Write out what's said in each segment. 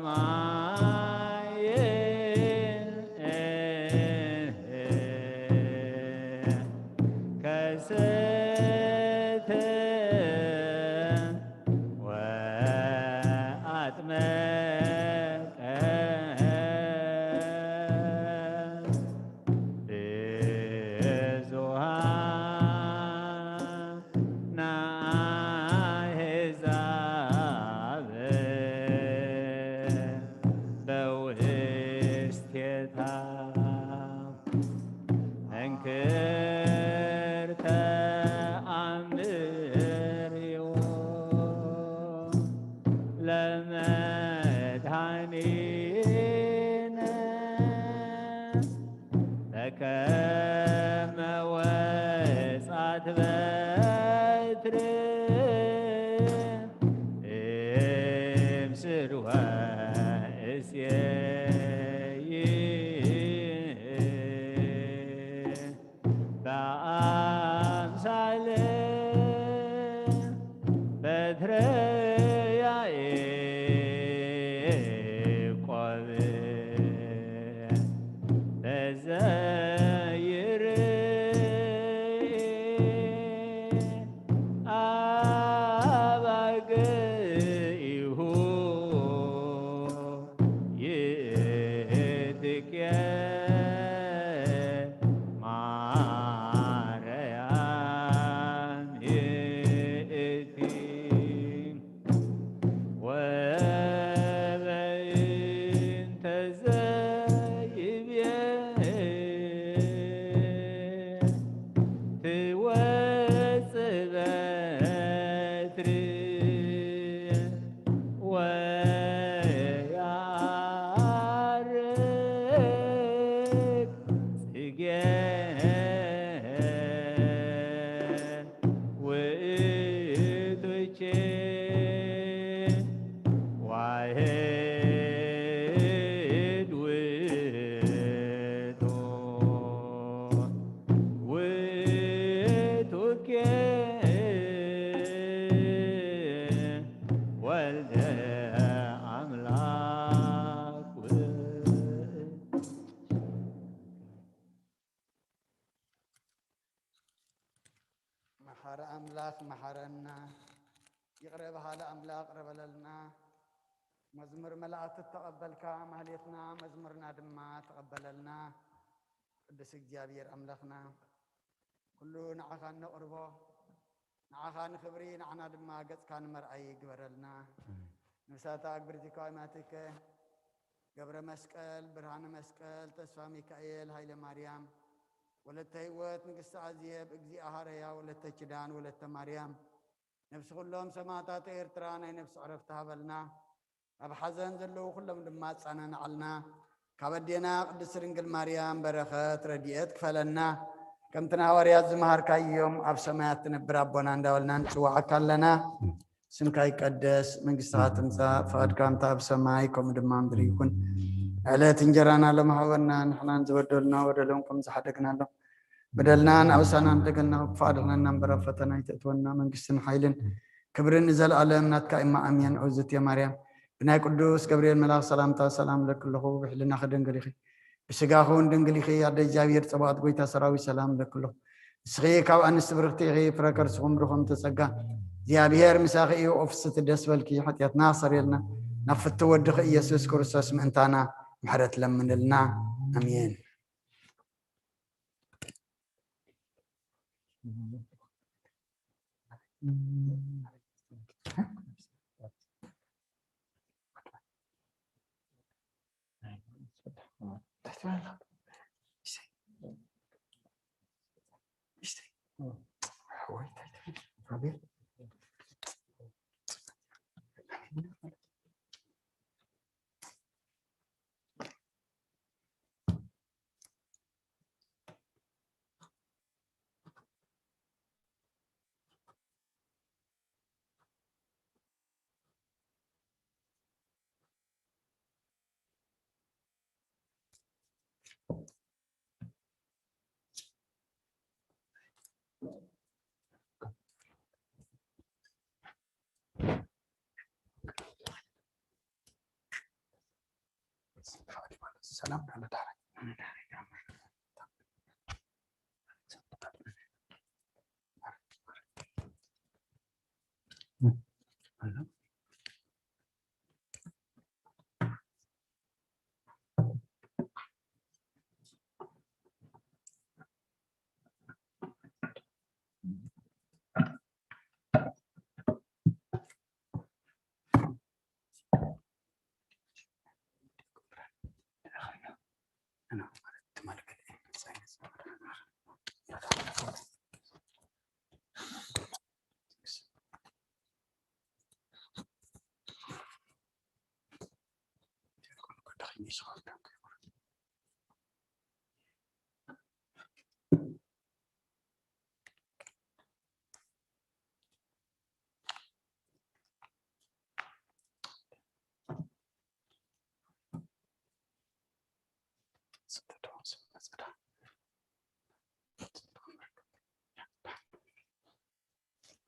ማየ ከሰተ ወአጥመቀ ብዙኃን አሕዛብ በውስቴታ። መንክር ተአምርዮ ለመድኃኒነ በከመ ወጻት በትር እምስልወ እሴይ በአምሳለ በትረ ያዕቆብ በዘ ይርእ አባግኢሁ ይእትኬ ማርያም ይእቲ። ወበእንተ ዘይቤ ትወጽእ በትር ወየዐርግ ጽጌ ውእቱኬ ዋሕድ ውእቱ ውእቱኬ ወልደ አምላክ ውእቱ። መሓሪ ኣምላኽ መሓረና፣ ይቕረ በሃሊ ኣምላኽ ይቕረ በለልና። መዝሙር መላእክቲ ተቐበልካ፣ ማህሌትና መዝሙርና ድማ ተቐበለልና። ቅዱስ እግዚኣብሔር ኣምላኽና፣ ኩሉ ንዓኻ እነቕርቦ፣ ንዓኻ ንኽብሪ፣ ንዓና ድማ ገጽካ ንመርኣይ ይግበረልና። ነፍሳታ ኣግብርቲ ከዋይማትከ ገብረ መስቀል፣ ብርሃነ መስቀል፣ ተስፋ ሚካኤል፣ ሃይለ ማርያም፣ ወለተ ህይወት፣ ንግስቲ ኣዜብ፣ እግዚኣ ሃረያ፣ ወለተ ኪዳን፣ ወለተ ማርያም፣ ነፍሲ ኩሎም ሰማዕታት ኤርትራ ናይ ነፍሲ ዕረፍቲ ሃበልና። ኣብ ሓዘን ዘለዉ ኩሎም ድማ ኣጸናንዓልና። ካብ ኣዴና ቅድስቲ ድንግል ማርያም በረኸት ረድኤት ክፈለና። ከምቲ ንሃዋርያት ዝመሃርካዮም ኣብ ሰማያት ትነብር ኣቦና እንዳበልና ንጽዋዓካ ኣለና። ስምካ ይቀደስ፣ መንግስትኻ ትምጻእ፣ ፍቓድካ ከምታ ኣብ ሰማይ ከምኡ ድማ ምድሪ ይኩን። ዕለት እንጀራና ሎም ሃበና፣ ንሕናን ዝበደሉና በደሎም ከም ዝሓደግናሎም በደልናን ኣበሳናን ደገልና ካብ ክፉእ ኣድሕነና እምበር ኣብ ፈተና ኣይተእትወና፣ መንግስትን ሓይልን ክብርን ንዘለኣለም ናትካ እማ ኣሜን። ኦ ዝትየ ማርያም፣ ብናይ ቅዱስ ገብርኤል መልኣኽ ሰላምታ ሰላም እለኪ ኣለኹ፣ ብሕልናኺ ድንግል ኢኺ፣ ብስጋኺ እውን ድንግል ኢኺ፣ ኣደ እግዚኣብሔር ጸባኦት ጎይታ ሰራዊት ሰላም እለኪ ኣለኹ። ንስኺ ካብ ኣንስቲ ብርኽቲ ኢኺ፣ ፍረ ከርስኹም ብሩኽ እምተ ጸጋ፣ እግዚኣብሔር ምሳኺ እዩ። ኦ ፍስቲ ደስ በልኪ፣ ሓጢኣትና ኣሰርየልና፣ ናብ ፍቲ ወድኺ ኢየሱስ ክርስቶስ ምእንታና ምሕረት ለምንልና። ኣሜን። ሰላም ዳለ ዳረ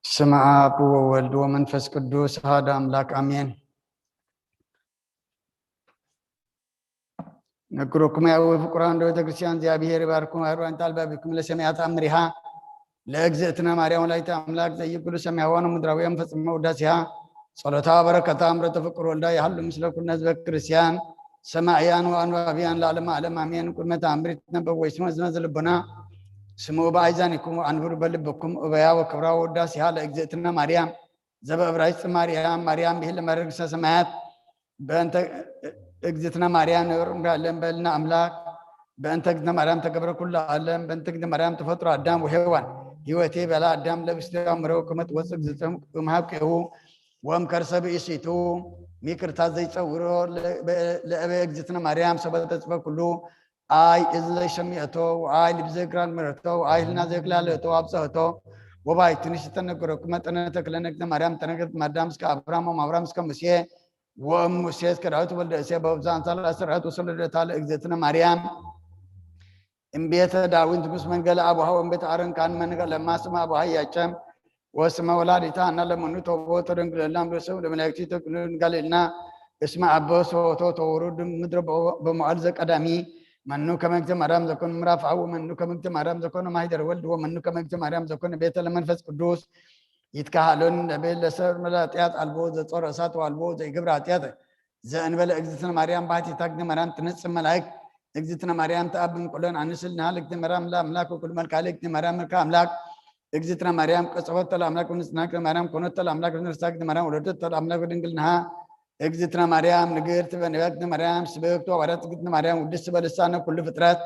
ስም አብ ወወልድ ወመንፈስ ቅዱስ አሐዱ አምላክ አሜን። ነግሮኩም ያው ፍቁራን እንደ ቤተክርስቲያን እግዚአብሔር ይባርኩም። አርባን ታልባቢኩም ለሰማያት አምሪሃ ለእግዝእትነ ማርያም ወላዲተ አምላክ ዘይኩሉ ሰማያዋን ምድራውያን ፈጽመ ውዳሴሃ ጸሎታ በረከታ እምረተ ፍቁር ወልዳ ያህሉ ምስለ ኩነ ህዝበ ክርስቲያን ሰማዕያን ወአንባቢያን ለዓለመ ዓለም አሜን። ቁድመ ተአምር ይትነበብ ወይስመ ዝመዘ ልቦና ስሙ በአይዛኒኩም ወአንብሩ በልብኩም እበያ ወክብራ ወውዳሴሃ ለእግዝእትነ ማርያም ዘበእብራይስጥ ማርያም ማርያም ብሂል መርግሰ ሰማያት በእንተ እግዝእትነ ማርያም ንብር እምራለን በልና አምላክ በእንተ እግዝእትነ ማርያም ተገብረ ኩሉ ዓለም በእንተ እግዝእትነ ማርያም ተፈጥሮ አዳም ወሔዋን ህይወቴ በላ አዳም ለብስቲ አምረው ከመትወፅእ እግዝእትነ እምሃብቅሁ ወም ከርሰ ብእሲቱ ሚክርታት ዘይፀውሮ ለእበ እግዝእትነ ማርያም ሰበተ ጽበ ኩሉ አይ እዝን ዘይሰሚዐቶ ወአይ ልብ ዘይክራል ምረቶ ወአይ ህልና ዘይክላለቶ አብፀህቶ ወባይትንሽ ዝተነገረኩ መጠነ ተክለነ እግዝእትነ ማርያም ተነገረት ማዳም እስከ አብርሃም ወም አብርሃም እስከ ሙሴ ወእም ሙሴ እስከ ዳዊት ወልደ እሴ በብዛን ሰላሳ ስርዓት ወሰለደታ ለእግዝእትነ ማርያም እምቤተ ዳዊት ንጉስ መንገለ አቡሃ ወእምቤተ አሮን ካን መንገለ ማስማ አቡሃ ያጨም ወስመ ወላዲታ አና ለመኑ ተቦ ተደንግለላ ምሰው ለመላእክቲ ተቅኑ ድንጋሌልና እስመ አቦ ሰወቶ ተወሩ ድም ምድረ በመዋዕል ዘቀዳሚ መኑ ከመግተ ማርያም ዘኮን ምዕራፍ አው መኑ ከመግተ ማርያም ዘኮን ማሂደር ወልድ ወመኑ ከመግተ ማርያም ዘኮን ቤተ ለመንፈስ ቅዱስ ይትካሃሎን ለቤት ለሰር መላጥያት አልቦ ዘጾረ እሳት አልቦ ዘይግብር ኃጢአት ዘእንበለ እግዝእትነ ማርያም ባሕቲታ እግዝእትነ ማርያም ትነጽእ መላእክት እግዝእትነ ማርያም ተአብን ኩለን አንስልና ለእግዝእትነ ማርያም ለአምላክ ወኩሉ መልክዓ ለእግዝእትነ ማርያም መልክዓ አምላክ እግዝእትነ ማርያም ቀጸወተ ለአምላክ ወንጽሕና እግዝእትነ ማርያም ኮነተ ለአምላክ ወንርሳ እግዝእትነ ማርያም ወለደተ ለአምላክ ወድንግልናሃ እግዝእትነ ማርያም ንግርት በነቢያት እግዝእትነ ማርያም ስብክት ወሐዋርያት እግዝእትነ ማርያም ውድስት በልሳነ ኩሉ ፍጥረት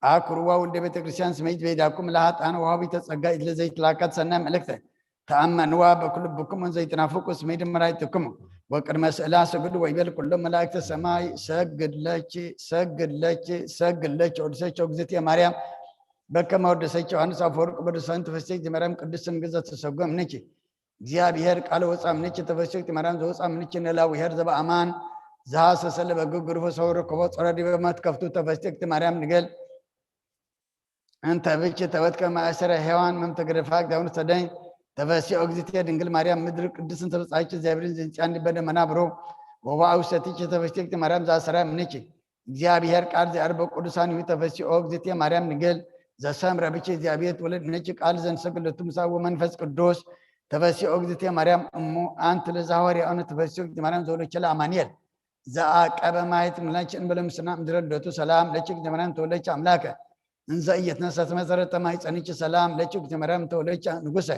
አክሩዋ ውልደ ቤተ ክርስቲያን ስመይት ቤዳኩም ለሃጣን ወሃቢተ ጸጋ ኢትለ ዘይትላካት ሰናይ መልእክተ ተአመንዋ በኩሉ ብኩም ዘይትናፍቁ ስመይ ድመራይትኩም ወቅድመ ስእላ ስግዱ ወይቤል ኩሎም መላእክተ ሰማይ ሰግድ ለኪ ሰግድ ለኪ ሰግድ ለኪ ወድሰች እግዝእትየ ማርያም በከመ ወደሰች ዮሐንስ አፈወርቅ በደሳን ተፈሰች ማርያም ቅድስት ንግዘት ተሰጎም ነኪ እግዚአብሔር ቃል ወፃ ምንች ተፈስክት ማርያም ዘወፃ ምንች ነላዊ ሄር ዘበአማን ዝሃሰሰ ለበግ ግሩፍ ሰው ርከቦ ጸረ ዲበ መትከፍቱ ተፈስክት ማርያም ንገል እንተ ብች ተወት ከማእሰረ ሔዋን መምተግርፋ ግዳውን ሰደኝ ተፈሲኦ እግዝእትየ ድንግል ማርያም ምድር ቅድስት እንተ ብጻች እግዚአብሔርን ዝንጽያን ዲበደ መናብሮ ወባአው ሰትች ተፈስክት ማርያም ዘአሰራ ምንች እግዚአብሔር ቃል ዘአርበ ቅዱሳን ይሁ ተፈሲኦ እግዝእትየ ማርያም ንግል ዘሰምረ ብች እግዚአብሔር ትወለድ ነች ቃል ዘንሰግለቱ ምሳ ወመንፈስ ቅዱስ ተፈሲኦ እግዝእትየ ማርያም እሙ አንቲ ለዛሐዋርያ ሆነ ተፈሲኦ እግዝእትየ ማርያም ዘወለቸለ አማኑኤል ዘአቀበ ማየት ምላች እንበለ ምስና ምድረ ልደቱ ሰላም ለች እግዝእትየ ማርያም ተወለች አምላከ እንዘ እየትነሰት መሰረተ ማይጸንች ሰላም ለች እግዝእትየ ማርያም ተወለች ንጉሰ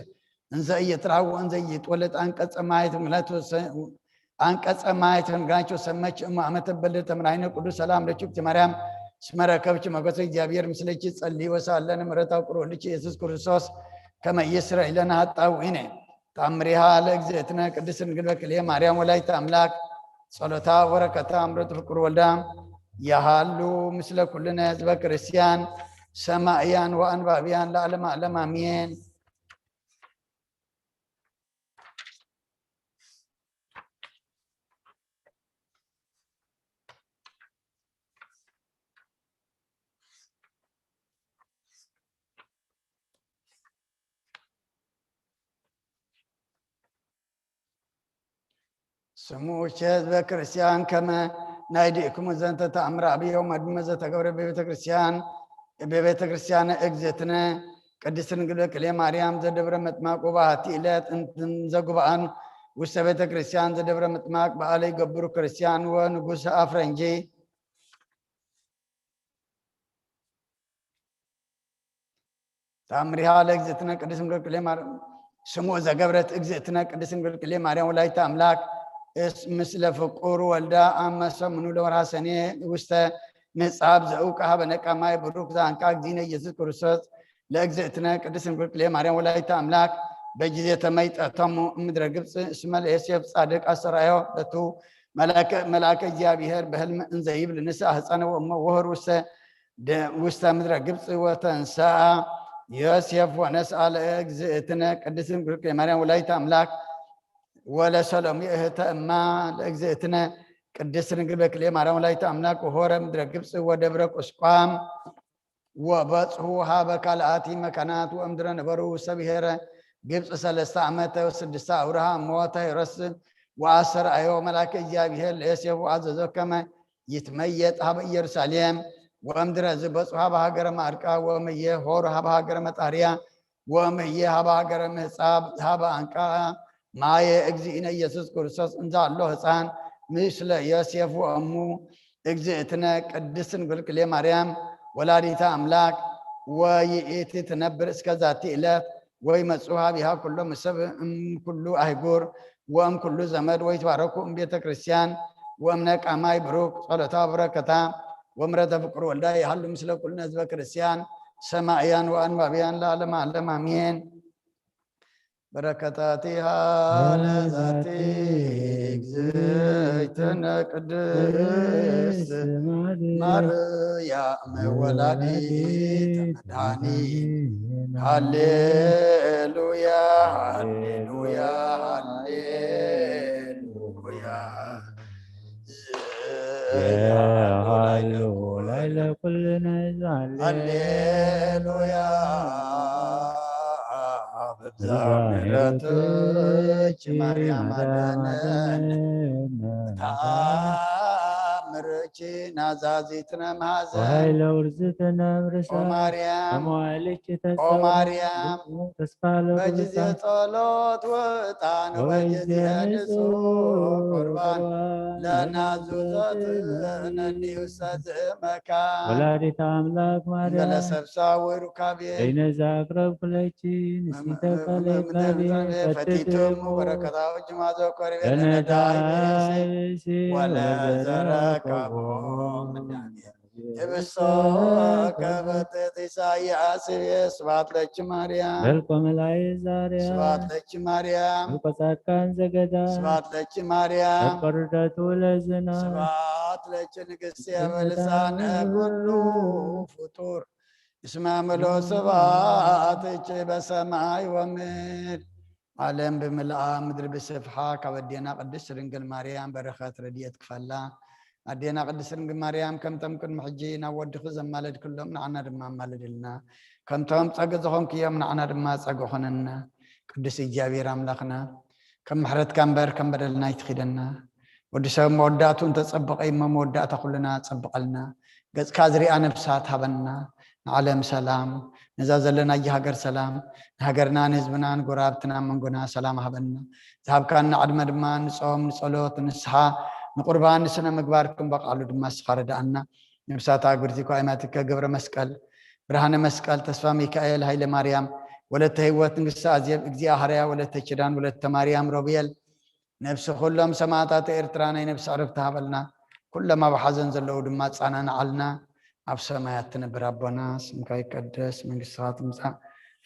እንዘ እየትራው እንዘ እየትወለድ አንቀጸ ማየት ምላቱ አንቀጸ ማየት ንጋቸው ሰመች እሙ አመተ በልደ ተምራይነ ቅዱስ ሰላም ለች እግዝእትየ ማርያም ስመረ ከብች መጎሰ እግዚአብሔር ምስለች ጸልይ ወሳለን ምሕረታው ቅርወልች ኢየሱስ ክርስቶስ ከመ ይስረ ኢለነ ኃጣውኢነ ታምሪሃ ለእግዝእትነ ቅድስት ድንግል በክልኤ ማርያም ወላዲተ አምላክ ጸሎታ ወረከታ እምረት ፍቁር ወልዳ ያሃሉ ምስለ ኩልነ ህዝበ ክርስቲያን ሰማእያን ወአንባቢያን ለዓለመ ዓለም አሜን። ስሙ ውቼ ህዝበ ክርስቲያን ከመ ናይ ዲእክሙ ዘንተ ተኣምር ኣብዮም ኣድመ ዘተገብረ በቤተ ክርስቲያን በቤተ ክርስቲያን እግዝእትነ ቅድስት ድንግል በክልኤ ማርያም ዘደብረ ምጥማቅ ወባህቲ ዕለት እንትን ዘጉባኣን ውስተ ቤተ ክርስቲያን ዘደብረ ምጥማቅ በዓለ ይገብሩ ክርስቲያን ወንጉስ ኣፍረንጂ ታምሪሃ ለእግዝእትነ ቅድስት ድንግል ክልኤ ማርያም ስሙ ዘገብረት እግዝእትነ ቅድስት ድንግል ክልኤ ማርያም ወላዲተ ኣምላክ እስ ምስለ ፍቁር ወልዳ ኣመሰ ምኑ ለወርሃ ሰኔ ውስተ ምጻብ ዘእውቀ ሀበነ ቀማይ ብሩክ ዛንቃ እግዚእነ ኢየሱስ ክርስቶስ ለእግዝእትነ ቅድስት ድንግል ክልኤ ማርያም ወላዲተ ኣምላክ በጊዜ ተመይጠቶም ምድረ ግብጽ እስመ ለዮሴፍ ጻድቅ ኣስተርኣዮ ለቱ መልአከ እግዚአብሔር በህልም እንዘይብል ንስኣ ህፃነ ወእሞ ወህር ውስተ ውስተ ምድረ ግብጽ ወተንሰኣ ዮሴፍ ወነስኣ ለእግዝእትነ ቅድስት ድንግል ማርያም ወላዲተ ኣምላክ ወለሰሎሚ እህተ እማ ለእግዝእትነ ቅድስት ድንግል በክልኤ ማርያም ወላዲተ ኣምላክ ወሆረ ምድረ ግብጽ ወደብረ ቁስቋም ወበጽሑ ሀበ ካልኣቲ መካናት ወእምድረ ነበሩ ውስተ ብሔረ ግብጽ ሰለስተ ዓመተ ወስድስተ ኣውርሃ ሞተ ሄሮድስ ወኣስተርኣዮ መልኣከ እግዚኣብሔር ለዮሴፍ ወኣዘዞ ከመ ይትመየጥ ሀበ ኢየሩሳሌም ወእምድረ ዝበጽሑ ሀበ ሃገረ ማርቃ ወመየ ሆሩ ሀበ ሃገረ መጣርያ ወመየ ሀበ ሃገረ ምህጻብ ሀበ ኣንቃ ማየ እግዚእነ ኢየሱስ ክርስቶስ እንዛ ኣሎ ህፃን ምስለ ዮሴፍ ወእሙ እግዝእትነ ቅድስት ድንግል ክልኤ ማርያም ወላዲተ ኣምላክ ወይእቲ ትነብር እስከ ዛቲ ዕለት ወይመጽኡ ሀቢሃ ኩሎም ሰብ እምኩሉ ኣህጉር ወእምኩሉ ዘመድ ወይትባረኩ እምቤተ ክርስቲያን ወእምነ ቃማይ ብሩክ ጸሎታ በረከታ ወምረተ ፍቅር ወልዳ ይሃሉ ምስለ ኩልነ ህዝበ ክርስቲያን ሰማእያን ወኣንባብያን ለዓለመ ዓለም ኣሜን። በረከታቲሃ ለዛቲ እግዝእትነ ቅድስት ማርያም ወላዲተ መድኃኒት። ሃሌሉያ፣ ሃሌሉያ፣ ሃሌሉያ። የሃሉ ላይለ ኩልነ ዛለ። ሃሌሉያ። በብዛ ምሕረትኪ ማርያም ኣዳነን። ተኣምርኪ ናዛዚትነ ማሕዘን። ወኃይለ ውርዝትነ ርእሳ። ኦ ማርያም፣ ከመ ዋዕልኪ ኦ ተጸውዐ ማርያም፣ ተስፋ በጊዜ ለቅዱሳን። ጸሎት ወዕጣን ወበጊዜ ወበጊዜ ንጹሕ ንጹሕ ቁርባን ቁርባን ለናዙ ለናዙ ዘትእነኒ ውስተ ዝእመካ። ወላዲተ ኣምላክ ማርያም እንበለ ሰብሳ ወይ ሩካቤ። በይነ ዘአቅረብኩ ለኪ ንስቲተ ካልእ መምዘን ካልእ ፈቲትሙ ፈትትሙ በረከታዊ ጅማዞ ኮሪቤ ለነዳይ ለነዳይ ብእሲ ብእሲ ወለዘረከቦ ወለዘረከቦ ምናኔ። ህብስቶ ከበትት ኢሳያስ ይቤ ስብሐት ለኪ ማርያም። በልኮ መላእክት ዛርያ። ስብሐት ለኪ ማርያም። በልኮ ጻድቃን ዘገዳም። ስብሐት ለኪ ማርያም። በልኮ ርደቱ ለዝና። ስብሐት ለኪ ንግሥት በልሳነ ኩሉ ፍጡር። እስመ ምሉእ ስብሐትኪ በሰማይ ወምድር። ዓለም ብምልኣ ምድሪ ብስፍሓ ካብ ኣዴና ቅድስት ድንግል ማርያም በረኸት ረድኤት ክፈላ። ኣዴና ቅድስት ድንግል ማርያም ከምቶም ቅድሚ ሕጂ ናብ ወድኺ ዘማለድክሎም ንዓና ድማ ኣማልድልና። ከምቶም ጸገ ዝኾንክዮም ንዓና ድማ ጸገ ኾነና። ቅዱስ እግዚኣብሔር ኣምላኽና ከም ምሕረትካ እምበር ከም በደልና ኣይትኺደና። ወዲ ሰብ መወዳእቱ እንተጸበቐ እሞ መወዳእታ ኩልና ጸብቐልና። ገጽካ ዝሪኣ ነፍሳት ሃበና። ንዓለም ሰላም፣ ነዛ ዘለናያ ሃገር ሰላም፣ ንሃገርና ንህዝብና ንጎረባብትና መንጎና ሰላም ሃበና። ዝሃብካና ዕድመ ድማ ንጾም ንጸሎት ንስሓ ንቁርባን ንስነ ምግባር ክንበቃሉ ድማ እስኻ ረዳኣና። ነብሳት ኣጉርቲ ኳይማትከ ገብረ መስቀል ብርሃነ መስቀል ተስፋ ሚካኤል ሃይለ ማርያም ወለተ ህይወት ንግስቲ ኣዜብ እግዚኣብሃርያ ወለተ ኪዳን ወለተ ማርያም ሮቤል ነብሲ ኩሎም ሰማእታት ኤርትራ ናይ ነብሲ ዕረፍቲ ሃበልና። ኩሎም ኣብ ሓዘን ዘለዉ ድማ ኣጻናንዓልና። ኣብ ሰማያት ትነብር ኣቦና ስምካ ይቀደስ፣ መንግስትኻ ትምጻእ፣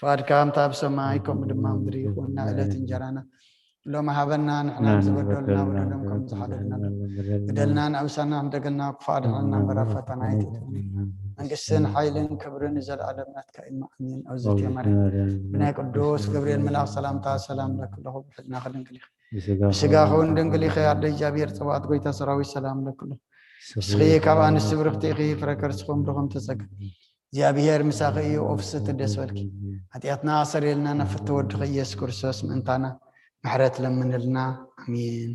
ፍቓድካ ከምታ ኣብ ሰማይ ከምኡ ድማ ምድሪ ይኹን። ዕለት እንጀራና ሎሚ ሃበና፣ ንሕና ንሕና ዝበደሉና ንበደሉና በደሎም ከም ዝበደሉና ዝበደሉና በደሎም ከም ዝበደሉና በደልና ንኣብሳና ንደገልና ክፉእ ኣድሕነና እምበር ኣብ ፈተና ኣይትእትወና። መንግስትን ሓይልን ክብርን ንዘለኣለም ናትካ እዩ። ኣሜን። ኣውዝት ማርያም ብናይ ቅዱስ ገብርኤል መልኣክ ሰላምታ ሰላም ለኪ ኣለኹ። ብሕልናኺ ድንግል ኢኺ፣ ብስጋኺ እውን ድንግል ኢኺ። ኣደ እግዚኣብሔር ጸባኦት ጎይታ ሰራዊት ሰላም ለኪ ኣለኹ። ንስኺ ካብ ኣንስቲ ብርኽቲ ኢኺ፣ ፍረ ከርስኺ እውን ብሩኽ ተጸገ እግዚኣብሔር ምሳኺ እዩ። ኦፍስቲ ደስ በልኪ። ሓጢኣትና ኣሰርየልና፣ ናብ ፍትወ ወድኺ ኢየሱስ ክርስቶስ ምእንታና ምሕረት ለምንልና። ኣሜን።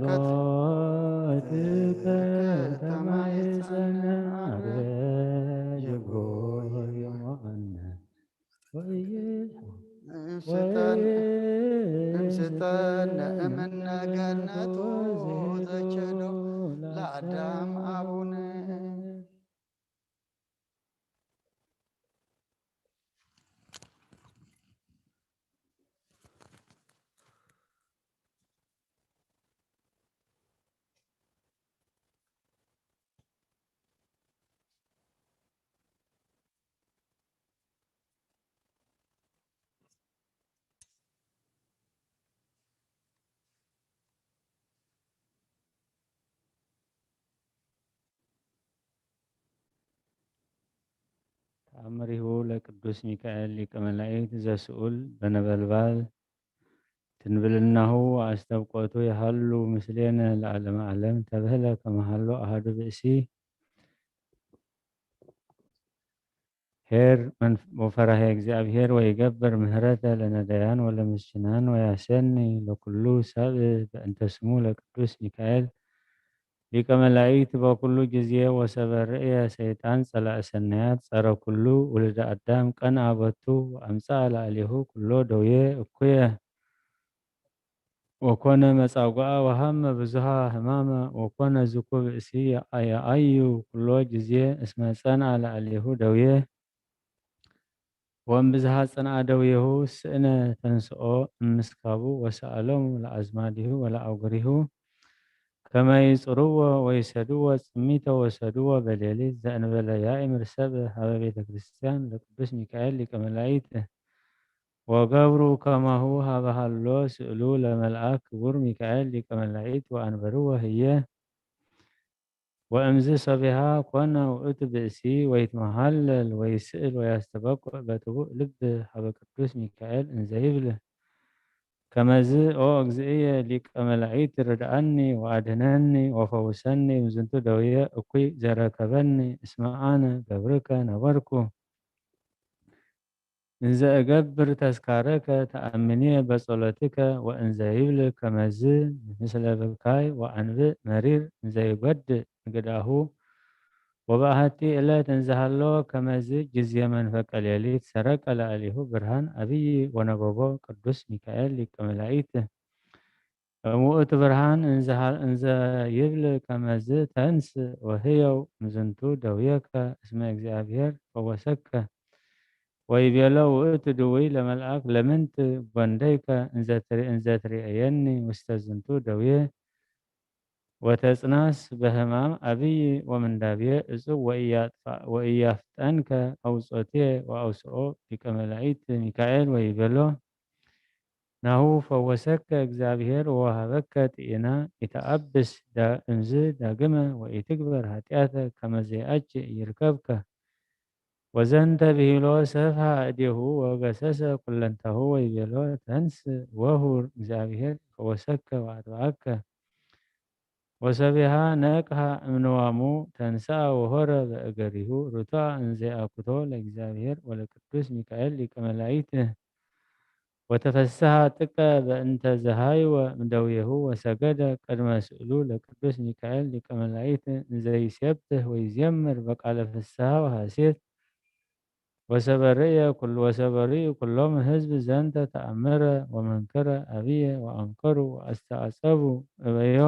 ጸሎትከ ተማሕጸነ፣ ኣበ ጀጎ ይሞዓነ። ስጠን፣ ስጠን እምነ ገነቱ ዘቸዶ ለአዳም አቡነ። ተአምሪሁ ለቅዱስ ሚካኤል ሊቀ መላእክት ዘስኡል በነበልባል ትንብልናሁ አስተብቆቱ የሃሉ ምስሌነ ለዓለመ ዓለም ተብህለ ከመሃሎ አሃዱ ብእሲ ኄር መንፍ-፣ ወፈራሄ እግዚኣብሔር ወይገብር ምህረተ ለነዳያን ወለምስኪናን ወያሰኒ ለኩሉ ሰብ በእንተ ስሙ ለቅዱስ ሚካኤል ሊቀ መላእክት በኩሉ ጊዜ ወሰበ ርእየ ሰይጣን ጸላኢ ሰናያት ጸረ ኩሉ ውልደ አዳም ቀንአ ቦቱ ወአምጽአ ላዕሌሁ ኩሎ ደዌ እኩየ። ወኮነ መጻጓዓ ወሃመ ብዙሃ ህማመ ወኮነ ዝኩ ብእሲ የአዩ ኩሎ ጊዜ እስመ ጸንዐ ላዕሌሁ ደዌ። ወእምብዝሃ ጽንዓ ደዌሁ ስእነ ተንስኦ እምስካቡ ወሰአሎሙ ለአዝማዲሁ ወለአውግሪሁ ከመ ይጽርዎ ወይሰድዎ ጽሚተ ወሰድዎ በሌሊት ዘእንበለ ያእምር ሰብ ሀበ ቤተ ክርስቲያን ለቅዱስ ሚካኤል ሊቀ መላእክት። ወገብሩ ከማሁ ሀበ ሀሎ ስእሉ ለመልአክ ክቡር ሚካኤል ሊቀ መላእክት ወአንበርዎ ህየ። ወእምዝ ሶቢሃ ኮነ ውእቱ ብእሲ ወይትመሃለል ወይስእል ወያስተበቁዕ በጥቡእ ልብ ሀበ ቅዱስ ሚካኤል እንዘ ይብል ከመዝ ኦ እግዚእየ ሊቀ መላእክት ርድአኒ ወአድህነኒ ወፈውሰኒ እምዝንቱ ደውየ እኩይ ዘረከበኒ እስመ አነ ገብርከ ነበርኩ። እንዘ እገብር ተስካረከ ተአምንየ በጸሎትከ ወእንዘ ይብል ከመዝ ምስለ ብካይ ወአንብእ መሪር እንዘ ይጎድእ ንግዳሁ ወበአሐቲ እለት እንዘሃሎ ከመዝ ጊዜ መንፈቀ ሌሊት ሰረቀ ላዕሌሁ ብርሃን አብይ ወነበቦ ቅዱስ ሚካኤል ሊቀ መላእክት እምውእቱ ብርሃን እንዘ ይብል ከመዝ ተንስ ወህየው እምዝንቱ ደውየከ እስመ እግዚኣብሔር ፈወሰከ። ወይቤሎ ውእቱ ድውይ ለመልአክ ለምንት ጓንደይከ እንዘ ትርእየኒ ውስተ ዝንቱ ደውየ ወተጽናስ በህማም አብይ ወምንዳብየ እጹብ ወኢያፍጠንከ አውጾትየ ወአውስኦ ሊቀ መላእክት ሚካኤል ወይቤሎ ናሁ ፈወሰከ እግዚኣብሔር ወወሃበከ ጥኢና ኢተአብስ እምዝ ዳግመ ወኢትግበር ኃጢአተ ከመ ዘይአች ይርከብከ። ወዘንተ ብሂሎ ሰፍሐ እዴሁ ወገሰሰ ኩለንታሁ ወይቤሎ ተንስ ወሁር እግዚኣብሔር ፈወሰከ ወአጥብአከ። ወሰቢሃ ነቅሃ እምንዋሙ ተንስአ ወሆረ በእገሪሁ ርቱዐ እንዘ ይአኩቶ ለእግዚአብሔር ወለቅዱስ ሚካኤል ሊቀ መላእክት። ወተፈስሐ ጥቀ በእንተ ዘሃይወ እምደዌሁ ወሰገደ ቅድመ ስእሉ ለቅዱስ ሚካኤል ሊቀ መላእክት እንዘ ይሴብህ ወይዜምር በቃለ ፍስሐ ወሐሴት። ወሰበርእየ ኩል-፣ ወሰበርእዩ ኩሎም ህዝብ ዘንተ ተአምረ ወመንክረ አብየ ወአንከሩ ወአስተአጸቡ እበዮ።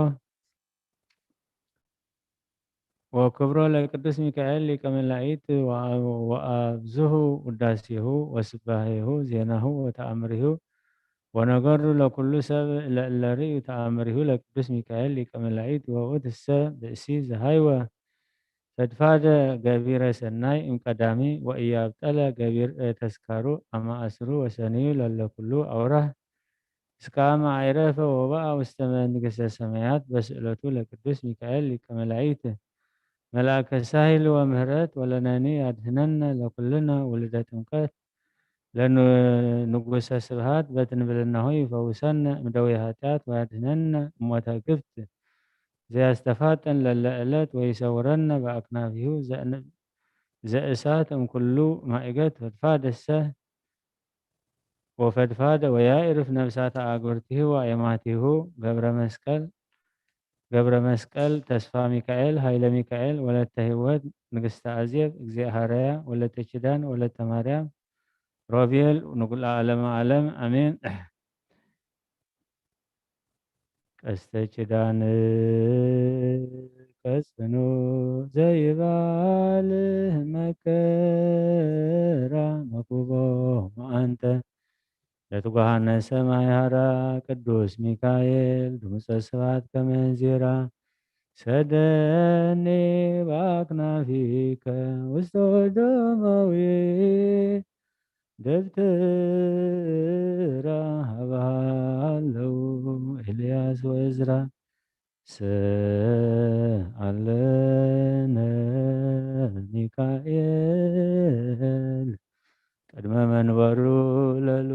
ወክብሮ ለቅዱስ ሚካኤል ሊቀ መላእክት ወአ-፣ ወአብዝሁ ውዳሴሁ ወስባሄሁ ዜናሁ ወተአምሪሁ ወነገሩ ለኩሉ ሰብ ለእለ ርእዩ ተአምሪሁ ለቅዱስ ሚካኤል ሊቀ መላእክት ወውእትሰ ብእሲ ዘሃይወ ፈድፋደ ገቢረ ሰናይ እምቀዳሚ ወኢያብጠለ ገቢር ተስካሩ አመ አስሩ ወሰንዩ ለለኩሉ አውራህ እስከ አመ አይረፈ ወበአ ውስተ መንግስተ ሰማያት በስእለቱ ለቅዱስ ሚካኤል ሊቀ መላእክት መልአከ ሳህል ወምህረት ወለነኒ ያድህነነ ለኩልነ ውልደ ጥምቀት ለንጉሰ ስብሃት በትንብልናሁ ይፈውሰነ እምደዌ ኃጢአት ወያድህነነ እሞተ ግብት ዘያስተፋጥን ለለ ዕለት ወይሰውረነ በአክናፊሁ ዘእሳት እምኩሉ ማእገት ፈድፋደሰ ወፈድፋደ ወያእርፍ ነፍሳተ አግብርቲሁ ወአየማቲሁ ገብረ መስቀል ገብረ መስቀል፣ ተስፋ ሚካኤል፣ ሃይለ ሚካኤል፣ ወለተ ህይወት፣ ንግስተ ኣዜብ፣ እግዚኣብሃርያ፣ ወለተ ኪዳን፣ ወለተ ማርያም፣ ሮቤል፣ ንጉላ ዓለመ ዓለም፣ ኣሜን። ቀስተ ኪዳን ቀጽኑ ዘይባል መከራ መክብቦ መዓንተ ለትጓሃነ ሰማይ ሃራ ቅዱስ ሚካኤል ድምፀ ስብሐት ከመንዚራ ሰደኒ በአክናፊከ ውስተ ወደማዊ ደብተራ ሀበሃለው ኤልያስ ወእዝራ ሰአለነ ሚካኤል ቅድመ መንበሩ ለሉ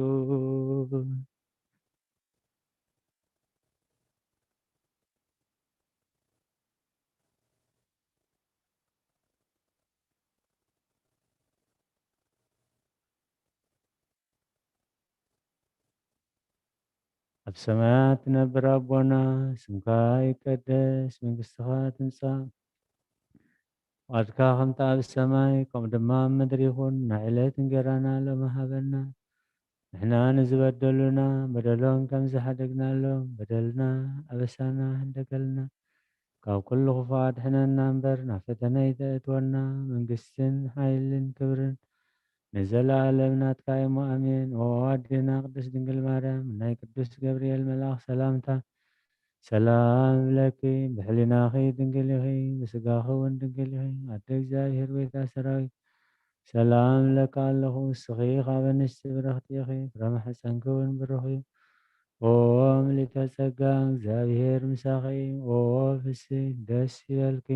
ኣብ ሰማያት ትነብር ኣቦና፣ ስምካ ይቀደስ፣ መንግስትኻ ትምጻእ፣ ፍቓድካ ከምቲ ኣብ ሰማይ ከምኡ ድማ ኣብ ምድሪ ይኹን። ናይ ዕለት እንጌራና ሎሚ ሃበና፣ ንሕና ንዝበደሉና በደሎም ከም ዝሓደግናሎም በደልና ኣበሳና ሕደገልና፣ ካብ ኩሉ ክፉእ ኣድሕነና እምበር ናብ ፈተነ ኣይተእትወና፣ መንግስትን ሓይልን ክብርን ንዘለኣለም ናትካ እሞ ኣሜን። ኦ ኣዴና ቅድስት ድንግል ማርያም፣ ናይ ቅዱስ ገብርኤል መልኣኽ ሰላምታ ሰላም እብለኪ፣ ብሕሊናኺ ድንግል ኢኺ፣ ብስጋኺ እውን ድንግል ኢኺ። ኣደ እግዚኣብሔር ቤታ ሰራዊት፣ ሰላም እብለኪ ኣለኹ። ንስኺ ካብ ኣንስቲ ብርኽቲ ኢኺ፣ ፍረ ማሕፀንኪ እውን ብሩኽ እዩ። ኦ ምልዕተ ጸጋ፣ እግዚኣብሔር ምሳኺ እዩ። ኦ ፍስሕቲ ደስ ይበልኪ፣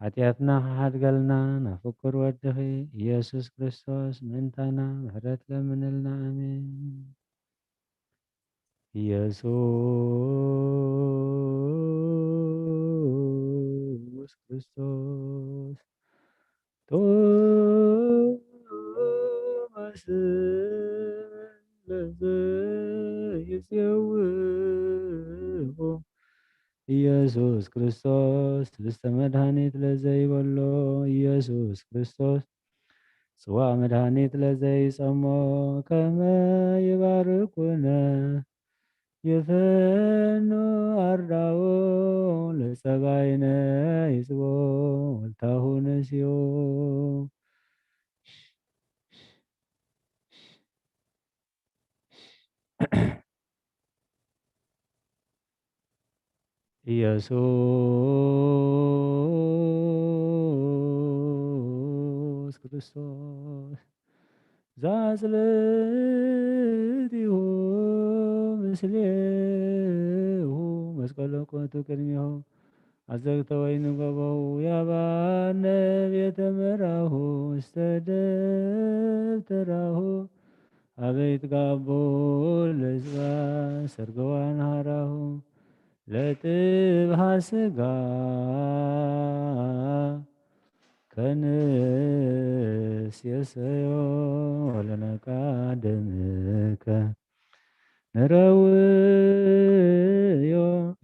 ሓጢኣትና ክሓድገልና ናብ ፍቁር ወድኺ ኢየሱስ ክርስቶስ ምእንታና ምሕረት ለምንልና። ኣሜን። ኢየሱስ ክርስቶስ ቶማስ ለዘይጼውዎ ኢየሱስ ክርስቶስ ህብስተ መድኃኒት ለዘይበሎ ኢየሱስ ክርስቶስ ጽዋዕ መድኃኒት ለዘይጸሞ ከመ ይባርኩነ ይፈኑ ኣርዳኡ ለጸባይነ ይጽቦ ወልታሁ ነሲዮ። ኢየሱስ ክርስቶስ ዛጽልቲሁ ምስሌሁ መስቀሎ ቆቱ ቅድሜሁ አዘግተ ወይን ገበው ያባነ ቤተ መራሁ ውስተ ደብተራሁ አበይት ጋቦ ለዝባ ሰርገዋን ሃራሁ ለጥብሃ ስጋ ከንስ የሰዮ ወለነቃ ደምከ ንረውዮ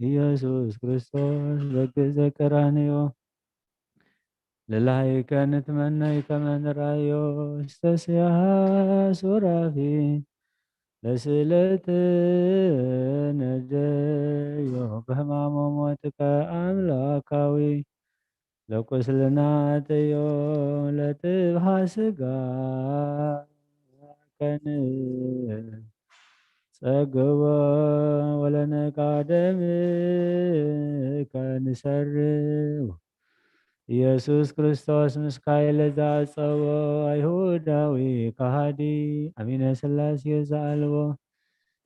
ኢየሱስ ክርስቶስ በግዕ ዘቀራንዮ ለላይከ ንትመነይ ከመ ንራዮ ዝተስያሃ ሱራፊ ለስእለት ነደዮ በህማሞ ሞትከ ኣምላካዊ ለቁስልና ተዮ ለጥብሃ ስጋ ከን ጸግቦ ወለነቃ ደምከ ንሰርው ኢየሱስ ክርስቶስ ምስካይ ለዛጸቦ ኣይሁዳዊ ከሃዲ ኣሚነ ስላሴ ዘኣልቦ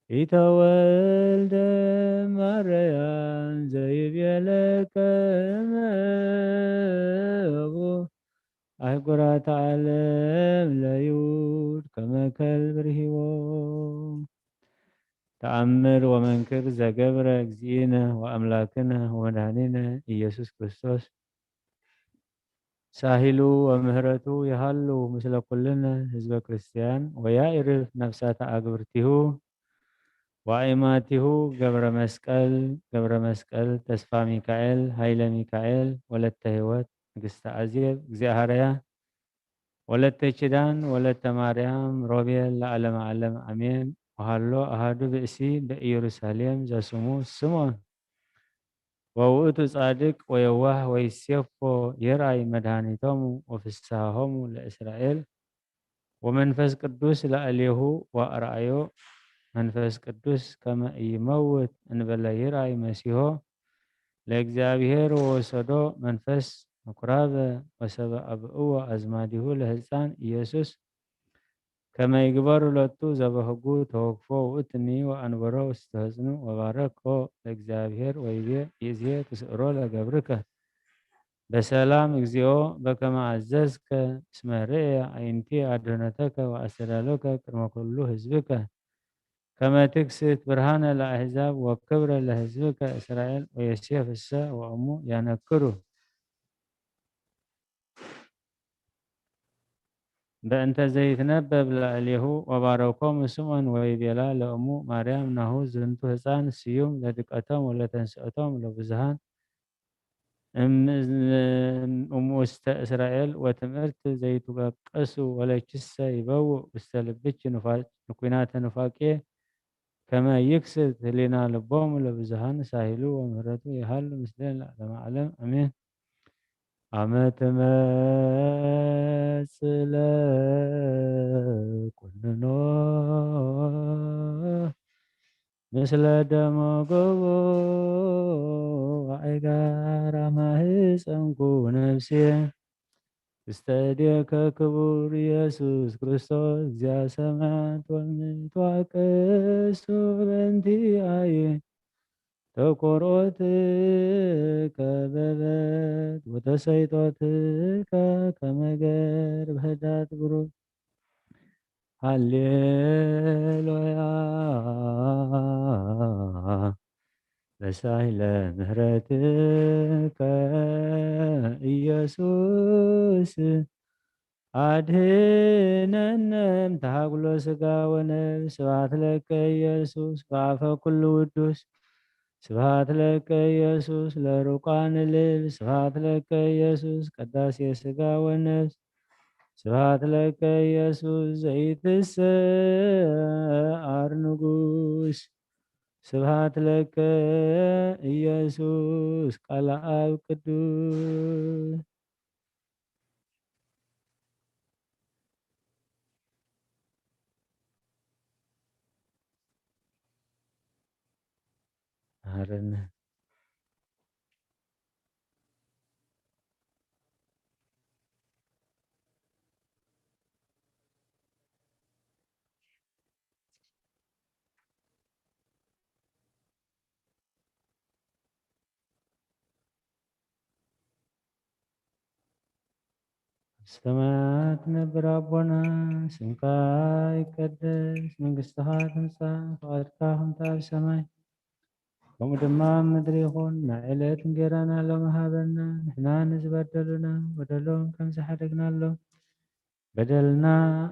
ኢተወልደ ማርያም ዘይቤለከ መቡ ኣህጉራት ዓለም ለይሁድ ከመ ከልብ ርሂቦ። ተኣምር ወመንክር ዘገብረ እግዚእነ ወኣምላክነ ወመድኃኒነ ኢየሱስ ክርስቶስ ሳሂሉ ወምህረቱ ይሃሉ ምስለ ኩልነ ህዝበ ክርስቲያን ወያኢርፍ ነፍሳተ ኣግብርቲሁ ወአይማቲሁ ገብረ መስቀል፣ ገብረ መስቀል፣ ተስፋ ሚካኤል፣ ኃይለ ሚካኤል፣ ወለተ ሕይወት፣ ንግሥተ አዜብ፣ እግዚአ ሐረያ፣ ወለተ ኪዳን፣ ወለተ ማርያም፣ ሮቤል፣ ለዓለመ ዓለም አሜን። ወሃሎ አሃዱ ብእሲ በኢየሩሳሌም ዘስሙ ስምዖን። ወውእቱ ጻድቅ ወየዋህ ወይሴፎ ይርአይ መድኃኒቶሙ ወፍስሐሆሙ ለእስራኤል። ወመንፈስ ቅዱስ ላዕሌሁ ወአርአዮ። መንፈስ ቅዱስ ከመ ኢይመውት እንበለ ይርአይ መሲሖ ለእግዚአብሔር ወወሰዶ መንፈስ ምኩራበ ወሰበ አብእዎ አዝማዲሁ ለህፃን ኢየሱስ ከመ ይግበሩ ሎቱ ዘበህጉ ተወክፎ ውእትኒ ወአንበሮ ውስተ ህፅኑ ወባረኮ ለእግዚአብሔር ወይቤ ይእዜ ትስእሮ ለገብርከ በሰላም እግዚኦ በከመ አዘዝከ እስመ ርእየ አዕይንቲ አድህኖተከ ወአስተዳሎከ ቅድመ ኩሉ ህዝብከ ከመ ትክስት ብርሃነ ለአሕዛብ ወክብረ ለህዝብከ እስራኤል ወዮሴፍሰ ወእሙ ያነክሩ። በእንተ ዘይትነበብ ላዕሌሁ ወባረኮሙ ስምዖን ወይቤላ ለእሙ ማርያም ናሁ ዝንቱ ህፃን ስዩም ለድቀቶም ወለተንስኦቶም ለብዙሃን እም-፣ እም-፣ እምውስተ እስራኤል ወትምህርት ዘይትወቀሱ ወለኪሰ ይበውእ ውስተ ልብኪ ኑፋ-፣ ኑፋቄ ከመ ይክስት ህሊና ልቦሙ ለብዙሃን ሳሂሉ ወምህረቱ ይሃሉ ምስሌነ ለዓለመ ዓለም አሜን። አመ ትመጽእ ለኩንኖ ምስለ ደመ ጎቦ ወአይጋር አማህፀንኩ ነፍሴ ውስተ እዴከ ክቡር ኢየሱስ ክርስቶስ እግዚአ ሰማያት ወምድር ተዋቀሱ በእንቲአየ ተቆርኦትከ በበት ወተሰይጦትከ ከመ ገር በህዳት ብሩክ ሃሌሉያ። በሳይለ ምህረትከ ኢየሱስ አድህነነ እምተሃጉሎ ስጋ ወነፍስ። ስብሐት ለከ ኢየሱስ በአፈ ኩሉ ውዱስ። ስብሐት ለከ ኢየሱስ ለሩቃን ልብ። ስብሐት ለከ ኢየሱስ ቀዳሴ ስጋ ወነፍስ። ስብሐት ለከ ኢየሱስ ዘይትሰዓር ንጉስ። ስብሐት ለከ ኢየሱስ ቃለ አብ ቅዱስ። መሐረነ። ኣብ ሰማያት ትነብር ኣቦና፣ ስምካ ይቀደስ፣ መንግስትኻ ትምጻእ፣ ፍቓድካ ከምቲ ኣብ ሰማይ ከምኡ ድማ ኣብ ምድሪ ይኹን። ናይ ዕለት እንጌራና ሎሚ ሃበና፣ ንሕና ንዝበደሉና በደሎም ከም ዝሓደግናሎም በደልና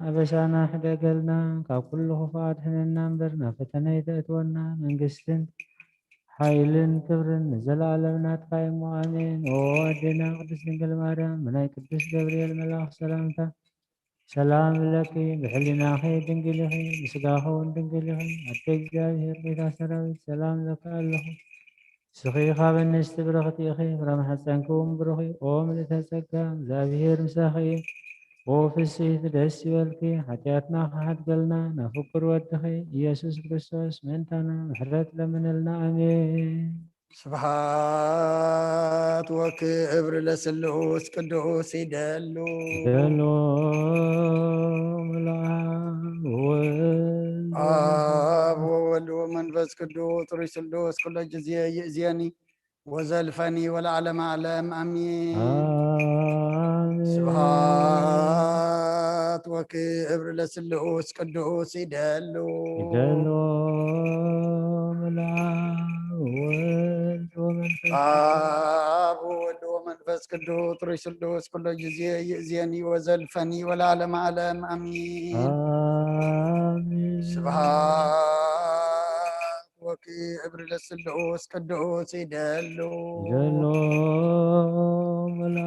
ኣበሳና ሕደገልና፣ ካብ ኩሉ ክፉእ ኣድሕነና እምበር፣ ናብ ፈተነ ኣይተእትወና። መንግስትን ሓይልን ክብርን ንዘለኣለም ናትካ እሞ፣ ኣሜን። ኦ ኣዴና ቅድስት ድንግል ማርያም፣ ብናይ ቅዱስ ገብርኤል መልኣኽ ሰላምታ ሰላም እብለኪ፣ ብሕሊናኺ ድንግል ኢኺ፣ ብስጋኺ እውን ድንግል ኢኺ። ኣደ እግዚኣብሔር፣ ቤታ ሰራዊት፣ ሰላም እብለኪ ኣለኹ። ንስኺ ካብ ኣንስቲ ብርኽቲ ኢኺ፣ ፍረ ማሕፀንኪ እውን ብሩኽ እዩ። ኦ ምልእተ ጸጋ፣ እግዚኣብሔር ምሳኺ እዩ። ኦ ፍስሕቲ ደስ ይበልኪ፣ ሓጢኣትና ክሓድገልና ናብ ፍቁር ወድኺ ኢየሱስ ክርስቶስ ምእንታና ምሕረት ለምነልና። ኣሜን። ስብሐት ወክብር ለስሉስ ቅዱስ ይደሉ። ይደሉ። መልአክ ወወልድ አብ ወወልድ ወመንፈስ ቅዱስ ሩይ ስሉስ ኩሎ ጊዜ ይእዜኒ ወዘልፈኒ ወለዓለመ ዓለም አሚን። አሜን። ስብሐት ወክብር ለስሉስ ቅዱስ ይደሉ። ይደሉ። መልአክ ወወልድ ወመንፈስ አብ ወወልድ ወመንፈስ ቅዱስ ሩይ ስሉስ ኩሎ ጊዜ ይእዜኒ ወዘልፈኒ ወለዓለመ ዓለም አሚን። አሜን። ስብሐት ክብር ለስሉስ ቅዱስ ይደሉ። ይደሎ መላ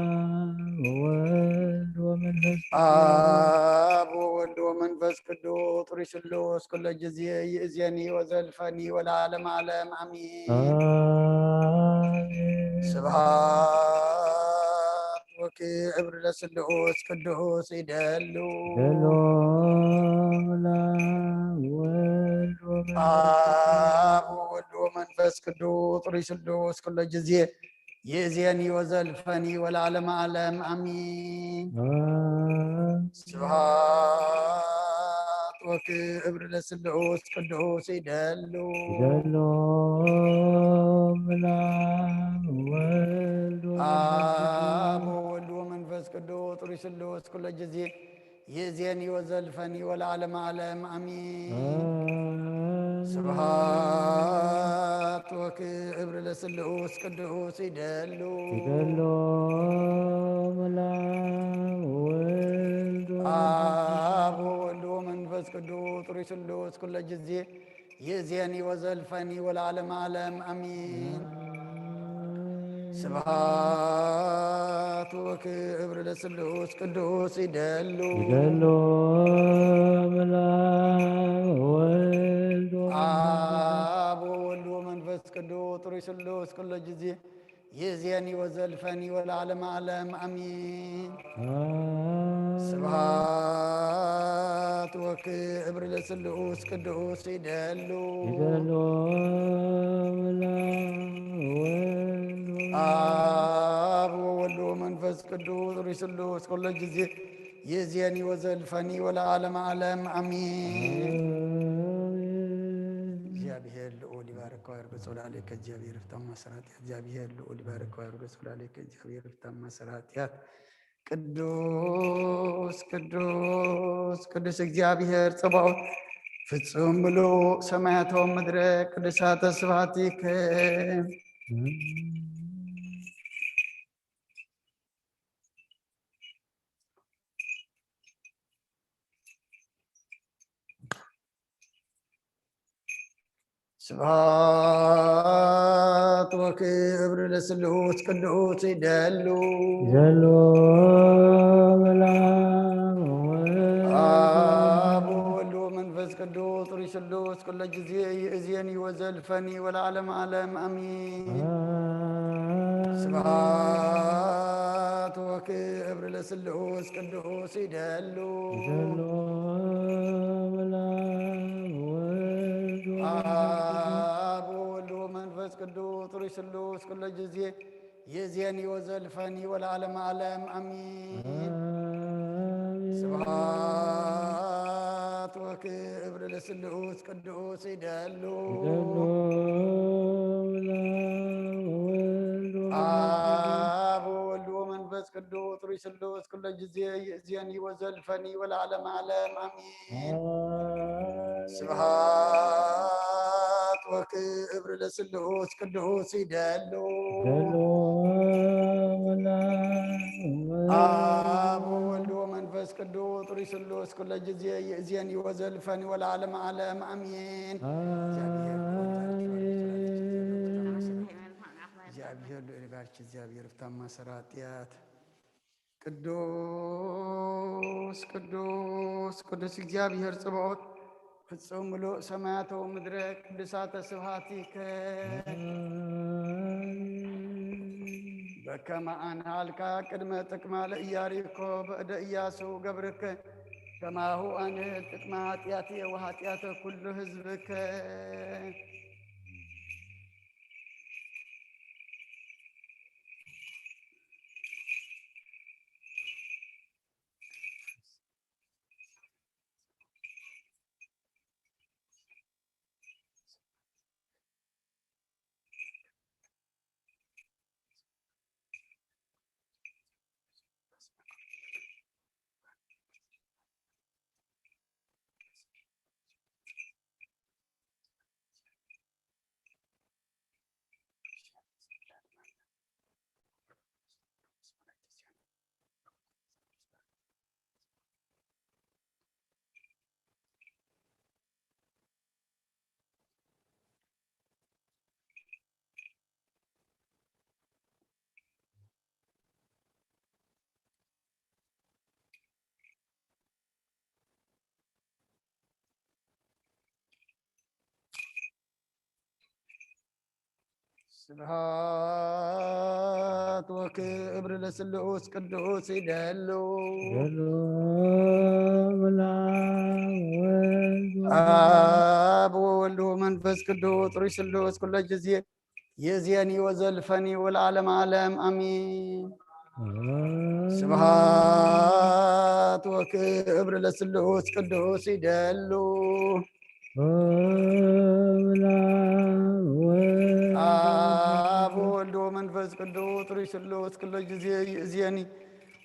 ወወልድ ወመንፈስ አብ ወወልድ ወመንፈስ ቅዱስ ጥሪ ስሉስ ኩለ ጊዜ ይእዜኒ ወዘልፈኒ ወለዓለም ዓለም አሚን። አሜን። ስብሐት ወክብር ለስሉስ ቅዱስ ይደሉ። ይደሎ መላ ወወልድ ወመንፈስ አብ ወወልድ ወመንፈስ ቅዱስ ጥሪ ስሉስ ኩለ ጊዜ ይእዜኒ ወዘልፈኒ ወለዓለም ዓለም አሚን። አሜን። ስብሐት ወክብር ለስሉስ ቅዱስ ይደሉ። ይደሎ መላ ወወልድ ወመንፈስ አብ ወወልድ ወመንፈስ ቅዱስ ጥሪ ስሉስ ኩለ ጊዜ ይእዜኒ ወዘልፈኒ ወለዓለም ዓለም አሚን። ስብሐት ወክብር ለስሉስ ቅዱስ ይደሉ። ይደሎ መላ ወወልድ አብ ወወልድ ወመንፈስ ቅዱስ ጥሪ ስሉስ ኩለ ጊዜ ይእዜኒ ወዘልፈኒ ወለዓለም ዓለም አሚን። ስብሐት ወክብር ለስሉስ ቅዱስ ይደሉ። ይደሎ መላ ወወልድ አብ ወወልድ ወመንፈስ ቅዱስ ጥሪ ስሉስ ኩለ ጊዜ ይእዜኒ ወዘልፈኒ ወለዓለም ዓለም አሚን። አሜን። ስብሐት ወክብር ለስሉስ ቅዱስ ይደሉ። ይደሎ መላ ወወልድ አብ ወወልድ ወመንፈስ ቅዱስ ጥሪ ስሉስ ኩለ ጊዜ ይእዜኒ ወዘልፈኒ ወለዓለም ዓለም አሚን። አሜን። እግዚአብሔር ልዑል ይባርክ ወያርግ ጾላሌከ እግዚአብሔር ፍታማ ስራጢያት። እግዚአብሔር ልዑል ይባርክ ወያርግ ጾላሌከ እግዚአብሔር ፍታማ ስራጢያት። ቅዱስ ቅዱስ ቅዱስ እግዚአብሔር ጸባኦት ፍጹም ምሉእ ሰማያቶም ምድረ ቅዱሳተ ስብሐቲከ። ስብሐት ወክብር ለስሉስ ቅዱስ ይደሉ። ይደሎ መላ አብ ወወልድ ወመንፈስ ቅዱስ ጥሪ ስሉስ ኩለ ጊዜ ይእዜኒ ወዘልፈኒ ወለዓለም ዓለም አሚን። ስብሐት ወክብር ለስሉስ ቅዱስ ይደሉ። ይደሎ መላ ወወልድ አብ ወወልድ ወመንፈስ ቅዱስ ጥሪ ስሉስ ኩለ ጊዜ ይእዜኒ ወዘልፈኒ ወለዓለም ዓለም አሚን። አሜን። ስብሐት ወክብር ለስሉስ ቅዱስ ይደሉ። ይደሎ መላ ወወልድ አብ ወወልድ ወመንፈስ ቅዱስ ጥሪ ስሉስ ኩለ ጊዜ ይእዜኒ ወዘልፈኒ ወለዓለም ዓለም አሚን። ስብሐት ወክብር ለስሉስ ቅዱስ ይደሉ። ይደሎ መላ ወወልድ አብ ወወልድ ወመንፈስ ቅዱስ ጥሪ ስሉስ ኩለ ጊዜ ይእዜኒ ወዘልፈኒ ወለዓለም ዓለም አሚን። አሜን። እግዚአብሔር ልዑል ይባርክ። እግዚአብሔር ፍታማ ስራ ኃጢአት። ቅዱስ ቅዱስ ቅዱስ እግዚአብሔር ጽባኦት ፍጹም ምሉእ ሰማያተ ወምድረ ቅዱሳተ ስብሐቲከ። በከመ አንሃልካ ቅድመ ጥቅማ ለኢያሪኮ በእደ ኢያሱ ገብርከ ከማሁ አንህል ጥቅመ ኃጢአትየ ወኃጢአተ ኩሉ ህዝብከ። ስብሐት ወክብር ለስሉስ ቅዱስ ይደሉ። ይደሉ ብላ ወልድ አብ ወወልድ ወመንፈስ ቅዱስ ጥሩይ ስሉስ ኩለ ጊዜ የዜኒ ወዘልፈኒ ወለዓለም ዓለም አሚን። አሜን። ስብሐት ወክብር ለስሉስ ቅዱስ ይደሉ። ብላ ወልድ አብ ወወልድ ወመንፈስ ቅዱስ ጥሩይ ስሉስ ኩለ ጊዜ የዜኒ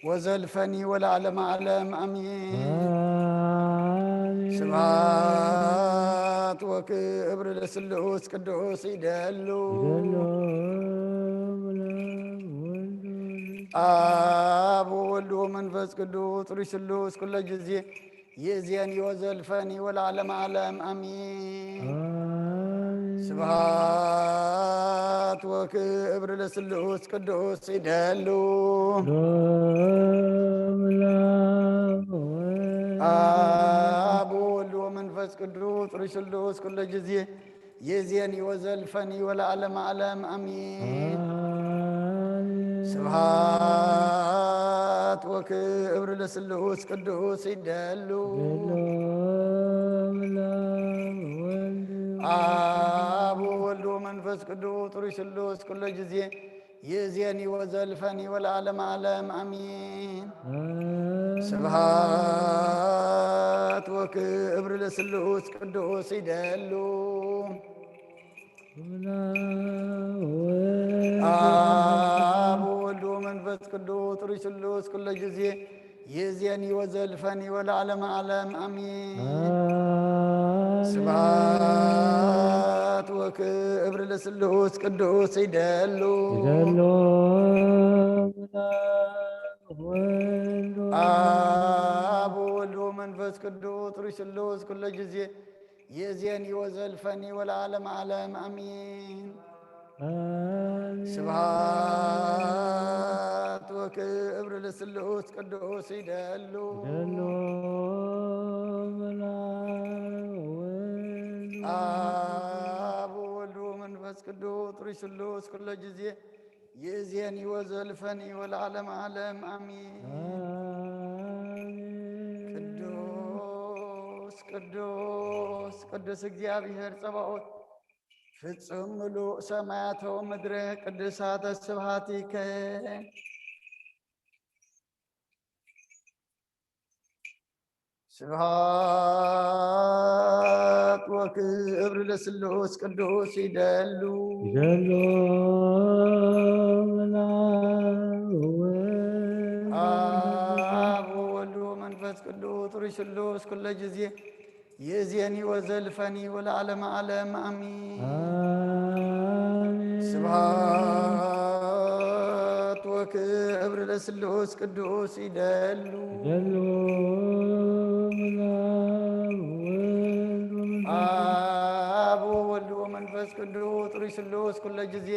ወዘልፈኒ ወለዓለም ዓለም አሚን። አሜን። ስብሐት ወክብር ለስሉስ ቅዱስ ይደሉ። ይደሉ ብላ ወልድ አብ ወወልድ ወመንፈስ ቅዱስ ጥሩይ ስሉስ ኩለ ጊዜ የዜኒ ወዘልፈኒ ወለዓለም ዓለም አሚን። አሜን። ስብሐት ወክብር ለስሉስ ቅዱስ ይደሉ። ሎም ሎም ወልድ አብ ወወልድ ወመንፈስ ቅዱስ ጥሩይ ስሉስ ኩለ ጊዜ የዜኒ ወዘልፈኒ ወለዓለም ዓለም አሚን። አሜን። ስብሐት ወክብር ለስሉስ ቅዱስ ይደሉ። ሎም ሎም ወልድ አብ ወወልድ ወመንፈስ ቅዱስ ጥሩይ ስሉስ ኩለ ጊዜ የዜኒ ወዘልፈኒ ወለዓለም ዓለም አሚን። አሜን። ስብሐት ወክብር ለስሉስ ቅዱስ ይደሉ። ብላ ወልድ አብ ወወልድ ወመንፈስ ቅዱስ ጥሩይ ስሉስ ኩለ ጊዜ የዜኒ ወዘልፈኒ ወለዓለም ዓለም አሚን። አሜን። ስብሐት ወክብር ለስሉስ ቅዱስ ይደሉ። ይደሉ ብላ ወልድ አብ ወወልድ ወመንፈስ ቅዱስ ጥሩይ ስሉስ ኩለ ጊዜ የዜኒ ወዘልፈኒ ወለዓለም ዓለም አሚን። አሜን። ስብሐት ወክብር ለስሉስ ቅዱስ ይደሉ። ይደሉ ብላ ወልድ አብ ወወልድ ወመንፈስ ቅዱስ ጥሩይ ስሉስ ኩለ ጊዜ የዜኒ ወዘልፈኒ ወለዓለም ዓለም አሚን። አሜን። ቅዱስ ቅዱስ ቅዱስ እግዚአብሔር ጸባኦት ፍጹም ምሉእ ሰማያተ ወምድረ ቅዱሳተ ስብሐቲከ። ስብሐት ወክብር ለስሉስ ቅዱስ ይደሉ። ይደሉ ብላ ወልድ አብ ወወልድ ወመንፈስ ቅዱስ ጥሩይ ስሉስ ኩለ ጊዜ የዜኒ ወዘልፈኒ ወለዓለም ዓለም አሚን። አሜን። ስብሐት ወክብር ለስሉስ ቅዱስ ይደሉ። ይደሉ ብላ ወልድ ወመንፈስ አብ ወወልድ ወመንፈስ ቅዱስ ጥሩይ ስሉስ ኩለ ጊዜ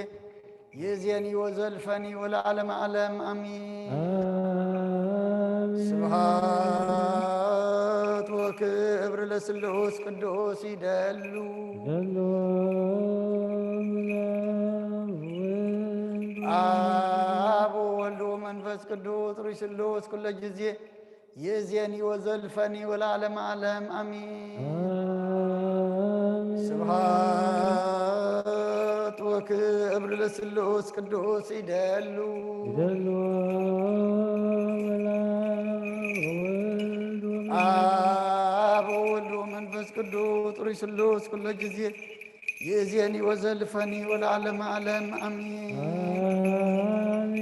የዜኒ ወዘልፈኒ ወለዓለም ዓለም አሚን። አሜን። ስብሐት ወክብር ለስሉስ ቅዱስ ይደሉ። ይደሉ ብላ ወልድ አብ ወወልድ ወመንፈስ ቅዱስ ጥሩይ ስሉስ ኩለ ጊዜ የዜኒ ወዘልፈኒ ወለዓለም ዓለም አሚን። አሜን። ስብሐት ወክብር ለስሉስ ቅዱስ ይደሉ። ይደሉ ብላ ወልድ አብ ወወልድ ወመንፈስ ቅዱስ ጥሩይ ስሉስ ኩለ ጊዜ የዜኒ ወዘልፈኒ ወለዓለም ዓለም አሚን። አሜን።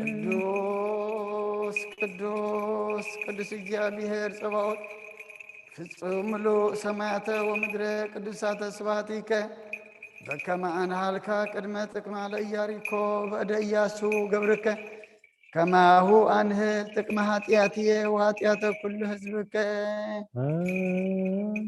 ቅዱስ ቅዱስ ቅዱስ እግዚአብሔር ጸባኦት ፍጹም ምሉእ ሰማያተ ወምድረ ቅዱሳተ ስብሐቲከ በከመ አንሃልካ ቅድመ ጥቅማ ለኢያሪኮ በእደ ኢያሱ ገብርከ ከማሁ አንህል ጥቅመ ኃጢአትየ ወኃጢአተ ኩሉ ህዝብከ። አሜን።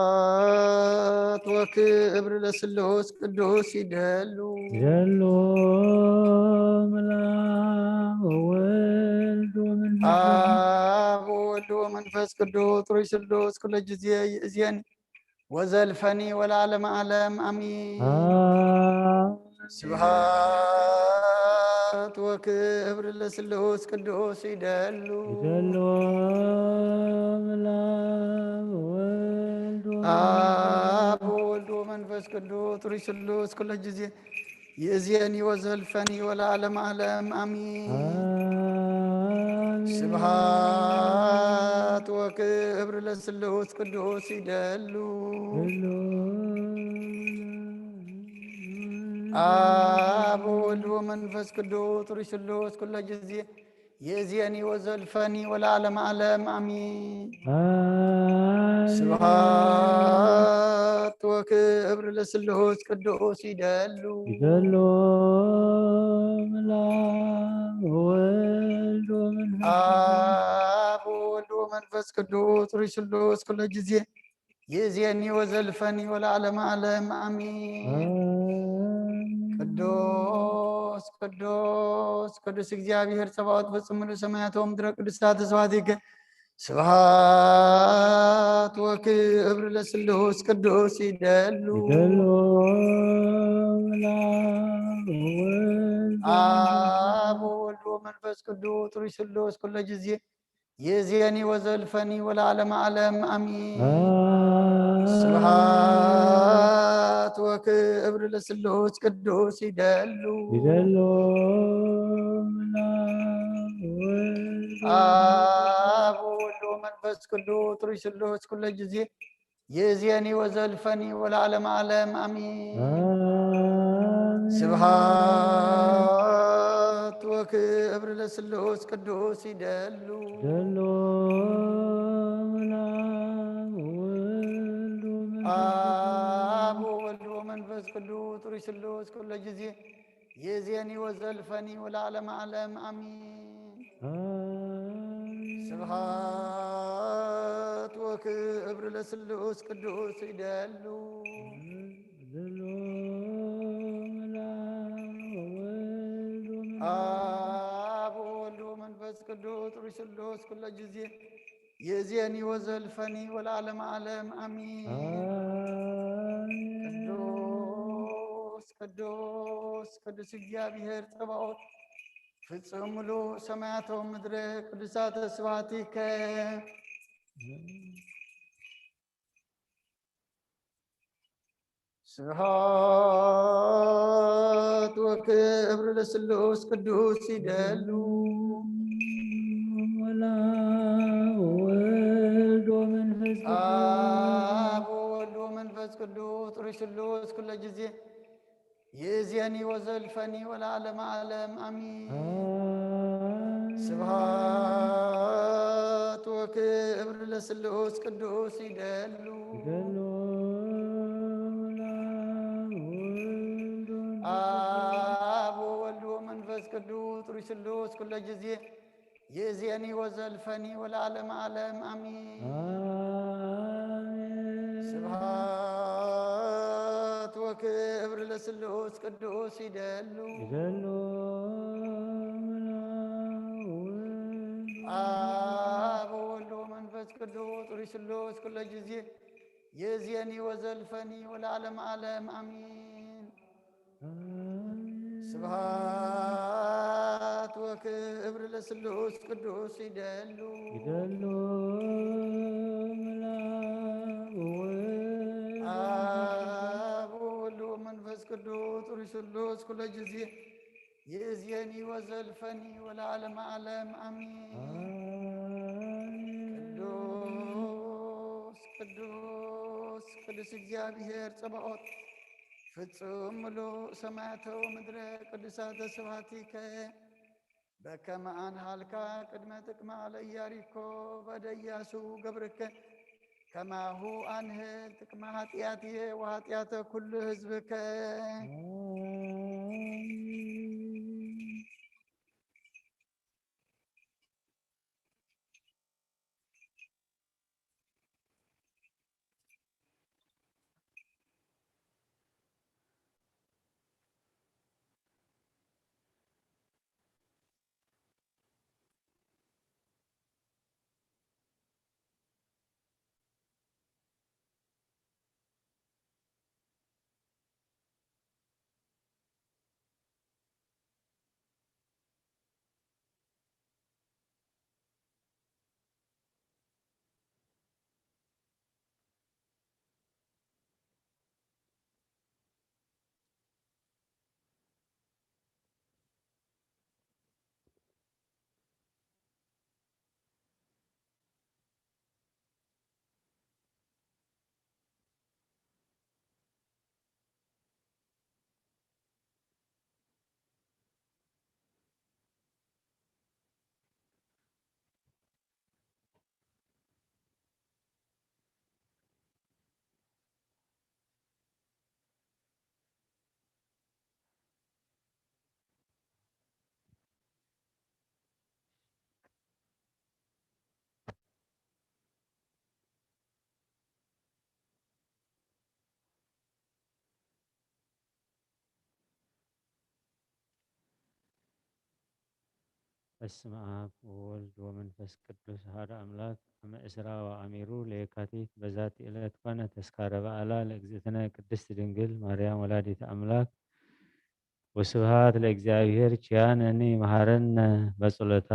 ስብሐት ወክብር ለስሉስ ቅዱስ ይደሉ። ይደሉ። ምላም ወወልድ ወመንፈስ ቅዱስ። አብ ወወልድ ወመንፈስ ቅዱስ ጥሩይ ስሉስ ኩለ ጊዜ ይእዜን ወዘልፈኒ ወለዓለመ ዓለም አሚን። አሜን። ስብሐት ወክብር ለስሉስ ቅዱስ ይደሉ። ይደሉ። ምላም ወወልድ ወመንፈስ አብ ወወልድ ወመንፈስ ቅዱስ ጥሩይ ስሉስ ኩለ ጊዜ ይእዜኒ ወዘልፈኒ ወለዓለመ ዓለም አሚን። አሜን። ስብሐት ወክብር ለስሉስ ቅዱስ ይደሉ። ይደሉ። አብ ወወልድ ወመንፈስ ቅዱስ ጥሩይ ስሉስ ኩለ ጊዜ ይእዜኒ ወዘልፈኒ ወለዓለመ ዓለም አሚን። አሜን። ስብሐት ወክብር ለስሉስ ቅዱስ ይደሉ። ይደሉ። ምላም ወወልድ ወመንፈስ ቅዱስ። አብ ወወልድ ወመንፈስ ቅዱስ ጥሩይ ስሉስ ኩለ ጊዜ ይእዜኒ ወዘልፈኒ ወለዓለመ ዓለም አሚን። አሜን። ቅዱስ ቅዱስ ቅዱስ እግዚአብሔር ጸባኦት ፍጹም ምሉእ ሰማያት ወምድረ ቅዱሳት ስብሐቲከ። ስብሐት ወክብር ለስሉስ ቅዱስ ይደሉ። ይደሉ። ምላም ወወልድ አብ ወወልድ ወመንፈስ ቅዱስ ጥሩይ ስሉስ ኩለ ጊዜ ይእዜኒ ወዘልፈኒ ወለዓለመ ዓለም አሚን። አሜን። ስብሐት ወክብር ለስሉስ ቅዱስ ይደሉ። ይደሉ። ምላም ወወልድ አብ ወወልድ ወመንፈስ ቅዱስ ጥሩይ ስሉስ ኩለ ጊዜ ይእዜኒ ወዘልፈኒ ወለዓለመ ዓለም አሚን። አሜን። ስብሐት ወክብር ለስሉስ ቅዱስ ይደሉ። ይደሉ። ምላም ወወልድ ወመንፈስ አብ ወወልድ ወመንፈስ ቅዱስ ጥሩይ ስሉስ ኩለ ጊዜ ይእዜኒ ወዘልፈኒ ወለዓለመ ዓለም አሚን። አሜን። ስብሐት ወክብር ለስሉስ ቅዱስ ይደሉ። ይደሉ። ምላም ወወልድ ወመንፈስ አብ ወወልድ ወመንፈስ ቅዱስ ጥሩይ ስሉስ ኩለ ጊዜ ይእዜኒ ወዘልፈኒ ወለዓለመ ዓለም አሚን። አሜን። ቅዱስ ቅዱስ ቅዱስ እግዚአብሔር ጸባኦት ፍጹም ምሉእ ሰማያተ ወምድረ ቅዱሳተ ስብሐቲከ። ስብሐት ወክብር ለስሉስ ቅዱስ ይደሉ። ወላ ወወልድ ወመንፈስ ቅዱስ። አብ ወወልድ ወመንፈስ ቅዱስ ጥሩይ ስሉስ ኩለ ጊዜ ይእዜኒ ወዘልፈኒ ወለዓለመ ዓለም አሚን። አሜን። ስብሐት ወክብር ለስሉስ ቅዱስ ይደሉ። ይደሉ። ወላ ወወልድ ወመንፈስ አብ ወወልድ ወመንፈስ ቅዱስ ጥሩይ ስሉስ ኩለ ጊዜ ይእዜኒ ወዘልፈኒ ወለዓለመ ዓለም አሚን። አሜን። ስብሐት ወክብር ለስሉስ ቅዱስ ይደሉ። ይደሉ። ወላ ወወልድ አብ ወወልድ ወመንፈስ ቅዱስ ጥሩይ ስሉስ ኩለ ጊዜ ይእዜኒ ወዘልፈኒ ወለዓለመ ዓለም አሚን። ስብሐት ወክብር ለስሉስ ቅዱስ ይደሉ። ይደሉ። ወላ ወወልድ አብ ወወልድ ወመንፈስ ቅዱስ ጥሩይ ስሉስ ኩለ ጊዜ ይእዜኒ ወዘልፈኒ ወለዓለመ ዓለም ኣሜን። ቅዱስ ቅዱስ ቅዱስ እግዚኣብሔር ጸባኦት፣ ፍጹም ምሉእ ሰማያተ ወምድረ ቅዱሳተ ስብሐቲከ። በከመ ኣንሃልካ ቅድመ ጥቅማ ለኢያሪኮ በደ ኢያሱ ገብርከ፣ ከማሁ ኣንህል ጥቅመ ኃጢአትየ ወኃጢአተ ኩሉ ህዝብከ። በስመ አብ ወወልድ ወመንፈስ ቅዱስ አሐዱ አምላክ። አመ ዕስራ ወአሚሩ ለየካቲት በዛቲ ዕለት ኮነ ተስካረ በዓላ ለእግዝእትነ ቅድስት ድንግል ማርያም ወላዲተ አምላክ። ወስብሐት ለእግዚአብሔር። ኪያነኒ መሐረነ በጸሎታ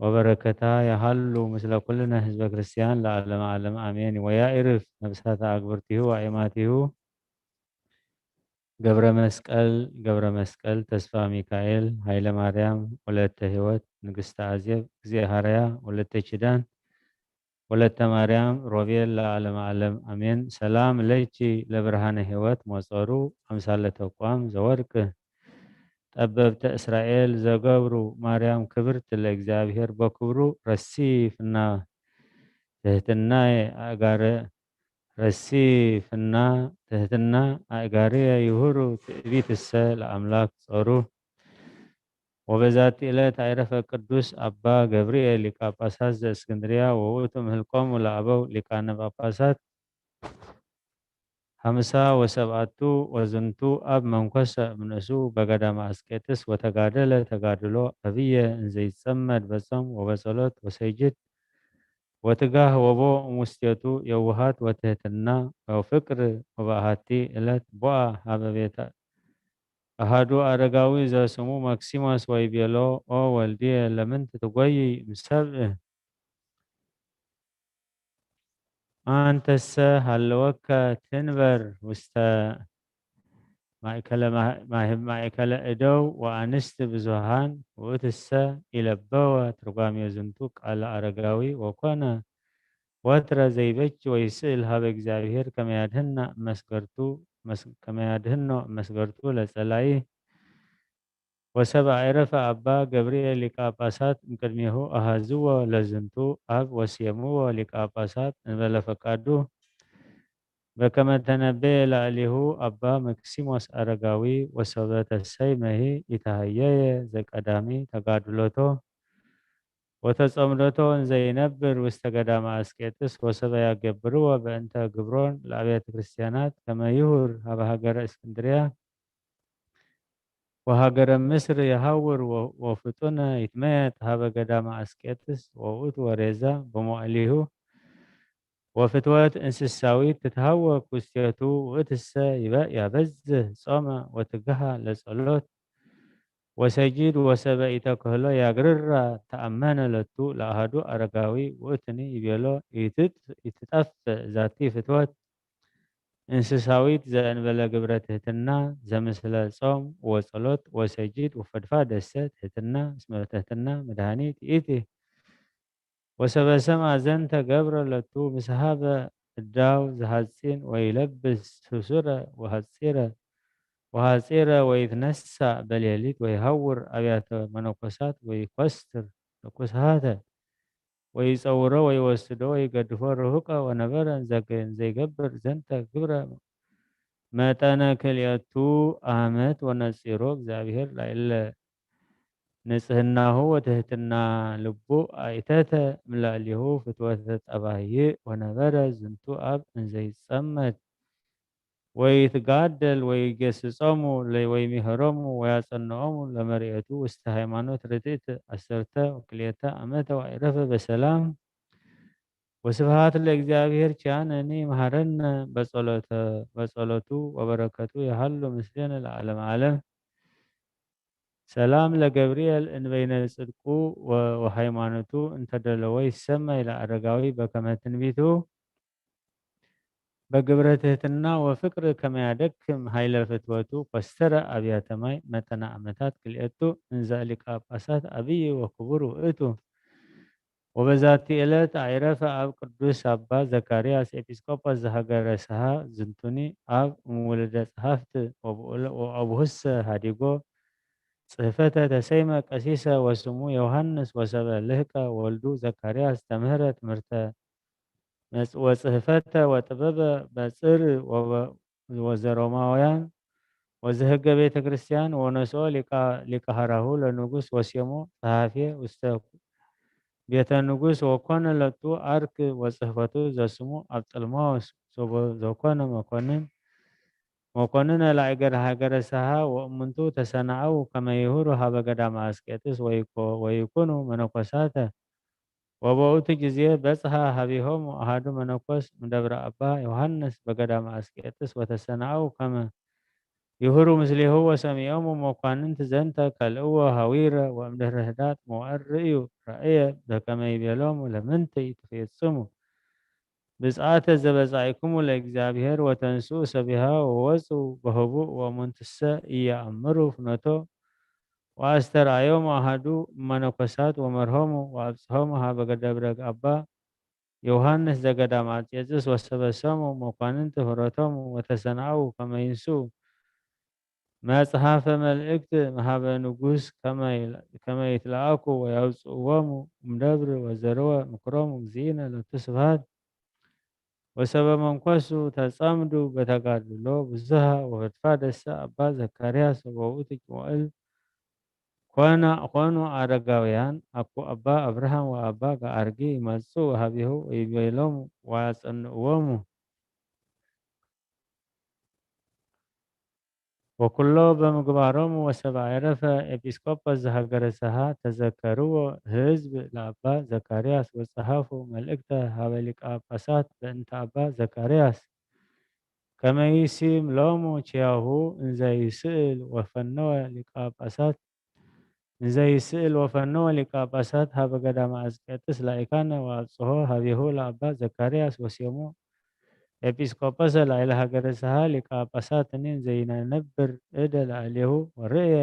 ወበረከታ የሃሉ ምስለ ኩልነ ህዝበ ክርስቲያን ለዓለመ ዓለም አሜን። ወያኢርፍ ነፍሳተ አግብርቲሁ ወአይማቲሁ ገብረ መስቀል፣ ገብረ መስቀል፣ ተስፋ ሚካኤል፣ ኃይለ ማርያም፣ ወለተ ሕይወት፣ ንግስተ አዜብ፣ እግዚአብሔርያ፣ ወለተ ኪዳን፣ ወለተ ማርያም፣ ሮቤል ለዓለመ ዓለም አሜን። ሰላም ለኪ ለብርሃነ ሕይወት ሞጸሩ አምሳለ ተቋም ዘወርቅ ጠበብተ እስራኤል ዘገብሩ ማርያም ክብርት ለእግዚአብሔር በክብሩ ረሲፍና ትህትናየ አእጋረ ረሲፍና ትህትና አእጋርየ ይሁሩ ትዕቢትሰ ለአምላክ ጾሩ። ወበዛቲ ዕለት አይረፈ ቅዱስ አባ ገብርኤል ሊቀ ጳጳሳት ዘእስክንድርያ ወውእቱ ምህልቆሙ ለአበው ሊቃነ ጳጳሳት ሐምሳ ወሰብአቱ። ወዝንቱ አብ መንኮሰ እምንእሱ በገዳመ አስቄጥስ ወተጋደለ ተጋድሎ አብየ እንዘይጸመድ በጾም ወበጸሎት ወሰይጅድ ወትጋህ ወቦ እሙስቴቱ የውሃት ወትህትና ወፍቅር። ወበአሐቲ ዕለት ቦአ ሀበ ቤተ አሐዱ አረጋዊ ዘስሙ መክሲሞስ ወይቤሎ ኦ ወልድየ ለምንት ትጎይይ እምሰብእ አንተሰ ሀለወከ ትንበር ውስተ ማእከለ ማህ-፣ ማህ-፣ ማእከለ እደው ወአንስት ብዙሃን ውእትሰ ኢለበወ። ትርጓሜ ዝንቱ ቃለ አረጋዊ ወኮነ ወትረ ዘይበች ወይስእል ሀበ እግዚአብሔር ከመያድህና መስገርቱ መስ-፣ ከመያድህኖ መስገርቱ ለጸላኢ። ወሰብ አዕረፈ አባ ገብርኤል ሊቀ ጳጳሳት እምቅድሜሁ አሃዝዎ ለዝንቱ አብ ወስየምዎ ሊቀ ጳጳሳት እንበለ ፈቃዱ። በከመ ተነበየ ላዕሌሁ አባ መክሲሞስ አረጋዊ ወሰበ ተሰይመሂ ኢተሃየየ ዘቀዳሚ ተጋድሎቶ ወተጸምዶቶ እንዘይነብር ውስተ ገዳመ አስቄጥስ ወሰበ ያገብርዎ በእንተ ግብሮን ለአብያተ ክርስቲያናት ከመ ይሁር ሀበ ሀገረ እስክንድርያ ወሀገረ ምስር የሐውር ወ-፣ ወፍጡነ ይትመየጥ ሀበ ገዳመ አስቄጥስ ወውእቱ ወሬዛ በመዋዕሊሁ ወፍትወት እንስሳዊት ትትሐወክ ውስቴቱ ውእትሰ ይበ-፣ ያበዝህ ጾመ ወትግሃ ለጸሎት ወሰጂድ ወሰበ ኢተክህሎ ያግርራ ተአመነ ለቱ ለአሐዱ አረጋዊ ውእትኒ ይቤሎ ኢትጥ-፣ ኢትጠፍእ ዛቲ ፍትወት እንስሳዊት ዘእንበለ ግብረ ትህትና ዘምስለ ጾም ወጸሎት ወሰጂድ ወፈድፋደሰ ትህትና እስመ ትህትና መድኃኒት ይእቲ። ወሰበሰማ ዘንተ ገብረ ለቱ ምስሃበ እዳው ዝሃጺን ወይለብስ ሱሱረ ወሃጺረ ወሃጺረ ወይትነሳእ በሌሊት ወይሃውር ኣብያተ መነኮሳት ወይኮስትር ርኩሳተ ወይጸውሮ ወይወስዶ ወይገድፎ ርሁቀ ወነበረ እንዘገ-፣ እንዘይገብር ዘንተ ግብረ መጠነ ክልኤቱ ዓመት ወነጺሮ እግዚኣብሔር ላይለ ንጽህናሁ ወትህትና ልቡ ኣይተተ እምላእሊሁ ፍትወተ ጠባይእ ወነበረ ዝንቱ ኣብ እንዘይጸመት ወይትጋደል ወይገስጾሙ ለ-፣ ወይሚህሮሙ ወያጸንኦሙ ለመርኤቱ ውስተ ሃይማኖት ርትዕት ዓሰርተ ወክልኤተ ዓመተ ወኣይረፈ በሰላም። ወስብሐት ለእግዚኣብሔር ኪያነኒ መሐረነ በጸሎተ-፣ በጸሎቱ ወበረከቱ ይሃሉ ምስሌነ ለዓለመ ዓለም። ሰላም ለገብርኤል እንበይነ ጽድቁ ወ-፣ ወሃይማኖቱ እንተደለወ ይሰመይ ለአረጋዊ በከመ ትንቢቱ በግብረ ትህትና ወፍቅር ከመ ያደክም ኃይለ ፍትወቱ ኮስተረ አብያተ ማይ መጠነ ዓመታት ክልኤቱ እንዘ ሊቀ ጳጳሳት አብይ ወክቡር ውእቱ። ወበዛቲ ዕለት አይረፈ አብ ቅዱስ አባ ዘካርያስ ኤጲስቆጶስ ዘሀገረ ሰሃ ዝንቱኒ አብ እምውልደ ጸሐፍት ወብኡለ-፣ ወአቡሁሰ ሃዲጎ ጽሕፈተ ተሰይመ ቀሲሰ ወስሙ ዮሐንስ ወሰበ ልህቀ ወልዱ ዘካርያስ ተምህረ ትምህርተ መጽ-፣ ወጽሕፈተ ወጥበበ በጽር ወበ-፣ ወዘሮማውያን ወዘህገ ቤተ ክርስቲያን ወነስኦ ሊቃ-፣ ሊቀ ሐራሁ ለንጉስ ወሴሞ ጸሐፌ ውስተ ቤተ ንጉስ ወኮነ ለቱ አርክ ወጽሕፈቱ ዘስሙ አብጠልማዎስ ሶቦ ዘኮነ መኮንን መኮንነ ለአገረ ሀገረ ሰሃ ወእሙንቱ ተሰናአው ከመ ይሁሩ ሀበ ገዳመ አስቄጥስ ወይኮ-፣ ወይኩኑ መነኮሳተ። ወበውእቱ ጊዜ በጽሐ ሀቢሆሙ አሐዱ መነኮስ እምደብረ አባ ዮሐንስ በገዳመ አስቄጥስ ወተሰናአው ከመ ይሁሩ ምስሌሁ ወሰሚዖሙ መኳንንት ዘንተ ከልእዎ ሀዊረ ወእምድህረ ህዳጥ መዋዕል ርእዩ ራእየ በከመ ይቤሎሙ ለምንት ኢትፌጽሙ ብጽዓተ ዘበጻይኩሙ ለእግዚኣብሔር ወተንስኡ ሰቢሃ ወወጹ በህቡእ ወእሙንትሰ ኢየአምሩ ፍኖቶ ወአስተርአዮም አሐዱ መነኮሳት ወመርሆሙ ወአብጽሖሙ ሀበ ደብረ አባ ዮሐንስ ዘገዳም አስቄጥስ ወሰበሰሙ መኳንንት ሆረቶሙ ወተሰናአው ከመ ይንስኡ መጽሐፈ መልእክት መሀበ ንጉስ ከመ ይትለአኩ ወያውፅእዎሙ እምደብር ወዘርወ ምክሮሙ እግዚእነ ለቱ ስብሐት ወሰበ መንኮሱ ተጻምዱ በተጋድሎ ብዙሃ ወፈድፋደሰ አባ ዘካርያስ ወውእቱ መዋእል ኮነ ኮኑ አረጋውያን አኩ አባ አብርሃም ወአባ ገአርጊ ይመጹ ሀቢሁ ወይቤሎሙ ወያጸንእዎሙ። ወኩሎ በምግባሮሙ ወሰብአ የረፈ ኤጲስቆጶስ ዘሀገረ ሰሃ ተዘከርዎ ህዝብ ለአባ ዘካርያስ ወጸሐፉ መልእክተ ሀበ ሊቀ ጳጳሳት በእንተ አባ ዘካርያስ ከመ ይሲም ሎሙ ኪያሁ እንዘ ይስእል ወፈነወ ሊቀ ጳጳሳት እንዘ ይስእል ወፈነወ ሊቀ ጳጳሳት ሀበ ገዳመ አስቄጥስ ላይካነ ወአብጽሖ ሀቤሁ ለአባ ዘካርያስ ወሴሞ ኤጲስቆጶሰ ላዕለ ሀገረ ሰሃ ሊቀ ጳጳሳትኒ እንዘ ይነብር እደ ላዕሌሁ ወርእየ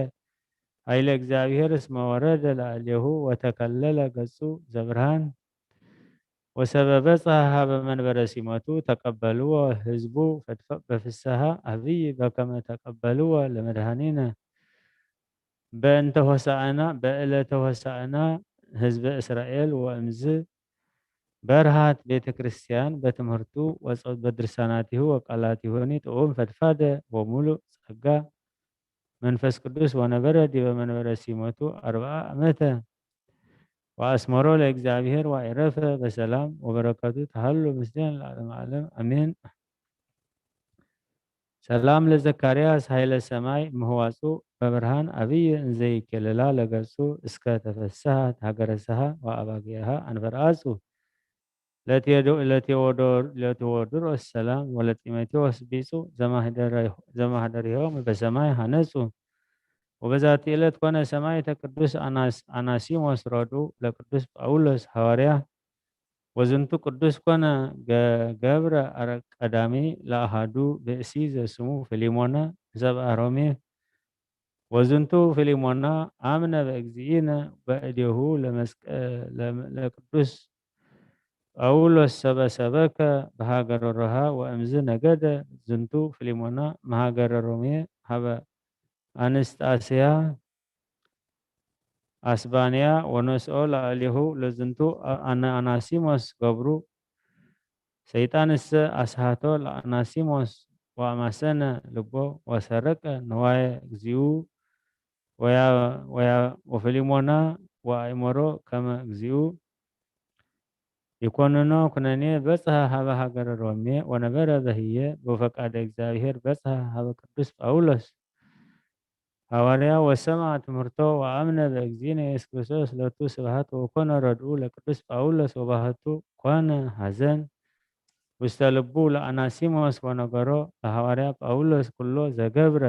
ኃይለ እግዚአብሔር እስመ ወረደ ላዕሌሁ ወተከለለ ገጹ ዘብርሃን ወሰበ በጽሐ ሀበ መንበረ ሲመቱ ተቀበልዎ ህዝቡ ፈድፈ-፣ በፍስሐ አብይ በከመ ተቀበልዎ ለመድኃኒነ በእንተ ሆሳዕና በዕለተ ሆሳዕና ህዝበ እስራኤል ወእምዝ በርሃት ቤተ ክርስቲያን በትምህርቱ ወጸ-፣ በድርሳናቲሁ ወቃላቲሁኒ ጥዑም ፈድፋደ ወሙሉእ ጸጋ መንፈስ ቅዱስ ወነበረ ዲበ መንበረ ሲመቱ አርብዓ ዓመተ ወአስመሮ ለእግዚአብሔር ወአዕረፈ በሰላም ወበረከቱ ተሃሉ ምስሌነ ለዓለመ ዓለም አሜን። ሰላም ለዘካርያስ ኃይለ ሰማይ ምህዋጹ በብርሃን አብይ እንዘይኬልላ ለገጹ እስከ ተፈስሐት ሀገረ ሰሃ ወአባግያሃ አንፈርአጹ ለቴዶ-፣ ለቴዎዶር-፣ ለቴዎድሮስ ሰላም ወለጢሞቴዎስ ቢጹ ዘማህደረ-፣ ዘማህደሪሆም በሰማይ ሐነጹ። ወበዛቲ ዕለት ኮነ ሰማዕተ ቅዱስ አናስ-፣ አናሲሞስ ሮዱ ለቅዱስ ጳውሎስ ሐዋርያ ወዝንቱ ቅዱስ ኮነ ገ-፣ ገብረ አረ-፣ ቀዳሚ ለአሃዱ ብእሲ ዘስሙ ፊሊሞና ንሰብአ ሮሜ። ወዝንቱ ፊሊሞና አምነ በእግዚእነ በእዴሁ ለመስቀ-፣ ለም-፣ ለቅዱስ ጳውሎስ ሰበ ሰበከ በሃገረ ሮሃ ወእምዝ ነገደ ዝንቱ ፊሊሞና መሃገረ ሮሜ ሀበ አንስጣስያ አስባንያ ወነስኦ ላዕሌሁ ለዝንቱ አነ አናሲሞስ ገብሩ። ሰይጣንሰ አስሃቶ ለአናሲሞስ ወአማሰነ ልቦ ወሰረቀ ንዋየ እግዚኡ ወያ-፣ ወያ-፣ ወፊሊሞና ወአእመሮ ከመ እግዚኡ ይኮንኖ ኩነኔ በጽሐ ሀበ ሀገረ ሮሜ ወነበረ በህየ በፈቃደ እግዚአብሔር በጽሐ ሀበ ቅዱስ ጳውሎስ ሐዋርያ ወሰምዐ ትምህርቶ ወአምነ በእግዚእነ ኢየሱስ ክርስቶስ ሎቱ ስብሐት ወኮነ ረድኡ ለቅዱስ ጳውሎስ ወባህቱ ኮነ ሐዘን ውስተ ልቡ ለአናሲሞስ ወነገሮ ለሐዋርያ ጳውሎስ ኩሎ ዘገብረ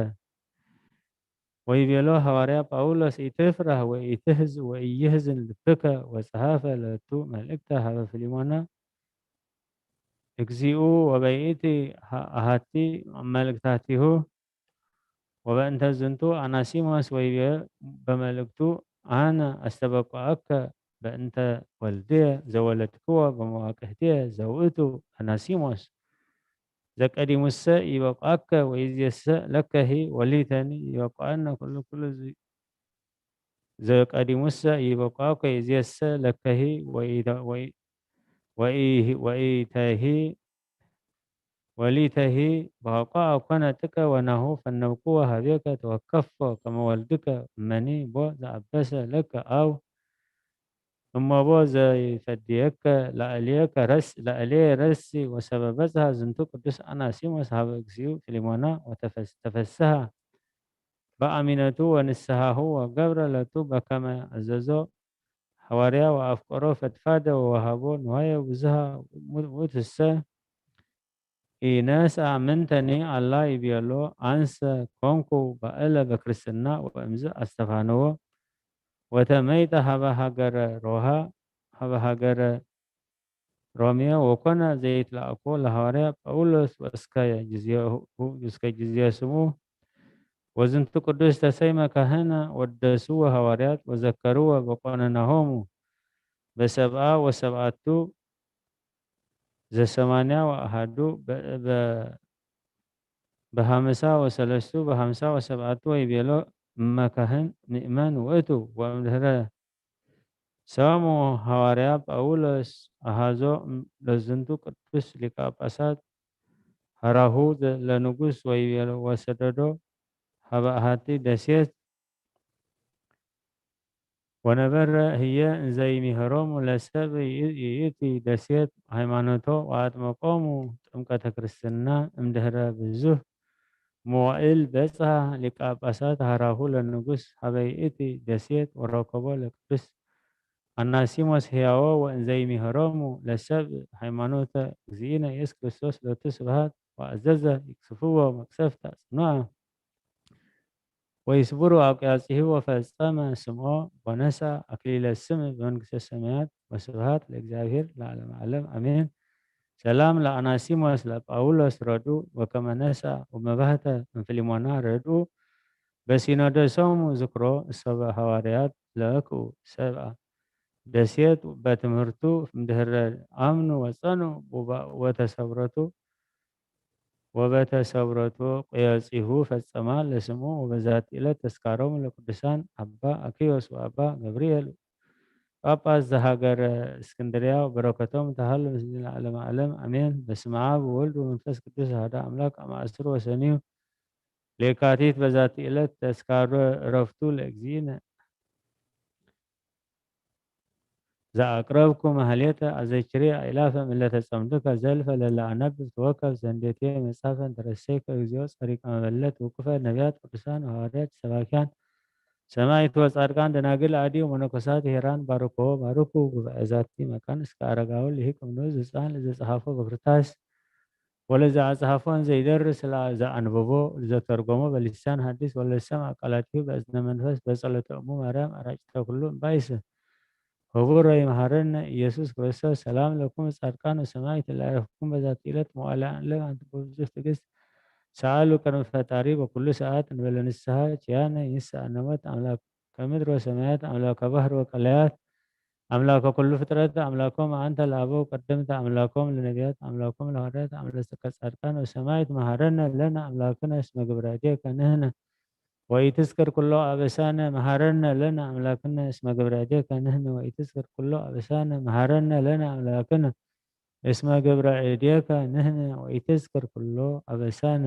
ወይቤሎ ሐዋርያ ጳውሎስ ኢትፍራህ ወኢትህዝ ወኢይህዝን ልብከ ወጸሐፈ ለቱ መልእክተ ሀበ ፊሊሞና እግዚኡ ወበይእቲ አሃቲ መልእክታቲሁ ወበእንተ ዝንቱ አናሲሞስ ወይቤ በመልእክቱ አነ አስተበቋአከ በእንተ ወልድየ ዘወለድክዎ በመዋቅህትየ ዘውእቱ አናሲሞስ ዘቀዲሙሰ ይበቋከ ወይዝየሰ ለከሂ ወሊተኒ ይበቋአነ ኩሉ ኩሉ ዚ-፣ ዘቀዲሙሰ ይበቋከ ወይዝየሰ ለከሂ ወይተ-፣ ወይ-፣ ወይ-፣ ወይተሂ ወሊተሂ በቋቋ ኮነ ጥቀ ወናሁ ፈነውክዎ ሀቤከ ተወከፎ ከመ ወልድከ እመኒ ቦ ዘአበሰ ለከ አው እመቦ ዘይፈድየከ ላዕሌከ ረስ-፣ ላዕሌ ረሲ ወሰበ በጽሐ ዝንቱ ቅዱስ አናሲሞስ ሀበ እግዚኡ ፊሊሞና ወተፈስ-፣ ተፈስሐ በአሚነቱ ወንስሐሁ ወገብረ ለቱ በከመ አዘዞ ሐዋርያ ወአፍቀሮ ፈድፋደ ወወሃቦ ንዋየ ብዙሃ ውእቱሰ ኢነስአ ምንተኒ አላ ይቤሎ አንሰ ኮንኩ ባእለ በክርስትና ወእምዝ አስተፋነዎ ወተመይጠ ሀበ ሀገረ ሮሃ ሀበ ሀገረ ሮሜ ወኮነ ዘይትለአኮ ለሐዋርያ ጳውሎስ ወእስከ ጊዜሁ-፣ እስከ ጊዜ ስሙ ወዝንቱ ቅዱስ ተሰይመ ካህነ ወደስዎ ሐዋርያት ወዘከርዎ በቆነናሆሙ በሰብአ ወሰብአቱ ዘሰማንያ ወአሃዱ በ-፣ በ-፣ በሐምሳ ወሰለስቱ በሐምሳ ወሰብአቱ ወይቤሎ እመ ካህን ምእመን ውእቱ ወእምድህረ ሰሙ ሐዋርያ ጳውሎስ አሃዞ ለዝንቱ ቅዱስ ሊቀ ጳጳሳት ሐራሁ ለንጉስ ወይቤሎ ወሰደዶ ሀበ አሃቲ ደሴት ወነበረ ህየ እንዘ ይሚሀሮሙ ለሰብ ይእቲ ደሴት ሃይማኖቶ ወአጥመቆሙ ጥምቀተ ክርስትና እምድህረ ብዙህ መዋእል በጽሐ ሊቀ ጳጳሳት ሀራሁ ለንጉስ ሀበ ይእቲ ደሴት ወረከቦ ለቅዱስ አናሲሞስ ህያዎ ወእንዘ ይሚሀሮሙ ለሰብ ሃይማኖተ እግዚእነ ኢየሱስ ክርስቶስ ሎቱ ስብሐት ወአዘዘ ይቅስፍዎ መቅሰፍት አጽንዐ ወይስብሩ አውቅያጺሁ ወፈጸመ ስምዖ ወነሳ አክሊለ ስም በመንግስተ ሰማያት ወስብሐት ለእግዚአብሔር ለዓለመ ዓለም አሜን። ሰላም ለአናሲሞስ ለጳውሎስ ረዱ ወከመ ነሳ ወመባህተ እንፍሊሞና ረዱ በሲኖዶሶሙ ዝክሮ እሰበ ሐዋርያት ለእክኡ ሰብአ ደሴት በትምህርቱ እምድህረ አምኑ ወጸኑ ወተሰብረቱ ወበተሰብረቱ ቅየጺሁ ፈጸማ ለስሙ ወበዛቲ ዕለት ተስካሮም ለቅዱሳን አባ አክዮስ ወአባ ገብርኤል ጳጳስ ዘሃገረ እስክንድርያ በረከቶም ተሃሉ ምስለ ዓለም ዓለም አሜን። በስመ አብ ወወልድ ወመንፈስ ቅዱስ አሐዱ አምላክ አመ አስሩ ወሰኒዩ ለየካቲት በዛቲ ዕለት ተስካሮ ዕረፍቱ ለእግዚእነ ዘአቅረብኩ ማህሌተ አዘኪሬ አእላፈ ምለተ ጸምዱከ ዘልፈ ለለ አነብብ ተወከፍ ዘንዴቴ መጽሐፈ እንተረሰይከ እግዚኦ ጸሪቀ መበለት ውቁፈ ነቢያት ቅዱሳን ሐዋርያት ሰባኪያን ሰማዕት ወጻድቃን ደናግል አዲ ወመነኮሳት ሄራን ባርኮ ባርኩ ጉባኤ ዛቲ መካን እስከ አረጋዊ ልሂቅ ምኑ ዝጻን ለዘጸሐፎ በክርታስ ወለዘአጽሐፎን ዘይደርስ ለዘአንበቦ ለዘተርጎሞ በልሳን ሐዲስ ወለሰምዐ ቃላቲሁ በእዝነ መንፈስ በጸሎተ እሙ ማርያም አራጭተ ኩሉ እምባይስ ክቡር ወይ መሐረነ ኢየሱስ ክርስቶስ ሰላም ለኩም ጻድቃን ወሰማዕት ላይኩን በዛቲ ዕለት መዋዕለ ዓለም ኣንቲ ብዙሕ ትዕግስት ሰኣሉ ቅድሚ ፈጣሪ በኩሉ ሰዓት እንበለ ንስሐ ኪያነ ይንሳእ ነሞት ኣምላከ ምድር ወሰማያት ኣምላከ ባህር ወቀላያት ኣምላከ ኩሉ ፍጥረት ኣምላኮም ኣንተ ለአበው ቀደምት ኣምላኮም ለነቢያት ኣምላኮም ለሐዋርያት ኣምላከ ጻድቃን ወሰማዕት መሐረነ ለነ ኣምላክነ እስመ ግብረ እዴከ ንህነ ወኢትዝክር ኩሎ አበሳነ መሐረነ ለነ አምላክነ እስመ ግብረ እዴከ ንህነ ወኢትዝክር ኩሎ አበሳነ መሐረነ ለነ አምላክነ እስመ ግብረ እዴከ ንህነ ወኢትዝክር ኩሎ አበሳነ።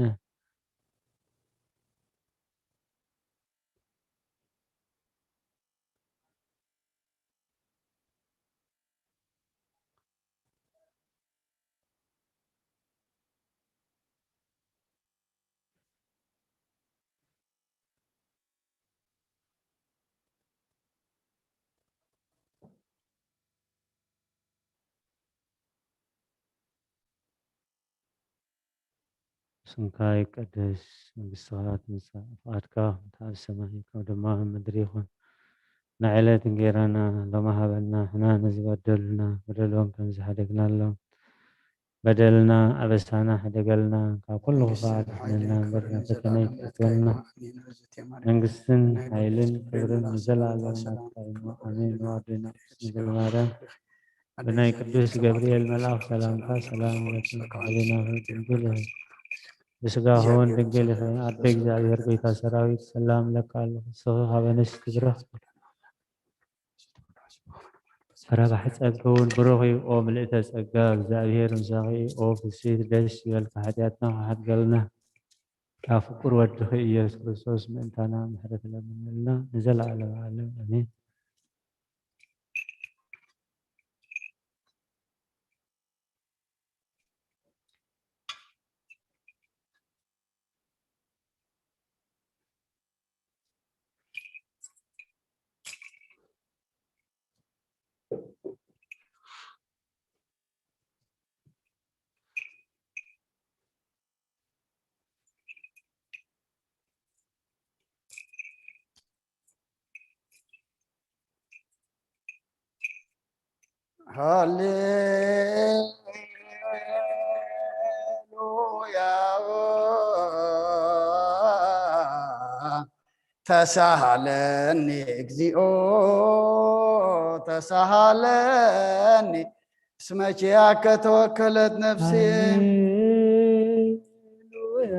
ስምካ ይቀደስ፣ መንግስትኻ ትምጻእ፣ ፍቓድካ ከምቲ ኣብ ሰማይ ከምኡ ድማ ኣብ ምድሪ ይኹን። ንዕለት እንጌራና ሎሚ ሃበና፣ ንሕና ንዝበደሉና በደሎም ከም ዝሓደግናሎም በደልና ኣበሳና ሕደገልና፣ ካብ ኩሉ ክፍኣት ኣድሕነና እምበር ናብ ፈተነ ኣይተእትወና። መንግስትን ሓይልን ክብርን ንዘለኣለም ናትካ እዩ። ኣሜን። ወኣዴና ቅድስት ድንግል ማርያም ብናይ ቅዱስ ገብርኤል መልኣኽ ሰላምታ ሰላም ለኪ፣ ሕሊናኺ ድንግል ኢኺ፣ ብስጋኺ እውን ድንግል ኢኺ። ኣደ እግዚኣብሔር ጎይታ ሰራዊት ሰላም እለኪ ኣለኹ። ንስኺ ካብ ኣንስቲ ብሩኽቲ ፍረ ባሕሪ ጸጋውን ብሩኽ እዩ። ኦ ምልእተ ጸጋ፣ እግዚኣብሔር ምሳኺ እዩ። ኦ ፍስሕቲ ደስ ይበልኪ፣ ሓጢኣትና ክሓድገልና ካብ ፍቁር ወድኺ ኢየሱስ ክርስቶስ ምእንታና ምሕረት ለምንልና ንዘለዓለመ ዓለም ኣሜን። ሃሌሉያ ተሳሃለኒ እግዚኦ ተሳሃለኒ እስመ ኪያከ ተወከለት ነፍሴ። ሃሌሉያ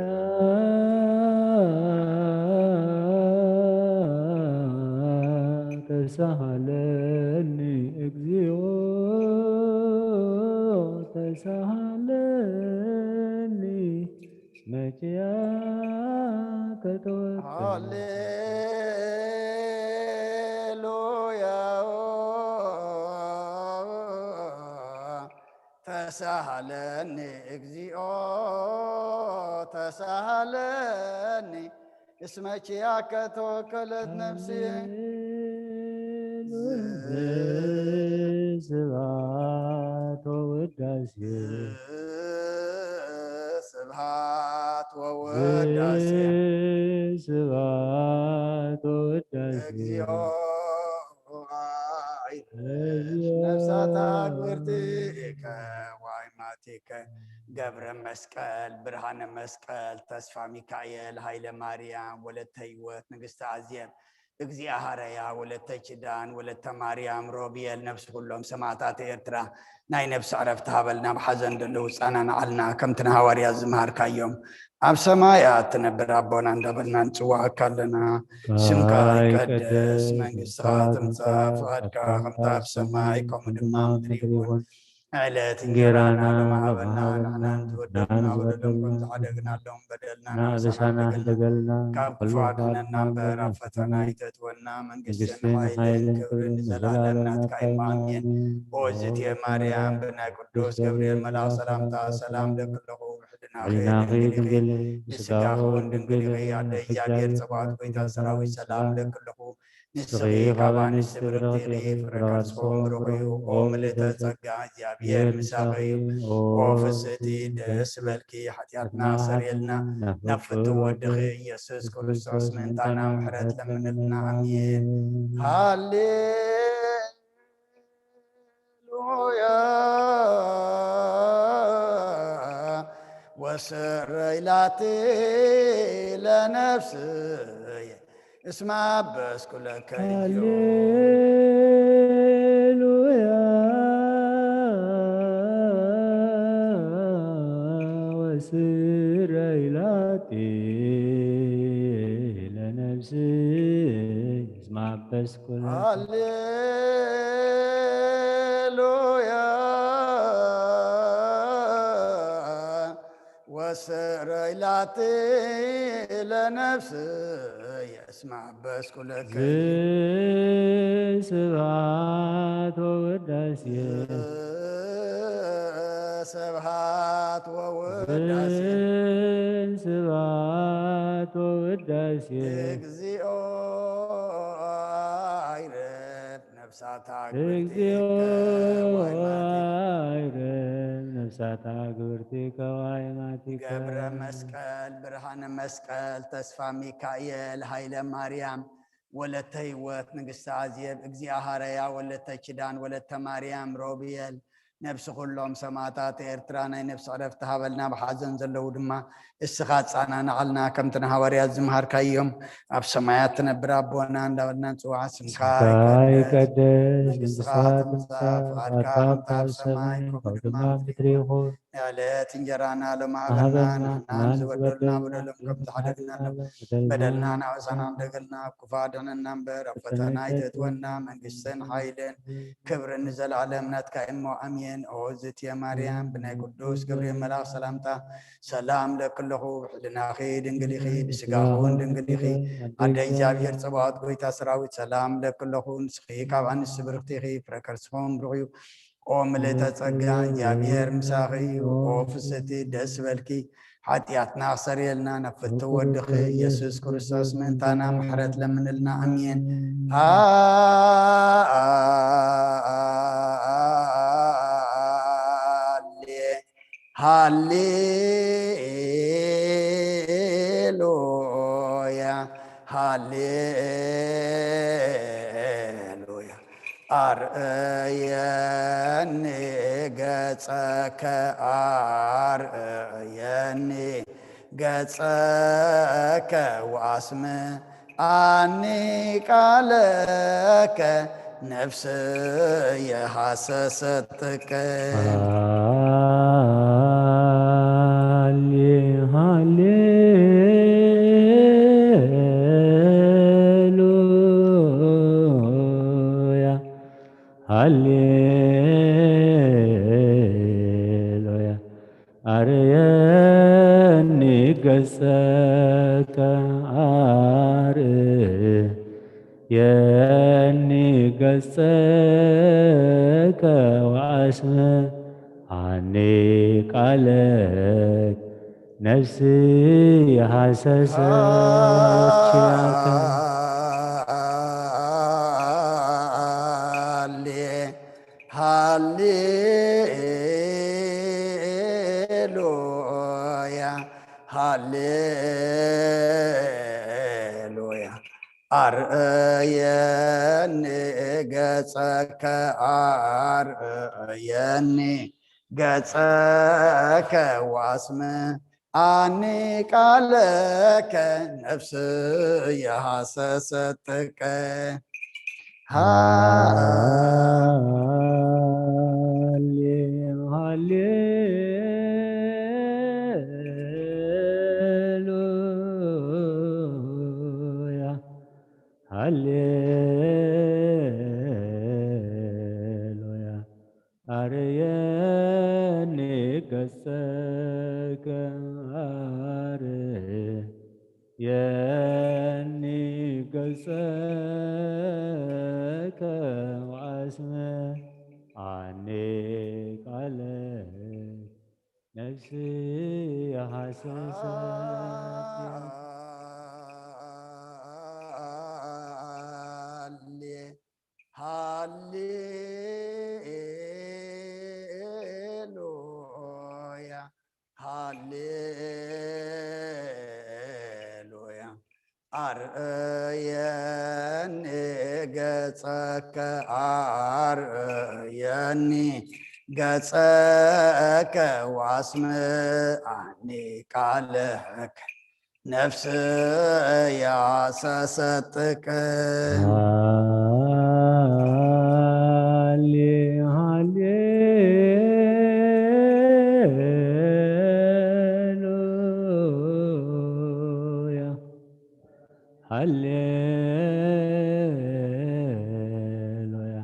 ተሳሃለኒ እግዚኦ ተሳሃለኒ እስመ ኪያከ ተወከለት። ሃሌሉያ ተሳሃለኒ እግዚኦ ተሳሃለኒ እስመ ኪያከ ተወከለት ነፍሴ። ስብሐት ወውዳሴ ስብሐት ወውዳሴ ስብሐት ወውዳሴ እግዚኦ ነፍሳት ኣክብርቲከ ዋይማቲከ ገብረ መስቀል ብርሃነ መስቀል ተስፋ ሚካኤል ሃይለ ማርያም ወለተ ህይወት ንግስቲ ኣዜብ እግዚኣ ሃረያ ወለተ ኪዳን ወለተ ማርያም ሮብየል ነፍሲ ኩሎም ሰማእታት ኤርትራ ናይ ነፍሲ ዕረፍቲ ሃበልና ብሓዘን ዘለዉ ጸናንዓልና ከምቲ ንሃዋርያት ዝመሃርካዮም ኣብ ሰማያት ትነብር ኣቦና እንዳበልና ንጽዋዕካ ኣለና። ስምካ ይቀደስ፣ መንግስትካ ትምጻእ፣ ፍቃድካ ከምታ ኣብ ሰማይ ከምኡ ድማ ኣብ ምድሪ ይኹን። ዕለት እንጌራና ሎሚ ሃበና፣ ንሕናን ዝበደሉና በደሎም ከም ዝሓደግናሎም በደልና ንኣበሳና ሕደገልና፣ ካብ ክፉ ኣድሕነና እምበር ኣብ ፈተና ኣይተእትወና። መንግስትን ሓይልን ክብርን ንዘለኣለም ናትካ እዩ። ኣሜን። ኦ እግዝእትየ ማርያም፣ ብናይ ቅዱስ ገብርኤል መልኣኽ ሰላምታ ሰላም እለኪ ኣለኹ። ሕሊናኺ ድንግል፣ ስጋኺ እውን ድንግል ኢኺ። ኣደ እግዚኣብሔር ጸባኦት፣ ጎይታ ሰራዊት፣ ሰላም እለኪ ኣለኹ። ንስኺ ካብ ኣንስቲ ብርኽቲ ኢኺ፣ ፍረ ከርስኺ እውን ብሩኽ እዩ። ኦ ምልእተ ጸጋ፣ እግዚኣብሔር ምሳኺ እዩ። ኦ ፍስሕቲ፣ ደስ ይበልኪ፣ ሓጢኣትና ኣስተሰርየልና፣ ናብ ፍትው ወድኺ ኢየሱስ ክርስቶስ ምእንታና ምሕረት ለምንልና። ኣሜን። ሃሌ ወስረይ ላቲ ለነፍስየ እስማ በስኩለከ። ሃሌሉያ። ወስረይ ላቲ ለነፍስየ እስማ በስኩለከ። ሃሌሉያ። ወስረይ ላቲ ለነፍስየ እስማ በስኩለከ። ስብሐት ወውዳሴ። ስብሐት ወውዳሴ። ስብሐት ወውዳሴ። እግዚኦ አይረድ ነፍሳታ ክብርቲ እግዚኦ ከዋይማቲከ። አይረድ ነፍሳታ ክብርቲ ከዋይማቲከ። ገብረ መስቀል፣ ብርሃነ መስቀል፣ ተስፋ ሚካኤል፣ ኃይለ ማርያም፣ ወለተ ህይወት፣ ንግስቲ ኣዜብ፣ እግዚኣብሃረያ፣ ወለተ ኪዳን፣ ወለተ ማርያም፣ ሮብየል፣ ነብሲ ኩሎም ሰማእታት ኤርትራ ናይ ነብሲ ዕረፍቲ ሃበልና። ብሓዘን ዘለዉ ድማ እስኻ ኣጻናንዓልና፣ ከምቲ ንሃዋርያት ዝምሃርካዮም፣ ኣብ ሰማያት ትነብር ኣቦና እንዳበልና ንጽውዓ። ስምካ ስምካ ይቀደስ፣ ይቀደስ፣ መንግስትኻ መንግስትኻ ትምጻእ፣ ትምጻእ፣ ፍቓድካ ፍቓድካ ከምቲ ኣብ ከምቲ ኣብ ሰማይ ሰማይ ከምኡ ከምኡ ድማ ድማ ኣብ ምድሪ ምድሪ ይኹን። ይኹን። ዕለት እንጀራና ሎም ሃበና፣ ሃበና፣ ንሕና ንሕና ንዝበደሉና ንዝበደሉና በደሎም ከም በደልና ዝሓደግና በደልና በደልና ንሓውሳና ንደገልና፣ ኣብ ክፉእ ኣድሕነና እምበር፣ ኣብ ፈተና ፈተና ኣይተእትወና። ኣይተእትወና። መንግስትን ሓይልን ክብርን ንዘለዓለም ናትካ እሞ፣ ኣሜን። ኦ ዝትየ ማርያም፣ ብናይ ቅዱስ ገብርኤል መልኣኽ ሰላምታ፣ ሰላም ለኪ ኣለኹ። ብሕልናኺ ድንግል ኢኺ፣ ብስጋኺ እውን ድንግል ኢኺ። ኣደ እግዚኣብሔር ጸባኦት፣ ጎይታ ሰራዊት፣ ሰላም ለኪ ኣለኹ። ንስኺ ካብ ኣንስቲ ብርኽቲ ኢኺ፣ ፍረ ከርስኺ እውን ብሩኽ እዩ። ኦ ምልእተ ጸጋ፣ እግዚኣብሔር ምሳኺ እዩ። ኦ ፍስቲ፣ ደስ በልኪ፣ ሓጢኣትና ክሰርየልና ናብ ፍቱ ወድኺ ኢየሱስ ክርስቶስ ምእንታና ምሕረት ለምንልና። ኣሜን። ሃሌ-፣ ሃሌሉያ፣ ሃሌሉያ። ኣርእየኒ ገጸከ፣ ኣርእየኒ ገጸከ ወኣስምዓኒ ቃለከ፣ ነፍስየ ሃሰሰትከ። ሃሌ-፣ ሃሌ-፣ ሃሌሉያ፣ ሃሌሉያ። ኣርእየኒ ገጸከ፣ ኣርእየኒ ገጸከ ወኣስምዓኒ ቃለከ፣ ነፍስየ ሃሰሰት ኪያከ። ሃሌ-፣ ሃሌሉያ፣ ሃሌሉያ። ኣርእየኒ ገጸከ፣ ኣርእየኒ ገጸከ ወኣስምዓኒ ቃለከ፣ ነፍስየ ሃሰሰትከ። ሃ-፣ ሃሌ-፣ ሃሌ-፣ ሃሌሉያ፣ ሃሌሉያ። ኣርእየኒ ገጸከ፣ ኣርእየኒ ገጸከ ወኣስምዓኒ ቃለከ፣ ነፍስየ ሃሰሰት። ሃሌ-፣ ሃሌሉያ፣ ሃሌሉያ። ኣርእየኒ ገጸከ፣ ኣርእየኒ ገጸከ፣ ወኣስምዓኒ ቃለከ፣ ነፍስያ ሰሰጥቅ። ሃሌ፣ ሃሌ፣ ሃሌሉያ፣ ሃሌሉያ።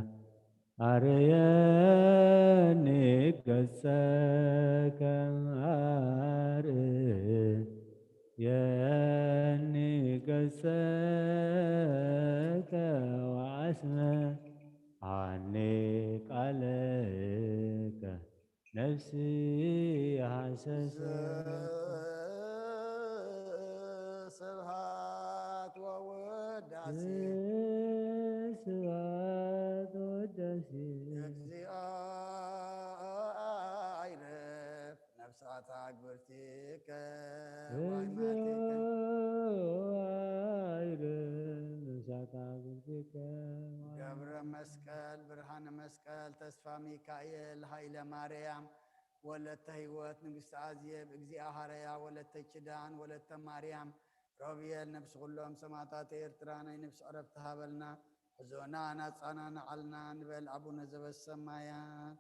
ኣርየኒ ገጸከ፣ ኣርየኒ ገጸከ፣ ወኣስምዓኒ ቃለከ፣ ነፍሲ ሃሰሰ። ስብሐት ወውዳሴ። ስብሐት ወውዳሴ። እግዚኦ ኣይረፍ ነፍሳት ኣግብርቲከ፣ ዋይማቲከ። እግዚኦ ኣይረፍ ነፍሳት ኣግብርቲከ። ገብረ መስቀል፣ ብርሃነ መስቀል፣ ተስፋ ሚካኤል፣ ሃይለ ማርያም፣ ወለተ ህይወት፣ ንግስቲ ኣዜብ፣ እግዚኣብሃረያ፣ ወለተ ኪዳን፣ ወለተ ማርያም፣ ሮብየል፣ ነፍሲ ኩሎም ሰማዕታት ኤርትራ ናይ ነፍሲ ዕረፍቲ ሃበልና። ሕዞና ናጻና ንዓልና ንበል። ኣቡነ ዘበሰማያት፣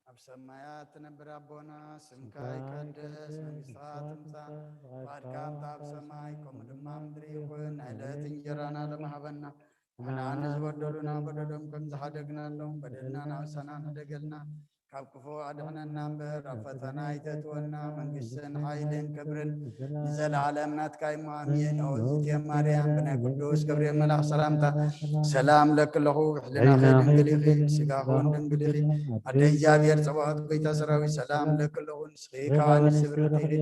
ኣብ ሰማያት ትነብር ኣቦና፣ ስምካ ይቀደስ፣ መንግስትኻ ትምጻእ፣ ፍቓድካ እንተ ኣብ ሰማይ ከምኡ ድማ ምድሪ ይኹን። ናይ ዕለት እንጀራና ሎሚ ሃበና፣ ንዓና ንዝበደሉና በደሎም ከም ዝሓደግናሎም፣ በደልና ንዓሰና ንሕደገልና፣ ካብ ክፉ ኣድሕነና እምበር፣ ኣብ ፈተና ኣይተእትወና፣ መንግስትን ሓይልን ክብርን ንዘለዓለም ናትካ እዩ። ኣሜን። ኦ እግዝእትየ ማርያም፣ ብናይ ቅዱስ ገብርኤል መልኣኽ ሰላምታ ሰላም እለኪ ኣለኹ። ሕሊናኺ ድንግል ኢኺ፣ ስጋኺ እውን ድንግል ኢኺ። ኣደ እግዚኣብሔር ጸባኦት፣ ጎይታ ሰራዊት፣ ሰላም እለኪ ኣለኹ። ንስኺ ካብ ኣንስቲ ብርኽቲ ኢኺ፣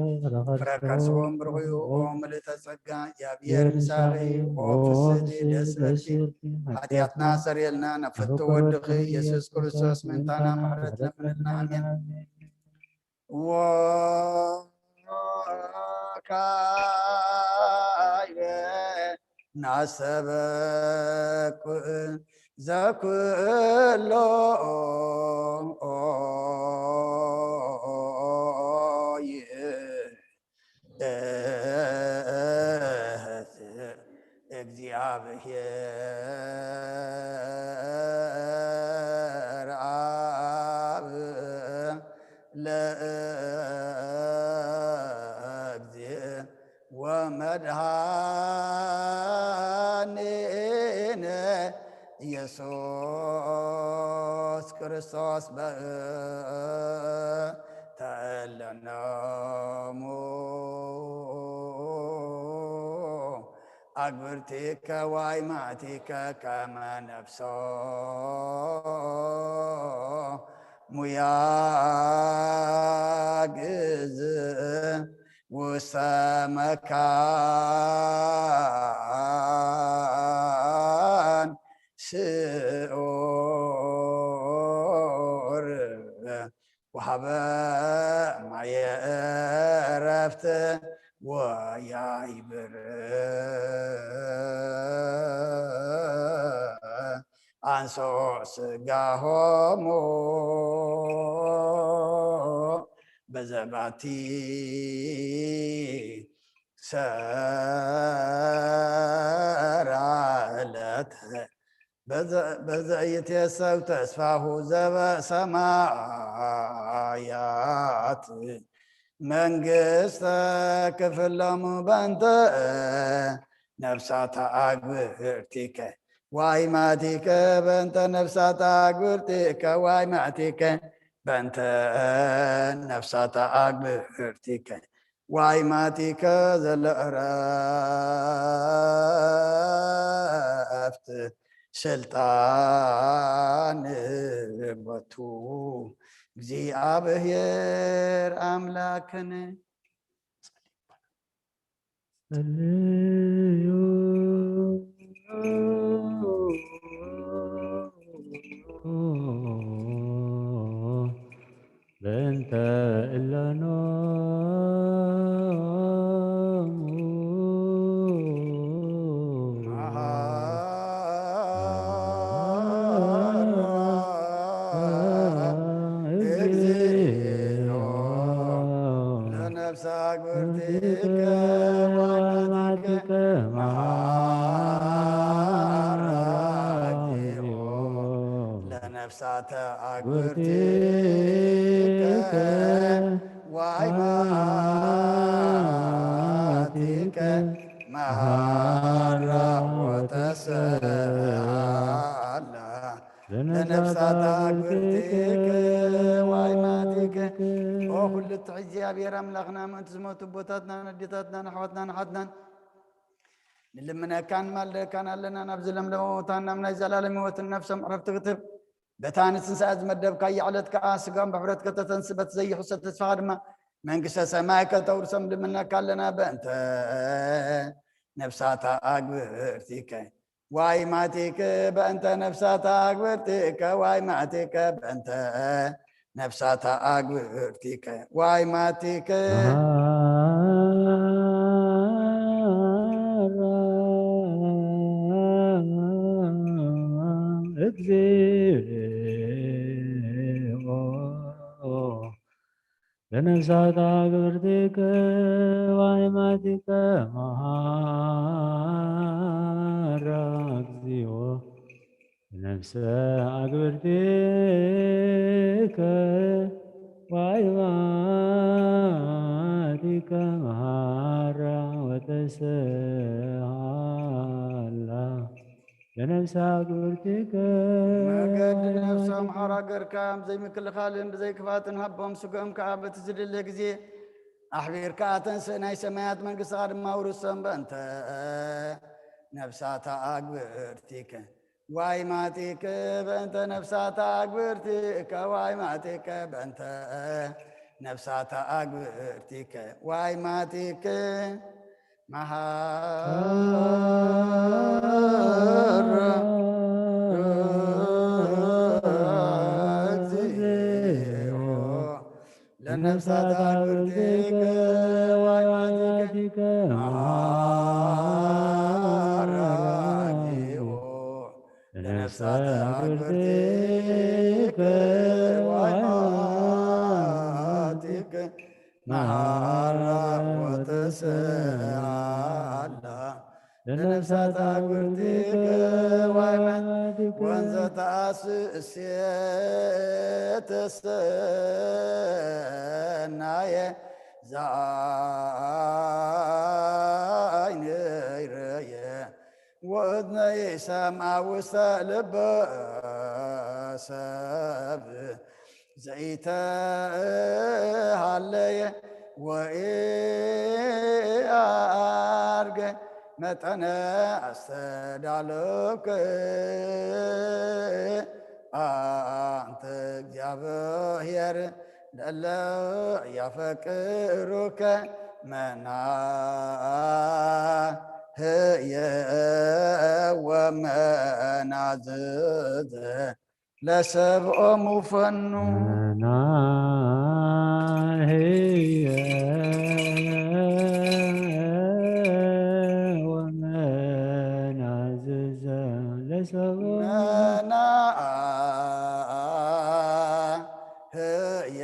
ፍረ ከርስኺ እውን ብሩኽ እዩ። ኦ ምልእተ ጸጋ፣ እግዚኣብሔር ምሳኺ እዩ። ኦ ፍስሕቲ፣ ደስ በልኪ፣ ሓጢኣትና ኣሰርየልና፣ ናብ ፍቱ ወድኺ ኢየሱስ ክርስቶስ ምእንታና ምሕረት ለምንልና። ኣሜን። ወካይበ ናሰበኩ ዘኩሎ እግዚአብሔር አብ ለእግዚእ ወመድኃኒነ ኢየሱስ ክርስቶስ በእንተ እለኖሙ አግብርቲከ ዋይማቲከ ከመ ነፍሶ ሙያግዝ ውስተ መካን ስዑር ወሃበ ማየ ዕረፍት ወያይብር አንሶ ስጋሆሙ በዘባቲ ሰራዕለት በዘ- በዘኢትየሰው ተስፋሁ ዘበሰማያት መንግስተ ክፍሎሙ በንተ ነፍሳተ አግብርቲከ ዋይማቲከ በንተ ነፍሳተ አግብርቲከ ዋይማቲከ በንተ ነፍሳተ አግብርቲከ ዋይማቲከ ዘለዕረፍት ስልጣን ቦቱ እግዚኣብሔር ኣምላክን። ጸልዩ በእንተ እለኖሙ ነፍሳት አግብርቲከ ዋይማቲከ መሃራ እግዚኦ። ለነፍሳተ አግብርቲከ ዋይማቲከ መሃራ ወተሰአላ። ለነፍሳት አግብርቲከ ዋይማቲከ። ኦ ኩሉ ትሕት እግዚኣብሔር ኣምላኽና፣ ምእንቲ ዝሞቱ ኣቦታትናን ኣዴታትናን ኣሕዋትናን ኣሓትናን ንልምነካን ንማልደካን ኣለና። ናብ ዝለምለመ ቦታ ናብ ናይ ዘላለም ህይወትን ነፍሶም ዕረፍቲ ክትህብ፣ በታ ንትንሳኤ ዝመደብካያ ዕለት ከኣ ስጋም ብሕብረት ከተተንስ፣ በቲ ዘይሕሰ ተስፋኻ ድማ መንግስተ ሰማይ ከተውርሶም ልምነካ ኣለና። በእንተ ነፍሳታ አግብርቲከ ዋይማቲከ በእንተ ነፍሳታ አግብርቲከ ዋይማቲከ በእንተ ነፍሳታ አግብርቲከ ዋይማቲከ። መሃራ እግዚኦ ለነፍሳት አግብርቲከ ዋይማቲከ መሃራ እግዚኦ። ለነፍሰ አግብርቲከ ዋይማቲከ መሃራ ወተሰሃላ። ለነፍሰ አግብርቲከ መገዲ ነፍሶም ሓራ ገርካ፣ ብዘይ ምክልኻልን ብዘይ ክፋትን ሃቦም፣ ስግኦም ከኣ በቲ ዝድለ ግዜ ኣሕቢርካ ኣተንስእ፣ ናይ ሰማያት መንግስትኻ ድማ ውርሶም። በእንተ ነፍሳታ አግብርቲከ ዋይማቲከ በእንተ ነፍሳታ አግብርቲከ ዋይማቲከ በእንተ ነፍሳታ አግብርቲከ ዋይማቲከ መሃራ እግዚኦ። ለነፍሳት አግብርቲከ ዋይማቲከ መሃራ እግዚኦ። ለነፍሳት አግብርቲከ ዋይማቲከ መሃራ ወተሰአላ። ለነፍሳት አግብርቲከ ዋይማቲከ ወንዘ ተአስእሴ ተሰናየ ዘአይነይ ረየ ወእዝነይ ሰምዐ ውስተ ልበ ሰብ ዘይተሃለየ ወኢአርገ መጠነ አስተዳለውከ አንተ እግዚአብሔር ለለ ያፈቅሩከ መናህየ ወመናዝዘ ለሰብኦሙ ፈኑ። መናህየ ወመናዝዘ ለሰብኦሙ መናህየ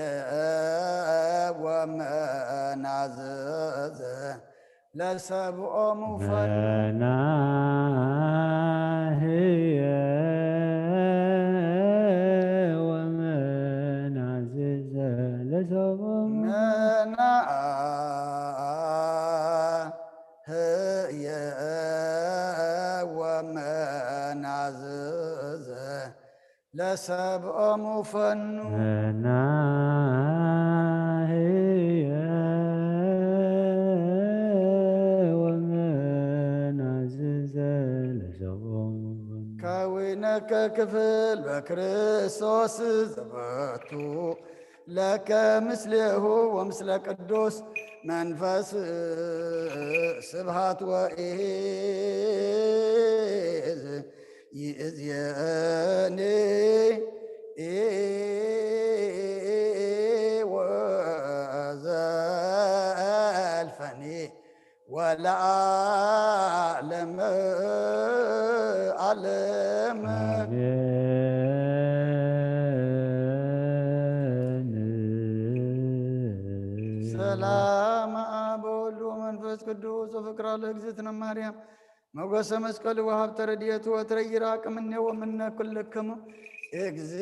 ወመናዝዘ ለሰብኦሙ ፈኑ። መናህየ ወመናዝዘ ለሰብኦሙ መናህየ ወመናዝዘ ለሰብኦሙ ፈኑ። መናህየ ወመናዝዘ ለሰብኦሙ ፈኑ። ከዊነከ ክፍል በክርስቶስ ዘበቱ ለከ ምስሌሁ ወምስለ ቅዱስ መንፈስ ስብሃት ወኢዝ ይእዝየኒ ወዘልፈኒ ወለዓለመ ዓለም። አሜን። ሰላም አብ ወወልድ ወመንፈስ ቅዱስ ወፍቅራ ለእግዝእትነ ማርያም ሞገሰ መስቀሉ ወሀብተ ረድኤቱ ወትረ ይራቅ እምኔሁ ወእምነ ኩልክሙ። እግዚኦ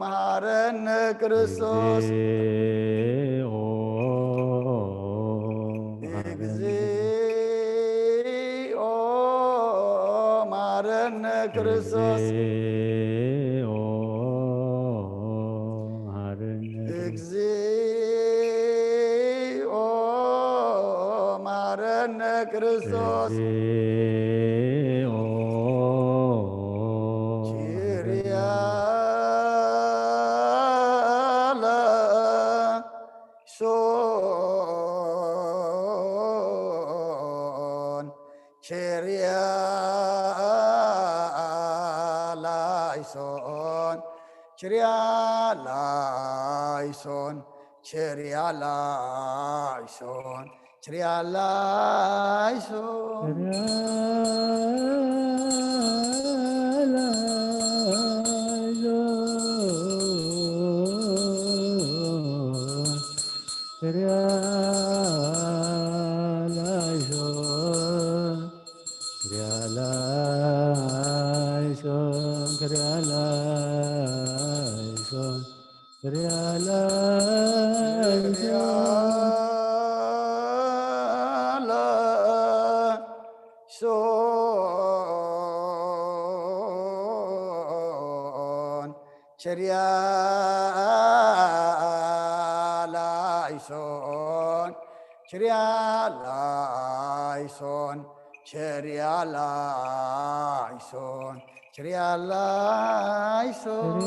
መሐረነ ክርስቶስ። እግዚኦ መሐረነ ክርስቶስ። እግዚኦ መሐረነ ክርስቶስ። ላይሶን ችሪያ ላይሶን ችሪያ ላይሶን ችሪያ ላይሶን ችሪያ ላይሶን ሶን ችሪያ ላይሶን ችሪያ ላይሶን ችሪያ ላይሶን ችሪያ ላይሶን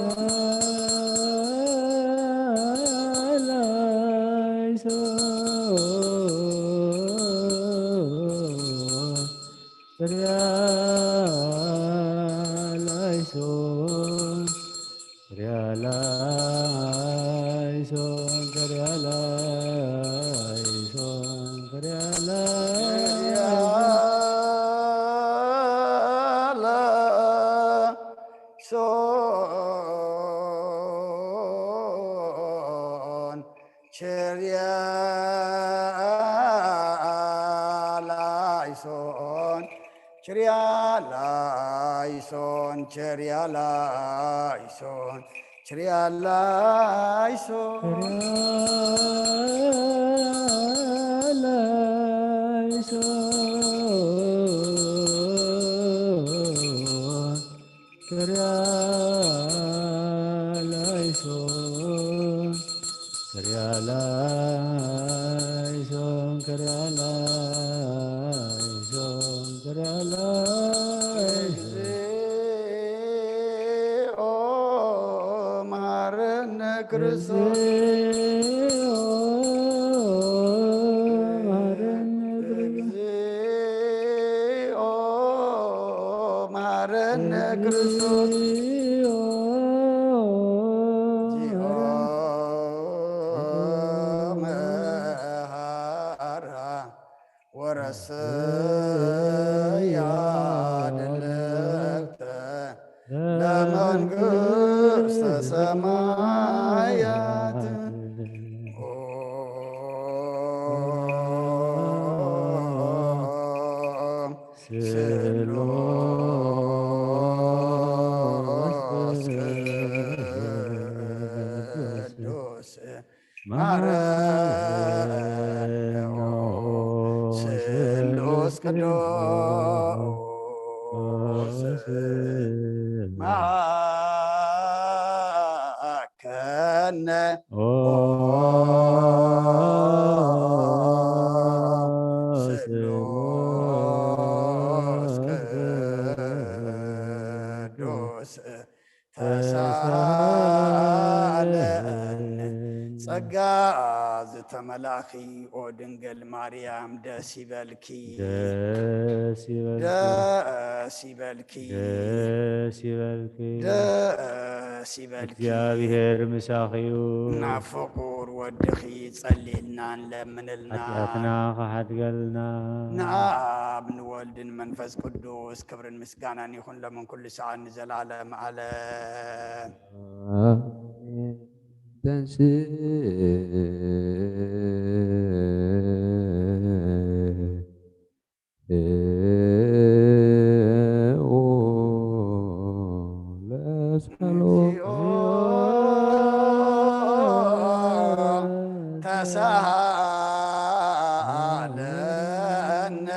ሶን ችሪያ ላይሶን ችሪያ ላይሶን ችሪያ ላይሶን ችሪያ ላይሶን እግዚኦ መሐረነ ክርስቶስ። እግዚኦ መሐረነ ክርስቶስ። እግዚኦ መሐራ ወረሰያ ድልክተ ለመንግስተ ሰማያት። ኦ ስሉስ ቅዱስ ማረነ ስሉስ ቅዱስ መሐረነ። ስሉስ ቅዱስ ተሳለነ። ጸጋ ዝተመላኺ ኦ ድንግል ማርያም ደስ ይበልኪ። ደስ ይበልኪ። ደስ ይበልኪ። ደስ ይበልኪ። ደስ ይበልኪ። እግዚኣብሔር ምሳኺ እዩ። ናብ ፍቑር ወድኺ ጸልየልና ንለምንልና። ሓጢኣትና ክሓድገልና። ንኣብ ንወልድን መንፈስ ቅዱስ ክብርን ምስጋናን ይኹን ሎምን ኩሉ ሰዓት ንዘለዓለም ዓለም። ኣሜን። ተንሥኡ ለጸሎት። ተሳሃለነ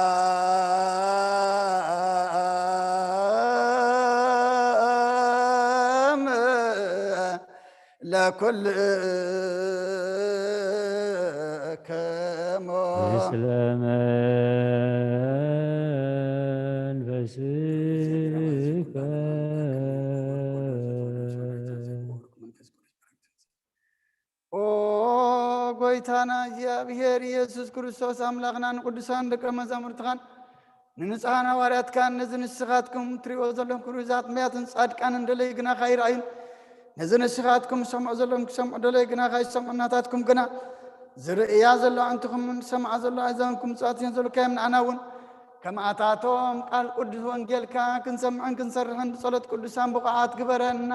ሰላም ለኩልክሙ። ምስለ መንፈስከ። ኦ ጎይታና እግዚኣብሔር ኢየሱስ ክርስቶስ፣ ኣምላኽና፣ ንቅዱሳን ደቀ መዛሙርትኻን ንንጹሓን ሃዋርያትካን፣ ነዚ ንስኻትኩም ትሪእዎ ዘለኹም ክብሪ እዛ ጥምያትን ጻድቃንን ደለዩ ግናኻ ይረኣዩን፣ ነዚ ንስኻትኩም ዝሰምዑ ዘለኹም ክሰምዑ ደለዩ ግናኻ ይሰምዑ፣ ናታትኩም ግና ዝርእያ ዘሎ ኣዕንትኹምን ዝሰምዓ ዘሎ ኣእዛንኩም ምጽኣት እየን ዘብልካዮም፣ ንዓና እውን ከምኣታቶም ቃል ቅዱስ ወንጌልካ ክንሰምዕን ክንሰርሕን ብጸሎት ቅዱሳን ብቑዓት ግበረና።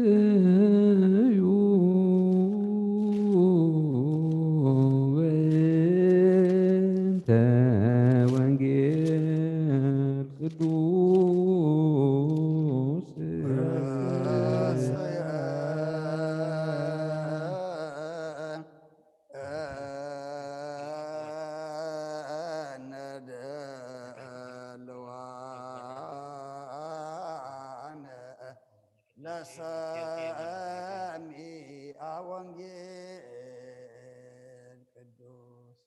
ጸልዩ በእንተ ወንጌል ቅዱስ። ለሰሚዐ ወንጌል ቅዱስ።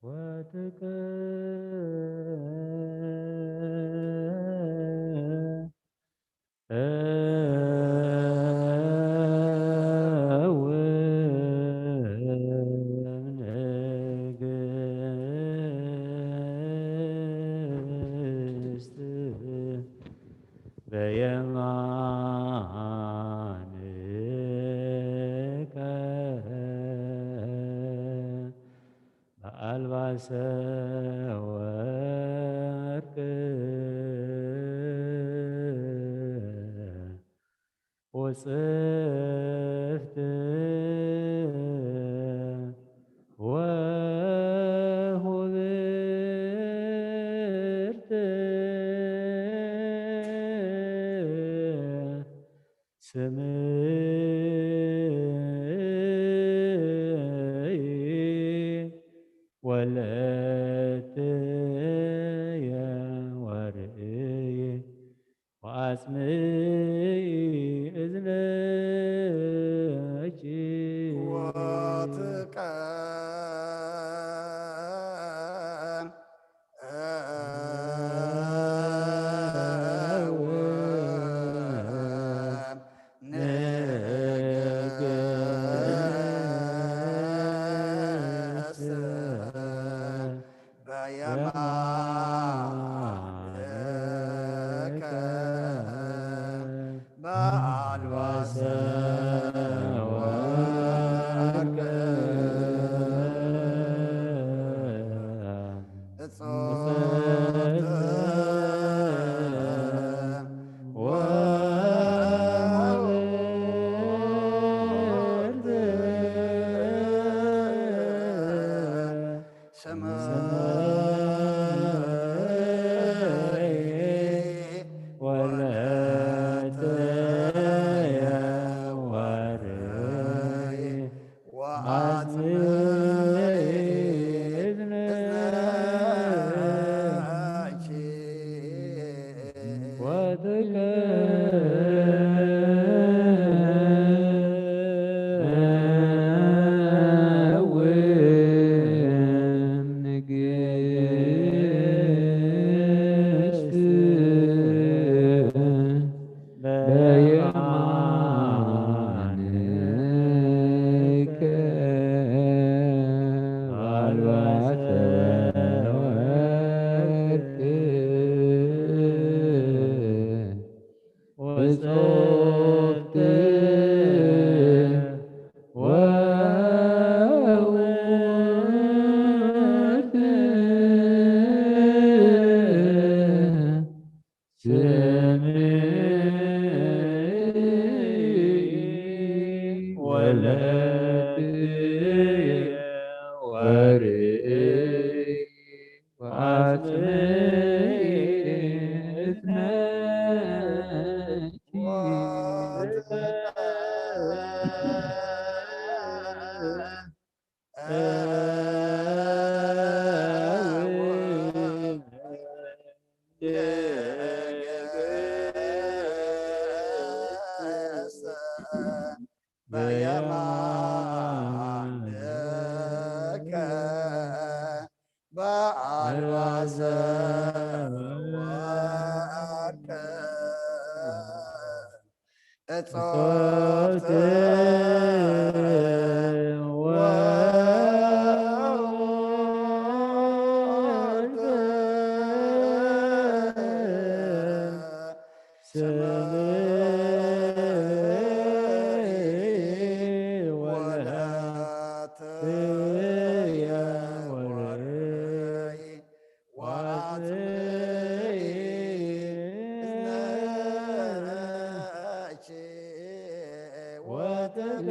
ወትቀ በየማንከ በአልባሰ ወርቅ ወጽፍት ወሁብርት ስምዒ ወለትየ ወርእይ ወአጽምዒ እዝነኪ። ወትቀ ኣልባሰ ወርቅ እጾብት ወወርቅ ስምዒ ወላትየ ወርይ ዋጽምዒ እዝነኪ ወተከ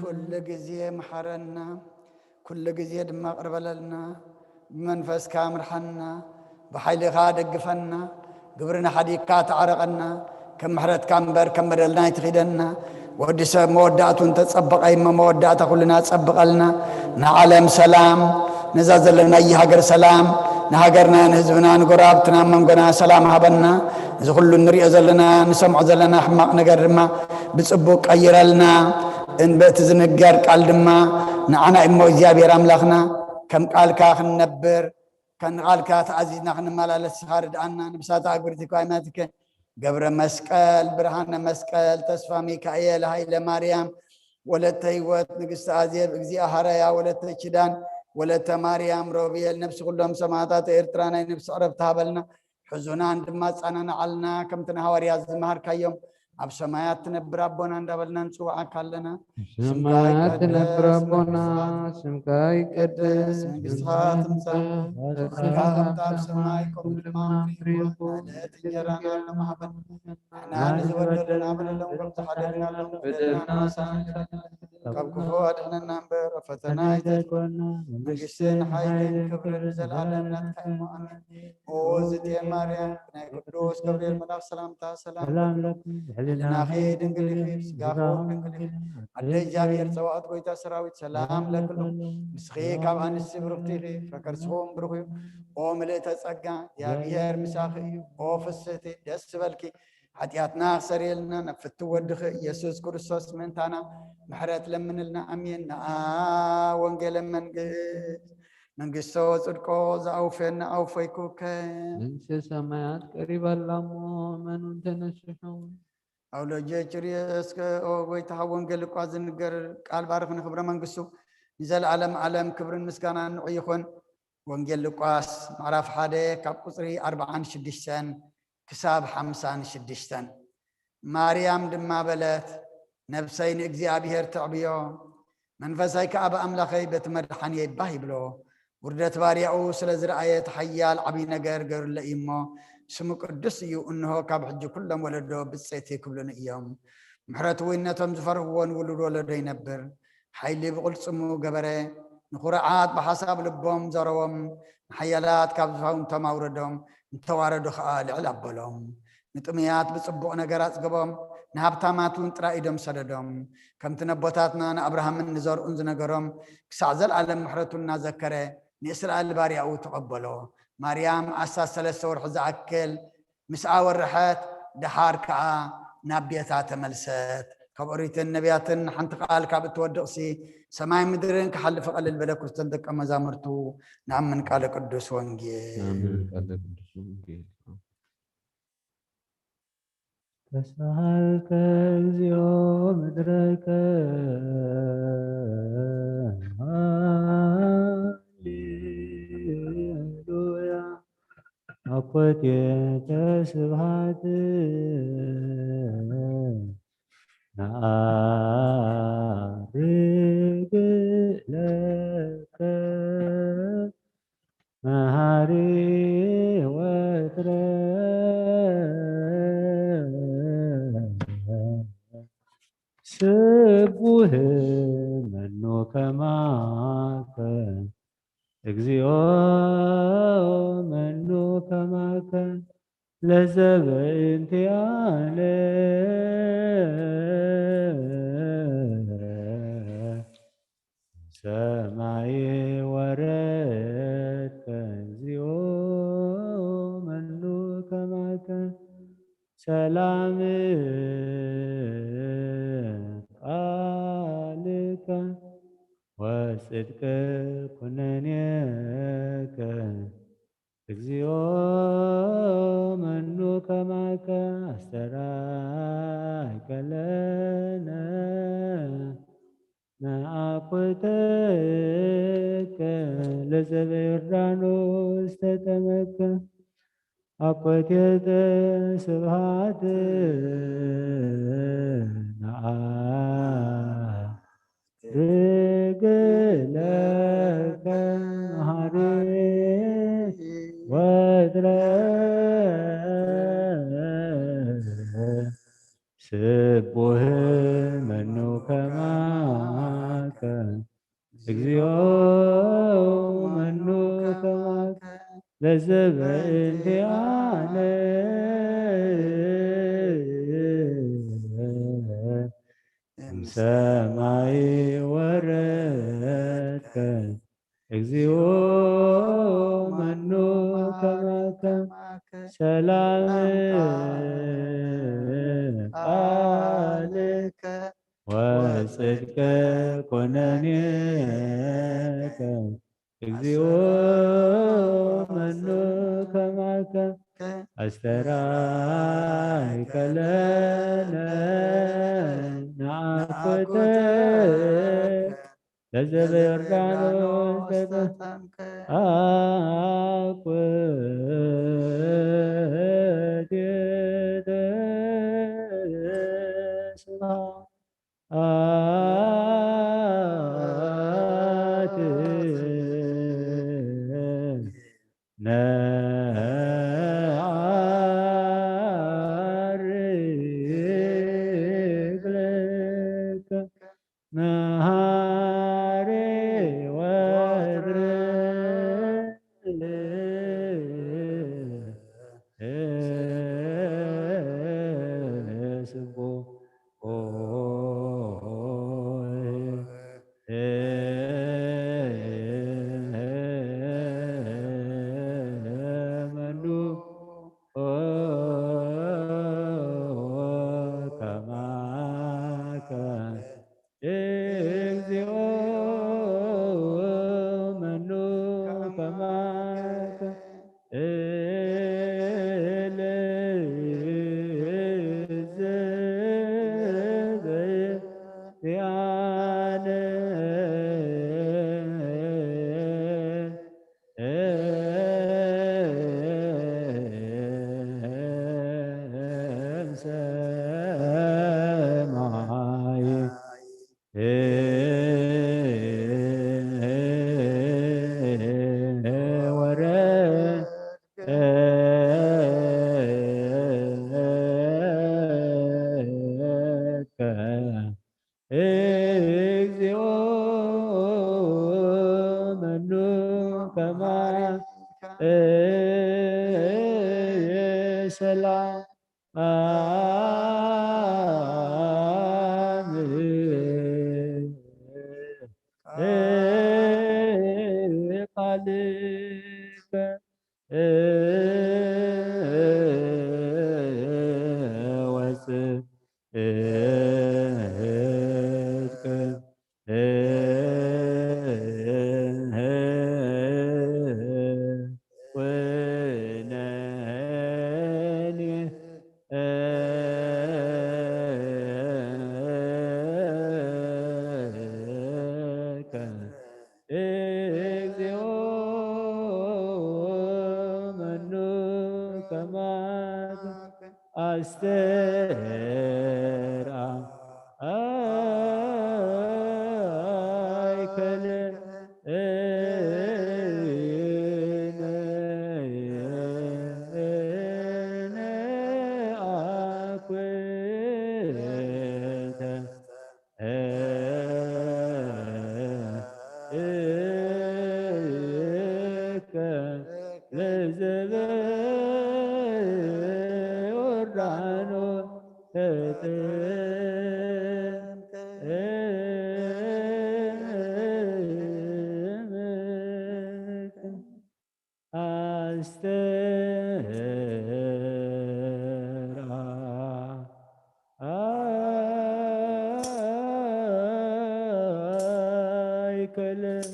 ኩሉ ግዜ መሓረና፣ ኩሉ ግዜ ድማ ቅርበለልና። ብመንፈስካ ምርሓና፣ ብሓይልኻ ደግፈና፣ ግብርና ሓዲግካ ተዓረቐና፣ ከም ምሕረትካ እምበር ከም በደልና ኣይትኺደና። ወዲ ሰብ መወዳእቱ እንተጸበቐ እሞ መወዳእታ ኩልና ጸብቐልና። ንዓለም ሰላም፣ ነዛ ዘለናያ ሃገር ሰላም፣ ንሃገርና፣ ንህዝብና፣ ንጎረባብትና፣ መንጎና ሰላም ሃበና። እዚ ኩሉ እንሪኦ ዘለና፣ ንሰምዖ ዘለና ሕማቕ ነገር ድማ ብጽቡቕ ቀይረልና። እን-፣ በቲ ዝንገር ቃል ድማ ንዓና እሞ እግዚኣብሔር ኣምላኽና ከም ቃልካ ክንነብር፣ ከም ቃልካ ተኣዚዝና ክንመላለስ ንስኻ ርድኣና። ንብሳታ ኣጉሪቲ ኳይናትከ ገብረ መስቀል፣ ብርሃነ መስቀል፣ ተስፋ ሚካኤል፣ ሃይለ ማርያም፣ ወለተ ህይወት፣ ንግስቲ ኣዜብ፣ እግዚኣብሃረያ፣ ወለተ ኪዳን፣ ወለተ ማርያም፣ ሮቤል፣ ነብሲ ኩሎም ሰማዕታት ኤርትራ ናይ ነብሲ ዕረፍቲ ሃበልና። ሕዙናን ድማ ኣጸናንዓልና፣ ከምቲ ንሃዋርያት ዝመሃርካዮም፣ ኣብ ሰማያት ትነብር ኣቦና እንዳበልና ንጽውዓካ ኣለና። ሰማያት ትነብር ኣቦና፣ ስምካ ይቀደስ፣ መንግስትኻ ትምጻእ፣ ፍቃድካ ከምቲ ኣብ ሰማይ ከምኡ ድማ ኣብ ምድሪ ይኹን። ዕለት እንጀራና ሎሚ ሃበና። ንሕና ንዝበደሉና በደሎም ከም ዝሓደግናሎም በደልና ንሓስብ፣ ካብ ክፉ ኣድሕነና እምበር፣ ኣብ ፈተና ኣይተእትወና። መንግስትን ሓይልን ክብርን ንዘለኣለም ናትካ እዩ። ኣሜን። ኦ ዝእቲ ማርያም፣ ብናይ ቅዱስ ገብርኤል መልኣኽ ሰላምታ ሰላም ሰላም ለኪ፣ ለኪ፣ ሕልናኺ ድንግል ኢኺ፣ ስጋኺ እውን ድንግል እዩ። ኣደ እግዚኣብሔር፣ ጸባኦት ጎይታ ሰራዊት፣ ሰላም ለኪ፣ ንስኺ ካብ ኣንስቲ ብርኽቲ ኢኺ፣ ፍረ ከርስኺ እውን ብሩኽ እዩ። ኦ ምልእተ ጸጋ፣ እግዚኣብሔር ምሳኺ እዩ። ኦ ፍስህቲ፣ ደስ ዝበልኪ፣ ሓጢኣትና ክሰርየልና ናብ ፍትው ወድኺ ኢየሱስ ክርስቶስ ምእንታና ምሕረት ለምንልና። ኣሜን። ነኣ ወንጌለ መንግስት፣ መንግስቶ ጽድቆ ዝኣውፈየና ኣውፈይኩከ። መንግስተ ሰማያት ቀሪባ ኣላ እሞ፣ መኑ እንተነስሑ። ኣውሎጀ ጭርየ እስከ ኦ ጎይታ፣ ካብ ወንጌል ሉቃስ ዝንገር ቃል ባርኽ፣ ንክብረ መንግስቱ ንዘለኣለም ዓለም ክብርን ምስጋናን ንዑ ይኹን። ወንጌል ሉቃስ ምዕራፍ ሓደ ካብ ቁጽሪ ኣርብዓን ሽዱሽተን ክሳብ ሓምሳን ሽዱሽተን። ማርያም ድማ በለት፣ ነብሰይ ንእግዚኣብሔር ተዕብዮ፣ መንፈሰይ ከኣ ብኣምላኸይ በቲ መድሓንየይ ባህ ይብሎ። ውርደት ባርያኡ ስለ ዝረኣየ፣ እቲ ሓያል ዓብዪ ነገር ገይሩለይ እዩ እሞ፣ ስሙ ቅዱስ እዩ። እንሆ፣ ካብ ሕጂ ኩሎም ወለዶ ብፅዕቲ ክብሉኒ እዮም። ምሕረቱ እውን ነቶም ዝፈርህዎ ንውሉድ ወለዶ ይነብር። ሓይሊ ብቕልጽሙ ገበረ፣ ንኹርዓት ብሓሳብ ልቦም ዘረዎም፣ ንሓያላት ካብ ዙፋንቶም ኣውረዶም፣ ንተዋረዱ ኸኣ ልዕል ኣበሎም። ንጥሙያት ብጽቡቕ ነገር ኣጽገቦም፣ ንሃብታማት እውን ጥራይ ኢዶም ሰደዶም። ከምቲ ነቦታትና ንኣብርሃምን ንዘርኡን ዝነገሮም፣ ክሳዕ ዘለኣለም ምሕረቱ እናዘከረ፣ ንእስራኤል ባርያኡ ተቐበሎ። ማርያም ኣስታት ሰለስተ ወርሒ ዝኣክል ምስ ኣወርሐት፣ ደሓር ከኣ ናብ ቤታ ተመልሰት። ካብ ኦሪትን ነቢያትን ሓንቲ ቃል ካብ እትወድቕሲ፣ ሰማይ ምድርን ክሓልፍ ቀልል በለ። ክርስቶስ ደቀ መዛሙርቱ ንኣምን ቃለ ቅዱስ ወንጌል። ኣሜን። ቃለ ቅዱስ ወንጌል። ተሳሃልከ እግዚኦ ምድረከ፣ ሃሌሉያ። ኣኮቴተ ስብሐት ነዓርግ ለከ፣ መሃሪ ወትረ ስቡህ መኑ ከማከ፣ እግዚኦ መኑ ከማከ፣ ለዘበእንቲኣነ ሰማይ ወረድከ፣ እግዚኦ መኑ ከማከ፣ ሰላም ቃልከ ወጽድቅ ኩነኔከ፣ እግዚኦ መኑ ከማከ፣ ኣስተርኣይከ ለነ ነአኩተከ፣ ለዘበ ዮርዳኖስ ተጠመቅከ፣ አኮቴተ ስብሐት ነዐርግ ለከ፣ መሐሪ ወትረ ስቡህ መኑ ከማከ፣ እግዚኦ መኑ ከማከ፣ ለዘበ እንቲአነ እምሰማይ ወረድከ፣ እግዚኦ መኑ ከማከ፣ ሰላም ቃልከ ወጽድቅ ኩነኔከ፣ እግዚኦ መኑ ከማከ፣ አስተርአይከ ለነ ነአኩተከ፣ ለዘበ ዮርዳኖስ አስተጣምከ አቁት የተስፋ አት ነዐርግ ለከ መሐሪ ወትረ ስብሖ መኑ ከማከ እግዚኦ መኑ ከማከ እለ ዘያነ ሰማይ ወረድከ እግዚኦ መኑ ከማከ ሰላም ቃልከ ወጽእ እትከ ኩነኔ እግዚኦ መኑ ከማከ አስተርአይከ ለነ አኩተ እከ ለዘበ ዮርዳኖስ ተጠምቀ አስተርአይከ ለነ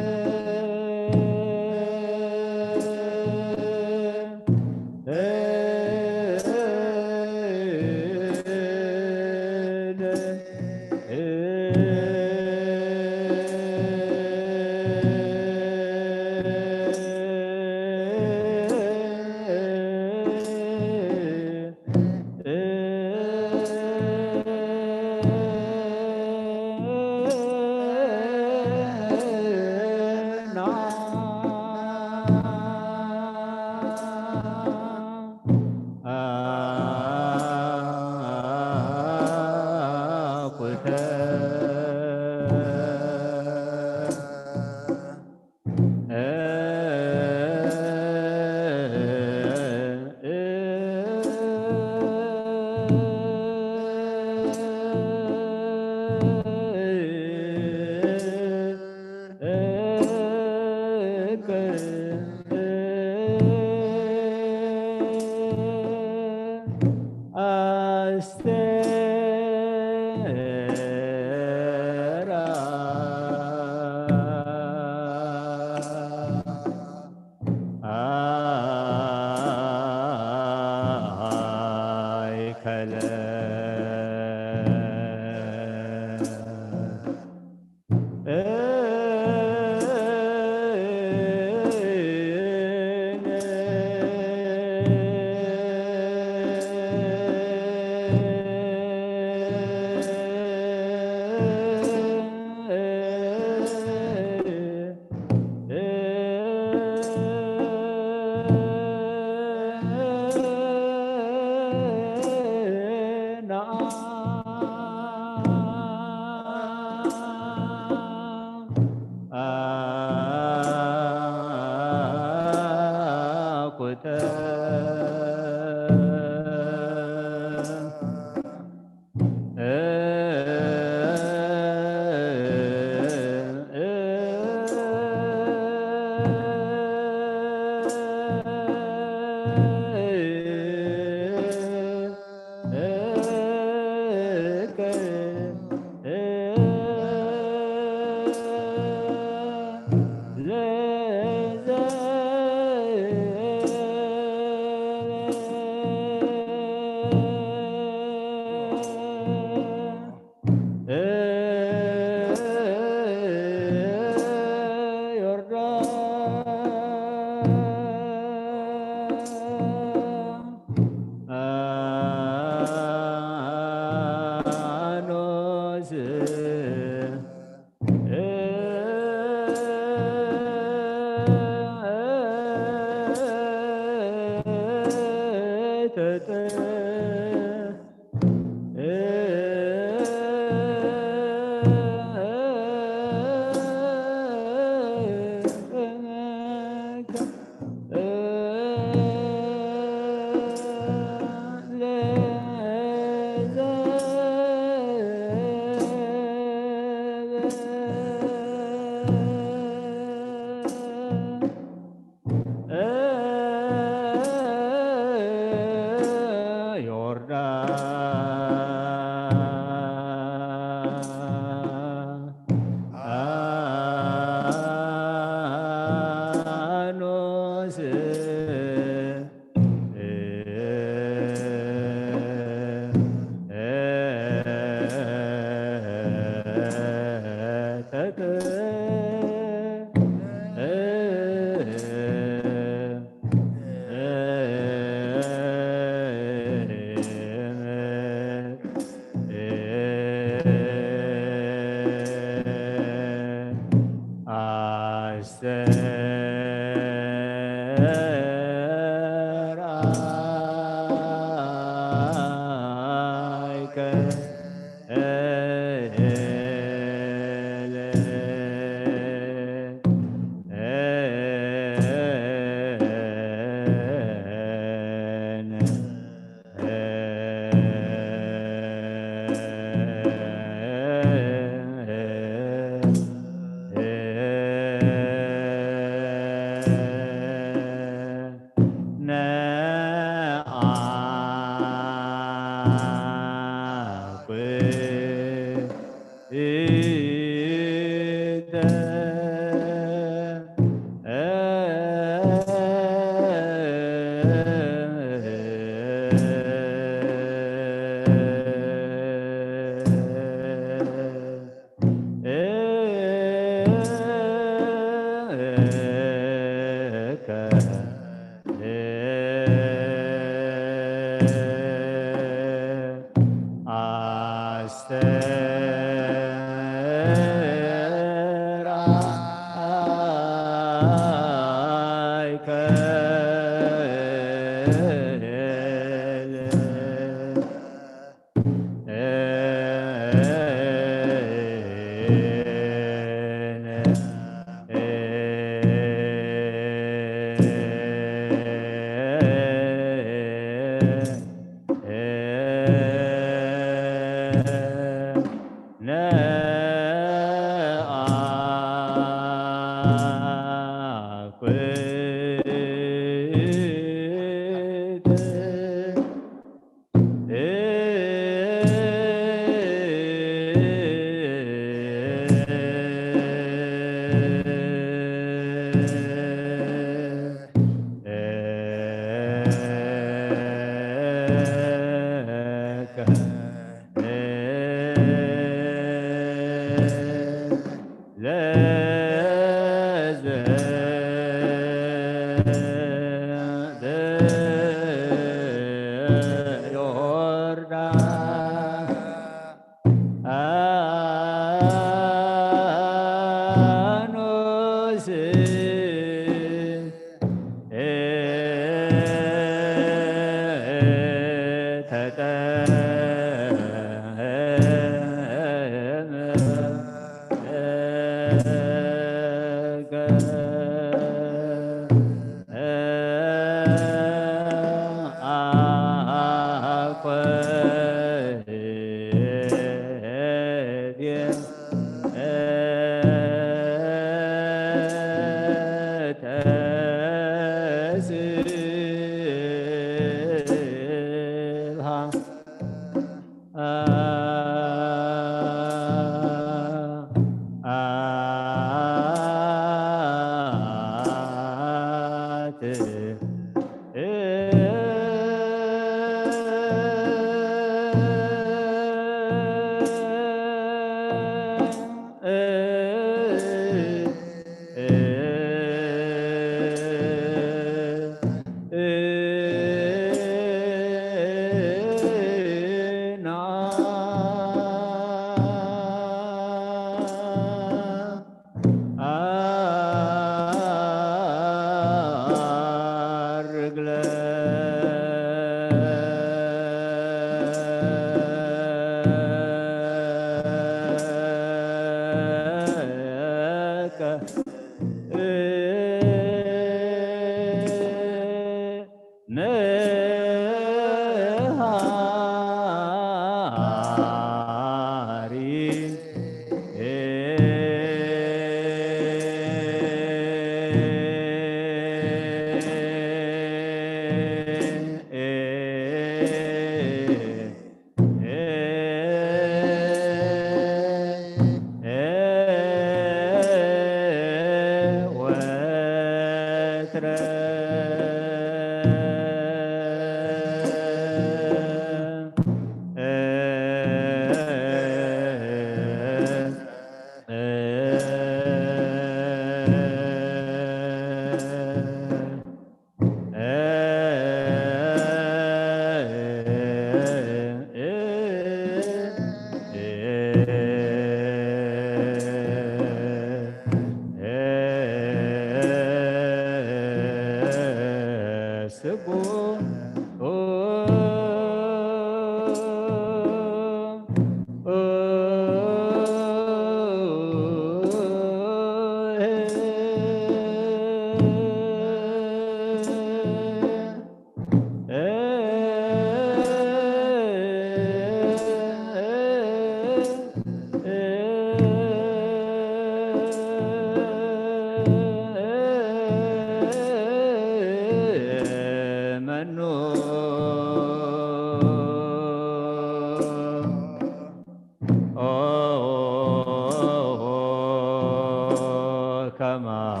ከማከ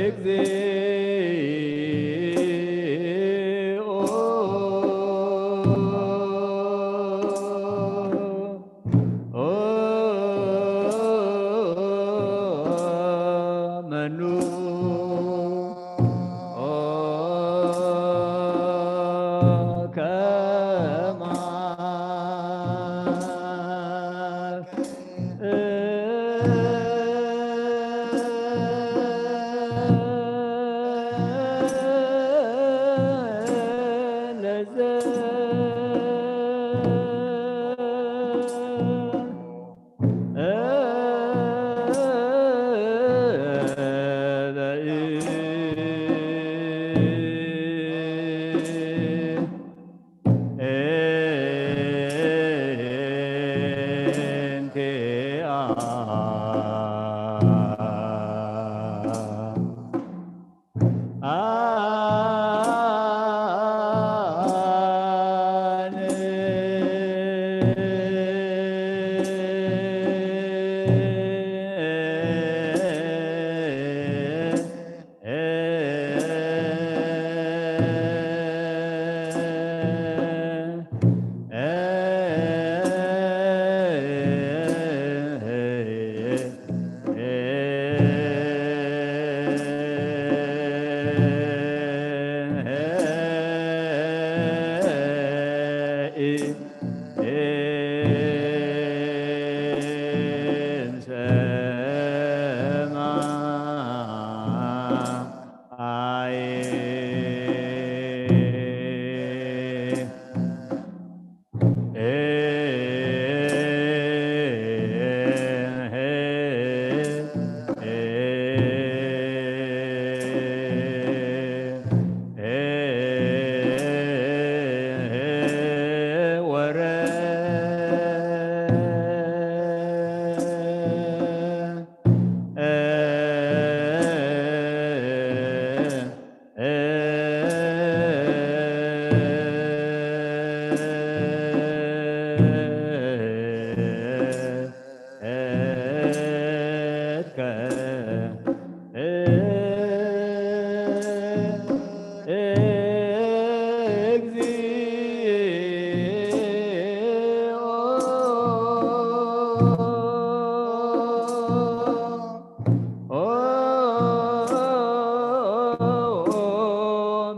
እግዚኦ። መኑ ከማከ ለዘ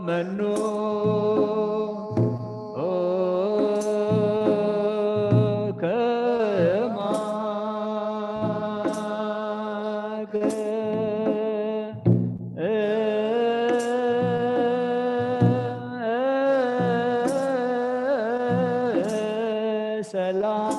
መኑ ከማከ ሰላም።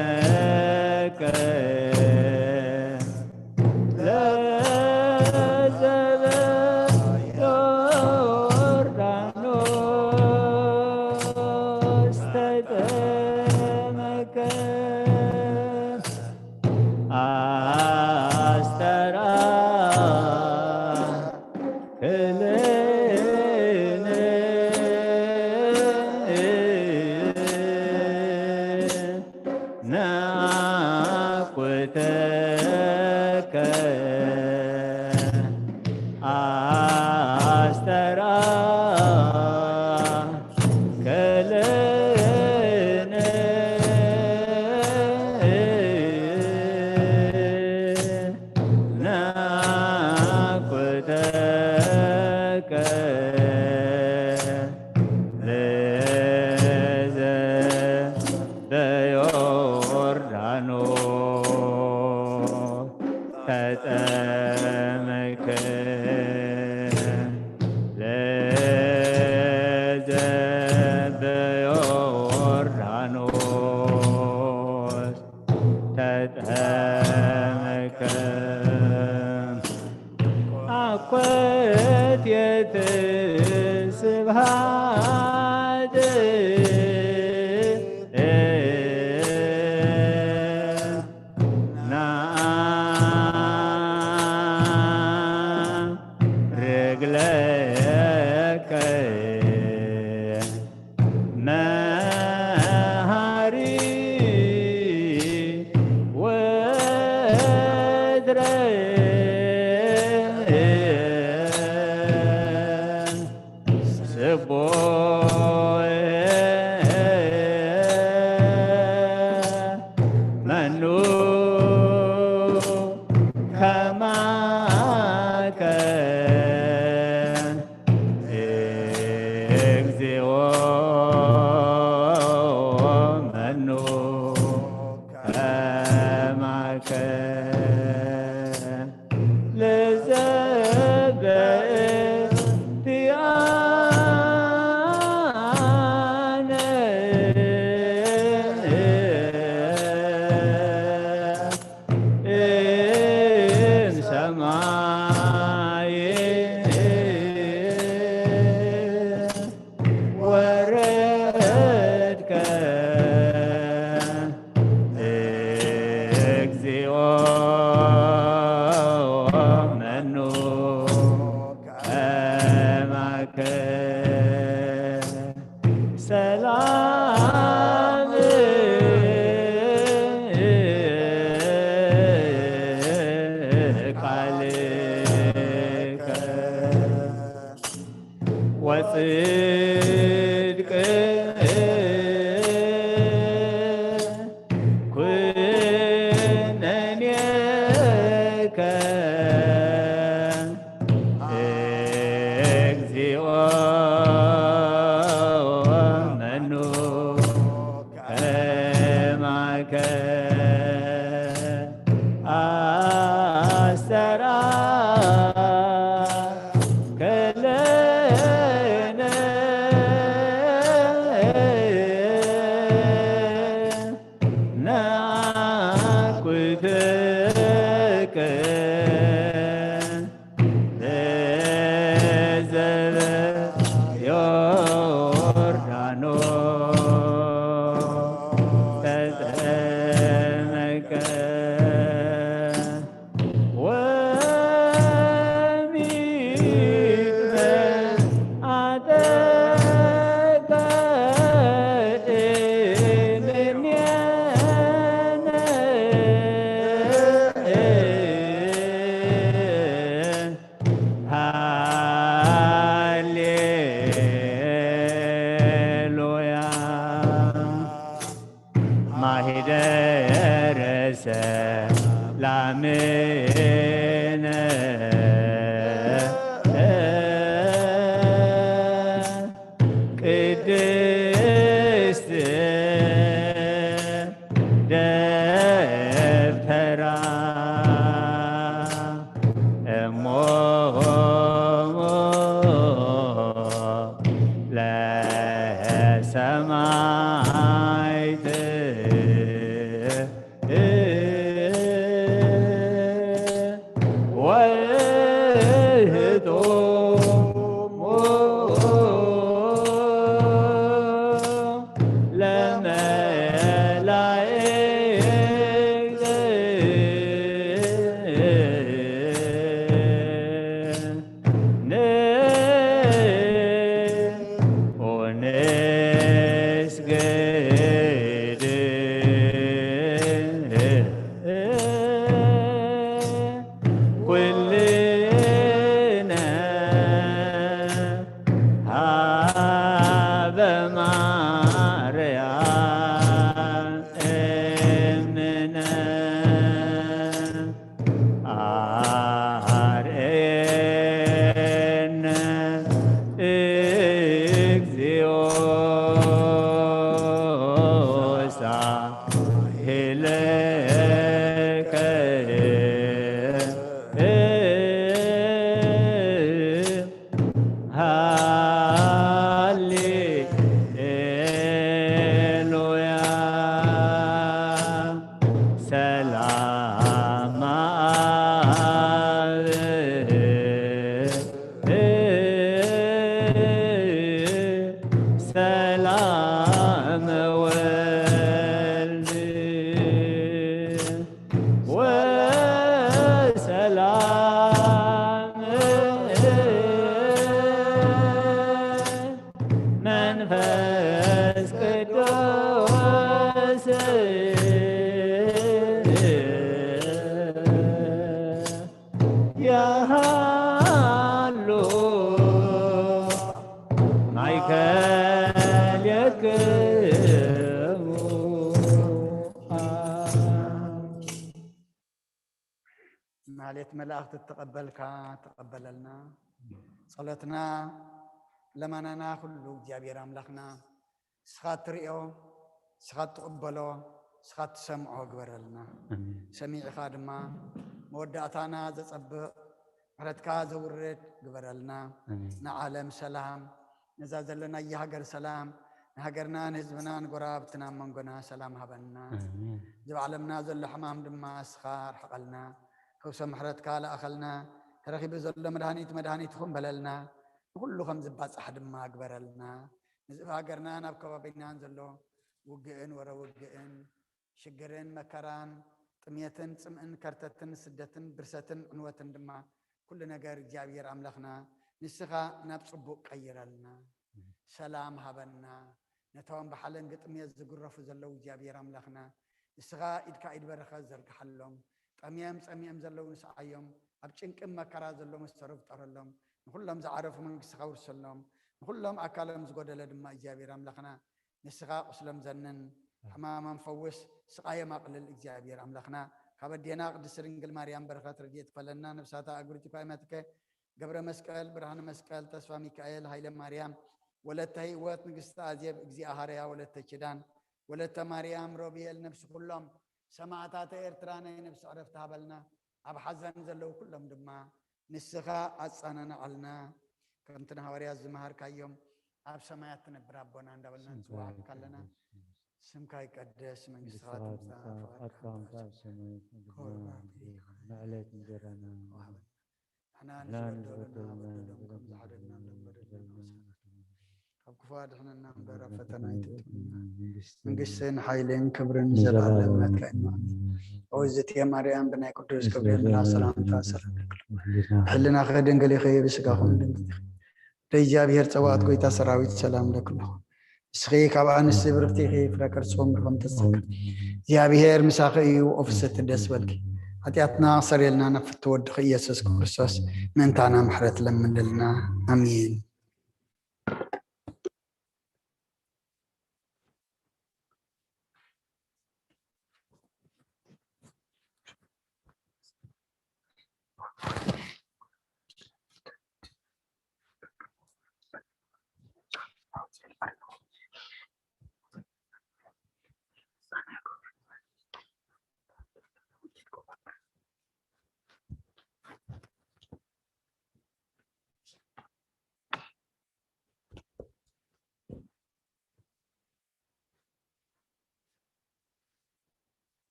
ከማከ ለዘ በእንቲአ ክልነ ናፍቆተከ ኣስተራ ክልነ ናፍቆተከ ለዘ በዮርዳኖስ ተጠምከ ለዘ በዮርዳኖስ ተጠምከ ኣኮቴተ ስብሃት ናኣ ርግለከ መሃሪ ወድረ ስቡሕ መኑ ከማከ እግዚኦ መኑ ከማከ ለዘበእንቲኣነ እም ሰማይ ወረድከ። እግዚኦ መኑ ከማከ ሰላም ቃልከ ወጽድቅ ኩነኔከ እግዚኦ መኑ ከማከ ኣስተራ ከለነ ናኩተከ ለዘበ ኦነስገድ ኩልነ ሃበ ማርያም እምነ አርኤነ እግዚኦ ሳሄለከ ሃሌሉያ። ሰላም አብ ሰላም ወልድ ወሰላም መንፈስ ቅዱስ ያሃሉ ማእከሌክሙ። ማህሌት መላእኽቲ እተቐበልካ ተቐበለልና። ጸሎትና ለማናና ኩሉ እግዚኣብሔር ኣምላኽና ንስኻ እትርእዮ፣ ንስኻ እትቕበሎ፣ ንስኻ እትሰምዖ ግበረልና። ኣሜን። ሰሚዕኻ ድማ መወዳእታና ዘጸብቕ ምሕረትካ ዘውርድ ግበረልና። ኣሜን። ንዓለም ሰላም፣ ነዛ ዘለናያ ሃገር ሰላም፣ ንሃገርና ንህዝብና ንጎረባብትና ኣብ መንጎና ሰላም ሃበና። ኣሜን። እዚ ኣብ ዓለምና ዘሎ ሕማም ድማ ንስኻ ኣርሕቐልና። ፈውሰ ምሕረትካ ለኣኸልና። ተረኺቡ ዘሎ መድሃኒት መድሃኒት ይኹን በለልና። ንኹሉ ከም ዝባጻሕ ድማ ግበረልና። ንህዝቢ ሃገርናን ኣብ ከባቢናን ዘሎ ውግእን ወረ ውግእን ሽግርን መከራን ጥሜትን ጽምእን ከርተትን ስደትን ብርሰትን ዕንወትን ድማ ኩሉ ነገር እግዚኣብሔር ኣምላኽና ንስኻ ናብ ጽቡቕ ቀይረልና። ሰላም ሃበና። ነቶም ብሓለንጊ ጥሜት ዝግረፉ ዘለዉ እግዚኣብሔር ኣምላኽና ንስኻ ኢድካ ኢድ በረኸት ዘርግሓሎም። ጠምዮም ጸሚኦም ዘለዉ ንስዓዮም። ኣብ ጭንቅን መከራ ዘለዉ መስተሪ ፍጠረሎም። ንኹሎም ዝዓረፉ መንግስትኻ ውርሰሎም። ንኹሎም ኣካሎም ዝጎደለ ድማ እግዚኣብሔር ኣምላኽና ንስኻ ቁስሎም ዘንን፣ ሕማሞም ፈውስ፣ ስቓዮም ኣቕልል እግዚኣብሔር ኣምላኽና። ካብ ኣዴና ቅድስት ድንግል ማርያም በረኸት ረድኤት ክፈለና። ነብሳታ ኣጉሪቲኳ ይመትከ ገብረ መስቀል፣ ብርሃነ መስቀል፣ ተስፋ ሚካኤል፣ ሃይለ ማርያም፣ ወለተ ህይወት፣ ንግስቲ ኣዜብ፣ እግዚኣብሃርያ፣ ወለተ ኪዳን፣ ወለተ ማርያም፣ ሮብኤል፣ ነብሲ ኩሎም ሰማዕታተ ኤርትራ ናይ ነብሲ ዕረፍቲ ሃበልና። ኣብ ሓዘን ዘለዉ ኩሎም ድማ ንስኻ ኣጻናንዓልና። ከምቲ ንሃዋርያት ዝመሃርካዮም ኣብ ሰማያት ትነብር ኣቦና እንዳበልና ስምካ ንጽዋዓካ ኣለና። ይቀደስ። ስምካ ይቀደስ፣ መንግስትኻ መንግስትኻ ትምጻእ፣ ትምጻእ፣ ፍቓድካ ፍቓድካ ትምጻእ። ኣብ ሰማይ ከምኡ ከምኡ ድማ ኣብ ምድሪ ይኹን። ንዕለት እንጀራና ንሕና ንሕና ንዝበደሉና ንዝበደሉና ንበደሎም ከም ዝበደሉና ዝሓደግና ንበደልና ንበደልና ንበደልና። ካብ ክፉ ኣድሕነና እምበር ኣብ ፈተና ኣይተእትወና። መንግስትን መንግስትን ሓይልን ክብርን ንዘለኣለም ዘላለሙ ናትካ እዩ። ኣሜን። እወዝትየ ማርያም ብናይ ቅዱስ ገብርኤል መልኣኽ ሰላምታ ሰላም ለኪ። ሕልናኺ ድንግል ኢኺ፣ ብስጋኹም ድንግል ኢኺ። ደይ እግዚኣብሔር ጸባኦት ጎይታ ሰራዊት ሰላም ለኪ ኣለኹ። ንስኺ ካብ ኣንስቲ ብርኽቲ ኢኺ፣ ፍረ ከርስኹም ብርኹም ተጸጋ። እግዚኣብሔር ምሳኺ እዩ፣ ኦፍሰቲ ደስ በልኪ። ሓጢኣትና ክሰርየልና ናብ ፍትው ወድኺ ኢየሱስ ክርስቶስ ምእንታና ምሕረት ለምንልና። ኣሜን።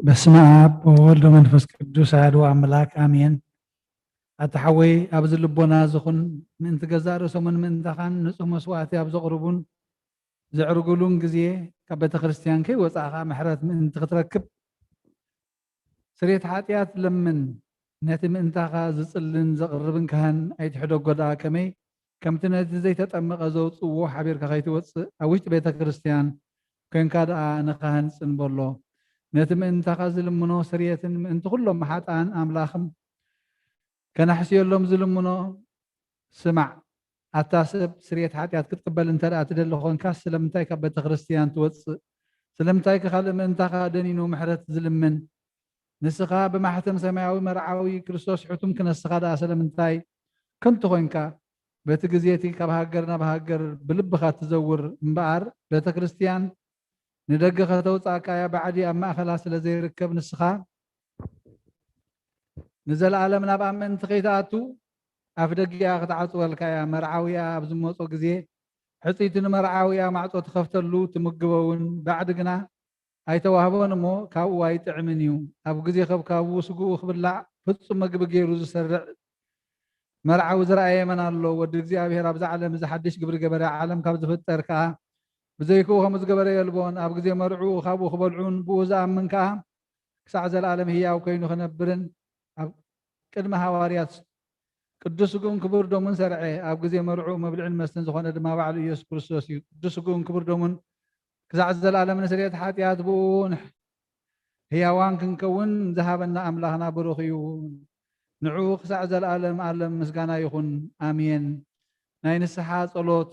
በስመ ኣብ ወወልድ ወመንፈስ ቅዱስ ኣሐዱ ኣምላክ ኣሜን። ኣታ ሓወይ ኣብዚ ልቦና ዝኹን ምእንቲ ገዛእ ርእሶምን ምእንታኻን ንጹህ መስዋዕቲ ኣብ ዘቕርቡን ዘዕርጉሉን ግዜ ካብ ቤተ ክርስቲያን ከይወጻእኻ ምሕረት ምእንቲ ክትረክብ ስርየት ሓጢኣት ለምን። ነቲ ምእንታኻ ዝጽልን ዘቕርብን ካህን ኣይትሕደጎ ደኣ ከመይ ከምቲ ነቲ ዘይተጠመቐ ዘውጽእዎ ሓቢርካ ከይትወጽእ ኣብ ውሽጢ ቤተ ክርስቲያን ኮንካ ደኣ ንኻህን ጽን በሎ። ነቲ ምእንታኻ ዝልምኖ ስርየትን ምእንቲ ኩሎም ሓጥኣን ኣምላኽም ከነሕስየሎም ዝልምኖ ስማዕ። ኣታ ሰብ ስርየት ሓጢኣት ክትቅበል እንተ ደኣ ትደሊ ኾንካስ ስለምንታይ ካብ ቤተ ክርስቲያን ትወጽእ? ስለምንታይ ከ ካልእ ምእንታኻ ደኒኑ ምሕረት ዝልምን? ንስኻ ብማሕተም ሰማያዊ መርዓዊ ክርስቶስ ሕቱም ክነስኻ ደኣ ስለምንታይ ከንቱ ኾንካ? በቲ ግዜ እቲ ካብ ሃገር ናብ ሃገር ብልብኻ ትዘውር እምበኣር ቤተ ክርስቲያን ንደገ ከተውጽኣካ እያ፣ ባዕዲ ኣብ ማእኸላ ስለ ዘይርከብ ንስኻ ንዘለኣለም ናብኣ ምእንቲ ከይትኣቱ ኣፍ ደጊኣ ክትዓጽወልካ እያ። መርዓዊኣ ኣብ ዝመጾ ግዜ ሕጽይቲ ንመርዓዊኣ ማዕጾ ትኸፍተሉ ትምግቦ እውን ባዕዲ ግና ኣይተዋህቦን እሞ ካብኡ ኣይጥዕምን እዩ። ኣብ ግዜ ከብካቡ ስግኡ ክብላዕ ፍጹም መግቢ ገይሩ ዝሰርዕ መርዓዊ ዝረኣየ መን ኣሎ? ወዲ እግዚኣብሔር ኣብዛ ዓለም እዚ ሓድሽ ግብሪ ገበረ። ዓለም ካብ ዝፍጠር ከኣ ብዘይክኡ ከምኡ ዝገበረ የልቦን። ኣብ ግዜ መርዕኡ ካብኡ ክበልዑን ብኡ ዝኣምን ከኣ ክሳዕ ዘለኣለም ህያው ኮይኑ ክነብርን ኣብ ቅድሚ ሃዋርያት ቅዱስ ስግኡን ክቡር ደሙን ሰርዐ። ኣብ ግዜ መርዕኡ መብልዕን መስተን ዝኾነ ድማ ባዕሉ ኢየሱስ ክርስቶስ እዩ። ቅዱስ ስግኡን ክቡር ደሙን ክሳዕ ዘለኣለም ንስርየት ሓጢኣት ብኡ ህያዋን ክንከውን ዝሃበና ኣምላኽና ብሩኽ እዩ። ንዕኡ ክሳዕ ዘለኣለም ኣለም ምስጋና ይኹን። ኣሜን። ናይ ንስሓ ጸሎት።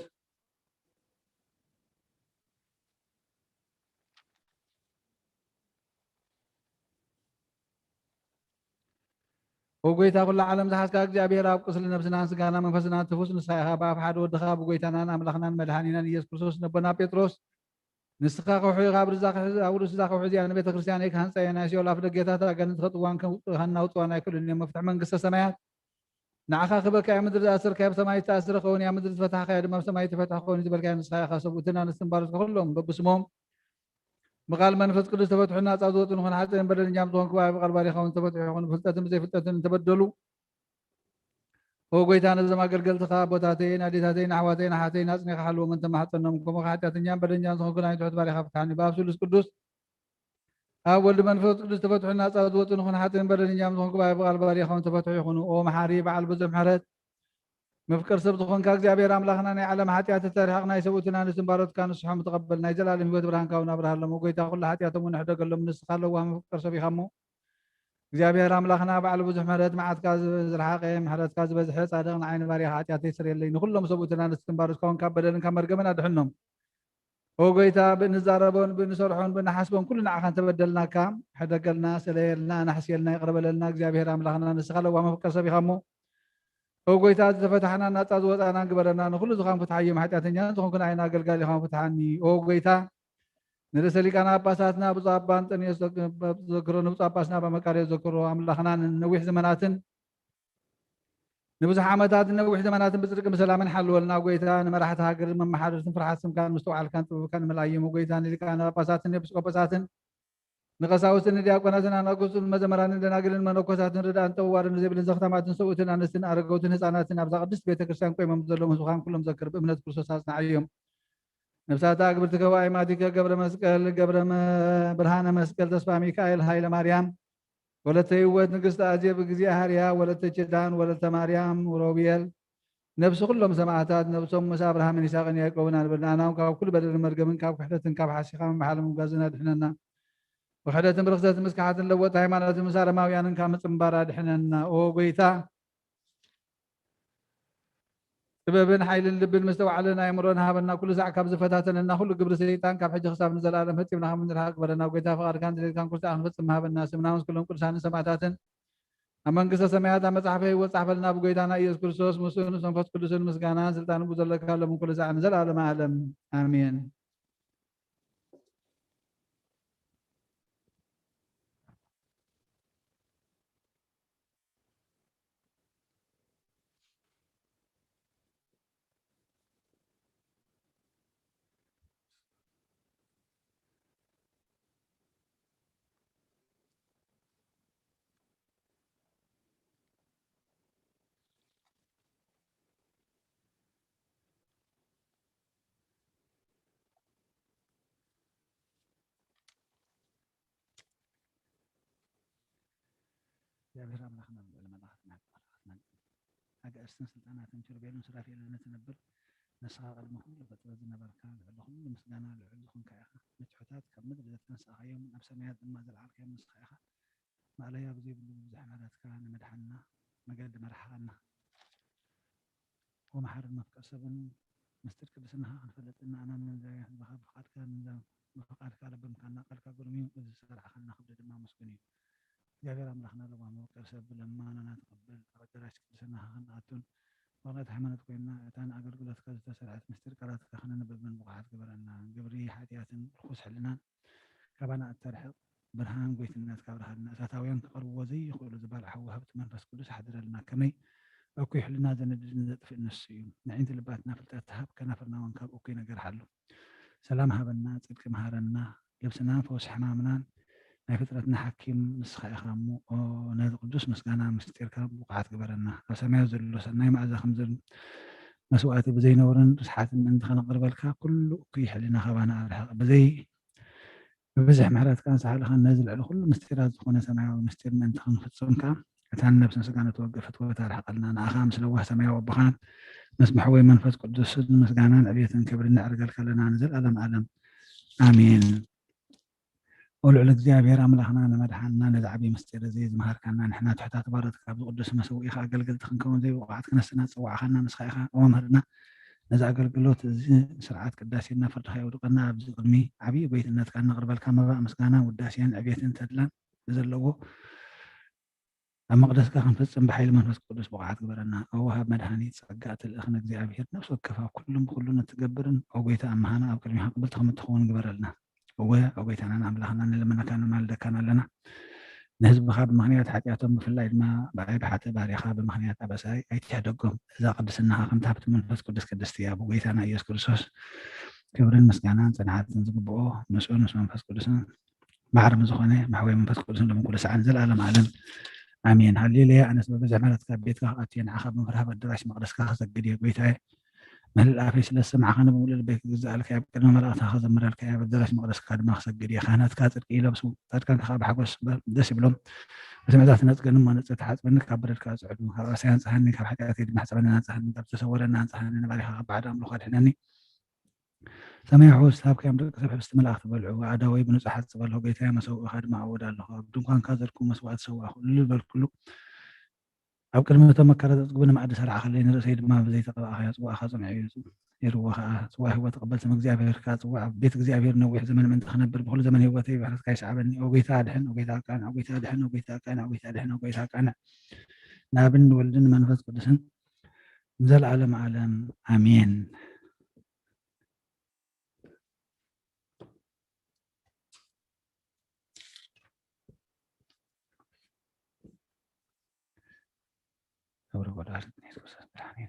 ኦ ጎይታ ኩላ ዓለም ዝሓዝካ እግዚኣብሔር ኣብ ቁስሊ ነብስናን ስጋና መንፈስናን ትፉስ ንስኻ ኢኻ። ብኣፍ ሓደ ወድኻ ብጎይታናን ኣምላኽናን መድሓኒናን ኢየሱስ ክርስቶስ ነቦና ጴጥሮስ ንስኻ ከውሒ ኢኻ፣ ኣብ ርእሲ እዛ ከውሒ እዚኣ ንቤተ ክርስቲያነይ ክሃንጻ እየ፣ ናይ ሲኦል ኣፍ ደገታት ኣጋንንቲ ከጥዋን ከናውጽዋን ኣይክእሉን እዮም። መፍትሒ መንግስተ ሰማያት ንዓኻ ክበካ እያ። ምድሪ ዝኣሰርካዮ ኣብ ሰማይ ዝተኣስረ ክኸውን እያ፣ ምድሪ ዝፈታሕካዮ ድማ ኣብ ሰማይ ዝተፈትሐ ክኸውን እዩ ዝበልካዮ ንስኻ ኢኻ። ሰብኡትን ኣንስትን ባሮትካ ኩሎም በብስሞም ብቃል መንፈስ ቅዱስ ተፈትሑ ናጻ ዝወጹ ንኹን። ሓጥእን በደለኛም ዝኾንኩ ብቃል ባሪኻ እውን ተፈትሑ ይኹን። ብፍልጠትን ብዘይፍልጠትን እንተበደሉ ኦ ጎይታ ነዞም ኣገልገልትኻ ኣቦታተይን ኣዴታተይን ኣሕዋተይን ኣሓተይን ኣጽኒኻ ሓልዎም እንተማሕጸኖም። ከምኡ ሓጢኣተኛን በደለኛን ዝኾንኩ ናይ ትሑት ባሪኻ ፍትሓኒ። ብኣብ ስሉስ ቅዱስ ኣብ ወልድ መንፈስ ቅዱስ ተፈትሑ ናጻ ዝወጹ ንኹን። ሓጥእን በደለኛም ዝኾንኩ ብቃል ባሪኻ እውን ተፈትሑ ይኹኑ። ኦ መሓሪ በዓል ብዙሕ ምሕረት መፍቀር ሰብ ዝኾንካ እግዚኣብሔር ኣምላኽና ናይ ዓለም ሓጢኣት ተሪሕቕ ናይ ሰብኡትን ኣንስትን ባሮትካ ንስሖም ተቐበል። ናይ ዘላለም ህይወት ብርሃንካ እውን ኣብርሃሎም። ኦ ጎይታ ኩሉ ሓጢኣቶም እውን ሕደገሎም። ንስኻ ለዋህ መፍቀር ሰብ ኢኻ እሞ እግዚኣብሔር ኣምላኽና ባዕሉ ብዙሕ ምሕረት መዓትካ ዝብ- ዝረሓቐ ምሕረትካ ዝበዝሐ ጻድቕ ንዓይ ንባሪኻ ሓጢኣተይ ስርየለይ። ንኹሎም ሰብኡትን ኣንስትን ባሮትካ እውን ካብ በደልን ካብ መርገምን ኣድሕኖም። ኦ ጎይታ ብእንዛረቦን ብእንሰርሖን ብእንሓስቦን ኩሉ ንዓኻ እንተበደልናካ ሕደገልና፣ ሰለየልና፣ ኣናሕስየልና፣ ይቕረ በለልና። እግዚኣብሔር ኣምላኽና ንስኻ ለዋህ መፍቀር ሰብ ኢኻ እሞ ኦ ጎይታ ዝተፈታሕና ናጻ ዝወጻና ግበረና። ንኹሉ ዝኻን ፍትሓዮም ሓጢኣተኛ ዝኾንኩ ንዓይና ኣገልጋሊኻ ፍትሓኒ። ኦ ጎይታ ንርእሰ ሊቃነ ጳጳሳትና ብፁዕ ኣባ እንጠንዮስ ዘክሮ፣ ንብፁዕ ጳጳስና ኣባ መቃርዮስ ዘክሮ። ኣምላኽና ንነዊሕ ዘመናትን ንብዙሕ ዓመታት ንነዊሕ ዘመናትን ብጽድቅን ብሰላምን ሓልወልና። ጎይታ ንመራሕቲ ሃገርን መመሓደርትን ፍርሓት ስምካን ምስትውዓልካን ጥበብካን ንመልኣዮም። ጎይታ ንሊቃነ ጳጳሳትን ኤጲስቆጶሳትን ንቀሳውስትን ንዲያቆናትን ኣናጉስትን መዘመራንን ደናግልን መነኮሳትን ርዳእን ጠዋርን ዘይብልን ዘኽታማትን ሰብኡትን ኣንስትን ኣረገውትን ህፃናትን ኣብዛ ቅድስት ቤተ ክርስቲያን ቆይሞም ዘለዉ ህዝብኻን ኩሎም ዘክር። ብእምነት ክርስቶስ ኣጽንዓዮም። ነፍሳት ኣግብርቲ ከዋይ ማቲከ ገብረ መስቀል ገብረ መ- ብርሃነ መስቀል ተስፋ ሚካኤል ሃይለ ማርያም ወለተ ህይወት ንግስቲ ኣዜብ እግዚኣብሃርያ ወለተ ኪዳን ወለተ ማርያም ሮብየል ነብሲ ኩሎም ሰማዕታት ነብሶም ምስ ኣብርሃምን ይስሐቅን ያዕቆብን ኣንበርናናም ካብ ኩሉ በደልን መርገምን ካብ ክሕደትን ካብ ሓሲኻ ምምሓል ምምጋዝን ኣድሕነና። ብክሕደትን ብርክሰትን ምስ ክሓትን ለወጥ ሃይማኖትን ምስ ኣረማውያንን ካብ ምጽንባር ኣድሕነና። ኦ ጎይታ ጥበብን ሓይልን ልብን ምስተውዓልን ኣእምሮን ሃበና። ኩሉ ሳዕ ካብ ዝፈታተነና ኩሉ ግብሪ ሰይጣን ካብ ሕጂ ክሳብ ንዘለኣለም ፈጺምና ከም ንርሓቅ ግበረና። ጎይታ ፍቃድካን ድሌትካን ኩሉ ሳዕ ክንፈጽም ሃበና። ስምና ምስ ኩሎም ቅዱሳንን ሰማዕታትን ኣብ መንግስተ ሰማያት ኣብ መጽሓፈ ህይወት ጻሕፈልና። ብጎይታና ኢየሱስ ክርስቶስ ምስኡ ምስ መንፈስ ቅዱስን ምስጋናን ስልጣንን ብዘለካ ሎምን ኩሉ ሳዕ ንዘለኣለም ዓለም ኣሜን። እግዚኣብሔር ኣምላኽና፣ ልዑል መላእኽትና፣ መላእኽትና፣ ኣጋእዝትን ስልጣናትን ኪሩቤልን ሱራፌልን እትነብር፣ ንስኻ ቅድሚ ኩሉ ፍጥረት ዝነበርካ፣ ልዕሊ ኩሉ ምስጋና ልዑል ዝኾንካ ኢኻ። ንትሑታት ካብ ምድሪ ዘተንሳእኻዮም፣ ናብ ሰማያት ድማ ዘልዓልካዮም ንስኻ ኢኻ። ማእለያ ብዘይብሉ ብዙሕ ምሕረትካ ንምድሓንና መገዲ መርሓኻና። ወመሓርን መፍቀር ሰብን ምስጢር ቅድስናኻ ክንፈልጥን ንኣማን ንህዝብኻ ብፍቓድካ ንዛ-፣ ብፍቓድካ ለበምካና። ቃልካ ግሩም እዩ፣ እዚ ዝሰራሕኻና ክብሪ ድማ ምስጉን እዩ። እግዚኣብሔር ኣምላኽና ለባም መፍቀር ሰብ ልመናና ተቐበል። ኣብ ኣዳራሽ ቅድስናኻ ክንኣቱን ብቕንዕቲ ሃይማኖት ኮይንና እታ ንኣገልግሎትካ ዝተሰርሐት ምስጢር ቃላትካ ክነንብብን ብቑዓት ግበረና። ግብሪ ሓጢኣትን ርኹስ ሕልናን ካባና እተርሕቕ፣ ብርሃን ጎይትነትካ ኣብርሃልና። እሳታውያን ክቐርብዎ ዘይኽእሉ ዝባልዓ ሃብቲ መንፈስ ቅዱስ ኣሕድረልና። ከመይ እኩይ ሕልና ዘነድድን ዘጥፍእ ንሱ እዩ። ንዕንቲ ልባትና ፍልጠት ሃብ፣ ከናፍርና እውን ካብ እኩይ ነገር ሓሉ። ሰላም ሃበና፣ ጽድቂ መሃረና፣ ልብስናን ፈውሲ ሕማምናን ናይ ፍጥረትና ሓኪም ንስኻ ኢኻ እሞ፣ ኦ፣ ነዚ ቅዱስ ምስጋና ምስጢርካ ብቑዓት ግበረና። ኣብ ሰማያት ዘሎ ሰናይ መኣዛ ከም ዘል-፣ መስዋእቲ ብዘይነውርን ርስሓትን ምእንቲ ከነቕርበልካ፣ ኩሉ እኩይ ሕልና ካባና ኣርሕቕ። ብዘይ ብብዝሒ ምሕረትካን ሳህልኻን ነዚ ልዕሊ ኩሉ ምስጢራት ዝኾነ ሰማያዊ ምስጢር ምእንቲ ክንፍጽም ከኣ፣ እታ ንነብስን ስጋን እትወግእ ፍትወት ኣርሕቐልና። ንኣኻ ምስ ለዋህ ሰማያዊ ኣቦኻን ምስ መሕወይ መንፈስ ቅዱስን ምስጋናን ዕብየትን ክብርን ነዕርገልካ ኣለና ንዘለኣለም ዓለም። ኣሜን። ኦ ልዑል እግዚኣብሔር ኣምላኽና ንመድሓንና ነዚ ዓብዪ ምስጢር እዚ ዝመሃርካና ንሕና ትሑታት ባሮትካ ኣብዚ ቅዱስ መሰውኢኻ ኣገልገልቲ ክንከውን ዘይብቑዓት ክነስና ዝጸዋዕኻና ንስኻ ኢኻ። ኦ መምህርና ነዚ ኣገልግሎት እዚ ስርዓት ቅዳሴና ፍርድኻ የውድቐና። ኣብዚ ቅድሚ ዓብዪ ጎይትነትካ እነቕርበልካ መባእ ምስጋና፣ ውዳሴን ዕብየትን ተድላን ብዘለዎ ኣብ መቕደስካ ክንፍጽም ብሓይሊ መንፈስ ቅዱስ ብቑዓት ግበረና። ኦ ወሃብ መድሓኒት ጸጋ፣ ትልእኽ ንእግዚኣብሔር፣ ነፍሲ ወከፍ ኣብ ኩሉን ብኹሉን እትገብርን፣ ኦ ጎይታ፣ ኣምሃና ኣብ ቅድሚኻ ቅብልቲ ከም እትኸውን ግበረልና። እወ፣ ኦ ጎይታናን ኣምላኽናን፣ ንልምነካን ንማልደካን ኣለና። ንህዝብኻ ብምኽንያት ሓጢኣቶም፣ ብፍላይ ድማ ብኣይ ብሓጥእ ባሪኻ ብምኽንያት ኣበሳይ ኣይትሕደጎም። እዛ ቅድስናኻ ከምቲ ሃብቲ መንፈስ ቅዱስ ቅድስቲ እያ። ብጎይታና ኢየሱስ ክርስቶስ ክብርን ምስጋናን ጽንዓትን ዝግብኦ፣ ምስኡን ምስ መንፈስ ቅዱስን ማዕረ ምስ ዝኾነ፣ ማሕወይ መንፈስ ቅዱስን ሎምን ኩሉ ሰዓትን ዘለኣለም ዓለም። ኣሜን። ሃሌሉያ። ኣነስ ብብዝሒ ምሕረትካ ኣብ ቤትካ ክኣቱ እየ፣ ንዓኻ ብምፍራህ ኣብ ኣዳራሽ መቕደስካ ክሰግድ እየ። ጎይታየ፣ ምህልል ኣፈይ ስለ ዝሰማዕኻኒ፣ ብምሉእ ልበይ ክግዛኣልካ እየ። ኣብ ቅድሚ መላእኽትኻ ክዘምረልካ እየ፣ ኣብ ኣዳራሽ መቕደስካ ድማ ክሰግድ እየ። ካህናትካ ጽድቂ ይለብሱ፣ ጻድቃንካ ከኣ ብሓጎስ ደስ ይብሎም። እቲ መጻሕቲ ነጽገኒ እሞ ነጽግቲ ሓጽበኒ፣ ካብ በደል ከኣ ጽዕዱ። ካብ ርእሰይ ኣንጽሃኒ፣ ካብ ሓጢኣተይ ድማ ሕጸበኒ፣ ኣንጽሃኒ፣ ካብ ዝተሰወረኒ ኣንጽሃኒ፣ ንባሪኻ ካብ ባዕዲ ኣምልኾ ኣድሕነኒ። ሰማያዊ ሕብስቲ ሃብካዮም ደቂ ሰብ፣ ሕብስቲ መላእኽቲ በልዑ። ኣእዳወይ ብንጹሓት ጽበሎ፣ ጌታየ፣ መሰውእኻ ድማ እወዳ ኣለኹ። ኣብ ድንኳንካ ዘልኩ መስዋእቲ ሰዋእኹ፣ እልል በልኩሉ። ኣብ ቅድሚ እቶም መከራ ዘጽግቡኒ መኣዲ ሰራዕኻለይ፣ ንርእሰይ ድማ ብዘይተቐባእካዮ ጽዋእኻ ጽኑዕ እዩ። ይርዎ ኸኣ፣ ጽዋእ ህይወት ተቐበልቲ እም እግዚኣብሔር ከኣ፣ ጽዋእ ኣብ ቤት እግዚኣብሔር ነዊሕ ዘመን ምእንቲ ክነብር፣ ብኹሉ ዘመን ህይወተይ ምሕረትካ ይስዓበኒ። ኦ ጐይታ ኣድሕን፣ ኦ ጐይታ ቃንዕ፣ ኦ ጐይታ ኣድሕን፣ ኦ ጐይታ ቃንዕ፣ ኦ ጐይታ ኣድሕን፣ ኦ ጐይታ ቃንዕ። ንኣብን ንወልድን ንመንፈስ ቅዱስን ንዘለዓለም ዓለም ኣሜን። ክብሪ ወላዲት እምነት ክርስቶስ ብርሃን እዩ።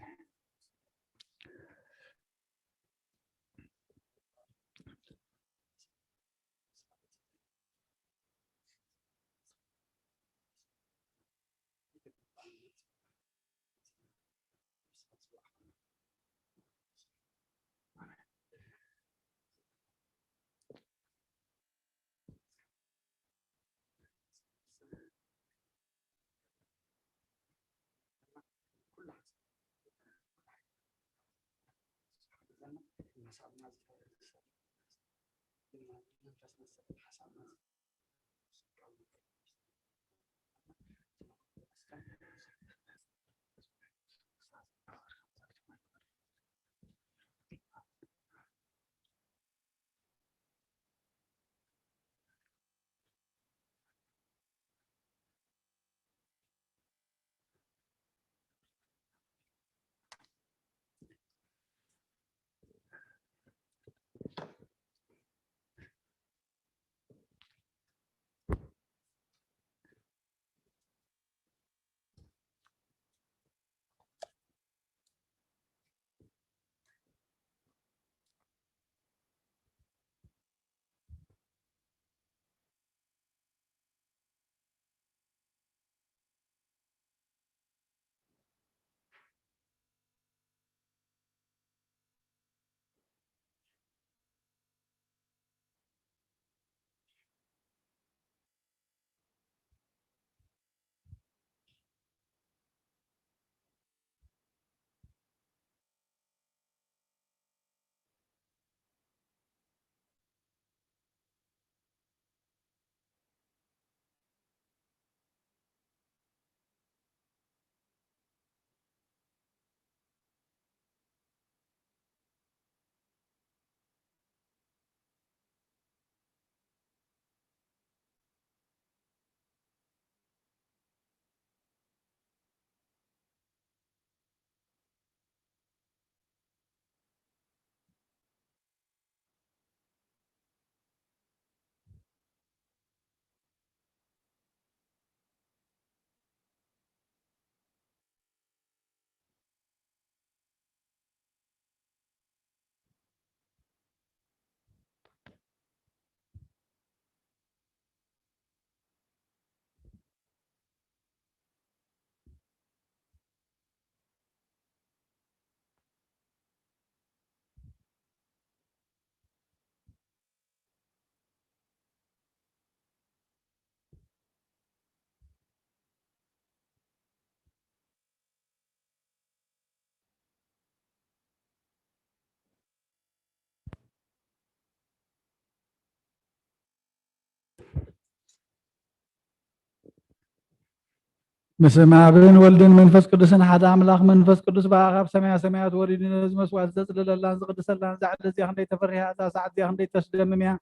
በስመ ኣብን ወልድን መንፈስ ቅዱስን ሓደ ኣምላኽ። መንፈስ ቅዱስ ብኣኻ ኣብ ሰማያ ሰማያት ወሪዱ ነዚ መስዋዕቲ ዘጽልለላን ዝቕድሰላን እዛ ዕለት እዚኣ ክንደይ ተፈሪሃ፣ እዛ ሰዓት እዚኣ ክንደይ ተስደምም እያ።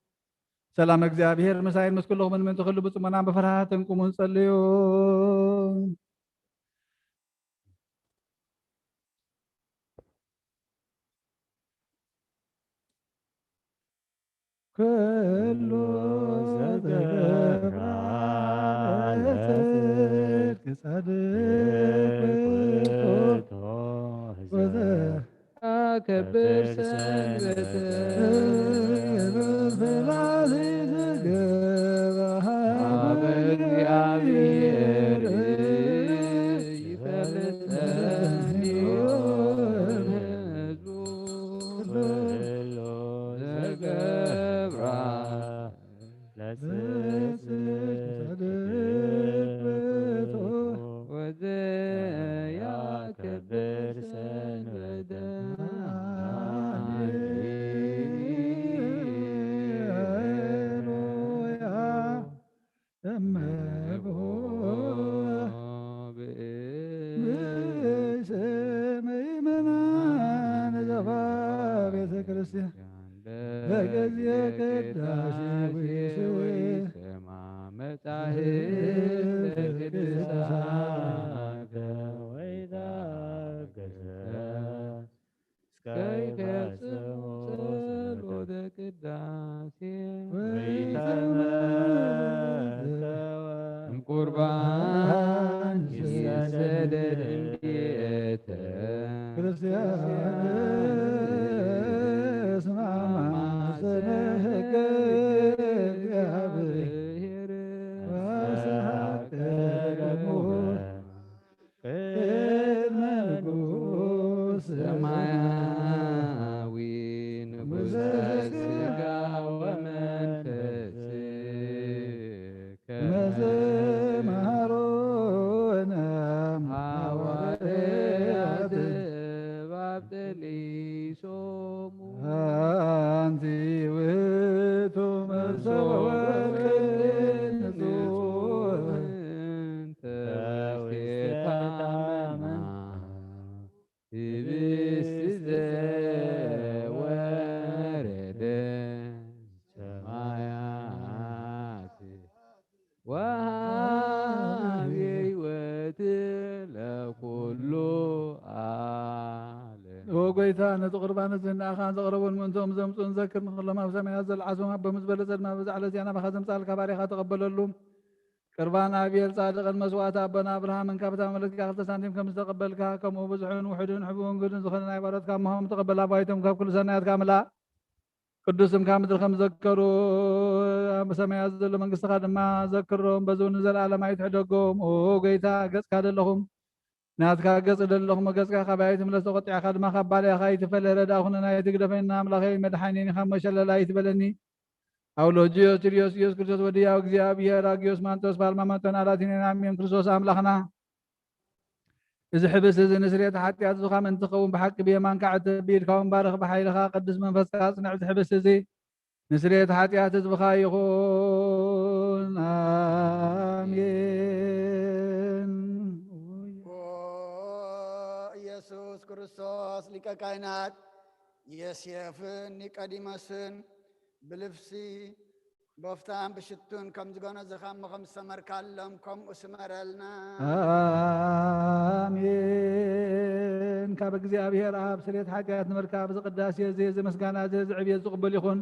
ሰላም እግዚኣብሔር ምሳይን ምስ ኩልኹምን ምእንቲ ኩሉ ብጽሞናን ብፍርሃትን ቁሙን ጸልዩ። ኩሉ ዘገብራ ለጽድቅ ውእቱ ወዘ- ከብር ሰንበተ በላሊ ዘገብራ ሀበ እግዚአብሔር ይፈልጠኒ ህዝቡ ኩሉ ዘገብራ ለጽድቅ ወዘያከብር ሰንበተ ሃሌሉያ። እመብሆ ብእስም ምእመናን ዘባ ቤተ ክርስቲያን በጊዜ ቅዳሴ ወይስዊ ስማ መጻሕፍተ ቅዱሳተ ወይታገሰ እስከ ይፈጽሙ ጸሎተ ቅዳሴ ወይተመተወ እምቁርባን ይሰደድ እንዴተ ክርስቲያን እስማማ ስለ ሕገ እግዚአብሔር ወስብሐት ለእግዚአብሔር። ቅድመ ንጉሥ ሰማያዊ ንጉሠ ሥጋ ወመንፈስ ከመ መሃሮነ ሐዋርያት እባብ ጠሊሶሙ። አንቲ ውእቱ መሶበ ወርቅ ንጹሕ እንተ ውስቴታ መና ህብስት ዘወረደ ሰማያት ወሃብ ሕይወት ለኩሉ ዓለም። ኦ ጎይታ፣ ነቲ ቁርባን እዚ ንኣኻን ዘቕረቡን ምእንቶም ዘምጹን ዘክር። ንኹሎም ኣብ ሰማያት ዘለዓሶም ኣቦ፣ ምስ በለጸ ድማ በዛ ዕለት እዚኣ ናባኻ ዘምጻልካ ባሪኻ ተቐበለሉ። ቅርባን ኣቤል ጻድቕን መስዋዕቲ ኣቦና ኣብርሃምን ካብታ መለኪካ ክልተ ሳንቲም ከም ዝተቐበልካ፣ ከምኡ ብዙሕን ውሑድን ሕቡን ግዱን ዝኾነ ናይ ባሮትካ እምሆም ተቐበል። ኣባይቶም ካብ ኩሉ ሰናያትካ ምልኣ። ቅዱስ ስምካ ምድሪ ከም ዘከሩ ኣብ ሰማያት ዘሎ መንግስትኻ ድማ ዘክሮም። በዚ እውን ንዘለኣለም ኣይትሕደጎም። ኦ ጎይታ፣ ገጽካ ደለኹም ናትካ ገጽ ደለኹም፣ ገጽካ ካባይ ትምለስ፣ ተቖጢዕካ ድማ ካብ ባልያኻ ኣይትፈለ። ረዳ ኩነና ኣይትግደፈና፣ ኣምላኸይ መድሓኒኒ ካብ መሸለል ኣይትበለኒ። ኣውሎጅዮስ ቲርዮስ ኢየሱስ ክርስቶስ ወዲ ያው እግዚኣብሔር ኣግዮስ ማንጦስ ፓልማ መንጦን ኣላቲኔና ኣሜን። ክርስቶስ ኣምላኽና፣ እዚ ሕብስ እዚ ንስርየት ሓጢኣት ዝኻም እንትኸውን ብሓቂ ብየማንካ ዕትብ፣ ብኢድካ እውን ባርኽ፣ ብሓይልኻ ቅዱስ መንፈስካ ኣጽንዕ። እዚ ሕብስ እዚ ንስርየት ሓጢኣት ህዝብኻ ይኹን። ኣሜን። ኦ ኢየሱስ ክርስቶስ ሊቀ ካህናት፣ የሴፍን ኒቆዲሞስን ብልብሲ በፍታን ብሽቱን ከም ዝገነዝኻ እሞ ከም ዝሰመርካሎም ከምኡ ስመረልና። ኣሜን። ካብ እግዚኣብሔር ኣብ ስርየት ሓጢኣት ንምርካብ እዚ ቅዳሴ እዚ፣ እዚ ምስጋና እዚ፣ እዚ ዕብየት ዝቕበል ይኹን።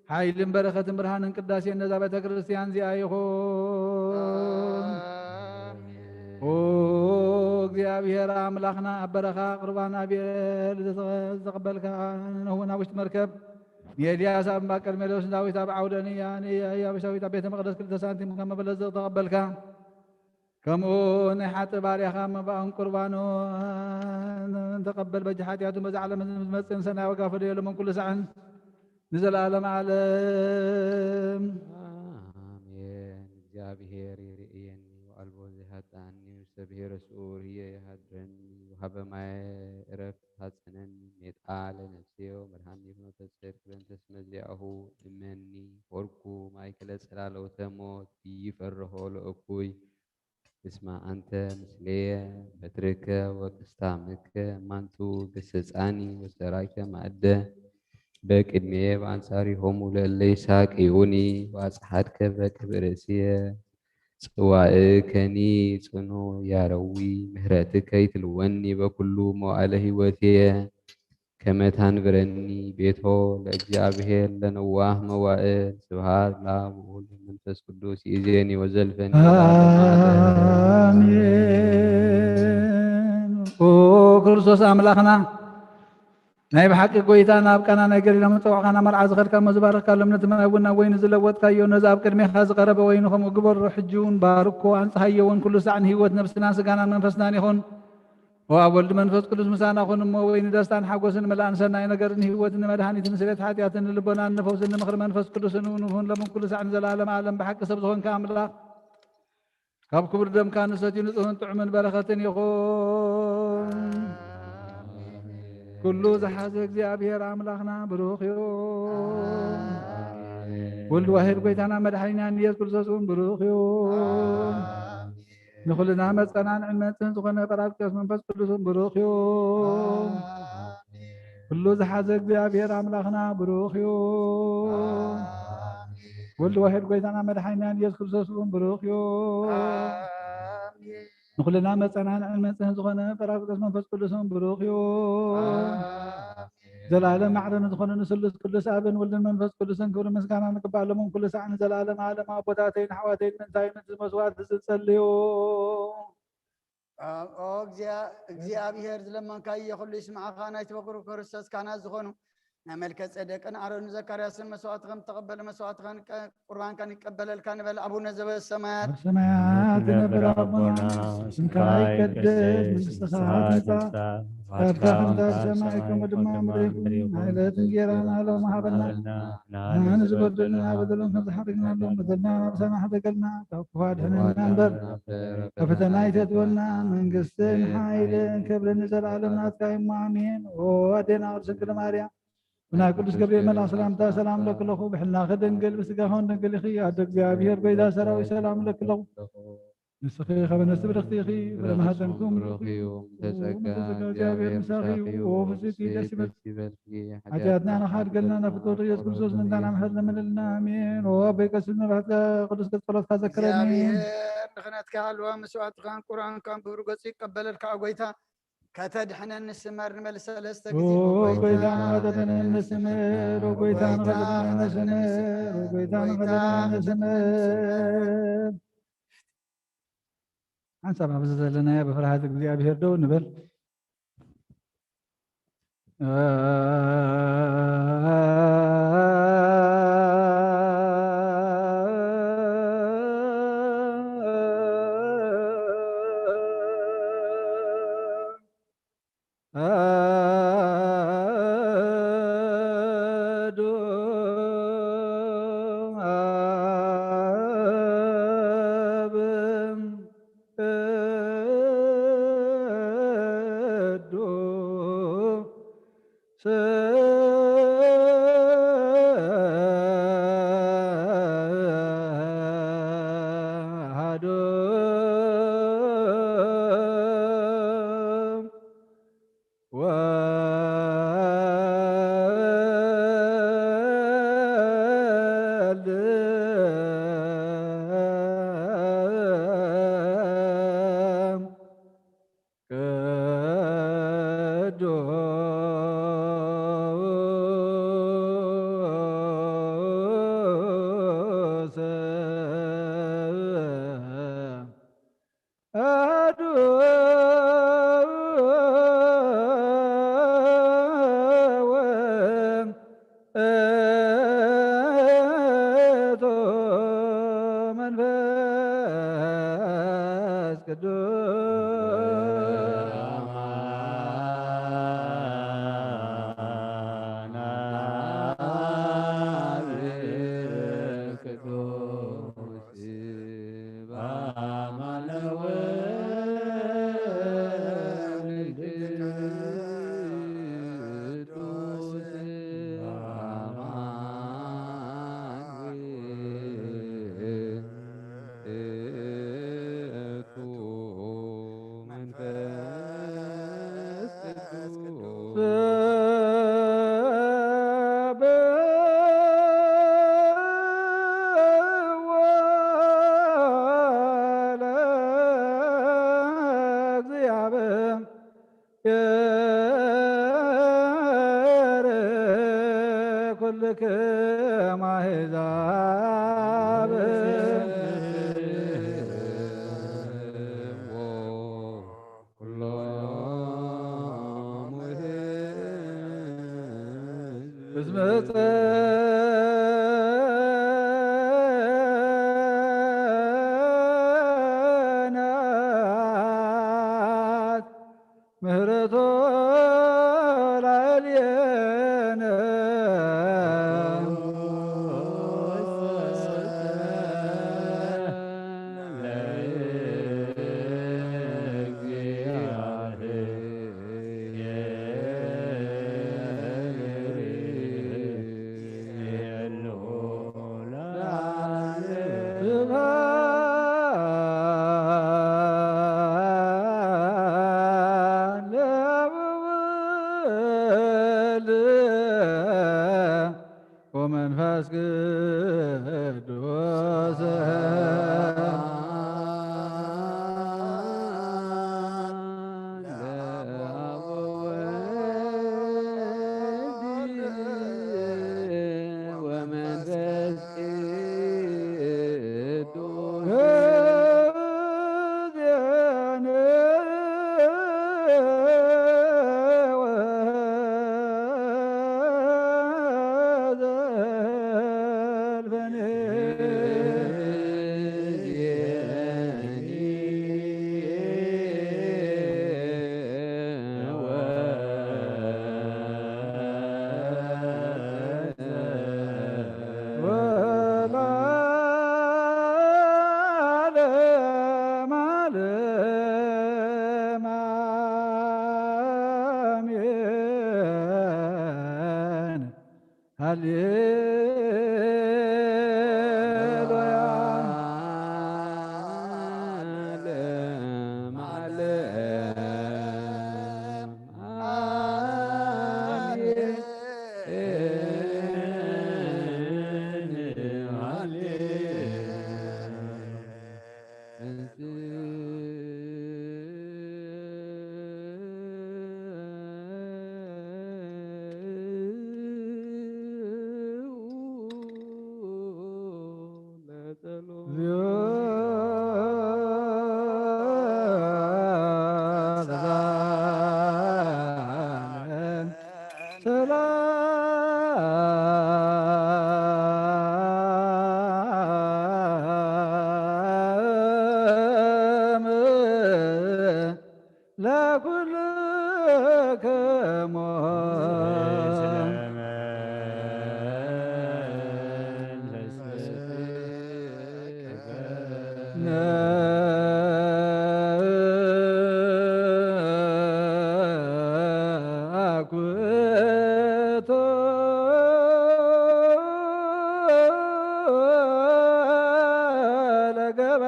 ሓይልን በረኸትን ብርሃንን ቅዳሴን ነዛ ቤተ ክርስቲያን እዚኣ ይኹን። ኣሜን። ኦ እግዚኣብሔር ኣምላኽና፣ ኣብ በረኻ ቁርባን ኣቤል ዝተቐ-፣ ዝተቐበልካ፣ ንኖህ እውን ኣብ ውሽጢ መርከብ፣ ንኤልያስ ኣብ እምባ ቀርሜሎስ፣ ንዳዊት ኣብ ዓውደ ንያ-፣ ንኢያቡሳዊት ኣብ ቤተ መቕደስ ክልተ ሳንቲም ከም መበለት ዝተቐበልካ፣ ከምኡ ናይ ሓጥእ ባርያኻ መባእን ቁርባኑን ተቐበል። በጃ ሓጢኣቱ በዛ ዓለም ዝመጽእን ሰናይ ዋጋ ፈደየሎም ኩሉ ሳዕን ንዘለኣለም ዓለም። ኣሜን። እግዚኣብሔር ይርእየኒ ወኣልቦ ዘይሃጥኣኒ፣ ውስተ ብሔረ ስዑር ህየ ይሃድረኒ፣ ወሃበ ማየ ዕረፍት ሃጽነኒ፣ ሜጣ ለነፍስየ ወመድኃኒ ፍኖተ ጽድቅ፣ በእንተ ስመ ዚአሁ እመኒ፣ ሆርኩ ማእከለ ጸላለውተ ሞት፣ ኢይፈርሆ ለእኩይ። እስማ ኣንተ ምስሌየ በትርከ ወቅስታምከ ማንቱ ገሰጻኒ ወሰራይከ ማእደ በቅድሜየ በአንጻሪሆሙ ለእለ ይሳቅዩኒ ወአጽሓድከ በቅብ ርእስየ ጽዋእከኒ ጽኑ ያረዊ ምህረትከ ይትልወኒ በኩሉ መዋእለ ህይወትየ ከመ ታንብረኒ ቤቶ ለእግዚኣብሔር ለነዋህ መዋእል። ስብሐት ለአብ ወወልድ ወመንፈስ ቅዱስ ይእዜኒ ወዘልፈኒ ወለዓለመ ዓለም። ኣሜን። ኦ ክርስቶስ ኣምላኽና ናይ ብሓቂ ጎይታ ናብ ቃና ናይ ገሊላ መጸውዕኻና መርዓ ዝኸድካ እሞ ዝባረኽካ ለምነቲ ማይ እውን ናብ ወይኒ ዝለወጥካዮ ነዚ ኣብ ቅድሜኻ ዝቐረበ ወይኒ ከምኡ ግበሮ። ሕጂ እውን ባርኮ ኣንጽሃዮ እውን ኩሉ ሳዕ ንህይወት ነብስናን ስጋናን መንፈስናን ይኹን። ኦ ኣብ ወልድ መንፈስ ቅዱስ ምሳና ኩን እሞ ወይኒ ደስታን ሓጎስን ምልኣን ሰናይ ነገርን ህይወትን ንመድሃኒትን ስሬት ሓጢኣትን ንልቦናን ንፈውስን ንምኽሪ መንፈስ ቅዱስን እውን ይኹን ሎም ኩሉ ሳዕ ንዘለዓለም ዓለም ብሓቂ ሰብ ዝኾንካ ኣምላኽ ካብ ክቡር ደምካ ንሰትዩ ንጽህን ጥዑምን በረኸትን ይኹን። ኩሉ ዝሓዘ እግዚኣብሔር ኣምላኽና ብሩኽ እዩ። ወልድ ዋሕድ ጎይታና መድሓኒናን ኢየሱስ ክርስቶስ እውን ብሩኽ እዩ። ንኹልና መጸናንዕን መጽህን ዝኾነ ጳራቅሊጦስ መንፈስ ቅዱስ እውን ብሩኽ እዩ። ኩሉ ዝሓዘ እግዚኣብሔር ኣምላኽና ብሩኽ እዩ። ወልድ ዋሕድ ጎይታና መድሓኒናን ኢየሱስ ክርስቶስ እውን ብሩኽ እዩ። ንኹልና መጸናንዕን መጽህን ዝኾነ ጳራቅሊጦስ መንፈስ ቅዱስ እውን ብሩኽ እዩ። ዘላለም ማዕረ ንዝኾነ ንስሉስ ቅዱስ ኣብን ወልድን መንፈስ ቅዱስን ክብሪ ምስጋና ንግባእ ሎምን ኩሉ ሳዕ ንዘላለም ዓለም ኣቦታተይን ኣሕዋተይን ምእንታይን እቲ መስዋዕት ዝጸልዩ ኦ እግዚኣብሔር ዝለመንካዮ ኩሉ ይስምዓኻ። ናይ ትበክሩ ክርስቶስ ካህናት ዝኾኑ ናይ መልከ ጸደቅን ኣሮን ዘካርያስን መስዋዕትኸም ተቐበለ መስዋዕትኸን ቁርባንካን ይቀበለልካ ንበል። ኣቡነ ዘበሰማያት ኣብ ሰማያት ትነብር ኣቦና ስምካ ይቀደስ መንግስትኻ ትምጻእ ፈቃድካ ከምቲ ኣብ ሰማይ ከምኡ ድማ ምድሪ ይኹን። ናይ ዕለት እንጌራና ሎሚ ሃበና ንሕና ንዝበደሉና በደሎም ከም ዝሓረግናሎም በደልና ናብ ሰማይ ሕደገልና ካብ ክፉ ኣድሕነና እምበር ካብ ፈተና ኣይተእትወና። መንግስትን ሓይልን ክብርን ንዘለኣለም ናትካ እዩ እሞ ኣሜን። ኦ ኣዴና ቅድስት ድንግል ማርያም ብናይ ቅዱስ ገብርኤል መልኣኽ ሰላምታ ሰላም እለኪ ኣለኹ። ብሕልናኺ ድንግል ብስጋኺ እውን ድንግል ኢኺ። ኣደ እግዚኣብሔር ጎይታ ሰራዊት ሰላም እለኪ ኣለኹ። ንስኺ ካብ ኣንስቲ ብርኽቲ ኢኺ፣ ፍረ ማህፀንኩም ብሩኽ እዩ። ምልዕተ ጸጋ እግዚኣብሔር ምሳኺ እዩ። ኦ ፍስሕቲ ደስ ይበልኪ። ሓጢኣትና ንኻድገልና ናብ ፍትወቱ ኢየሱስ ክርስቶስ ምእንታና ምሕረት ለምንልና። ኣሜን። ኦ ኣቦይ ቀሲስ መብራህትካ ቅዱስ ገጽ ጸሎትካ ዘክረኒ። እግዚኣብሔር ድኽነትካ ሃልዋ መስዋዕትኻን ቁርኣንካን ብብሩ ገጹ ይቀበለልካ። ኦ ጎይታ ከተድሕነኒ ስመር ንበል ሰለስተ ኦ ግዜ። ጎይታ ንኸተድሕነኒ ስመር፣ ኦ ጎይታ ንኸተድሕነኒ ስመር፣ ኦ ጎይታ ንኸተድሕነኒ ስመር። ሓንሳብ ኣብዚ ዘለናዮ ብፍርሃት እግዚኣብሔር ደው ንበል። ክም ኣሕዛብ ኩሎም እስመ ጸንዐት ምህረቶ ላዕሌነ። ስብሐት ለወልድ ወመንፈስ ቅዱስ። ወለዓለመ ዓለም አሜን። ሃሌሉያ። ለኩልክሙ ነአኩቶ ለገባ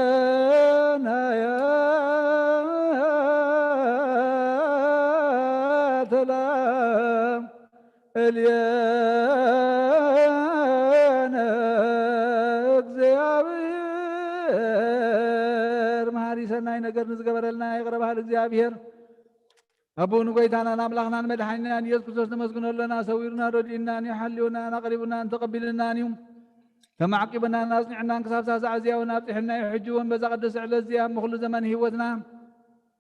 ርእሰናያ ተላ እልየነ እግዚኣብሔር። መሃሪ ሰናይ ነገር ንዝገበረልና ይቕረ በሃሊ እግዚኣብሔር ኣቦኡ ንጎይታናን ኣምላኽናን መድሓኒናን ኢየሱስ ክርስቶስ ነመስግኖ ኣለና። ሰዊሩና ረድኡናን እዩ፣ ሓልዩናን ኣቕሪቡናን ተቐቢልናን እዩ። ተማዕቂቡናን ኣጽኒዑናን ክሳብ ሳዕ እዚኣ እውን ኣብጺሑና እዩ። ሕጂ እውን በዛ ቅድስቲ ዕለት እዚኣ እሞ ኩሉ ዘመን ህይወትና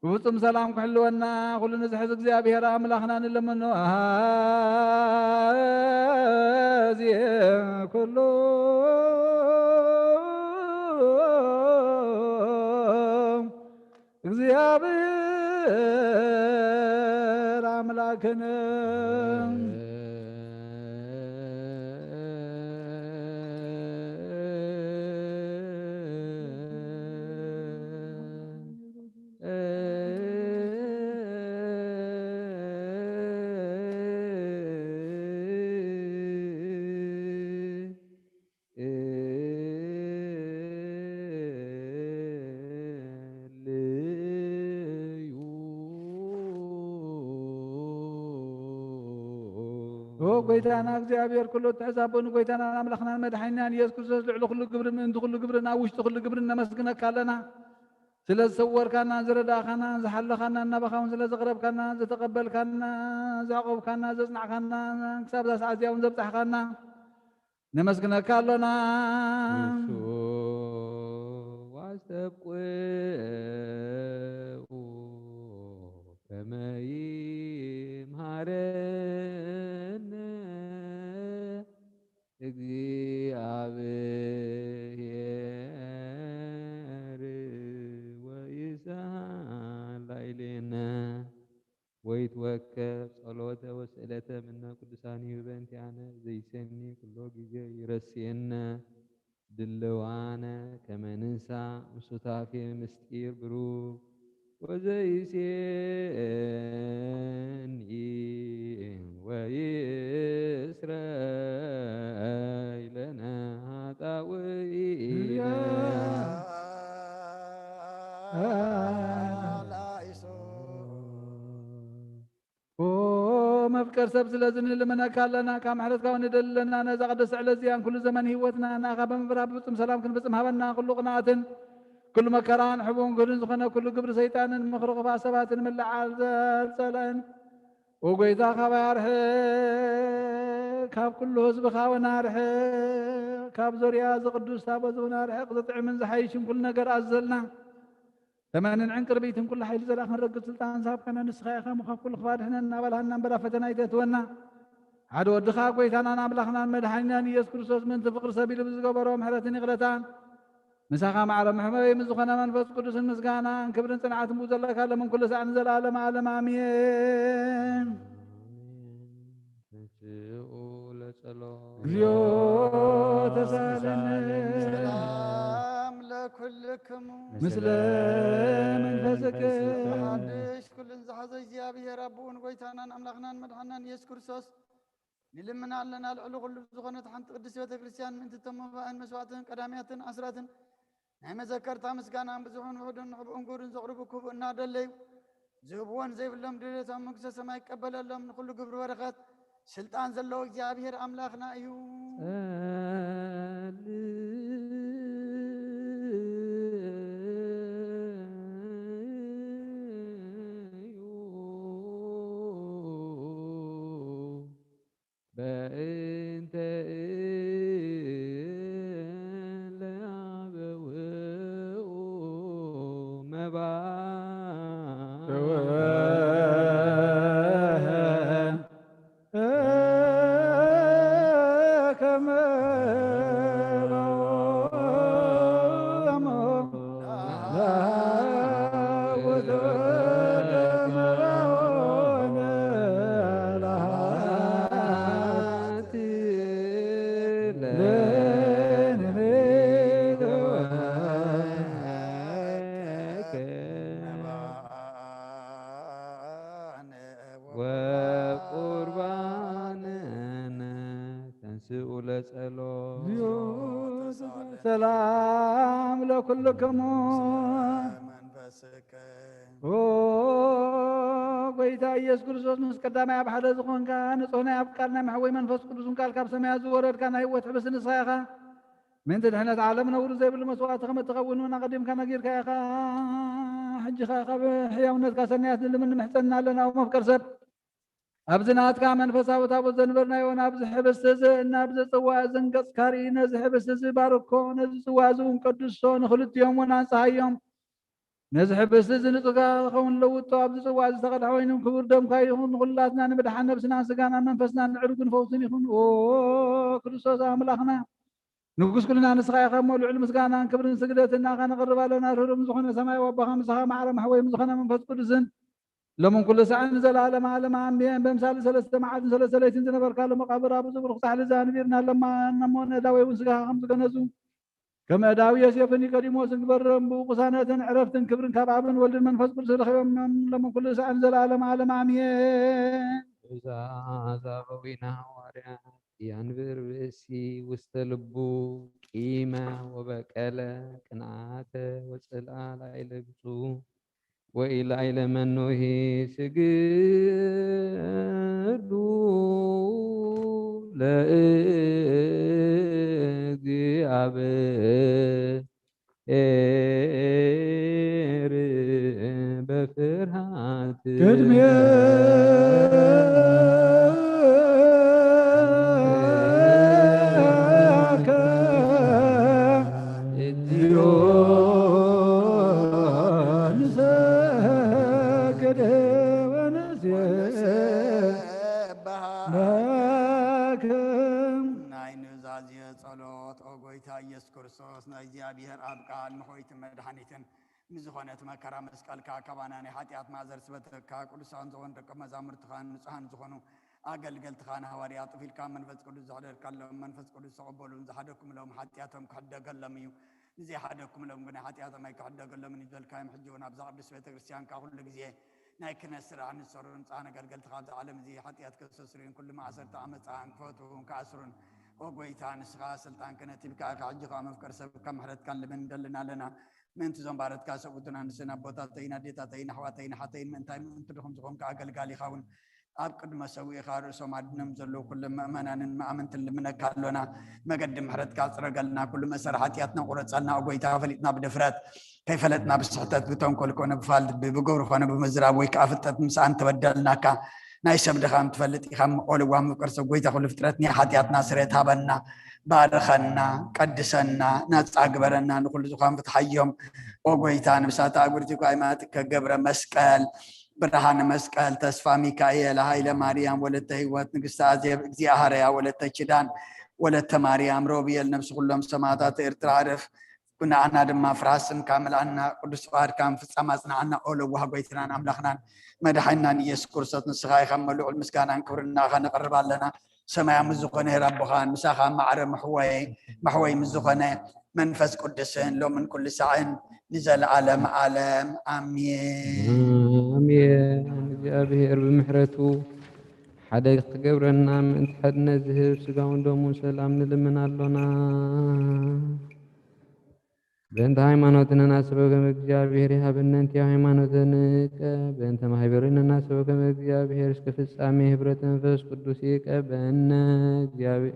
ብፍጹም ሰላም ክሕልወና ኩሉ ንዝሕዝ እግዚኣብሔር ኣምላኽና ንለምኖ። ኣዜ ኩሉ እግዚኣብሔር ኣምላክነ። ኦ ጎይታና እግዚኣብሔር ኩሉ ትሕዝ ኣቦ ንጎይታናን ኣምላኽናን መድሓኒናን ኢየሱስ ክርስቶስ ልዕሊ ኩሉ ግብርን ምእንቲ ኩሉ ግብርን ኣብ ውሽጢ ኩሉ ግብርን ነመስግነካ ኣለና። ስለ ዝሰወርካና፣ ዝረዳእካና፣ ዝሓለኻና፣ እናባኻ እውን ስለ ዘቕረብካና፣ ዝተቐበልካና፣ ዘዕቆብካና፣ ዘጽናዕካና፣ ክሳብ እዛ ሰዓት እዚኣ እውን ዘብጻሕካና፣ ነመስግነካ ኣሎና። ንሱ ዋስተብቁዑ ከመ ይምሃረነ እግዚኣብሔር ወይሰሃላ ኢሌነ። ወይትወከብ ጸሎተ ወስእለተ ምነ ቅዱሳን ይሁበንቲያነ ዘይሰኒ ኩሎ ግዜ ይረስየነ ድልዋነ ከመ ንንሳ ምስታፌ ምስጢር ብሩክ ወዘይሴኒ ወይስረይ ለነ ኃጣውኢነ። ኦ መፍቀር ሰብ፣ ስለዚ ንልምነካ ኣለና፣ ካብ ምሕረትካ እውን ንደሊ ኣለና። ነዛ ቅድስቲ ዕለት እዚኣን ኩሉ ዘመን ህይወትና ንኣኻ ብምብራህ ብፍጹም ሰላም ክንፍጽም ሃበና። ኩሉ ቅንኣትን ኩሉ መከራን ሕቡን ግህዱን ዝኾነ ኩሉ ግብሪ ሰይጣንን ምኽሪ ክፋእ ሰባትን ምልዓል ጸላእን ኦ ጎይታ፣ ካባይ ኣርሕቕ፣ ካብ ኩሉ ህዝብኻ እውን ኣርሕቕ፣ ካብ ዙርያ እዚ ቅዱስ ታቦት እውን ኣርሕቕ። ዝጥዕምን ዝሓይሽን ኩሉ ነገር ኣዘልና። ተመንን ዕንቅርቢትን ኩሉ ሓይሊ ዘላእኽን ረግጽ ስልጣን ዝሃብካና ንስኻ ኢኻ እሞ፣ ካብ ኩሉ ክፋእ ኣድሕነና፣ ኣባልሃና እምበር ኣብ ፈተና ኣይተእትወና። ሓደ ወድኻ ጎይታናን ኣምላኽናን መድሓኒናን ኢየሱስ ክርስቶስ ምእንቲ ፍቕሪ ሰብ ኢሉ ብዝገበሮ ምሕረትን ይቕረታን፣ ምሳኻ ማዕረ መሕበዊ ምስ ዝኾነ መንፈስ ቅዱስን ምስጋናን ክብርን ጽንዓትን ብኡ ዘለካ፣ ሎምን ኩሉ ሳዕ ንዘለኣለም ዓለም ኣሜን። ተንሥኡ ለጸሎት። እግዚኦ ተሳለነ። ሰላም ለኩልክሙ። ምስለ መንፈስክ። ሓድሽ ኩልን ዝሓዘ እግዚኣብሔር ኣቦኡን ጎይታናን ኣምላኽናን መድሓናን ኢየሱስ ክርስቶስ ንልምና ኣለና። ልዕሊ ኩሉ ዝኾነት ሓንቲ ቅድስት ቤተ ክርስቲያን ምእንቲ እቶም መባእን መስዋዕትን ቀዳምያትን ኣስራትን ናይ መዘከርታ ምስጋናን ብዙሑን ውሑዱን ንሕቡኡን ግብሩን ዘቕርቡ ክቡእ እናደለዩ ዝህብዎን ዘይብሎም ድሌቶም መንግስተ ሰማይ ይቀበለሎም። ንኩሉ ግብሪ በረኸት ስልጣን ዘለዎ እግዚኣብሔር ኣምላኽና እዩ። ጸልዩ በእንተ እለ አበውኡ መባ ከመ ወቁርባንነ ተንስኡ ለጸሎት። ሰላም ለኩልክሙ። ኦ ጎይታ ኢየሱስ ክርስቶስ፣ ምስ ቀዳማይ ኣብ ሓደ ዝኾንካ፣ ንጹሕ ናይ ኣፍቃር ናይ መሕወይ መንፈስ ቅዱስን ቃል ካብ ሰማያት ዝወረድካ ናይ ህይወት ሕብስቲ ንስኻ ኢኻ። ምእንቲ ድሕነት ዓለም ነውሪ ዘይብሉ መስዋዕቲ ከም እትኸውን እውን ኣቐዲምካ ነጊርካ ኢኻ። ሕጂ ኸኣ ካብ ሕያውነትካ ሰናያት ንልምን ንምሕጸንና ኣለና። ኦ መፍቀር ሰብ፣ ኣብዚ ናትካ መንፈሳዊ ታቦት ዘንበርናዮ፣ ናብዚ ሕብስቲ እዚ፣ ናብዚ ጽዋ እዝን ገጽካ ርኢ፣ ነዚ ሕብስቲ እዚ ባርኮ፣ ነዚ ጽዋ እዚ እውን ቀድሶ፣ ንኽልቲኦም እውን ኣንጽሃዮም። ነዚ ሕብስቲ እዚ ንጽጋ ክኸውን ለውጦ፣ ኣብዚ ጽዋ እዚ ዝተቐድሐ ወይንን ክቡር ደምካ ይኹን፣ ንኹላትና ንምድሓን ነብስናን ስጋናን መንፈስናን ምዕሩግን ፈውስን ይኹን። ኦ ክርስቶስ ኣምላኽና፣ ንጉስ ኩልና ንስኻ ኢኻ እሞ፣ ልዑል ምስጋናን ክብርን ስግደትን ንኣኻ ነቕርብ ኣለና። ርህሩም ዝኾነ ሰማያዊ ኣቦኻ ምሳኻ ማዕረ መሕወይ ምስ ዝኾነ መንፈስ ቅዱስን ሎምን ኩሉ ሳዕን ንዘለዓለመ ዓለም ኣሜን። በምሳሌ ሰለስተ መዓልትን ሰለስተ ለይትን ዝነበርካሉ መቓብር ኣብ ዝብርኽ ጻሕሊ ዘንቢርና ኣለማና እሞ፣ ነዳዊ እውን ስጋኻ ከም ዝገነዙ፣ ከም ኣእዳው ዮሴፍን ኒቆዲሞስን ግበረም። ብኡ ቅሳነትን ዕረፍትን ክብርን ካብ ኣብን ወልድን መንፈስ ቅዱስ ረኺቦም፣ ሎምን ኩሉ ሳዕን ንዘለዓለመ ዓለም ኣሜን። ብዛዕባ ኣበዊና ሃዋርያት ያንብር ብእሲ ውስተ ልቡ ቂመ ወበቀለ ቅንዓተ ወጽልኣ ላዕለ ብጹ ወኢላዕለ መኖሂ ስግዱ ለእግዚኣብሔር ቅድሜከ እግዚኦ ንሰግድ ወንሴብሐከ። ናይ ኑዛዜ ጸሎት። ኦ ጎይታ ኢየሱስ ክርስቶስ፣ ናይ እግዚኣብሔር ኣብ ቃል መሕወይትን መድሓኒትን ምስ ዝኾነት መከራ መስቀልካ፣ ካባና ናይ ሓጢኣት ማእዘር ስበተካ። ቅዱሳን ዝኾኑ ደቀ መዛሙርትኻን ንጹሃን ዝኾኑ ኣገልገልትኻን ሃዋርያት፣ ጥፊልካ መንፈስ ቅዱስ ዘሕደርካሎም፣ መንፈስ ቅዱስ ተቐበሉን ዝሓደግኩምሎም ሓጢኣቶም ክሕደገሎም እዩ። ንዘይሓደግኩምሎም ግን ሓጢኣቶም ኣይክሕደገሎምን እዩ ዝበልካዮም። ሕጂ እውን ኣብዛ ቅድስት ቤተ ክርስቲያንካ ኩሉ ግዜ ናይ ክህነት ስራሕ ንዝሰሩ ንጹሃን ኣገልገልትኻ፣ ኣብዚ ዓለም እዚ ሓጢኣት ከስተስርዩን ኩሉ ማእሰርቲ ዓመፃ ክፈትዉን ክኣስሩን፣ ኦ ጎይታ፣ ንስኻ ስልጣን ክህነት ሂብካ ኢኻ። ሕጂ ከኣ መፍቀር ሰብካ ምሕረትካ ንልምን እንደልን ኣለና። ምእንቲ እዞም ባረትካ ሰብኡትን ኣንስትን ኣቦታተይን ኣዴታተይን ኣሕዋተይን ኣሓተይን፣ ምእንታይ ምእንቲ ድኹም ዝኾንካ ኣገልጋሊኻ እውን ኣብ ቅድመ ሰዊእኻ ርእሶም ኣድኖም ዘለዉ ኩሎም ምእመናንን መኣምንትን ልምነካ ኣሎና። መገዲ ምሕረትካ ጽረገልና። ኩሉ መሰር ሓጢኣትና ቁረጸልና፣ ኦ ጎይታ፣ ፈሊጥና ብድፍረት፣ ከይፈለጥና ብስሕተት፣ ብተንኮል ኮነ ብፋልጥ፣ ብግብሪ ኮነ ብምዝራብ ወይ ከኣ ፍልጠት ምስኣን ተበደልናካ። ናይ ሰብ ድኻም ትፈልጥ ኢኻ፣ እሞ ኦ ለዋህ ምፍቅር ሰብ ጎይታ፣ ኩሉ ፍጥረት ናይ ሓጢኣትና ስርየት ሃበና፣ ባርኸና፣ ቀድሰና፣ ናጻ ግበረና፣ ንኹሉ ዝኾን ፍትሓዮም። ኦ ጎይታ፣ ንብሳታ ኣጉርቲ ኳይማት ከገብረ መስቀል፣ ብርሃነ መስቀል፣ ተስፋ ሚካኤል፣ ሃይለ ማርያም፣ ወለተ ህይወት፣ ንግስቲ ኣዜብ፣ እግዚኣብሃርያ፣ ወለተ ኪዳን፣ ወለተ ማርያም፣ ሮብየል፣ ነብሲ ኩሎም ሰማዕታት ኤርትራ ዕረፍ። ንዓና ድማ ፍርሃት ስምካ ምልኣና፣ ቅዱስ ፍቓድካ ምፍጻም ኣጽንዓና። ኦ ለዋህ ጎይትናን ኣምላኽናን መድሓኒናን ኢየሱስ ክርስቶስ፣ ንስኻ ኢኻ እሞ ልዑል ምስጋናን ክብርን ንዓኻ ነቕርብ ኣለና። ሰማያዊ ምስ ዝኾነ ሄር ኣቦኻን ምሳኻ ማዕረ መሕወይ፣ መሕወይ ምስ ዝኾነ መንፈስ ቅዱስን ሎምን ኩሉ ሳዕን ንዘለዓለም ዓለም ኣሜን። ኣሜን። እግዚኣብሔር ብምሕረቱ ሓደ ክገብረና ምእንቲ ሓድነት ዝህብ ስጋውን ደሙን ሰላም ንልምን ኣሎና። በእንተ ሃይማኖትነ ናሰበከ እም እግዚኣብሔር ይሃበነ፣ እንተ ሃይማኖተ ንቀ በእንተ ማህበርነ ናሰበከ እም እግዚኣብሔር እስከ ፍጻሜ ህብረት መንፈስ ቅዱስ ይቀበነ። እግዚኣብሔር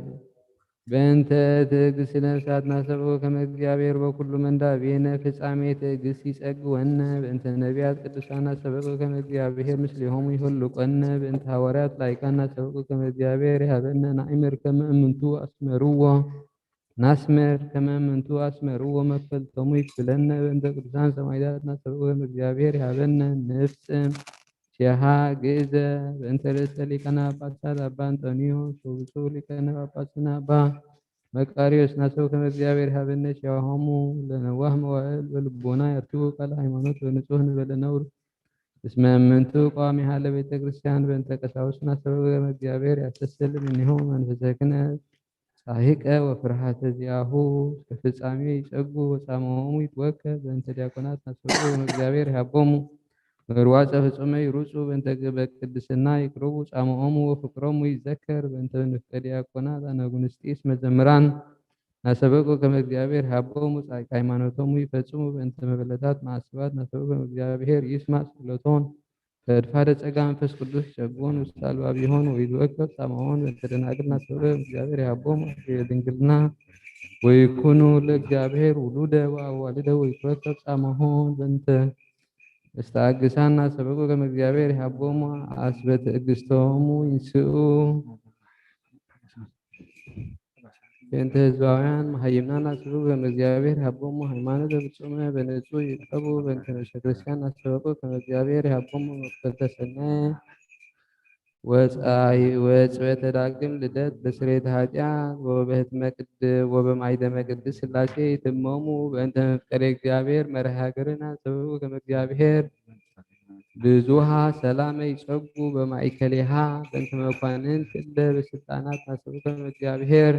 በእንተ ትዕግስት ነፍሳት ናሰበከ እም እግዚኣብሔር በኩሉ መንዳቤነ ፍጻሜ ትዕግስት ይጸግወነ። በእንተ ነቢያት ቅዱሳን ናሰበከ እም እግዚኣብሔር ምስሌሆሙ ይሁልቆነ። በእንተ ሃዋርያት ላይካን ናሰበከ እም እግዚኣብሔር ይሃበነ። ናእምር ከመ እምንቱ አስመርዎ ናስመር ከመ እምንቱ አስመርዎ መክፈልቶሙ ይክፍለነ። በእንተ ቅዱሳን ሰማዕታት ናሰበከ እም እግዚኣብሔር ይሃበነ። ንፍጽም ሴሃ ግእዘ በእንተ ርእሰ ሊቃነ ጳጳሳት አባ እንጦንዮስ ወብፁዕ ሊቃነ ጳጳስነ አባ መቃርዮስ ናሰበከ እም እግዚኣብሔር ይሃበነ። ሴሃሆሙ ለነዋህ መዋእል በልቦና ያርትኡ ቃለ ሃይማኖት በንጹህ ንበለ ነውር እስመ እምንቱ ቀዋሚሃ ለቤተ ክርስቲያን። በእንተ ቀሳውስት ናሰበከ እም እግዚኣብሔር ያስተስል እምኔሆሙ መንፈሰ ክህነት ጻሂቀ ወፍርሃተ ዚአሁ እስከ ፍጻሜ ይጸጉ ወጻምኦሙ ይትወከ። በእንተ ዲያቆናት ናሰብኡ እም እግዚኣብሔር ይሃቦሙ መርዋጸ ፍጹመ ይሩጹ። በእንተ ገበ ቅድስና ይቅርቡ ጻምኦሙ ወፍቅሮሙ ይዘከር። በእንተ ንፍቀ ዲያቆናት አናጉንስጢስ መዘምራን ናሰበቁ ከመ እግዚኣብሔር ሃቦሙ ጻድቃ ሃይማኖቶሙ ይፈጽሙ። በእንተ መበለታት መዓስባት ናሰበቁ ከመ እግዚኣብሔር ይስማዕ ጸሎቶን። ፈድፋደ ጸጋ መንፈስ ቅዱስ ይጸግቦን ውስተ አልባቢሆን ወይትወከፍ ጻማሆን። በእንተ ደናግል ናሰበቁ ከመ እግዚኣብሔር ይሃቦሙ አክሊለ ድንግልና ወይኩኑ ለእግዚኣብሔር ውሉደ ወአዋልደ ወይትወከፍ ጻማሆን። በእንተ መስተአግሳን ናሰበቁ ከመ እግዚኣብሔር ይሃቦሙ አስበ ትዕግስቶሙ ይንስኡ። በእንተ ህዝባውያን መሃይምናን ናሰበቁ ከመ እግዚኣብሔር ይሃቦሙ ሃይማኖተ ፍጹመ በንጹህ ይቀቡ። በእንተ ነብሰ ክርስቲያን ናሰበቁ ከመ እግዚኣብሔር ይሃቦሙ መክፈልተ ሰናየ ወጻኢ ወጽበተ ዳግም ልደት በስርየተ ኃጢአት ወበህትመ ቅድ-፣ ወበማይደመ ቅድስት ሥላሴ ይትመሙ። በእንተ መፍቀሬ እግዚኣብሔር መርሃ ሃገርነ ናሰበቁ ከመ እግዚኣብሔር ብዙሃ ሰላመ ይጸጉ በማእከሌሃ። በእንተ መኳንንት እለ በስልጣናት ናሰብኡ ከመ እግዚኣብሔር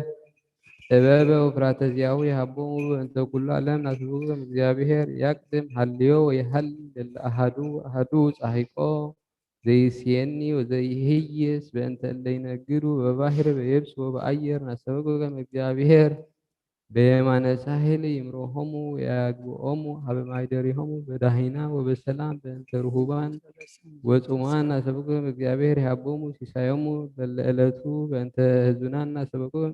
ጥበበ ወፍራተ ዚአሁ ይሃቦሙ። በእንተ ኩሉ ዓለም ናሰብኡ ከመ እግዚኣብሔር ያቅድም ሃልዮ ወይሃሊ ለለ አሃዱ አሃዱ ጻሂቆ ዘይስየኒ ወዘይህይስ። በእንተ እለ ይነግዱ በባህር በየብስ ወበአየር ናሰብኡ ከመ እግዚኣብሔር በየማነ ሳህል ይምርሖሙ ወያግብኦሙ ሀበ ማይደሪሆሙ በዳሂና ወበሰላም። በእንተ ርሁባን ወጽሙአን ናሰብኩም እግዚአብሔር ይሃቦሙ ሲሳዮሙ ለለዕለቱ። በእንተ ህዝብናን ናሰብኩም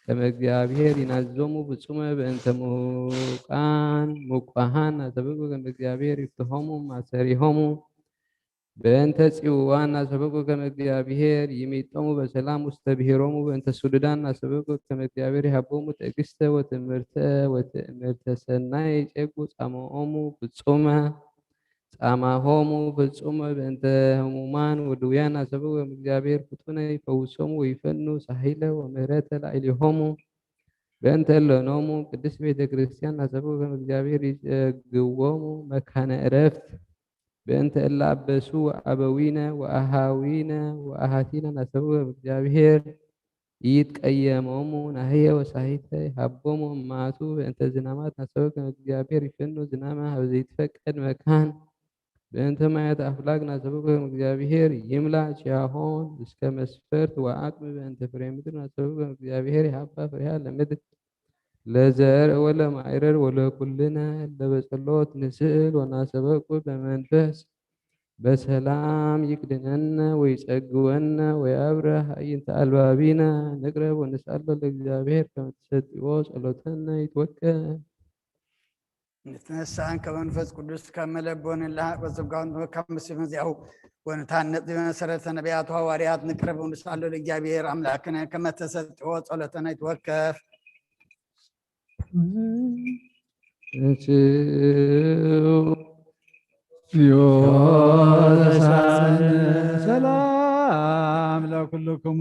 ከመ እግዚአብሔር ይናዝዞሙ ፍጹመ። በእንተ ሙቃን ሙቋሃን ናሰብኩም ከመ እግዚአብሔር ይፍትሖሙ ማሰሪሆሙ። በእንተ ጽውዋን ናሰበቁ ከመ እግዚኣብሔር ይሚጦሙ በሰላም ውስተ ብሔሮሙ፣ በእንተ ስዱዳን ናሰበቁ ከመ እግዚኣብሔር ይሃቦሙ ትዕግስተ ወትእምርተ ወትእምርተ ሰናይ ይጼጉ ጻማኦሙ ፍጹመ ጻማሆሙ ፍጹመ፣ በእንተ ህሙማን ወድውያን ናሰበቁ ከመ እግዚኣብሔር ፍጡነ ይፈውሶሙ ወይፈኑ ሳሂለ ወምህረተ ላዕሌሆሙ። በእንተ እለኖሙ ቅድስት ቤተ ክርስቲያን ናሰበቁ ከመ እግዚኣብሔር ይጸግዎሙ መካነ ዕረፍት። በእንተ እለ አበሱ አበዊነ ወአሃዊነ ወአሃቲነ ናሰብእ እግዚአብሔር ይትቀየሞሙ ናህየ ወሳሂተ ይሃቦሙ እማቱ። በእንተ ዝናማት ናሰብእ እግዚአብሔር ይፈኑ ዝናመ ሀበ ዘይትፈቀድ መካን። በእንተ ማያት አፍላግ ናሰብእ እግዚአብሔር ይምላ ቺያሆን እስከ መስፈርት ወአቅም። በእንተ ፍሬ ምድር ናሰብእ እግዚአብሔር ይሃባ ፍሬሃ ለምድር ለዘርእ ወለማይረር ወለኩልነ ለበጸሎት ንስእል ወናሰበቁ በመንፈስ በሰላም ይክድነነ ወይጸግወነ ወይአብርህ አዕይንተ አልባቢነ ንቅረብ ወንስአሎ ለእግዚአብሔር ከመ ትሰጥዎ ጸሎተነ ይትወከል። ንትነሳን ከመንፈስ ቅዱስ ከመለቦን ላሃቅ በጽጋውን ከመስፍን ዚያሁ ወንታነጽ በመሰረተ ነቢያቱ ሐዋርያት ንቅረብ ወንስአሎ ለእግዚአብሔር አምላክነ ከመ ተሰጥዎ ጸሎተነ ይትወከፍ። ሰላም ለኩልክሙ።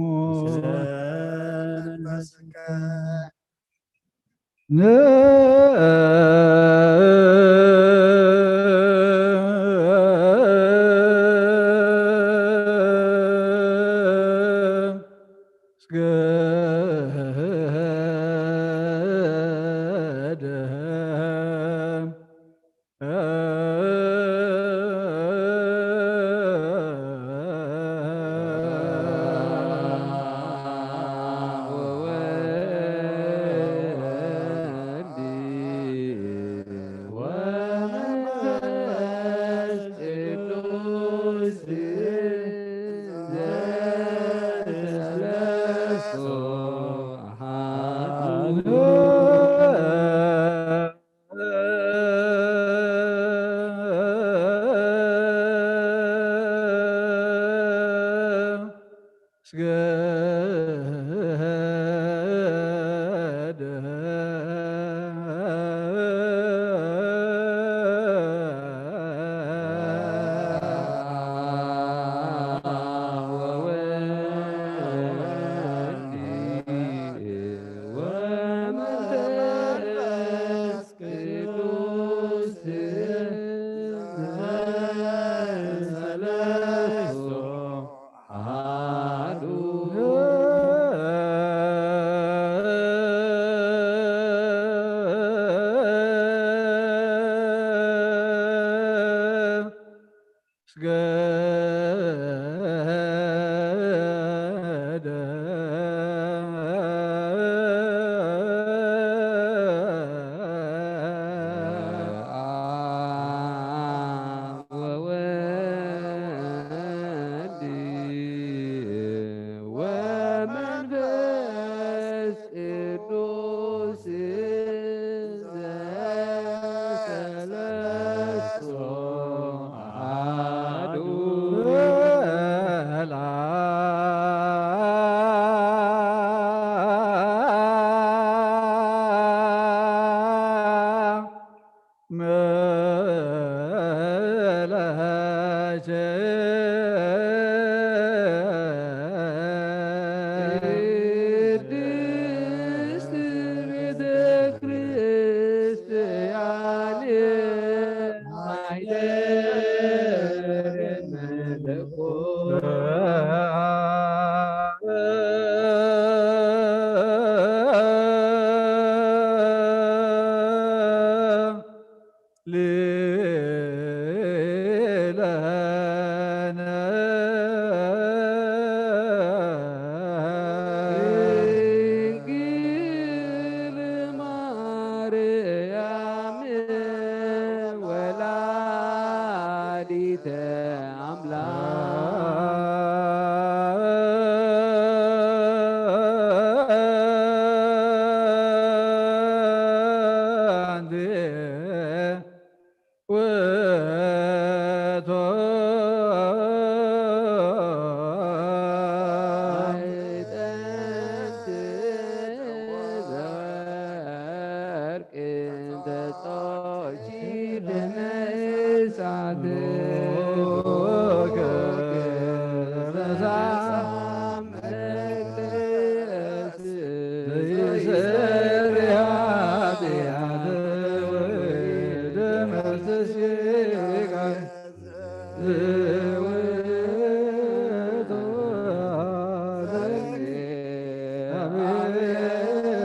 ውእቱ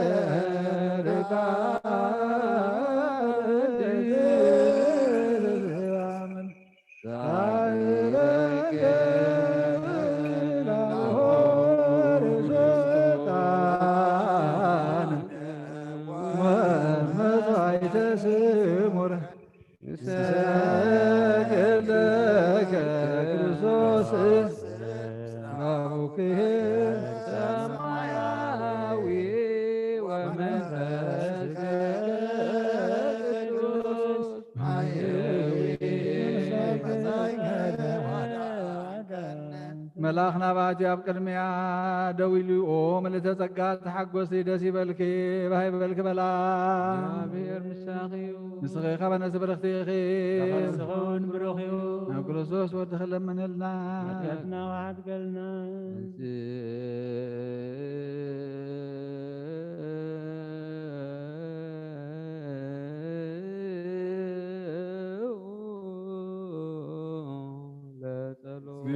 ለእግዚአብሔር ቃል ሳይረክብ ለሆር ስልጣን ወመሥዋዕተ ስሙር። ንሰግድ ለከ ክርስቶስ አቡክህ ሰማያዊ ወመንፈስ ቅዱስ ማየዊ። መልኣኽ ናባቲ ኣብ ቅድሚያ ደው ኢሉ፣ "ኦ ምልእተ ጸጋ ተሓጎሲ፣ ደስ ይበልኪ፣ ባህ ይበልኪ" በላ። እግዚኣብሔር ምሳኺ እዩ። ንስኺ ኸበነ ብርኽቲ ኢኺ። ተኸልስኹን ብሩኽ እዩ። ናብ ክርስቶስ ወድኺ ለምንልና። ኃጢኣትና ወሓጥገልና። ለጸሎት።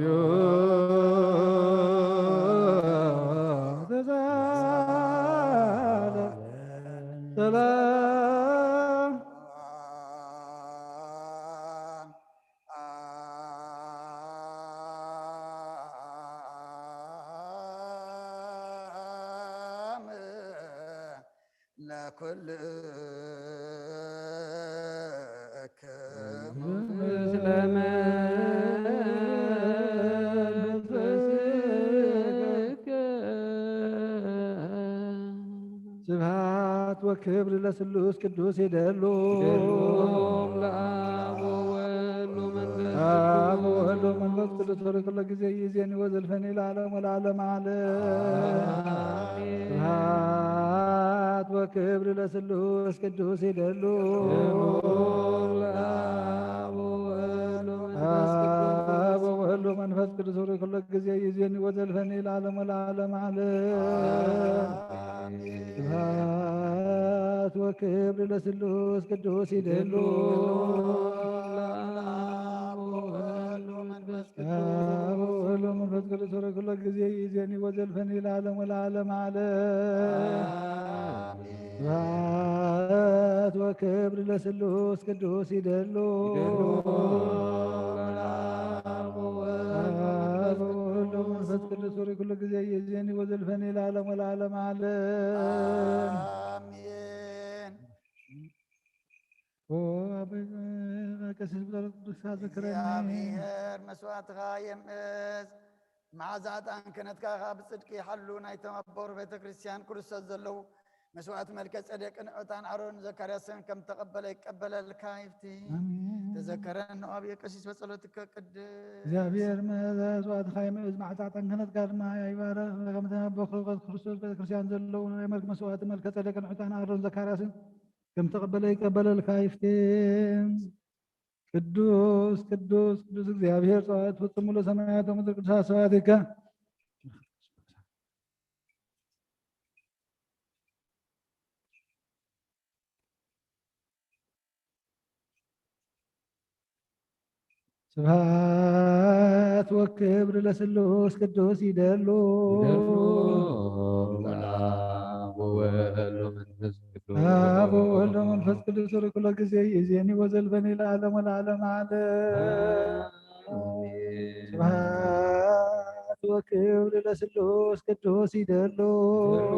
ለኩልክሙ ምስለ መንፈስከ። ስብሐት ወክብር ለስሉስ ቅዱስ ይደሉ። ይደሉ ለአብ ወወልድ ወመንፈስ አብ ቅዱስ። ወወልድ ወመንፈስ ቅዱስ ወደ ኩሎ ጊዜ ይዜኒ ወዘልፈኒ ለዓለም ወለዓለም ዓለም። አሜን። ስብሐት ወክብር ለስሉስ ቅዱስ ይደሉ። ይደሉ ለአብ ወወልድ ወመንፈስ ቅዱስ። አብ ወወልድ ወመንፈስ ቅዱስ ወደ ኩሎ ጊዜ ይዜኒ ወዘልፈኒ ለዓለም ወለዓለም ዓለም። አሜን። ስብሐት ወክብር ለስሉስ ቅዱስ ይደሉ። አብ ወወልድ ወመንፈስ ቅዱስ ወደ ኩሎ ጊዜ ይዜኒ ወዘልፈኒ ለዓለም ወለዓለም ዓለም። አሜን። ስብሐት ወክብር ለስሉስ ቅዱስ ይደሉ። ይደሉ ለአብ ወወልድ ወመንፈስ ቅዱስ ወደ ኩሎ ጊዜ ይዜኒ ወዘልፈኒ ለዓለም ወለዓለም ዓለም። አሜን። ኦ አበ ቀሲስ ብጸሎት ቅዱስ ዘክረኒ። እግዚኣብሔር መስዋዕትኻ የምእዝ፣ መዓዛ ዕጣን ክህነትካ ኸዓ ብጽድቂ ይሓሉ። ናይቶም ኣቦ ቤተ ክርስቲያን ክርስቶስ ዘለዉ መስዋዕት መልከ ጸደቅን ዕጣን ኣሮን ዘካርያስን ከም ተቐበለ ይቀበለልካ ይፍቲ። ኣሜን። ተዘከረን ኦ አብየ ቀሲስ በጸሎትከ ቅድስ። እግዚኣብሔር መስዋዕትኻ የምእዝ፣ መዓዛ ዕጣን ክህነትካ ድማ ይባረኽ። ከምቲ ኣቦ ክርስቶስ ቤተ ክርስቲያን ዘለዉ ናይ መልክ መስዋዕት መልከ ጸደቅን ዕጣን ኣሮን ዘካርያስን ከም ተቐበለ ይቀበለልካ ይፍቴ። ቅዱስ ቅዱስ ቅዱስ እግዚኣብሔር ጸባኦት ፍጹም ሙሉ ሰማያት ወምድር ቅዱሳት ስብሐትከ። ስብሐት ወክብር ለስሉስ ቅዱስ ይደሉ። ይደሉ ለአብ ወወልድ ወመንፈስ ቅዱስ። አብ ወወልድ ወመንፈስ ቅዱስ ወደ ኩሎ ጊዜ ይዜኒ ወዘልፈኒ ለዓለም ወለዓለም ዓለም። አሜን። ስብሐት ወክብር ለስሉስ ቅዱስ ይደሉ። ይደሉ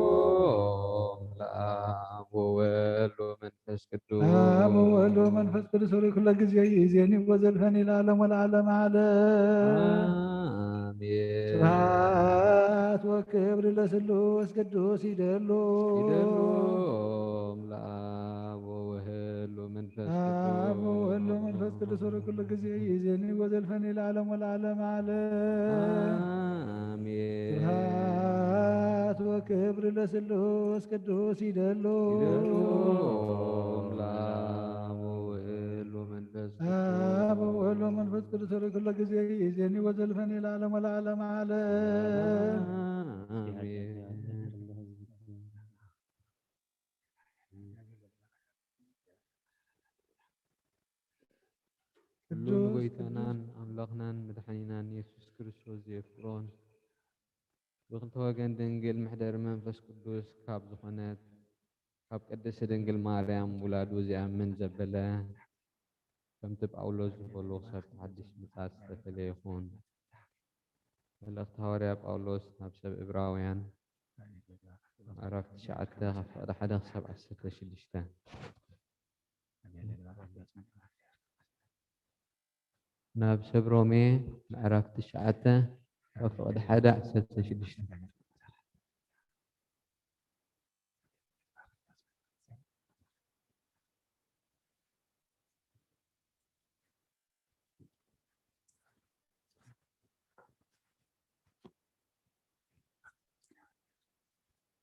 ለአብ ወወልድ ወመንፈስ ቅዱስ። አብ ወወልድ ወመንፈስ ቅዱስ ወደ ኩሎ ጊዜ ይዜኒ ወዘልፈኒ ለዓለም ወለዓለም ዓለም። አሜን። ስብሐት ወክብር ለስሉስ ቅዱስ ይደሉ። ይደሉ ለአብ ወወልድ ወመንፈስ አብ ቅዱስ። ወወልድ ወመንፈስ ቅዱስ ወደ ኩሎ ጊዜ ይዜኒ ወዘልፈኒ ለዓለም ወለዓለም ዓለም። አሜን። ስብሐት ወክብር ለስሉስ ቅዱስ ይደሉ። ይደሉ ለአብ ወወልድ ወመንፈስ ቅዱስ። አብ ወወልድ ወመንፈስ ቅዱስ ወደ ኩሎ ጊዜ ይዜኒ ወዘልፈኒ ለዓለም ወለዓለም ዓለም። አሜን። ኩሉ ንጎይታናን ኣምላኽናን መድሓኒናን የሱስ ክርስቶስ ዘየፍቅሮን ብክልተ ወገን ድንግል መሕደሪ መንፈስ ቅዱስ ካብ ዝኾነት ካብ ቅድስቲ ድንግል ማርያም ውላዱ ዚኣምን ዘበለ ከምቲ ጳውሎስ ዝበሎ ክሳብ ሓድሽ ምጻት ዝተፈለየ ይኹን። መልእኽቲ ሃዋርያ ጳውሎስ ናብ ሰብ ዕብራውያን ምዕራፍ ትሽዓተ ካብ ፍቕዲ ሓደ ክሳብ ዓሰርተ ሽዱሽተ። ናብ ሰብ ሮሜ ምዕራፍ ትሽዓተ ካብ ፍቕዲ ሓደ ዓሰርተ ሽዱሽተ።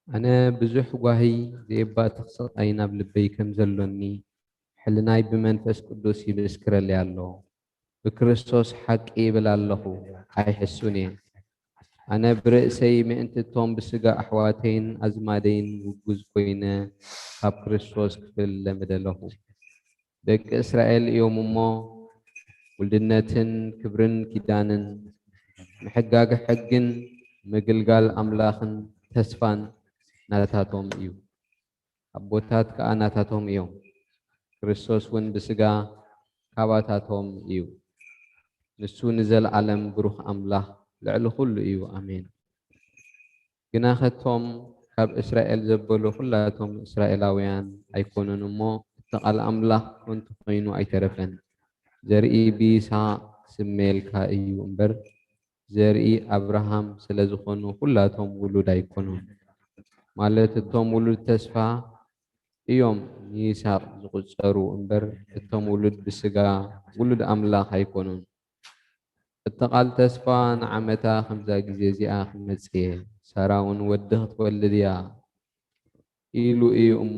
ኣነ ብዙሕ ጓሂ ዘየባትኽ ስቓይ ናብ ልበይ ከም ዘሎኒ፣ ሕልናይ ብመንፈስ ቅዱስ ይምስክረለይ ኣሎ። ብክርስቶስ ሓቂ ይብል ኣለኹ፣ ኣይሕሱን እየ። ኣነ ብርእሰይ ምእንቲ እቶም ብስጋ ኣሕዋተይን ኣዝማደይን ውጉዝ ኮይነ፣ ካብ ክርስቶስ ክፍለ ምደለኹ። ደቂ እስራኤል እዮም እሞ፣ ውልድነትን ክብርን ኪዳንን፣ ምሕጋግ ሕግን ምግልጋል ኣምላኽን ተስፋን ናታቶም እዩ። ኣቦታት ከኣ ናታቶም እዮም። ክርስቶስ እውን ብስጋ ካባታቶም እዩ። ንሱ ንዘለዓለም ብሩኽ ኣምላኽ ልዕሊ ኩሉ እዩ። ኣሜን። ግና ከቶም ካብ እስራኤል ዘበሉ ኩላቶም እስራኤላውያን ኣይኮኑን እሞ፣ እቲ ቃል ኣምላኽ ከንቱ ኮይኑ ኣይተረፈን። ዘርኢ ብይስሓቅ ስመየልካ እዩ እምበር፣ ዘርኢ ኣብርሃም ስለ ዝኾኑ ኩላቶም ውሉድ ኣይኮኑን። ማለት እቶም ውሉድ ተስፋ እዮም ንይስሓቅ ዝቑጸሩ እምበር፣ እቶም ውሉድ ብስጋ ውሉድ ኣምላኽ ኣይኮኑን። እቲ ቃል ተስፋ ንዓመታ ከምዛ ግዜ እዚኣ ክመጽእ እየ፣ ሳራ እውን ወዲ ክትወልድ እያ ኢሉ እዩ እሞ፣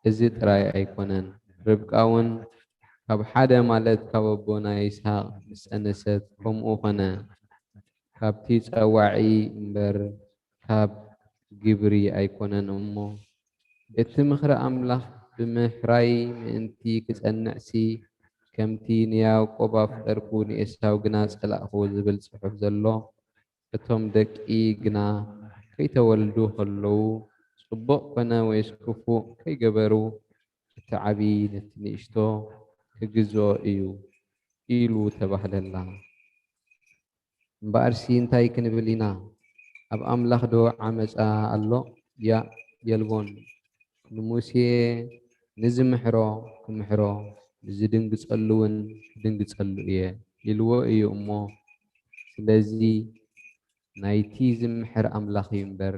እዚ ጥራይ ኣይኮነን። ርብቃ እውን ካብ ሓደ ማለት ካብ ኣቦና ይስሓቅ ምስ ጸነሰት ከምኡ ኾነ። ካብቲ ጸዋዒ እምበር ካብ ግብሪ ኣይኮነን እሞ፣ እቲ ምኽሪ ኣምላኽ ብምሕራይ ምእንቲ ክጸንዕሲ፣ ከምቲ ንያዕቆብ ኣፍቀርኩ ንኤሳው ግና ጸላእኩ ዝብል ጽሑፍ ዘሎ፣ እቶም ደቂ ግና ከይተወልዱ ከለዉ፣ ጽቡቕ ኮነ ወይስ ክፉእ ከይገበሩ፣ እቲ ዓቢ ነቲ ንእሽቶ ክግዝኦ እዩ ኢሉ ተባህለላ። እምበኣርሲ እንታይ ክንብል ኢና? ኣብ ኣምላኽ ዶ ዓመጻ ኣሎ? ያእ የልቦን። ንሙሴ ንዝምሕሮ ክምሕሮ፣ ንዝድንግጸሉ እውን ክድንግጸሉ እየ ኢልዎ እዩ እሞ፣ ስለዚ ናይቲ ዝምሕር ኣምላኽ እዩ እምበር፣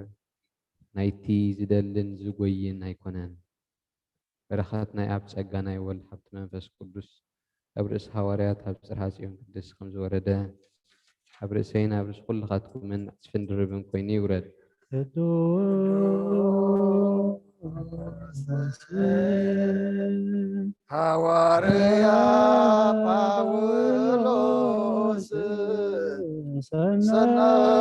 ናይቲ ዝደልን ዝጎይን ኣይኮነን። በረኸት ናይ ኣብ ጸጋ ናይ ወልድ ሃብቲ መንፈስ ቅዱስ ኣብ ርእሲ ሃዋርያት ኣብ ጽርሃ ጽዮን ቅድስት ከም ዝወረደ፣ ኣብ ርእሰይን ኣብ ርእሲ ኩልኻትኩምን ዕጽፍን ድርብን ኮይኑ ይውረድ። ቅዱስ ሃዋርያ ጳውሎስ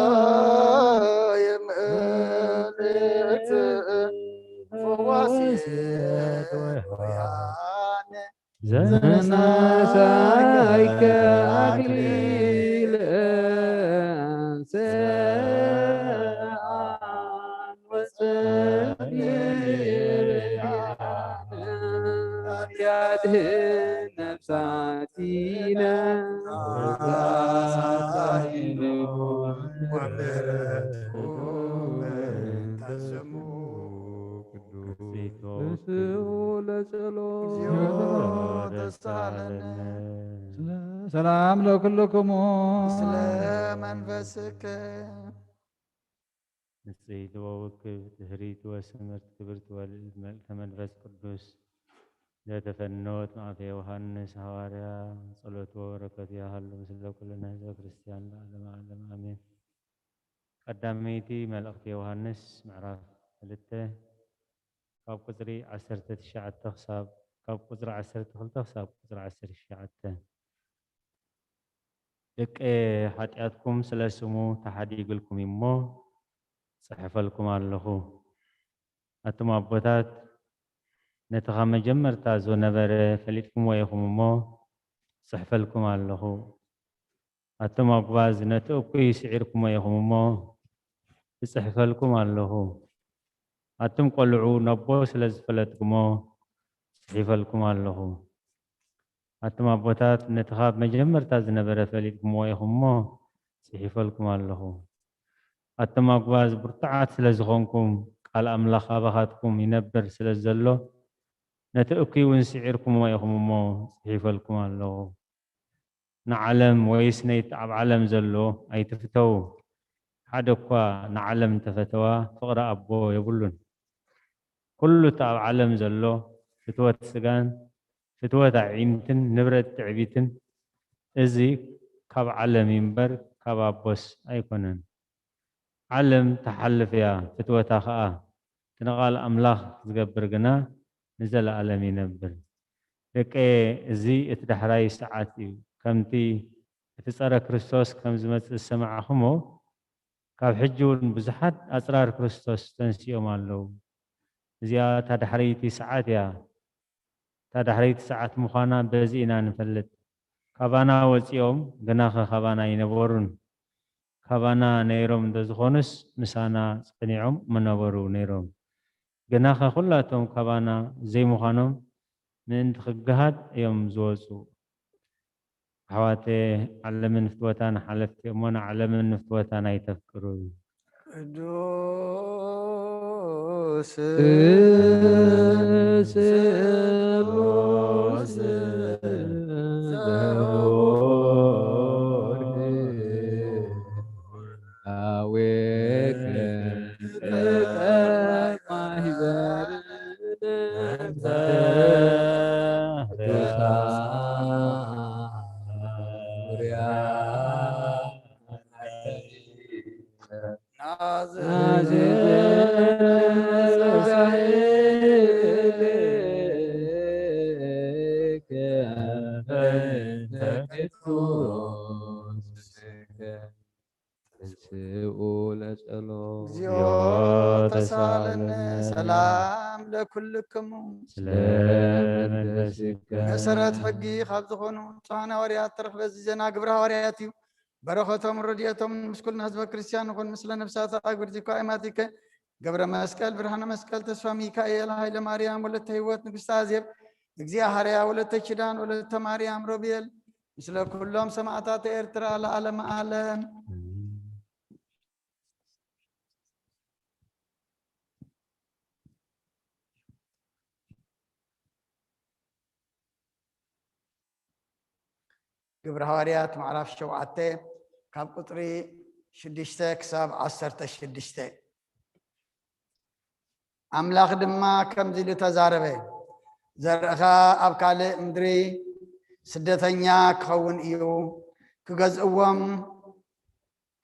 ሰናይ ምእንቲ ፈዋሲ ሕያዋን ዘነሳይከ ኣክሊል ስርዓን ወጸድኒ ርያነ ያድህን ነፍሳቲነ ሳይኑ ወምሕረትኩም ተስሙ ቅዱስ ለጸሎት ተሳለነ። ሰላም ለኩልክሙ። ስለ መንፈስከ። ንጽሕቲ ወውክብቲ፣ ህርይቲ ወስምርቲ፣ ክብርቲ ወልዕልቲ፣ መልእልተ መንፈስ ቅዱስ፣ ዘተፈነወት ማዕተ ዮሃንስ ሃዋርያ፣ ጸሎቱ ወበረከቱ ያሃሉ ምስለ ኩልነ ህዝበ ክርስቲያን ለዓለመ ዓለም፣ ኣሜን። ቀዳመይቲ መልእኽቲ ዮሃንስ፣ ምዕራፍ ክልተ፣ ካብ ቁጽሪ ዓሰርተ ትሽዓተ ክሳብ፣ ካብ ቁጽሪ ዓሰርተ ክልተ ክሳብ ቁጽሪ ዓሰርተ ትሽዓተ። ደቀየ፣ ሓጢኣትኩም ስለ ስሙ ተሓዲግልኩም እዩ እሞ፣ ጽሕፈልኩም ኣለኹ። ኣቱም ኣቦታት፣ ነቲ ካብ መጀመርታ ዝነበረ ፈሊጥኩምዎ ኢኹም እሞ፣ ጽሕፈልኩም ኣለኹ። ኣቱም ኣጉባዝ ነቲ እኩይ ስዒርኩሞ ኢኹም እሞ እጽሕፈልኩም ኣለኹ። ኣቱም ቆልዑ ነቦ ስለ ዝፈለጥኩሞ ጽሒፈልኩም ኣለኹ። ኣቱም ኣቦታት ነቲ ካብ መጀመርታ ዝነበረ ፈሊጥኩምዎ ኢኹም እሞ ጽሒፈልኩም ኣለኹ። ኣቱም ኣጉባዝ ብርቱዓት ስለ ዝኾንኩም ቃል ኣምላኽ ኣባኻትኩም ይነብር ስለ ዘሎ ነቲ እኩይ እውን ስዒርኩምዎ ኢኹም እሞ ጽሒፈልኩም ኣለኹ። ንዓለም ወይስ ነይቲ ኣብ ዓለም ዘሎ ኣይትፍተዉ። ሓደ እኳ ንዓለም እንተፈተዋ ፍቕሪ ኣቦ የብሉን። ኩሉ እቲ ኣብ ዓለም ዘሎ ፍትወት ስጋን ፍትወት ኣዒንትን ንብረት ትዕቢትን እዚ ካብ ዓለም እዩ እምበር ካብ ኣቦስ ኣይኮነን። ዓለም ትሓልፍ እያ፣ ፍትወታ ኸኣ እቲ ንቓል ኣምላኽ ዝገብር ግና ንዘለኣለም ይነብር። ደቀየ፣ እዚ እቲ ዳሕራይ ሰዓት እዩ። ከምቲ እቲ ጸረ ክርስቶስ ከም ዝመጽእ ዝሰማዕኹሞ፣ ካብ ሕጂ እውን ብዙሓት ኣጽራር ክርስቶስ ተንሲኦም ኣለዉ። እዚኣ እታ ዳሕረይቲ ሰዓት እያ። እታ ዳሕረይቲ ሰዓት ምዃና በዚ ኢና ንፈልጥ። ካባና ወጺኦም ግናኸ ካባና ኣይነበሩን። ካባና ነይሮም እንተዝኾኑስ ምሳና ጸኒዖም ምነበሩ ነይሮም። ግናኸ ኩላቶም ካባና ዘይምዃኖም ምእንቲ ክገሃድ እዮም ዝወጹ። ኣሕዋተየ፣ ዓለምን ፍትወታን ሓለፍቲ እሞ ንዓለምን ንፍትወታን ኣይተፍቅሩ። ቅዱስ ስሉስ ዘወርድ አዌከ ማሕበር ተንስኡ ለጸሎት። እግዚኦ ተሳለነ። ሰላም ለኩልክሙ። ስለ መንፈስከ። መሰረት ሕጊ ካብ ዝኾኑ ብፁዓን ሃዋርያት ተረኽበ እዚ ዜና ግብረ ሃዋርያት እዩ። በረኸቶም ረድኤቶም ምስ ኩልና ህዝበ ክርስቲያን ይኹን። ምስለ ነፍሳት ኣግብርቲ እኳ ኣይማቲከ ገብረ መስቀል፣ ብርሃነ መስቀል፣ ተስፋ ሚካኤል፣ ሃይለ ማርያም፣ ወለተ ህይወት፣ ንግስቲ ኣዜብ፣ እግዚኣብ ሃርያ፣ ወለተ ኪዳን፣ ወለተ ማርያም፣ ሮቤል፣ ምስለ ኩሎም ሰማዕታት ኤርትራ ለዓለመ ዓለም። ግብረ ሃዋርያት ምዕራፍ ሸውዓተ ካብ ቁጽሪ ሽዱሽተ ክሳብ ዓሰርተ ሽዱሽተ። ኣምላኽ ድማ ከምዚ ኢሉ ተዛረበ፣ ዘርእኻ ኣብ ካልእ ምድሪ ስደተኛ ክኸውን እዩ፣ ክገዝእዎም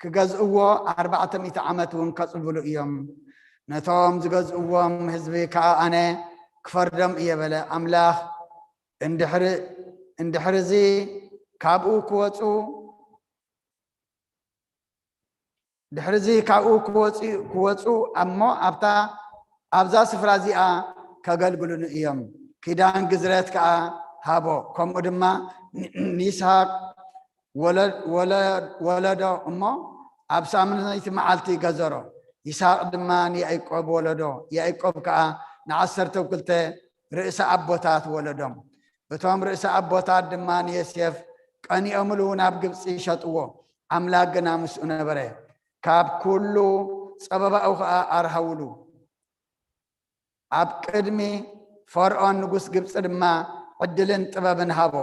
ክገዝእዎ ኣርባዕተ ሚእቲ ዓመት እውን ከጽብሉ እዮም። ነቶም ዝገዝእዎም ህዝቢ ከኣ ኣነ ክፈርዶም እየ በለ ኣምላኽ። እንድሕሪ እንድሕርዚ ካብኡ ክወጹ ድሕርዚ ካብኡ ክወጹ ክወጹ እሞ ኣብታ ኣብዛ ስፍራ እዚኣ ከገልግሉኒ እዮም። ኪዳን ግዝረት ከኣ ሃቦ። ከምኡ ድማ ን- ንይስሃቅ ወለ- ወለ- ወለዶ እሞ ኣብ ሳምንይቲ መዓልቲ ገዘሮ። ይስሃቅ ድማ ንያዕቆብ ወለዶ። ያዕቆብ ከኣ ንዓሰርተ ክልተ ርእሰ ኣቦታት ወለዶም። እቶም ርእሰ ኣቦታት ድማ ንዮሴፍ ቀኒኦምሉ ናብ ግብጺ ሸጥዎ። ኣምላኽ ግና ምስኡ ነበረ፣ ካብ ኩሉ ጸበባኡ ኸኣ ኣርሃውሉ። ኣብ ቅድሚ ፈርዖን ንጉስ ግብጺ ድማ ዕድልን ጥበብን ሃቦ።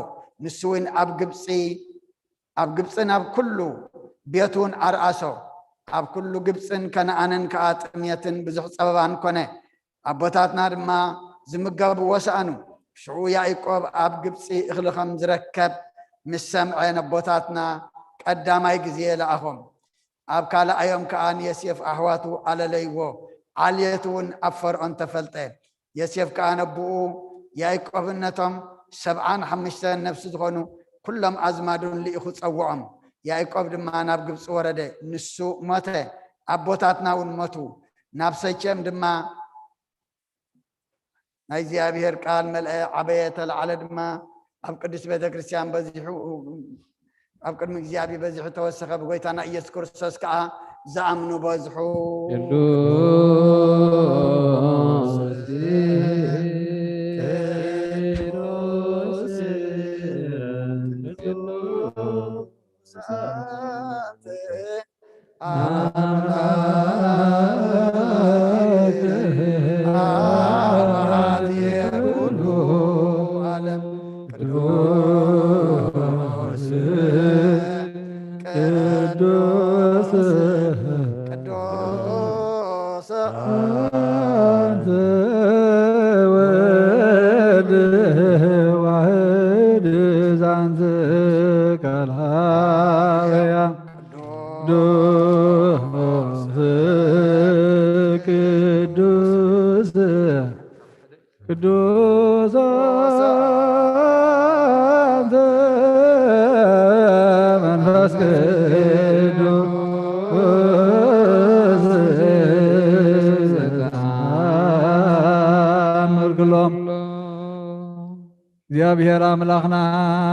ንሱ እውን ኣብ ግብጺ ኣብ ግብጺን ኣብ ኩሉ ቤቱን ኣርኣሶ። ኣብ ኩሉ ግብጺን ከነኣንን ከኣ ጥምየትን ብዙሕ ጸበባን ኮነ። ኣቦታትና ድማ ዝምገብዎ ሰኣኑ። ሽዑ ያዕቆብ ኣብ ግብጺ እኽሊ ከም ዝረከብ ምስ ሰምዐ፣ ነቦታትና ቀዳማይ ግዜ ለኣኾም። ኣብ ካልኣዮም ከኣ ንዮሴፍ ኣሕዋቱ ኣለለይዎ። ዓልየት እውን ኣብ ፈርዖን ተፈልጠ። ዮሴፍ ከኣ ነቦኡ ያዕቆብን ነቶም ሰብዓን ሓሙሽተን ነፍሲ ዝኾኑ ኩሎም ኣዝማዱን ልኢኹ ጸውዖም። ያዕቆብ ድማ ናብ ግብጺ ወረደ፣ ንሱ ሞተ፣ ኣቦታትና እውን ሞቱ። ናብ ሰኬም ድማ ናይ እግዚኣብሔር ቃል መልአ፣ ዓበየ፣ ተላዕለ ድማ ኣብ ቅድስት ቤተ ክርስቲያን በዚሑ። ኣብ ቅድሚ እግዚኣብሔር በዚሑ ተወሰኸ፣ ብጎይታና ኢየሱስ ክርስቶስ ከኣ ዝኣምኑ በዝሑ። ቅዱስ ቅዱስ አንተ ወልድ ዋሕድ ዛንተ ቃል ሐዋርያ ቅዱስ ቅዱስ ቅዱስ አንተ መንፈስ ቅዱስ ዘተአምር ኩሎም። እግዚኣብሔር ኣምላኽና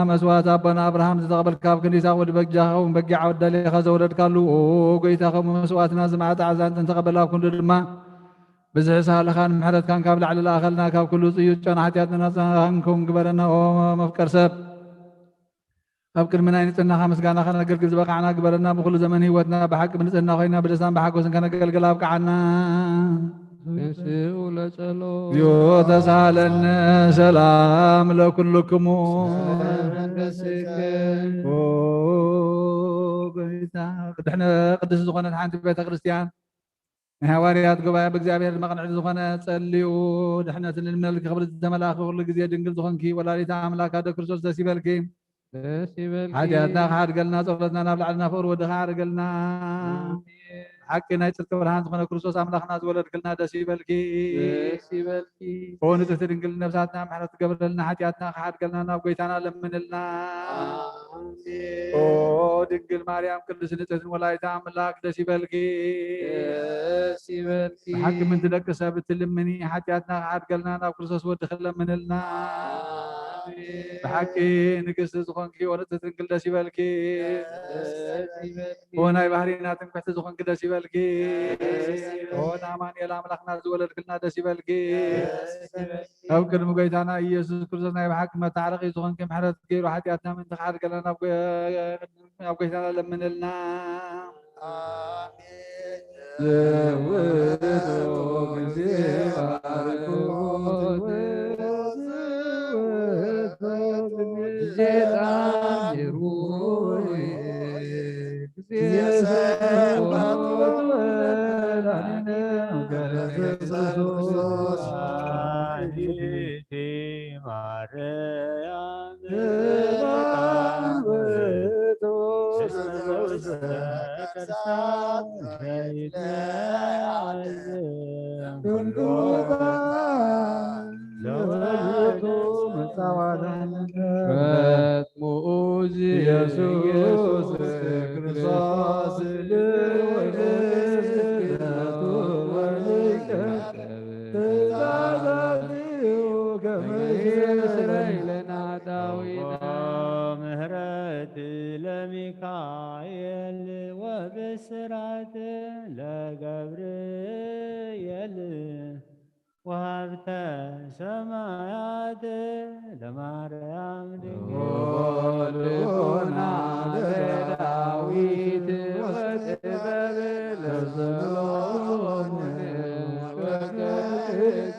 መስዋዕት ኣቦና ኣብርሃም ዝተቐበልካ፣ ኣብ ክንዲ ይስሐቅ ወዲ በጃኻ እውን በጊዕ ኣወዳሊኻ ዘወለድካሉ፣ ኦ ጎይታ፣ ከምኡ መስዋዕትና ዝማዕጣ ኣዛንት እንተቐበል፣ ኣብ ክንዱ ድማ ብዝሒ ሳህልኻን ምሕረትካን ካብ ላዕሊ ለኣኸልና፣ ካብ ኩሉ ጽዩፍ ጨና ሓጢኣትና ናጻ ንኸውን ግበረና። ኦ መፍቀር ሰብ፣ ኣብ ቅድሚ ናይ ንጽህናኻ ምስጋና ከነገልግል ዝበቃዕና ግበረና። ብኹሉ ዘመን ህይወትና ብሓቂ ብንጽህና ኮይና ብደስታን ብሓጎስን ከነገልግል ኣብቅዓና። ተንሥኡ ለጸሎት። እግዚኦ ተሳለነ ሰላም ለኩልክሙ። ሰላም ለነፍስከ። ኦ ጎይታ፣ ድሕነ ቅድስት ዝኾነት ሓንቲ ቤተ ክርስቲያን ናይ ሃዋርያት ጉባኤ ብእግዚኣብሔር መቕንዒ ዝኾነ ጸልዩ። ድሕነት ንልምነልኪ ክብሪ ዝተመልኣኺ ኩሉ ግዜ ድንግል ዝኾንኪ ወላዲተ ኣምላክ ኣደ ክርስቶስ ደስ ይበልኪ። ደስ ይበልኪ። ሓጢኣትና ክሓድገልና ጸሎትና ናብ ላዕልና ፍቕሪ ወድኻ ኣዕርገልና። ኣሜን። ሓቂ ናይ ጽድቂ ብርሃን ዝኾነ ክርስቶስ ኣምላኽና ዝወለድክልና ደስ ይበልኪ። ደስ ይበልኪ። ኦ ንጽሕቲ ድንግል ነፍሳትና ምሕረት ትገብረልና ሓጢኣትና ክሓድገልና ናብ ጎይታና ለምንልና። ኣሜን። ኦ ድንግል ማርያም ቅድስት ንጽሕትን ወላዲተ ኣምላክ ደስ ይበልኪ። ደስ ይበልኪ። ብሓቂ ምንቲ ደቂ ሰብ እትልምኒ ሓጢኣትና ክሓድገልና ናብ ክርስቶስ ወድኺ ለምንልና። ኣሜን። ብሓቂ ንግስቲ ዝኾንኪ ወርቅቲ ድንግል ደስ ይበልኪ። ደስ ይበልኪ። ኦ ናይ ባህሪና ትምክሕቲ ዝኾንኪ ደስ ይበልኪ። ደስ ይበልኪ። ኦ ንኣማኑኤል ኣምላኽና ዝወለድክልና ደስ ይበልኪ። ደስ ይበልኪ። ኣብ ቅድሚ ጎይታና ኢየሱስ ክርስቶስ ናይ ብሓቂ መታረቂ ዝኾንኪ ምሕረት ገይሩ ሓጢኣትና ምእንቲ ክሓድገልና ናብ ጎ-፣ ናብ ጎይታና ለምንልና። ኣሜን። ዘውእቱ ጊዜ ባርኮት ወዘውእቱ ጊዜ ጣሚሩ ጊዜ ሰንበት ወመድኃኒነ ክርስቶስ። ማርያም ኢየሱስ ክርስቶስ ምህረት ለሚካኤል ወብስራት ለገብርኤል ወሀብተ ሰማያት ለማርያም ድንግል። ልቦና ለዳዊት ወጥበብ ለሰሎሞን ወከልብ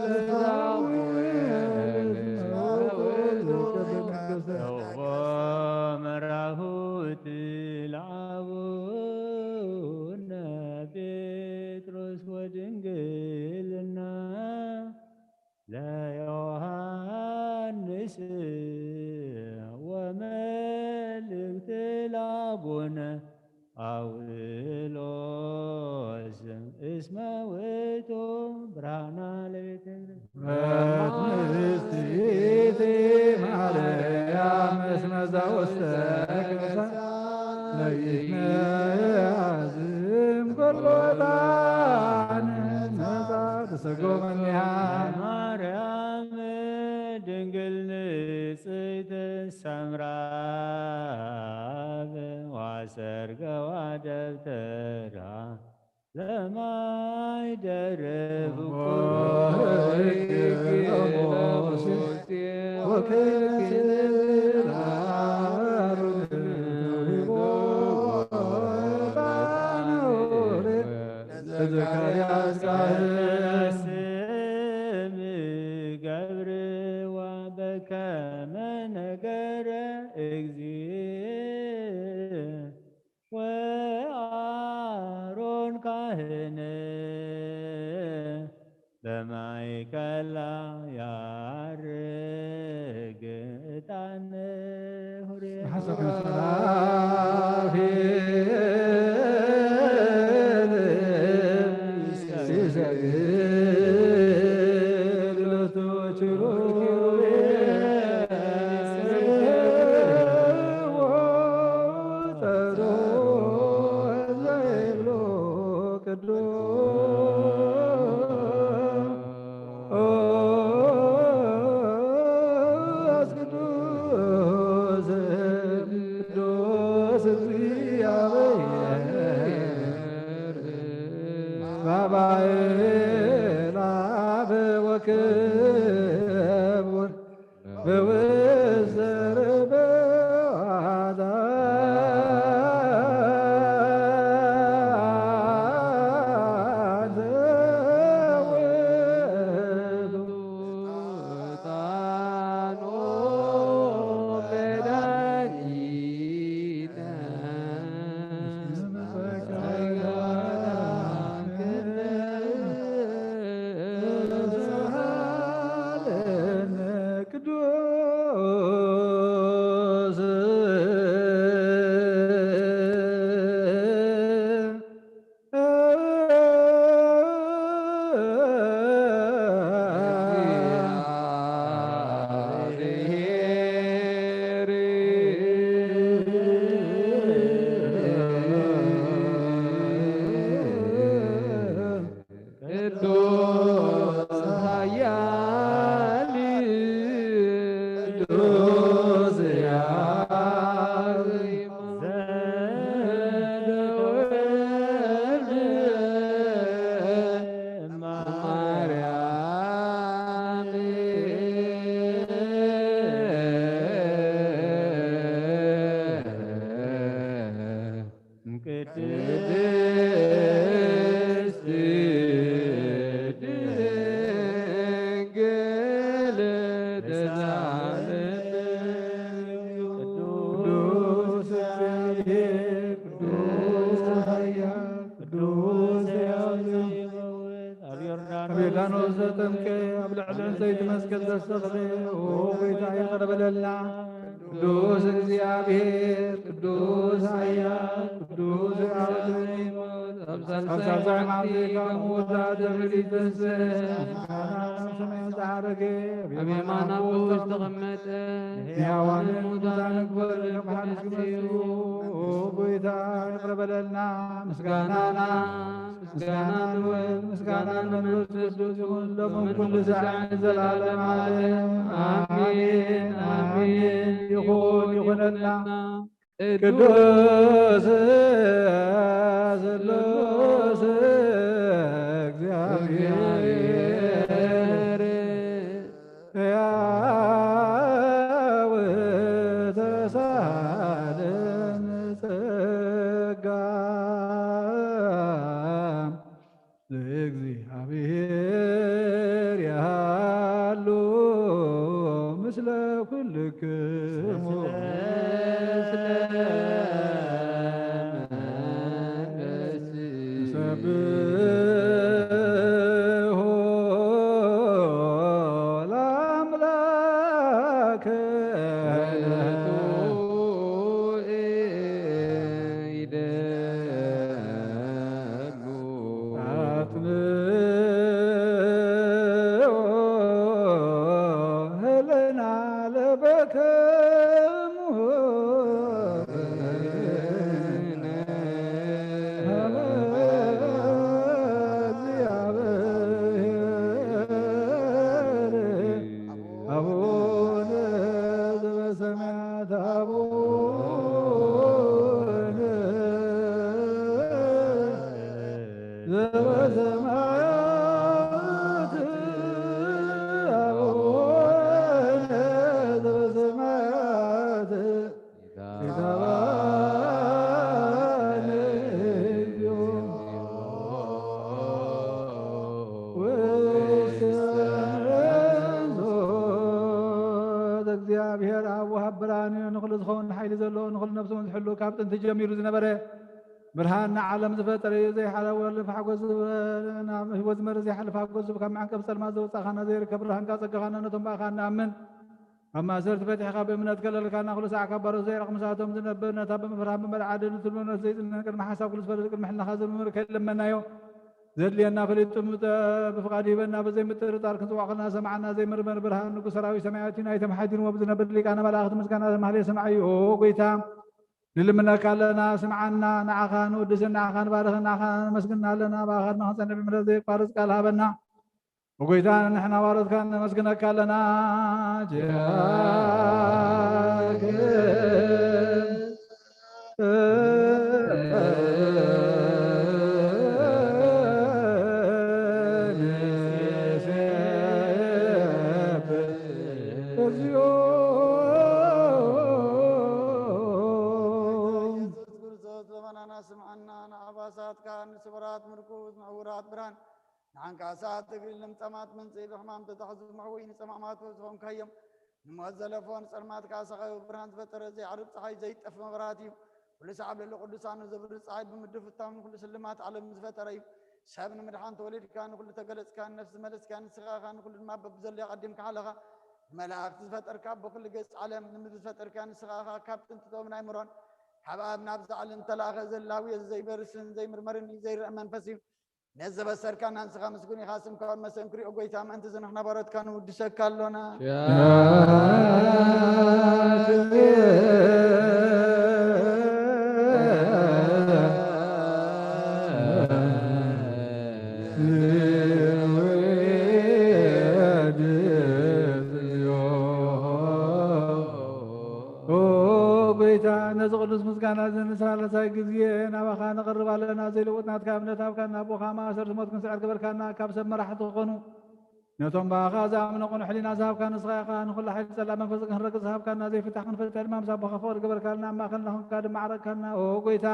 ለሳሙኤል። ሰውቦ መራሁት ለአቡነ ጴጥሮስ ወድንግልና ለዮሐንስ ወመልእክት ለአቡነ ጳውሎስ እስመ ውእቱ ብርሃና ለቤተ ክርስቲያን። ንጽሕቲ ማርያም እስመ ዘውስተ ከርሳ ለይትመያዝም ኮሎታን ነጻ ተሰጎመኒሃ። ማርያም ድንግል ንጽሕት ሰምራ ሰርገዋ ደብተራ ለማይ ደርብ ዘካርያስ ካህን ስም ገብርዋ በከመ ነገረ እግዚእ ወአሮን ካህን በማእከላ ያርግ ዕጣን hure። ሓሰብ ሱራፌል ሲሰግድ ሎቱ ኪሩቤል ወጸዶ ዘይብሎ ቅዱስ፣ ቅዱስ፣ ቅዱስ እግዚአብሔር በባዕል አብ ወክቡር በውስተ ርብዋታ ዘውቱ ዕጣኑ መድኃኒነ። ቅዱስ ቅዱስ ኃያል ቅዱስ ያሬማ ዘተወልደ ማርያም ቅድስት ድንግል ተሳለነ። ቅዱስ እግዚአብሔር፣ ቅዱስ ኃያል፣ ቅዱስ ሕያው፣ ኣብ ዮርዳኖስ ዘጠምቀ፣ ኣብ ልዕሊ ዕንፀይቲ መስቀል ዘሰቕለ፣ ኦ ጎይታ፣ ይቕረ በለልና። ቅዱስ እግዚኣብሔር፣ ቅዱስ ኃያል፣ ቅዱስ ሕያው፣ ኣብ ሳልሳይ መዓልቲ ካብ ምውታት ዘብሪ ተንሥእ። ምስጋና ናብ ሰማይ ዝዓረገ፣ ኣብ የማን ኣቦ ዝተቐመጠ፣ ሕያዋንን ሙታንን ክፈርድ ካብ ሓድሽ ክመጽእ እዩ። ኦ ጎይታ፣ ይቕረ በለልና። ምስጋናና ምስጋና ንወልድ፣ ምስጋና ንመንፈስ ቅዱስ ይኹን፣ ሎምን ኩሉ ሰዓት ንዘለዓለም ዓለም። ኣሜን፣ ኣሜን። ይኹን፣ ይኹነልና። ቅዱስ ስሉስ እግዚኣብሔር ሕያው ተሳለን ጸጋ ለእግዚኣብሔር ያሉ ምስለ ኩልክሙ። ሰብሖ ለአምላክ ይደሉ። አጥንኦ ህልና ለበከሙ ሰማያት አቡነ ዘበሰማያት ይትባረክ ስምከ። እግዚአብሔር አብ ወሃብ ብርሃን እዩ። ንኹሉ ዝኸውን ሓይሊ ዘለዎ፣ ንኹሉ ነፍሱ እውን ዝሕሉ፣ ካብ ጥንቲ ጀሚሩ ዝነበረ፣ ብርሃን ንዓለም ዝፈጠረ እዩ። ዘይሓለወሉ ፋሕጎስ ዝብ-፣ ናብ ህይወት ዝመርህ ዘይሓልፍ ሓጎስ ዝብ-፣ ካብ መዓንቀፍ ጸልማት ዘውጻእካና፣ ዘይርከብ ብርሃንካ ጸጋኻና ነቶም ብኣኻ እንኣምን ኣብ ማእሰርቲ ፈቲሕካ ብእምነት ከለልካና፣ ኩሉ ሳዕ ካብ ባሮት ዘይዕረቕ ምሳቶም ዝነብር፣ ነታ ብምፍራህ ብመርዓ ደድትሉ ነፍሲ ዘይጽነን ቅድሚ ሓሳብ ኩሉ ዝፈልጥ ቅድሚ ሕልናኻ ዝምርምር ከይለመናዮ ዘድልየና ፈሊጡ ምጠ-፣ ብፍቓዱ ሂበና። ብዘይ ምጥርጣር ክንጽውዖ ከለና ሰማዕና ዘይምርመር ብርሃን ንጉስ ሰራዊት ሰማያት እዩ። ናይቶም ሓዲርዎ ብዝነብር ሊቃነ መላእኽቲ ምስጋና ማህሌት ሰማዒ። ኦ ጎይታ ንልምነካ ኣለና፣ ስምዓና። ንዓኻ ንውድስን ንዓኻ ንባርኽን ንዓኻ ነመስግንና ኣለና። ብኣኻ ድማ ክንጸንዕ ብምሕረት ዘየቋርጽ ቃል ሃበና። ኦ ጎይታ ንሕና ባሮትካ ነመስግነካ ኣለና። ጃክ እግዚኦ። ኢየሱስ ክርስቶስ ልመናና ስምዓና፣ ንዓባሳትካ ንስውራት ምርኩስ ንዕውራት ብርሃን ንዓንካሳት እግሪ ለምጻማት መንጽኢ ብሕማም ተታሕዙ መሕወይ ንጸማማት ዝኾንካዮም ንሞት ዘለፎ ንጸልማት ከኣ ሰኻዩ ብርሃን ዝፈጠረ ዘይዓርብ ጸሓይ ዘይጠፍ መብራት እዩ። ኩሉ ሰዓብ ልዕሊ ቅዱሳኑ ዘብርህ ጸሓይ ብምድፍታው ንኹሉ ስልማት ዓለም ዝፈጠረ እዩ። ሰብ ንምድሓን ተወሊድካ ንኹሉ ተገለጽካ ነፍሲ መለስካ ንስኻ ኢኻ ንኹሉ ድማ በብዘለዮ ቀዲምካ ሓለኻ ንመላእኽቲ ዝፈጠርካ በኩሉ ገጽ ዓለም ንምድሪ ዝፈጠርካ ንስኻ ኢኻ ካብ ጥንቲ ቶም ናይ ምሮን ካብ ኣብ ናብዛ ዓለም ተላእኸ ዘላዊ ዘይበርስን ዘይምርመርን እዩ ዘይረአ መንፈስ እዩ። ነዚ ዘበሰርካና ንስኻ ምስጉን ኢኻ። ስምካ እውን መሰን ክሪኦ ጎይታ ምእንቲ ዝንሕና ባሮትካ ንውድሰካ ኣሎና። ኦ ጎይታ፣ ነዚ ቅዱስ ምስጋና እዚ ንሳልሳይ ግዜ ናባኻ ንቐርብ ኣለና። ዘይልውጥ ናትካ እምነት ኣብካ እናቦኻ ማእሰርቲ ሞት ክንስዕር ገበርካና። ካብ ሰብ መራሕቲ ዝኾኑ ነቶም ብኣኻ ዝኣምኑ ቅኑዕ ሕሊና ዝሃብካ ንስኻ ኢኻ። ንኹሉ ሓይሊ ጸላእ መንፈስ ክንረግጽ ዝሃብካና፣ ዘይፍታሕ ክንፈትሕ ድማ ምስ ኣቦኻ ፍቕሪ ገበርካልና። ኣብ ማእከልና ኮንካ ድማ ዓረግካና። ኦ ጎይታ፣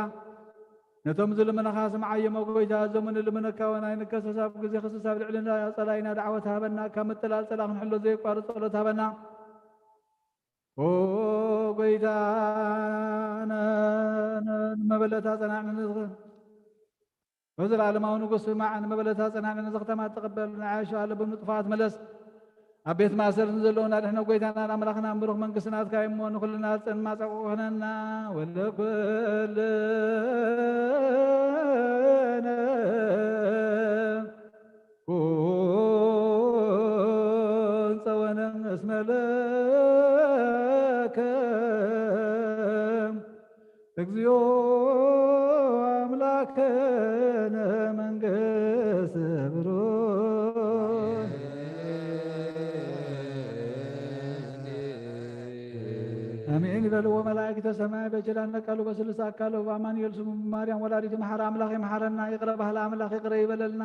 ነቶም ዝልምነኻ ስምዓዮም። ኦ ጎይታ፣ እዞም ንልምነካ እውን ኣይንከሰስ። ኣብ ግዜ ክስስ ኣብ ልዕልና ጸላኢና ዳዕወት ሃበና። ካብ ምጥላል ጸላእ ክንሕሎ ዘየቋርጽ ጸሎት ሃበና። ኦ ጎይታ፣ ነ-፣ ነ-፣ ንመበለታ ጸናዕኒ ንዝኽ-፣ ኦ ዘላለማዊ ንጉስ ስማዕ፣ ንመበለታ ጸናዕኒ ንዝኽተማ ተቐበል፣ ንዓያሹ ኣለቡ ንጥፋት መለስ። ኣብ ቤት ማእሰርቲ ዘለዉ ናድሕነ ጎይታናን ኣምላኽናን ብሩኽ መንግስቲ ናትካ እዩ እሞ፣ ንኹልና ጽን ማጸቑ ኩነና። ወለኩልነ ኩን ጸወነ እስመ ለከ እግዚኦ አምላክነ መንግስት ብሩክ። አሜን ይበልዎ መላእክተ ሰማይ በጀላነ ቃሉ በስሉስ አካሉ በአማኑኤል ስሙ ማርያም ወላዲቱ መሐረ አምላክ ይመሐረና። ይቅረ ባህል አምላክ ይቅረ ይበለልና።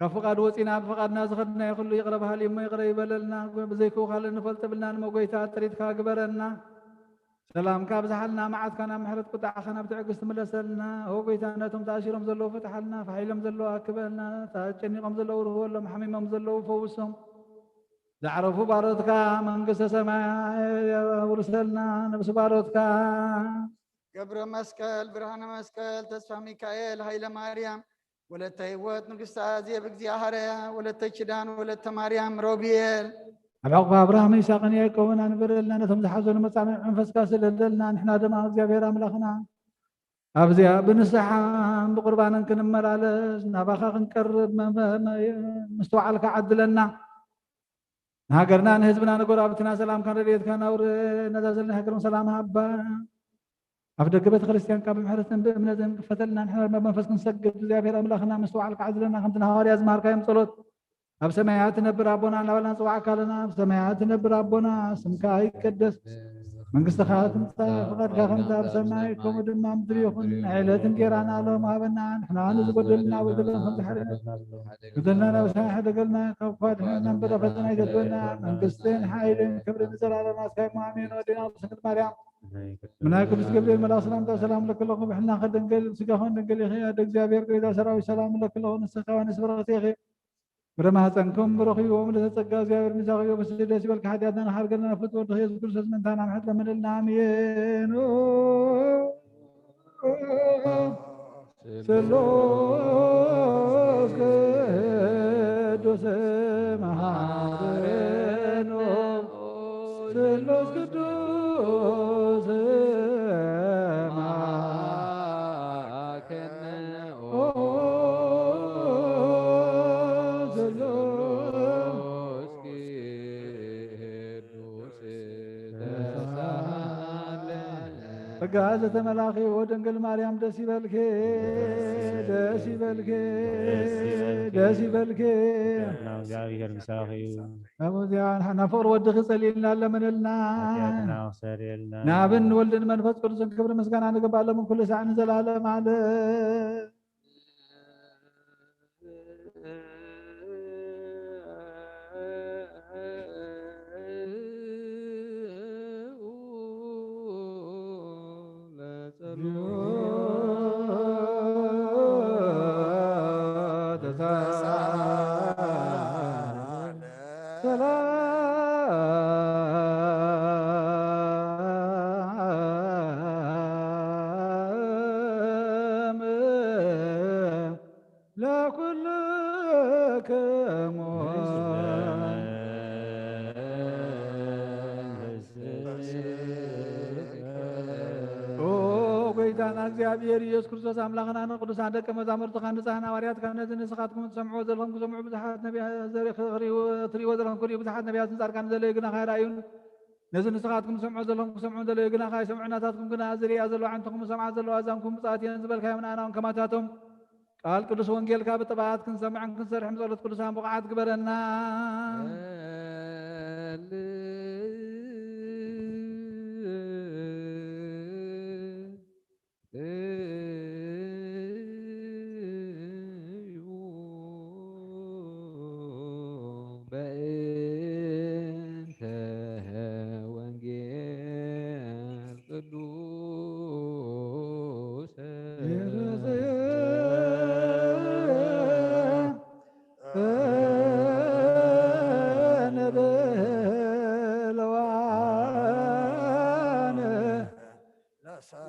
ካብ ፍቓድ ወጺና ብፍቓድና ዝኸድናዮ ኩሉ ይቕረ በሃሊ እሞ ይቕረ ይበለልና። ብዘይክውኻል እንፈልጥ ብልና ንመጎይታ ጥሪትካ ግበረና። ሰላምካ ኣብዝሓልና፣ መዓትካ ናብ ምሕረት፣ ቁጣዓኻ ናብ ትዕግስቲ ምለሰልና። ኦ ጎይታ፣ ነቶም ተኣሲሮም ዘለዉ ፍትሓልና፣ ፋሕ ኢሎም ዘለዉ ኣክበልና፣ ተጨኒቖም ዘለዉ ርህወሎም፣ ሓሚሞም ዘለዉ ፈውሶም፣ ዘዕረፉ ባሮትካ መንግስተ ሰማይ ኣውርሰልና። ነብሲ ባሮትካ ገብረ መስቀል፣ ብርሃነ መስቀል፣ ተስፋ ሚካኤል፣ ሃይለ ማርያም፣ ወለተ ህይወት ንግስቲ ኣዜብ፣ እግዚኣብሃርያ፣ ወለተ ኪዳን፣ ወለተ ማርያም፣ ሮብኤል። ኣብ ሕቑፊ ኣብርሃምን ይስሐቅን ያዕቆብን ኣንብረልና። ነቶም ዝሓዘኑ መጻምዒ መንፈስካ ስለለልና፣ ንሕና ድማ እግዚኣብሔር ኣምላኽና ኣብዚኣ ብንስሓን ብቁርባንን ክንመላለስ ናባኻ ክንቀርብ መ-፣ መ-፣ መ-፣ ምስትውዓልካ ዓድለና። ንሃገርና ንህዝብና ንጎረባብትና ሰላምካን ረድኤትካን ኣውርድ። ነዛ ዘለና ሃገርም ሰላም ሃባ። ኣፍ ደገ ቤተ ክርስቲያንካ ብምሕረትን ብእምነትን ክፈተልና። ንሕና ድማ ብመንፈስ ክንሰግድ እግዚኣብሔር ኣምላኽና ምስትውዓልካ ዓድለና። ከምቲ ንሃዋርያ ዝመሃርካዮም ጸሎት ኣብ ሰማያት ትነብር ኣቦና እናበልና ንጽዋዕካ ኣለና። ኣብ ሰማያት ትነብር ኣቦና ስምካ ይቀደስ። መንግስትኻ ትምጻእ፣ ፍቓድካ ከምቲ ኣብ ሰማይ ከምኡ ድማ ኣብ ምድሪ ይኹን። ዕለት እንጌራና ሎም ሃበና፣ ንሕና ንዝጎደልና በደልና ከም ዝሓደገና በደልና ናብ ሰማይ ሓደገልና፣ ካብ ክፉ ኣድሕነና፣ እምበር ፈተና ኣይተእትወና። መንግስትን ሓይልን ክብርን ንዘለኣለም ናትካ እሞ ኣሜን። ወዴና ስንክል ማርያም ምናይ ቅዱስ ገብርኤል መልኣኽ ሰላምታ ሰላም ለክለኹ ብሕልና ከደንገል ስጋኹን ደንገል ኢኺ። ኣደ እግዚኣብሔር ጎይታ ሰራዊት ሰላም ለክለኹ ንስኻ ዋንስ በረኸት ኢኺ። ፍረ ማህፀንኩም ብሩኽ እዩ። ወምልእተ ጸጋ እግዚኣብሔር ምሳኺ እዩ። ብስደት ይበልካ ሓጢኣትና ንሓርገና ፍት ወድኺ የሱስ ክርስቶስ ምንታና ምሕረት ለምንልና ኣሜን። ስሉስ ቅዱስ መሃረኖ ስሉስ ቅዱስ መሃረኖ ስሉስ ቅዱስ ተሳለ ጸጋ ዘተመላኺ ኦ ድንግል ማርያም ደስ ይበልኪ፣ ደስ ይበልኪ፣ ደስ ይበልኪ። እግዚኣብሔር ምሳኺ እዩ። ኣብዚኣ ንሕና ፍቕሪ ወድኺ ጸሊልና ለምንልና። ሓጢኣትና ክሰርየልና። ንኣብን ንወልድን መንፈስ ቅዱስን ክብሪ ምስጋና ንግባእ ለምን ኩሉ ሳዕ ንዘላለም ዓለም። ሰላም ለኩልክሙ። ኦ ጎይታና እግዚኣብሔር ኢየሱስ ክርስቶስ ኣምላኽና ንቅዱሳን ደቀ መዛሙርትኻ ንጻህን ሃዋርያትካ ነዚ ንስኻትኩም ትሰምዕዎ ዘለኹም ክሰምዑ ብዙሓት ነቢያት ዘርኢ ክርእይዎ ትርእይዎ ዘለኹም ክርእዩ ብዙሓት ነቢያትን ጻድቃን ዘለዩ ግና ካይራእዩን ነዚ ንስኻትኩም ትሰምዑ ዘለኹም ክሰምዑ ዘለዩ ግና ካይሰምዑ ናታትኩም ግና ዝርእያ ዘለዋ ዓንትኹም ዝሰምዓ ዘለዋ ኣዛንኩም ብጻት እየን ዝበልካዮም ንኣናውን ከማታቶም ቃል ቅዱስ ወንጌልካ ብጥብዓት ክንሰምዕን ክንሰርሕን ጸሎት ቅዱሳን ብቕዓት ግበረና። በእንተ ወንጌል ቅዱስ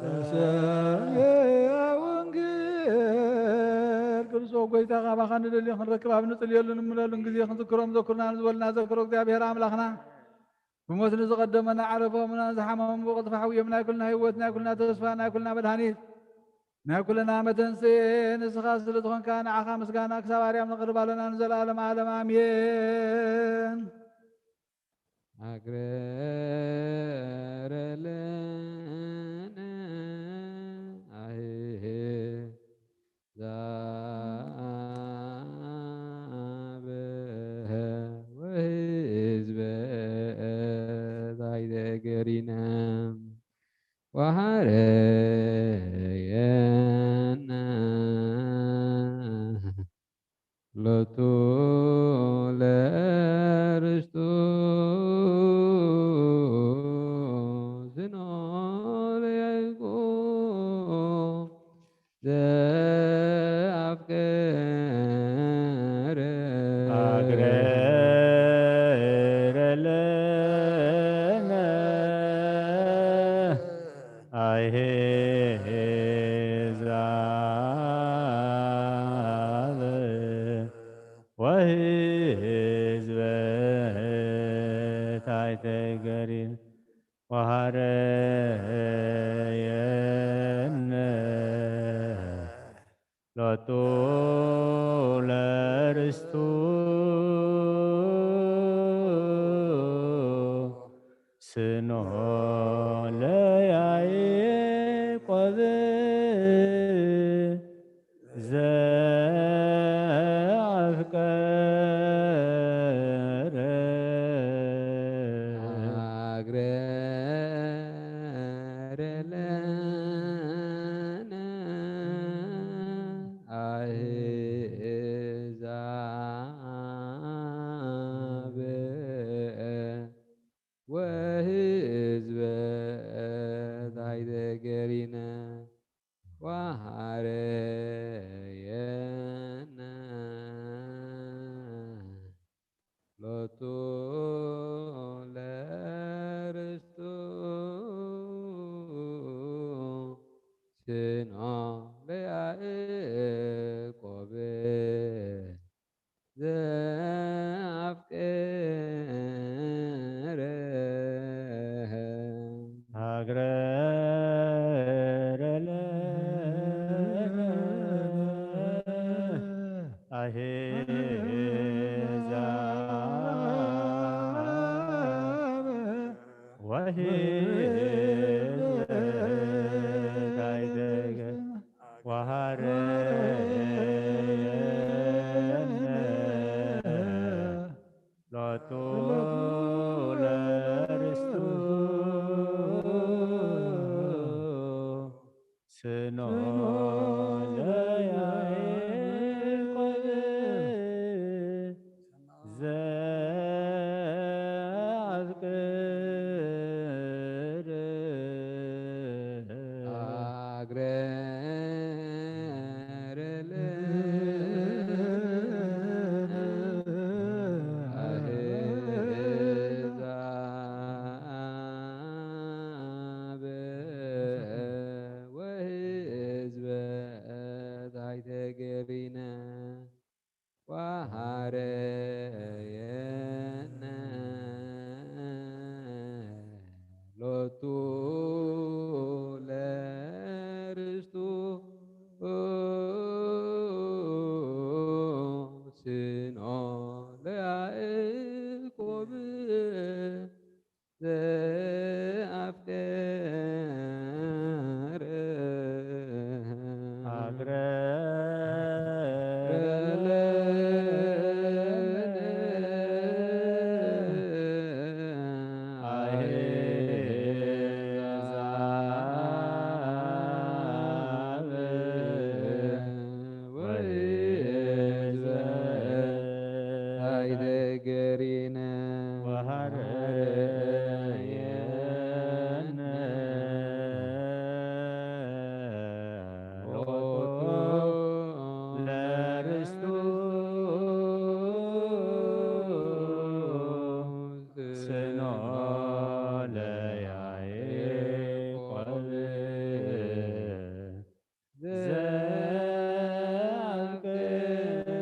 ለሰምያ ወንጌል ቅዱስ ጎይታ ካባኻ ንደልዮ ክንረክብ ኣብ ንጽልየሉ ንምለሉን ግዜ ክንዝክሮም ዘኩርና ንዝበልና ዘክሮ እግዚኣብሔር ኣምላኽና ብሞት ንዝቐደመና ዓረፎምና ዝሓመሙ ብቕልጥፋ ሕውዮም ናይ ኩልና ህይወት ናይ ኩልና ተስፋ ናይ ኩልና መድሃኒት ናይ ኩልና መተንስኤ ንስኻ ስለ ዝኾንካ ንዓኻ ምስጋና ክሳብ ኣርያም ነቕርብ ኣለና ንዘለኣለም ዓለም ኣሜን። ኣግረረ ለነ ኣህዛብ ወሕዝበ ዛይደ ገሪነ ወሃረየነ ሎቱ ለርስቱ ስኖ ለያዕቆብ ዘአፍቀረ አግረረ ለነ አሕዛብ ወሕዝበ ታሕተ ገሪነ ወሃረየነ ሎቱ ለርስቱ ስኖ ለያዕቆብ ዘአፍቀረ አግረ ወሃረየነ ሎቱ ለርስቱ ስኖ ለያዕቆብ ዘአፍቀረ ሃግረ ለአሕዛብ ወሕዝበ ዳይደገ ወሃረየነ ሎቱ ለርስቱ ስኖ ለያዕቆብ ዘአፍቅር ሃግረ ለአሕዛብ ወሕዝበ ታሕተ ገሪነ ወሃረየነ ሎቱ ለርስቱ ስኖ ለያዕቆብ ዘአፍቀረ ሃግረ ለአሕዛብ ወሕዝበ ታሕተ ገሪነ ወሃረየነ ሎቱ ለርስቱ ስኖ ለያዕቆብ ዘአፍቅር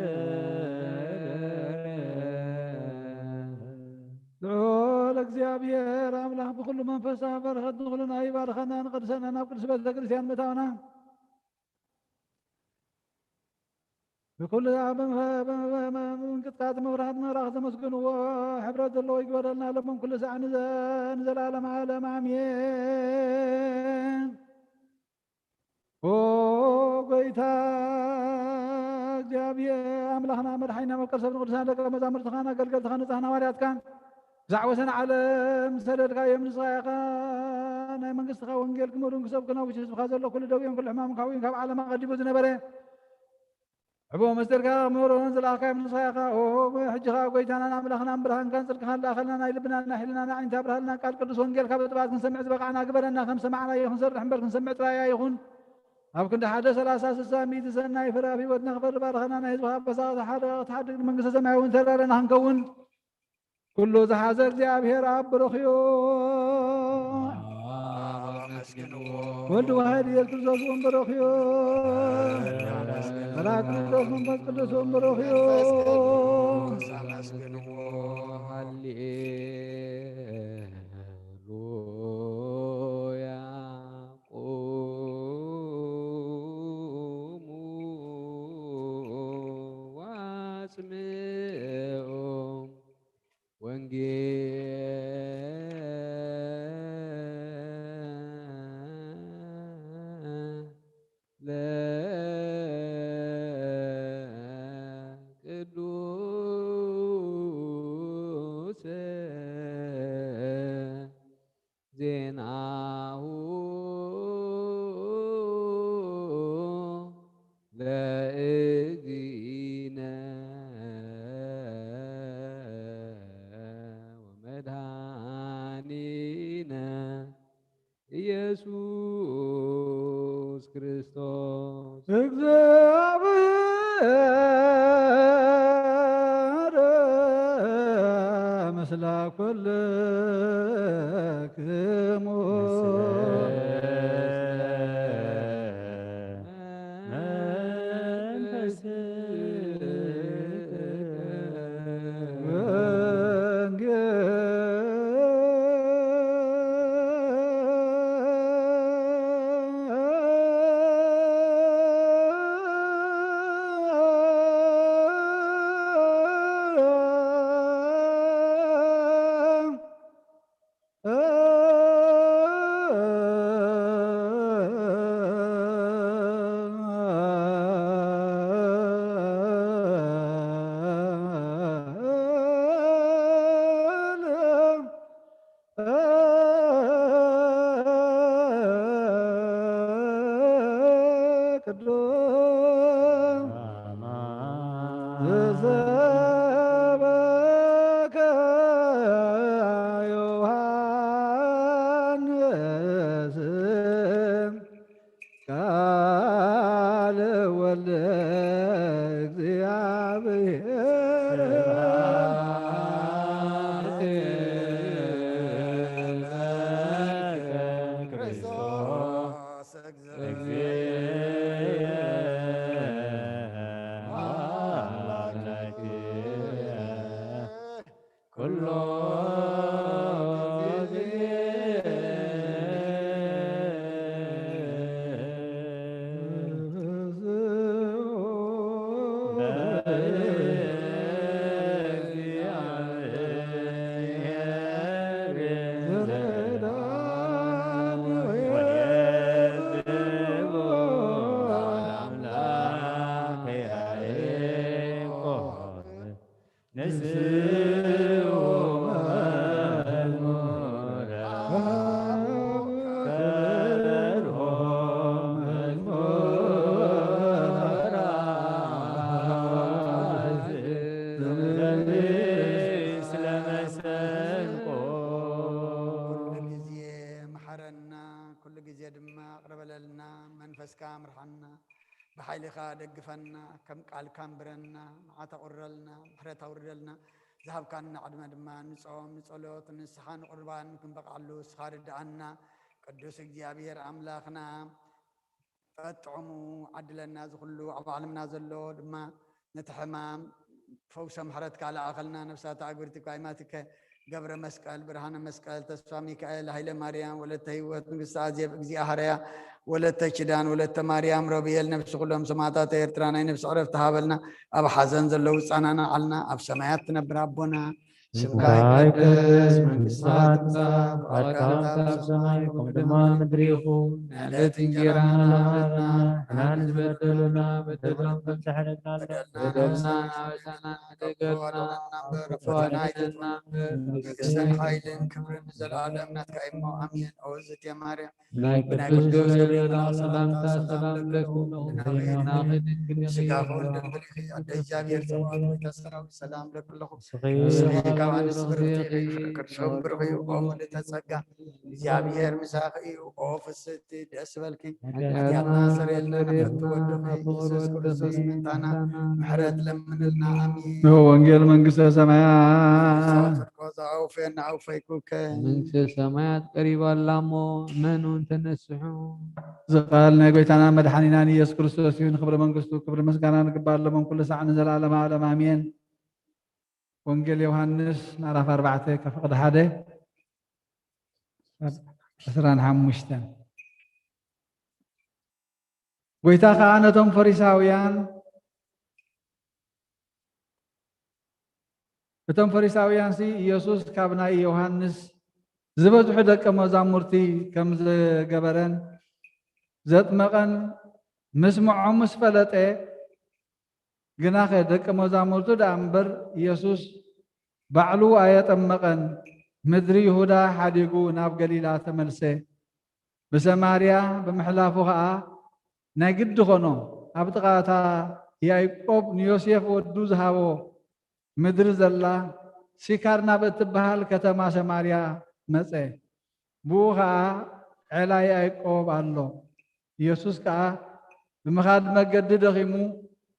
ልዑል እግዚኣብሔር ኣምላኽ ብኹሉ መንፈሳዊ በረኸት ንኹልና ይባርኸና፣ ንቅድሰና ናብ ቅዱስ ቤተ ክርስቲያን ምእታውና ብኩሉ ብምንቅጥቃጥ መብራህት ምዕራፍ ዘመስግንዎ ሕብረት ዘለዎ ይግበረልና፣ ለሞም ኩሉ ሳዕ ንዘ-፣ ንዘለዓለም ዓለም ኣሜን። ኦ ጎይታ እግዚኣብሔር ኣምላኽና መድሓኒና መብቀል ሰብ ንቅዱሳን ደቀ መዛሙርትኻን ኣገልገልትኻን ንጻህና ሃዋርያትካን ብዛዕባ ወሰን ዓለም ሰደድካዮም። ንስኻ ኢኻ ናይ መንግስትኻ ወንጌል ክምህሩን ክሰብኩን ኣብ ውሽጢ ህዝብኻ ዘሎ ኩሉ ደዌን ኩሉ ሕማምን ካብ እውን ካብ ዓለም ኣቐዲሙ ዝነበረ ዕቦ መስደድካ ክምህሩን ዝለኣኻዮም ንስኻ ኢኻ። ኦ ሕጂ ኸኣ ጎይታናን ኣምላኽናን ብርሃንካን ጽድቅኻን ለኣኸልና፣ ናይ ልብናን ናይ ሕልናን ኣዒንቲ ኣብርሃልና። ቃል ቅዱስ ወንጌል ካብ ጥባት ክንሰምዕ ዝበቃዕና ግበረና። ከም ሰማዕናዮ ክንሰርሕ እምበር ክንሰምዕ ጥራይ ኣይኹን። ኣብ ክንዲ ሓደ ሰላሳ ስሳ ሚእቲ ሰናይ ፍረ ኣብ ህይወትና ክፈሪ ባርኸና። ናይ ህዝብኻ በሳቕታ ሓደ ክትሓድግ ንመንግስተ ሰማይ እውን ተዳለና ክንከውን ኩሉ ዝሓዘ እግዚኣብሔር ኣብ ብሩኽዮ። ኣመስግንዎ። ወልድ ዋሕድ ኢየሱስ ክርስቶስ እውን ብሩኽዮ። ኣመስግንዎ። መልኣክ ክርስቶስ መንፈስ ቅዱስ እውን ብሩኽዮ። ኣመስግንዎ። ሃሌሉያ። ቁሙ ወአጽምዑ ወንጌለ ቅዱስ ዜናሁ ለእግዚእነ ወመድኃኒነ ኢየሱስ ክርስቶስ። እግዚኣብሔር ምስለ ኩልክሙ። ቅዱስ ዘሰበከ ዮሐንስ ቃለ ወልደ እግዚአብሔር። ኩሎ ኩሉ ግዜ መሓረና፣ ኩሉ ግዜ ድማ ቅረበለልና፣ መንፈስካ ምርሓና፣ ብሓይልኻ ደግፈና፣ ከም ቃልካ ኣንብረና፣ መዓት ኣቑርረልና፣ ምሕረት ኣውርደልና፣ ዝሃብካና ዕድመ ድማ ንጾም፣ ንጸሎት፣ ንንስሓ፣ ንቁርባን ክንበቕዓሉ ንስኻ ርድኣና። ቅዱስ እግዚኣብሔር ኣምላኽና፣ ጥዑሙ ዓድለና። እዚ ኩሉ ኣብ ዓለምና ዘሎ ድማ ነቲ ሕማም ፈውሰ ምሕረትካ ለኣኸልና። ነፍሳት ኣግብርቲ እኳ ይማትከ ገብረ መስቀል፣ ብርሃነ መስቀል፣ ተስፋ ሚካኤል፣ ሃይለ ማርያም፣ ወለተ ህይወት፣ ንግስቲ ኣዜብ፣ እግዚኣብሃርያ፣ ወለተ ኪዳን፣ ወለተ ማርያም፣ ሮብኤል፣ ነፍሲ ኩሎም ሰማዕታት ኤርትራ ናይ ነፍሲ ዕረፍቲ ሃበልና። ኣብ ሓዘን ዘለዉ ጻናና ዓልና። ኣብ ሰማያት ትነብር ኣቦና፣ ስምካ ይትቀደስ፣ መንግስትኻ ትምጻእ፣ ፍቓድካ ትምጻእ፣ ኣብ ሰማይ ከምኡ ድማ ኣብ ምድሪ ይኹን። ንዕለት እንጀራና ሃበና፣ ንሕና ንዝበደሉና በደሎም ከም ዝሕረና፣ በደልና ንበደልና ንበደልና፣ ኣበሳና ንደገፍና፣ ኣበሳና እምበር፣ ፈተና ኣይተእትወና እምበር፣ መንግስትን ሓይልን ክብርን ንዘለኣለም ናትካ እሞ፣ ኣሜን። ኦ እግዝእትየ ማርያም፣ ናይ ቅዱስ ገብርኤል መልኣክ ሰላምታ ሰላም ለኪ፣ ንስጋኺ ድንግል ኢኺ፣ ኣደ እግዚኣብሔር ጸባኦት፣ ሆይ፣ ሰላም ለኪ ኣለኹ። ንስኺ ካብ ኣንስቲ ብርኽቲ ኢኺ፣ ፍረ ከርሥኺ ብሩኽ እዩ። ኦ ምልዕተ ጸጋ፣ እግዚኣብሔር ምሳኺ እዩ። ኦ ፍስሕቲ፣ ደስ በልኪ፣ ሓጢኣትና ስተሰርየልና፣ ናብ ፍቅርቲ ወድኺ ኢየሱስ ክርስቶስ ምእንታና ምሕረት ለምንልና። ኣሜን። ወንጌል መንግስተ ሰማያት። ጸወትኮ ዘአውፌና አውፈይኩከ። መንግስተ ሰማያት ቀሪባ ኣላ እሞ እመኑ እንተነስሑ። እዚ ቃል ናይ ጎይታና መድሓኒናን ኢየሱስ ክርስቶስ እዩ። ንክብሪ መንግስቱ ክብሪ ምስጋና ንግባእ ኣለዎም ኩሉ ሳዕ ንዘለዓለመ ዓለም ኣሜን። ወንጌል ዮሃንስ ምዕራፍ ኣርባዕተ ካብ ፍቕዲ ሓደ ዕስራን ሓሙሽተን። ጎይታ ኸኣ ነቶም ፈሪሳውያን፣ እቶም ፈሪሳውያንሲ ኢየሱስ ካብ ናይ ዮሃንስ ዝበዝሑ ደቀ መዛሙርቲ ከም ዝገበረን ዘጥመቐን ምስምዖም ምስ ፈለጠ፣ ግናኸ ደቀ መዛሙርቱ ደኣ እምበር ኢየሱስ ባዕሉ ኣየጠመቐን። ምድሪ ይሁዳ ሓዲጉ ናብ ገሊላ ተመልሰ። ብሰማርያ ብምሕላፉ ኸኣ ናይ ግዲ ኾኖ፣ ኣብ ጥቓ እታ ያዕቆብ ንዮሴፍ ወዱ ዝሃቦ ምድሪ ዘላ ሲካር ናብ እትበሃል ከተማ ሰማርያ መጸ። ብኡ ኸኣ ዔላ ያዕቆብ ኣሎ። ኢየሱስ ከኣ ብምኻድ መገዲ ደኺሙ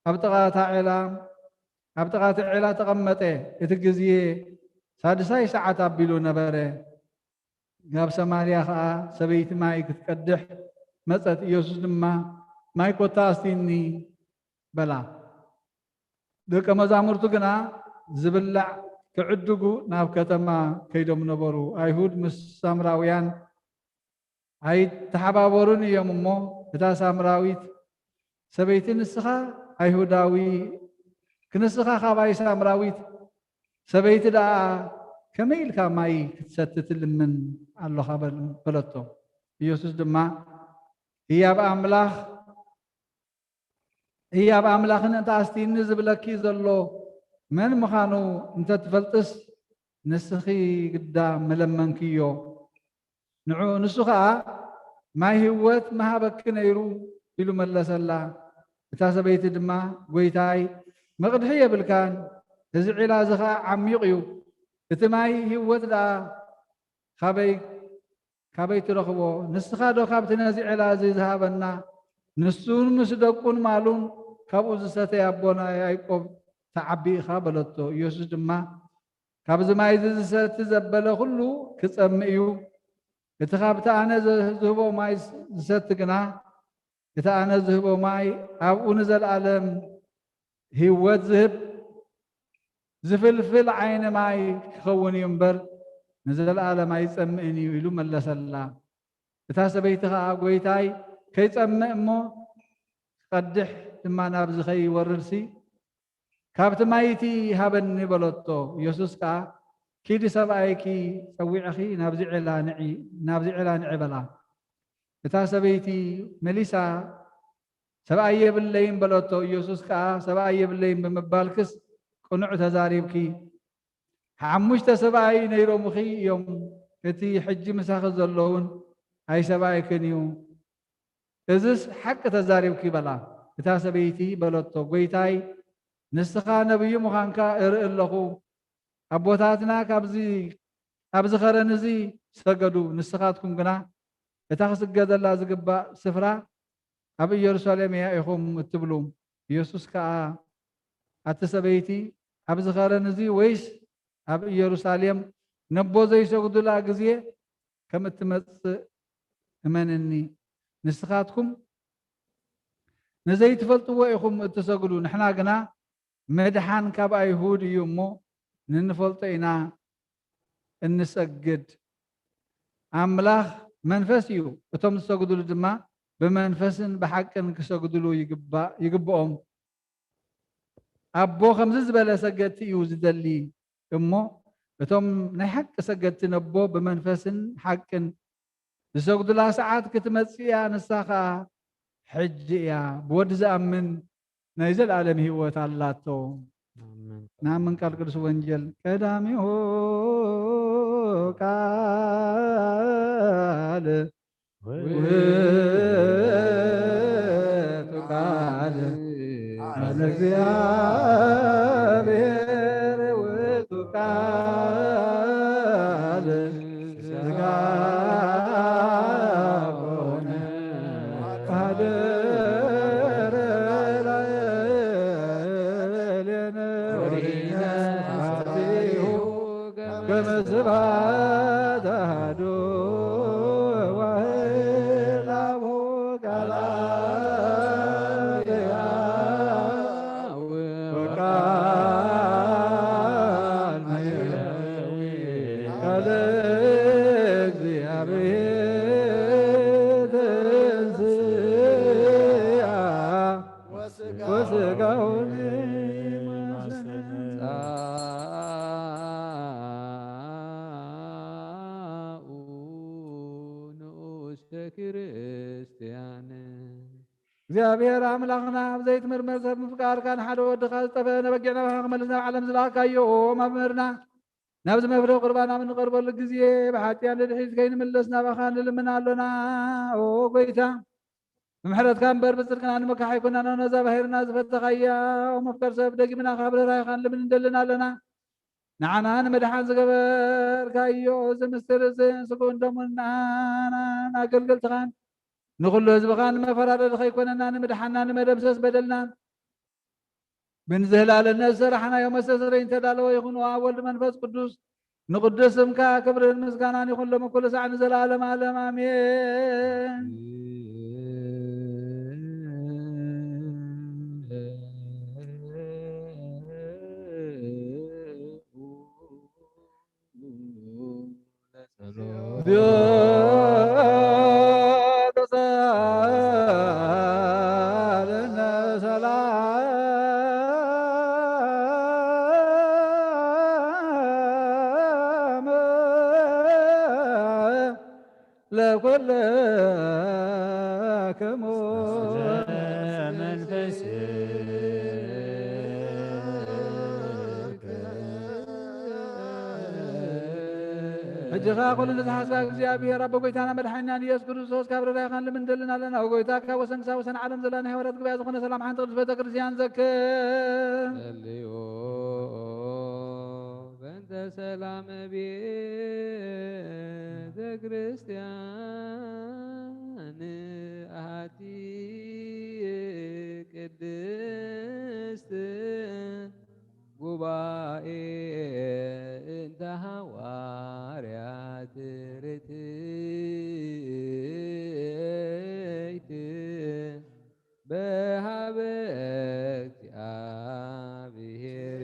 ኣብ ጥቓ እታ ዔላ፣ ኣብ ጥቓ እቲ ዔላ ተቐመጠ። እቲ ግዜ ሳድሳይ ሰዓት ኣቢሉ ነበረ። ናብ ሰማርያ ኸኣ ሰበይቲ ማይ ክትቀድሕ መጸት። ኢየሱስ ድማ፣ "ማይ ኮታ ኣስቲኒ" በላ። ደቀ መዛሙርቱ ግና ዝብላዕ ክዕድጉ ናብ ከተማ ከይዶም ነበሩ። ኣይሁድ ምስ ሳምራውያን ኣይተሓባበሩን እዮም እሞ፣ እታ ሳምራዊት ሰበይቲ፣ "ንስኻ ኣይሁዳዊ፣ ክንስኻ ካባይ ሳምራዊት ሰበይቲ ደኣ ከመይ ኢልካ ማይ ክትሰቲ ትልምን ኣሎኻ?" በል-፣ በለቶ። ኢየሱስ ድማ፣ "ህያብ ኣምላኽ፣ ህያብ ኣምላኽን እንተ ኣስቲኒ ዝብለኪ ዘሎ መን ምዃኑ እንተ ትፈልጥስ፣ ንስኺ ግዳ ምለመንክዮ፣ ንዑ፣ ንሱ ኸኣ ማይ ህይወት ምሃበኪ ነይሩ" ኢሉ መለሰላ። እታ ሰበይቲ ድማ፣ "ጐይታይ፣ መቕድሒ የብልካን፣ እዚ ዒላ እዚ ኸኣ ዓሚቕ እዩ። እቲ ማይ ህይወት ደኣ ካበይ፣ ካበይ ትረኽቦ? ንስኻ ዶ ካብቲ ነዚ ዒላ እዚ ዝሃበና? ንሱን ምስ ደቁን ማሉን ካብኡ ዝሰተየ ኣቦና ያዕቆብ ትዓቢ ኢኻ" በለቶ። ኢየሱስ ድማ፣ "ካብዚ ማይ እዚ ዝሰቲ ዘበለ ኹሉ ክጸምእ እዩ። እቲ ኻብቲ ኣነ ዝ-፣ ዝህቦ ማይ ዝሰቲ ግና፣ እቲ ኣነ ዝህቦ ማይ ኣብኡ ንዘለኣለም ህይወት ዝህብ ዝፍልፍል ዓይኒ ማይ ክኸውን እዩ እምበር፣ ንዘለኣለም ኣይጸምእን እዩ" ኢሉ መለሰላ። እታ ሰበይቲ ኸኣ፣ "ጐይታይ፣ ከይጸምእ እሞ ክቐድሕ ድማ ናብዚ ከይወርድሲ፣ ካብቲ ማይ እቲ ሃበኒ" በለቶ። ኢየሱስ ከኣ፣ "ኪዲ ሰብኣይኪ ጸዊዕኺ ናብዚ ዔላ ንዒ፣ ናብዚ ዔላ ንዒ" በላ። እታ ሰበይቲ መሊሳ፣ "ሰብኣይ የብለይን" በለቶ። ኢየሱስ ከኣ፣ "ሰብኣይ የብለይን ብምባልክስ ቅኑዕ ተዛሪብኪ። ሓሙሽተ ሰብኣይ ነይሮምኺ እዮም፣ እቲ ሕጂ ምሳኺ ዘሎ እውን ኣይሰብኣይክን እዩ። እዝስ ሓቂ ተዛሪብኪ" በላ። እታ ሰበይቲ በለቶ፣ "ጐይታይ፣ ንስኻ ነቢይ ምዃንካ እርኢ ኣለኹ። ኣቦታትና ካብዚ፣ ኣብዚ ኸረን እዚ ሰገዱ፣ ንስኻትኩም ግና እታ ክስገደላ ዝግባእ ስፍራ ኣብ ኢየሩሳሌም እያ ኢኹም እትብሉ።" ኢየሱስ ከኣ፣ "ኣቲ ሰበይቲ፣ ኣብዚ ኸረን እዚ ወይስ ኣብ ኢየሩሳሌም ነቦ ዘይሰግዱላ ግዜ ከም እትመጽእ እመንኒ። ንስኻትኩም ንዘይትፈልጥዎ ኢኹም እትሰግዱ፣ ንሕና ግና ምድሓን ካብ ኣይሁድ እዩ እሞ፣ ንንፈልጦ ኢና እንሰግድ። ኣምላኽ መንፈስ እዩ፣ እቶም ዝሰግድሉ ድማ ብመንፈስን ብሓቅን ክሰግድሉ ይግባእ፣ ይግብኦም። ኣቦ ከምዚ ዝበለ ሰገድቲ እዩ ዝደሊ እሞ፣ እቶም ናይ ሓቂ ሰገድቲ ነቦ ብመንፈስን ሓቅን ዝሰግዱላ ሰዓት ክትመጽእ እያ፣ ንሳ ኸኣ ሕጂ እያ። ብወዲ ዝኣምን ናይ ዘለኣለም ህይወት ኣላቶ። ኣሜን። ንኣምን ቃል ቅዱስ ወንጌል። ቀዳሚሁ ቃል ውእቱ ቃል ቃል እግዚአብሔር ውእቱ ቃል ሥጋ ሆነ ወሐደረ ላዕሌነ ወስብሐቲሁ ከመ ስብሐት አሐዱ ዋሕድ ለአቡሁ ቃል አብ ሕያው ወቃል ማሕየዊ ቃል እግዚአብሔር ተንሥአ ወሥጋሁ ንኡስ ክርስቲያን። እግዚኣብሔር ኣምላኽና፣ ኣብ ዘይትምርመር ሰብ ምፍቃርካን ሓደ ወድኻ ዝጠፍአ ነበጊዕ ናባኻ ክመልስ ናብ ዓለም ዝለኣካዮ መምህርና፣ ናብዚ መፍረ ቁርባን ኣብ እንቐርበሉ ግዜ ብሓጢኣን ንድሕሪት ከይንምለስ ናባኻ ንልምን ኣሎና። ኦ ጎይታ፣ ብምሕረትካ እምበር ብጽድቅና ንምካሕ ኣይኮናን። ነዛ ባሕርና ዝፈተኻያ፣ ኦ መፍቀር ሰብ፣ ደጊምና ካብ ርህራሄኻ ንልምን እንደልን ኣለና። ንዓና ንምድሓን ዝገበርካዮ እዚ ምስጢር እዚ ስግኡን ደሙን ንኣናን ኣገልገልትኻን ንኹሉ ህዝብኻ ንመፈራረዲ ከይኮነና፣ ንምድሓና፣ ንመደምሰስ በደልናን ብንዝህላልነት ዝሰራሕናዮ መስተስረይ ዝተዳለወ ይኹን። ኣብ ወልድ መንፈስ ቅዱስ ንቅዱስ ስምካ ክብርን ምስጋናን ይኹን ሎሚ ኩሉ ሳዕ ንዘለዓለም ዓለም ኣሜን። ለኩልክሙ። ሕጂ ኸኣ ኩሉ ንዝሓስካ እግዚኣብሔር ኣቦ ጐይታና መድሓኒናን ኢየሱስ ክርስቶስ ካብ ርራይኻን ልምንደልን ኣለና። ኦ ጐይታ ካብ ወሰን ክሳብ ወሰን ዓለም ዘላ ናይ ሃዋርያት ጉባኤ ዝኾነ ሰላም ሓንቲ ቅድስት ቤተ ክርስቲያን ዘክር። ጸልዩ በእንተ ሰላም ቤተ ክርስቲያን ኣሐቲ ቅድስት ጉባኤ እንተ ሃዋርያት ርትዕት በሃበ እግዚኣብሔር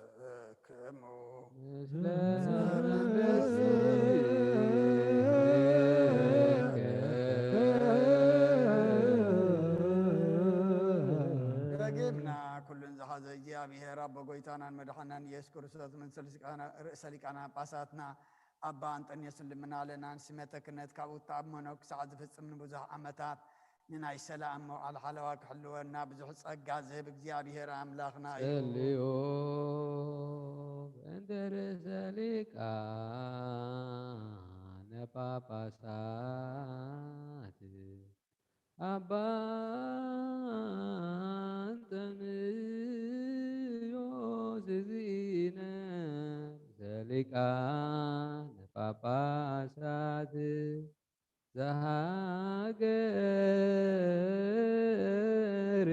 ለኩልክሙ። ደጊምና ኩሉን ዝሓዘ እግዚኣብሔር ኣቦ ጐይታናን መድሓናን ኢየሱስ ክርስቶስ፣ መንሰል ሊቃና-፣ ርእሰ ሊቃነ ጳጳሳትና ኣባ ኣንጠንዮስ ንልምና ኣለና። ንሲመተ ክህነት ካብኡ እተኣመኖ ክሳዕ ዝፍጽም ንብዙሕ ዓመታት ንናይ ሰላም መውዓል ሓለዋ ክሕልወና ብዙሕ ጸጋ ዝህብ እግዚኣብሔር ኣምላኽና እዩ። ጸልዩ በእንተ ርእሰ ሊቃነ ጳጳሳት ኣባ ኣንጠንዮስ እግዚእነ ርእሰ ሊቃነ ጳጳሳት ዘሃገር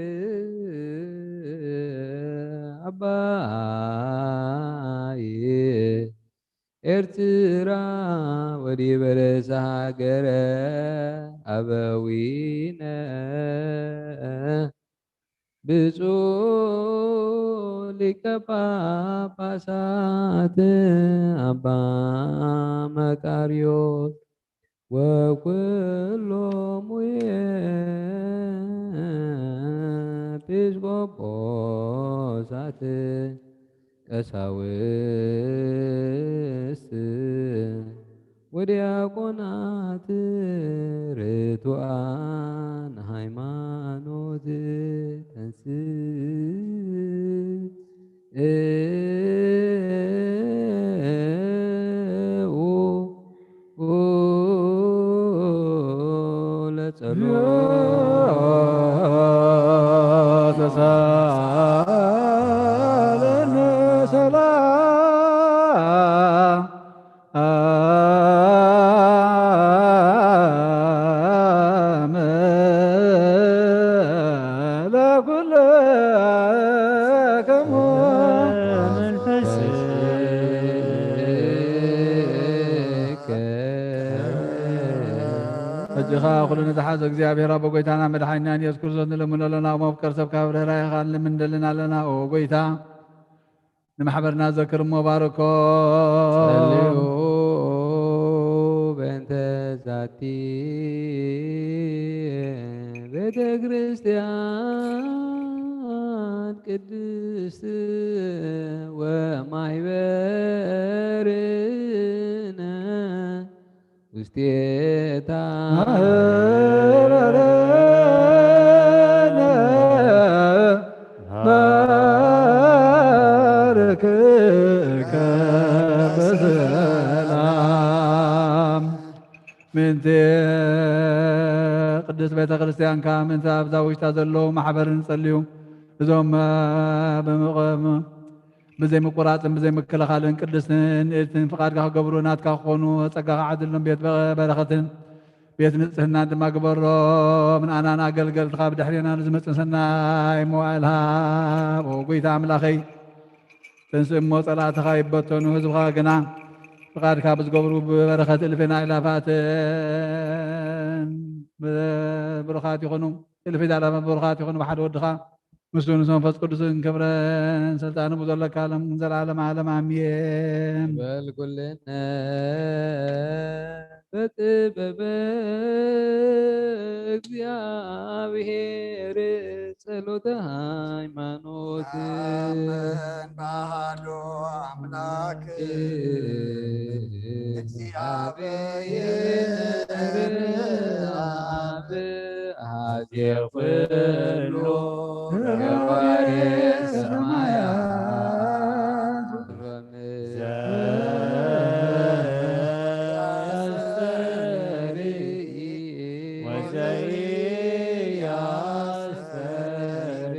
ኣባይ ኤርትራ ወዲበ ርእሰ ሃገረ ኣበዊነ ብፁዕ ሊቀ ጳጳሳት ኣባ መቃርዮስ ወኩሎሙ ኤጲስቆጶሳት ቀሳውስት ወዲያቆናት ርቱዓን ሃይማኖት ተንስኡ ለጸሎት ተሳለነ ሰላም ለኩልክሙ። ሕጂ ኸኣ ኩሉ ንዝሓዘ እግዚኣብሔር ኣቦ ጐይታና መድሓኒናን ኢየሱስ ክርስቶስ ንልምኖ ኣለና። እሞ ፍቀር ሰብ ካብ ርህራሄኻ ንልምን ደልን ኣለና። ኦ ጐይታ፣ ንማሕበርና ዘክር እሞ ባርኮ። ጸልዩ በእንተ ዛቲ ቤተ ክርስቲያን። ቅድስት ወማሕበርነ ውስቴታ ማህበርነ ባርክከ በሰላም። ምእንቲ ቅድስት ቤተ ክርስቲያንካ፣ ምእንቲ ኣብዛ ውሽጣ ዘለዉ ማሕበርን ጸልዩ። እዞም ብምቕም ብዘይ ምቁራጽን ብዘይ ምክልኻልን ቅድስትን ንእድትን ፍቓድካ ክገብሩ ናትካ ክኾኑ ጸጋኻ ዓድሎም። ቤት በረኸትን ቤት ንጽህናን ድማ ግበሮም። ንኣናን ኣገልገልትኻ ብድሕሬና ንዝመጽእ ሰናይ መዋእል ሃብ። ኦ ጎይታ ኣምላኸይ፣ ተንስእ እሞ ጸላእትኻ ይበተኑ፣ ህዝብኻ ግና ፍቓድካ ብዝገብሩ ብበረኸት እልፍን ኣእላፋትን ብሩኻት ይኹኑ። እልፍን ኣእላፋት ብሩኻት ይኹኑ ብሓደ ወድኻ። ምስኡ ምስ መንፈስ ቅዱስን ክብርን ስልጣንን ብዘለካ ሎም ዘለዓለም ዓለም ኣሜን። በል ኩልነ በጥበበ እግዚኣብሔር ጸሎተ ሃይማኖት ኣመን በሃሉ ኣምላክ እግዚኣብሔር ኣብ ኣዜ ኩሉ ገባሬ ሰማያት ዘያስተሪ ወዘያስተሪ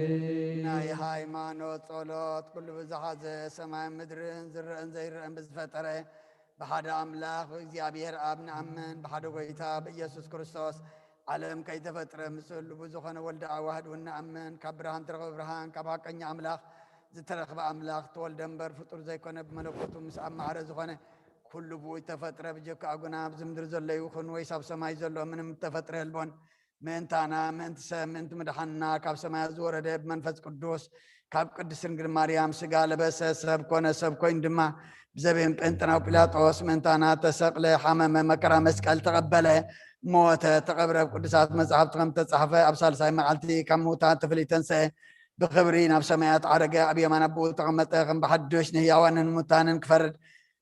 ናይ ሃይማኖት ጸሎት ኩሉ ብዝሓዘ ሰማይን ምድርን ዝረአን ዘይረአን ብዝፈጠረ ብሓደ ኣምላኽ ብእግዚኣብሔር ኣብ ንኣምን፣ ብሓደ ጎይታ ብኢየሱስ ክርስቶስ ዓለም ከይተፈጥረ ምስ ህሉው ብዝኾነ ወልደ ኣዋህድ እውን ንኣምን። ካብ ብርሃን ትረኽበ ብርሃን፣ ካብ ሓቀኛ ኣምላኽ ዝተረኽበ ኣምላኽ ተወልደ እምበር ፍጡር ዘይኮነ፣ ብመለኮቱ ምስ ኣብ ማዕረ ዝኾነ ኩሉ ብኡ ተፈጥረ። ብጀካ ኣጉና ኣብዚ ምድሪ ዘሎ ይኹን ወይስ ኣብ ሰማይ ዘሎ ምንም እተፈጥረ የልቦን። ምእንታና፣ ምእንቲ ሰብ፣ ምእንቲ ምድሓንና ካብ ሰማያት ዝወረደ ብመንፈስ ቅዱስ ካብ ቅድስት ድንግል ማርያም ስጋ ለበሰ፣ ሰብ ኮነ፣ ሰብ ኮይኑ ድማ ብዘቤን ጴንጠናዊ ጲላጦስ ምእንታና ተሰቕለ፣ ሓመመ፣ መከራ መስቀል ተቐበለ፣ ሞተ፣ ተቐብረ። ኣብ ቅዱሳት መጻሕፍቲ ከም ተጻሕፈ ኣብ ሳልሳይ መዓልቲ ካብ ምዉታት ተፈልዩ ተንስአ፣ ብኽብሪ ናብ ሰማያት ዓረገ፣ ኣብ የማን ኣቦኡ ተቐመጠ። ከም ብሓድሽ ንህያዋንን ንሙታንን ክፈርድ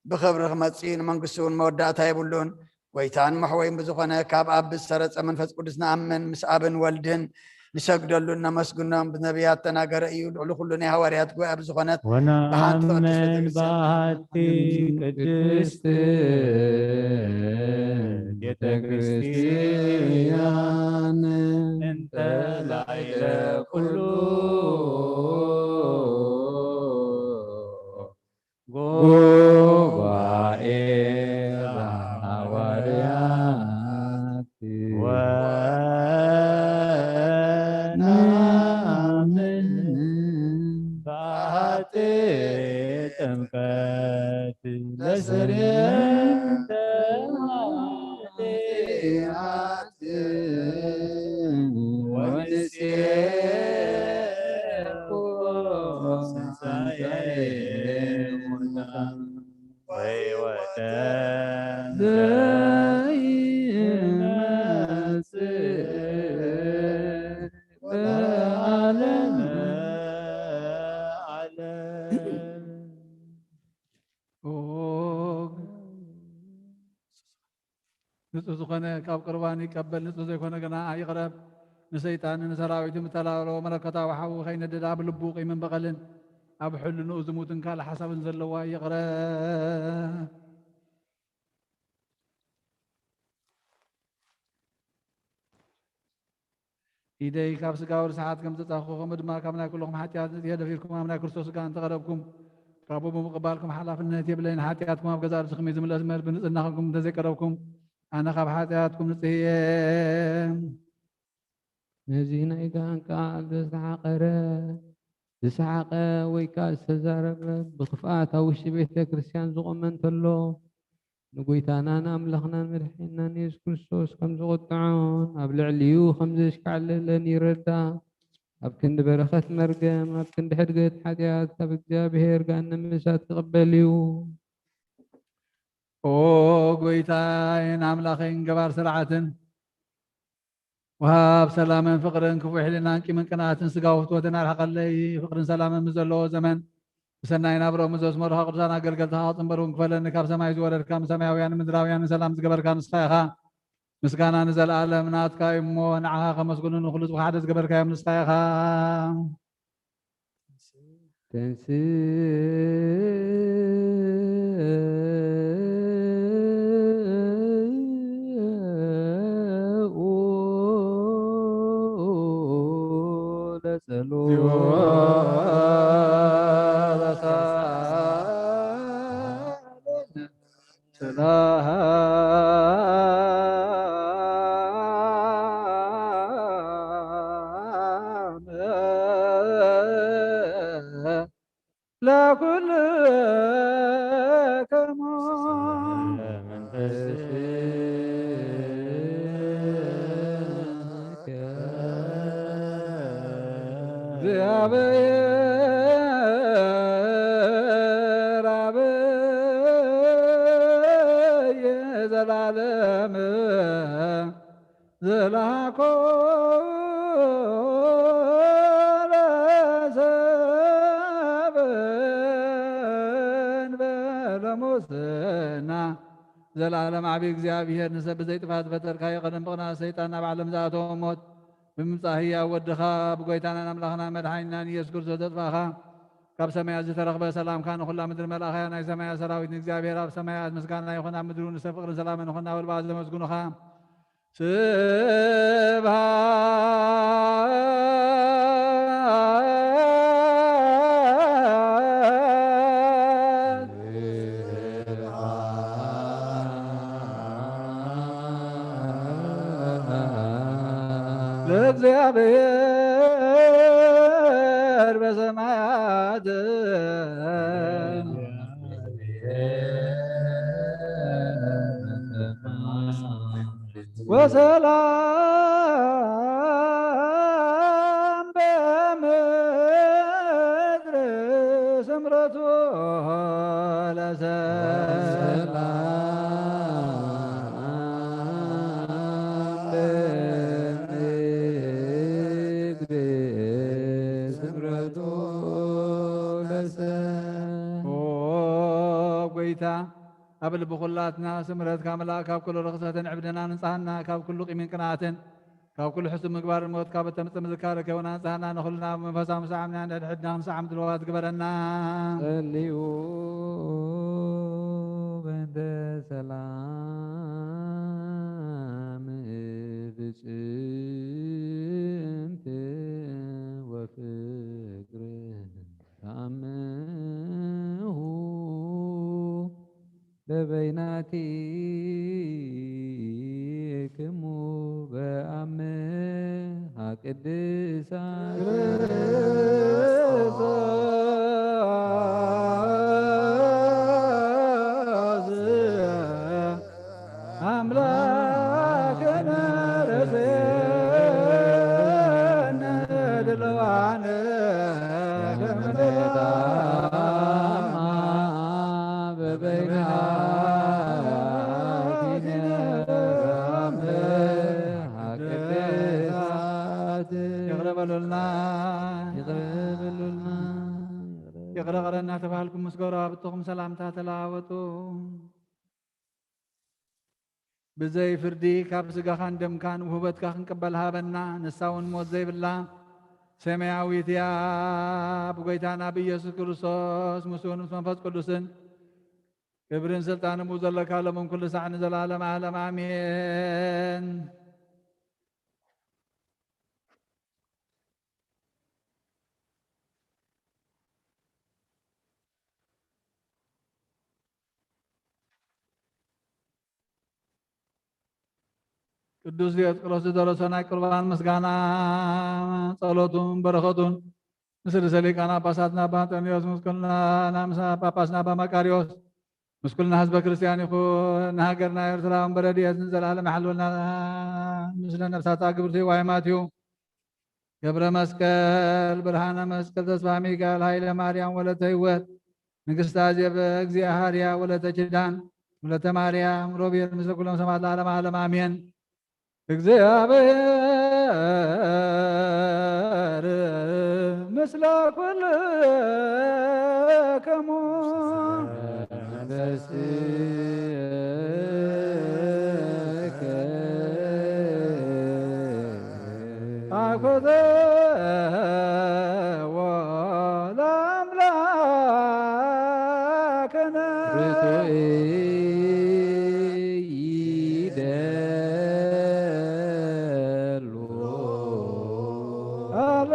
ብኽብሪ ክመጽእ እዩ፣ ንመንግስቱ እውን መወዳእታ የብሉን። ጎይታን መሕወይን ብዝኾነ ካብ ኣብ ብዝሰረጸ መንፈስ ቅዱስ ንኣምን፣ ምስ ኣብን ወልድን ንሰግደሉን ነመስግኖም። ብነቢያት ተናገረ እዩ፣ ልዕሊ ኩሉ ናይ ሃዋርያት ጉባኤ ብዝኾነት ብሓንቲ ቅድስት ወነአምን ቤተክርስትያን በሃቲ ቅድስት ቤተክርስትያን እንተ ላዕለ ኩሉ ጉባኤ ዘሐዋርያት ወነአምን በሃቲ ጥምቀት ለስርየተ ኃጢአት ወንሴፎ ትንሣኤ ሙታን ወሕይወተ ዘይመጽእ ለዓለመ ዓለም። ኦ ንጹህ ዝኾነ ካብ ቁርባን ይቀበል፣ ንጹህ ዘይኮነ ግና ይቕረብ። ንሰይጣንን ንሰራዊቱን ብተላለዎ መለኮታዊ ሓዊ ከይነድድ ኣብ ልቡ ቂምን በቐልን ኣብ ሕልንኡ ዝሙትን ካልእ ሓሳብን ዘለዋ ይቕረብ። ኢደይ ካብ ስጋዊ ርስሓት ከም ዘጻኹ፣ ከምኡ ድማ ካብ ናይ ኩልኹም ሓጢኣት ንጽሄ ደፊርኩም ኣብ ናይ ክርስቶስ ስጋ እንተቐረብኩም፣ ካብኡ ብምቕባልኩም ሓላፍነት የብለይን። ሓጢኣትኩም ኣብ ገዛእ ርእስኹም እዩ ዝምለስ እምበር፣ ብንጽህና ኾንኩም እንተዘይቀረብኩም፣ ኣነ ካብ ሓጢኣትኩም ንጽህ እየ። ነዚ ናይ ገሃን ቃል ዘስተሓቐረ፣ ዝሰሓቐ ወይ ከኣ ዝተዛረበ፣ ብኽፍኣት ኣብ ውሽጢ ቤተ ክርስቲያን ዝቖመ እንተሎ፣ ንጎይታናን ኣምላኽናን መድሓኒናን የሱስ ክርስቶስ ከም ዝቑጥዖን ኣብ ልዕሊኡ ከም ዘሽካዕለለን ይረዳእ። ኣብ ክንዲ በረኸት መርገም፣ ኣብ ክንዲ ሕድገት ሓጢኣት፣ ካብ እግዚኣብሔር ገሃነመ እሳት ክቕበል እዩ። ኦ ጎይታይን ኣምላኸይን ገባር ስርዓትን፣ ወሃብ ሰላምን ፍቕርን ክፉእ ሕልናን ቂምን ቅንኣትን ስጋዊ ፍትወትን ኣርሕቐለይ። ፍቕርን ሰላምን ምስ ዘለዎ ዘመን ብሰናይ ናብርኦም ዘስመሩኻ ቅዱሳን ኣገልገልትኻ ክጽንበርውን ክፈለኒ ካብ ሰማይ ዝወረድካ ምስ ሰማያውያን ምድራውያን ሰላም ዝገበርካ ንስኻ ኢኻ። ምስጋና ንዘለኣለም ናትካ እዩ እሞ ንዓኻ ከመስግኑ ንኹሉ ጽቡቕ ሓደ ዝገበርካዮም ንስኻ ኢኻ። ተንስኡ ለጸሎት። ሰላም ለኩልክሙ። እግዚአብሔር አብ ዘላለም ዘላኮ ለሰብ እንበለ ሙስና። ዘላለም ዓቢ እግዚኣብሔር፣ ንሰብ ብዘይጥፋት ዝፈጠርካዮ፣ ቀደም ብቕንኣት ሰይጣን ናብ ዓለም ዝኣተወ ሞት፣ ብምምጻእ ህያው ወድኻ፣ ብጎይታናን ኣምላኽናን መድሓኒናን ኢየሱስ ክርስቶስ ዘጥፋእኻ፣ ካብ ሰማያት ዝተረኽበ ሰላምካ ንኹላ ምድሪ መልኣኻያ። ናይ ሰማያት ሰራዊት ንእግዚኣብሔር ኣብ ሰማያት ምስጋና ይኹን፣ ኣብ ምድሪ ንሰብ ፍቕርን ሰላምን ይኹን እናበሉ ብኣዘመዝግኑኻ። ስብሐት ለእግዚአብሔር በሰማያት ወሰላም በምድር ስምረቱ ለሰብ። ኦ ጎይታ፣ ኣብ ልቢ ኩላትና ስምረትካ ምልኣእ፣ ካብ ኩሉ ርኽሰትን ዕብድና ንጽሃና፣ ካብ ኩሉ ቂምን ቅንኣትን፣ ካብ ኩሉ ሕሱም ምግባርን ሞት ካብ እተምጽእ ምዝካር ከውና ንጽሃና፣ ንኹልና ብመንፈሳዊ ምሳዕምና ንሕድሕድና ክንሰዓም ድልዋት ግበረና። ጸልዩ በእንተ ሰላም ፍጽምት ወፍቅር ተአምሁ ለበይናቲክሙ በአምሃ ቅድሳት። አምላክነ ርእሰነ ድልዋነ ለምንታማ በበይናቲነ ቅድሳት። ይቕረ በሉልና። ይቕረ በሉልና። ይቕረ ይቕረ እናተባህልኩም ምስ ጎረባብትኹም ሰላምታ ተለዋወጡ። ብዘይ ፍርዲ ካብ ስጋኻን ደምካን ውህበትካ ክንቅበል ሃበና። ንሳ እውን ሞት ዘይብላ ሰማያዊት እያ። ብጎይታና ብኢየሱስ ክርስቶስ ምስኡን ምስ መንፈስ ቅዱስን ክብርን ስልጣንን ብኡ ዘለካ ሎምን ኩሉ ሳዕ ንዘለዓለም ዓለም ኣሜን። ቅዱስ ዲዮስቆሮስ ዝደረሶ ናይ ቁርባን ምስጋና፣ ጸሎቱን በረኸቱን ምስ ርእሰ ሊቃነ ጳጳሳትና ኣባ እንጦንዮስ፣ ምስ ኩልና፣ ምስ ጳጳስና ኣባ መቃርዮስ፣ ምስ ኩልና ህዝበ ክርስቲያን ይኹን። ንሃገርና ኤርትራ እውን ብረድኤት ንዘለዓለም ይሓልወልና። ምስለ ነፍሳታ ግብርቲ ዋይ ማትዩ ገብረ መስቀል፣ ብርሃነ መስቀል፣ ተስፋ ሚካኤል፣ ሃይለ ማርያም፣ ወለተ ህይወት፣ ንግስቲ ኣዜብ፣ እግዚኣብሃርያ፣ ወለተ ኪዳን፣ ወለተ ማርያም፣ ሮቤል፣ ምስለ ኩሎም ሰማዕት ለዓለመ ዓለም ኣሜን። እግዚኣብሔር ይትግበር ምስለ ኩልክሙ። መንፈስከ አኮተዎ ለአምላክነ ርቱዕ ይደሉ። አልሉ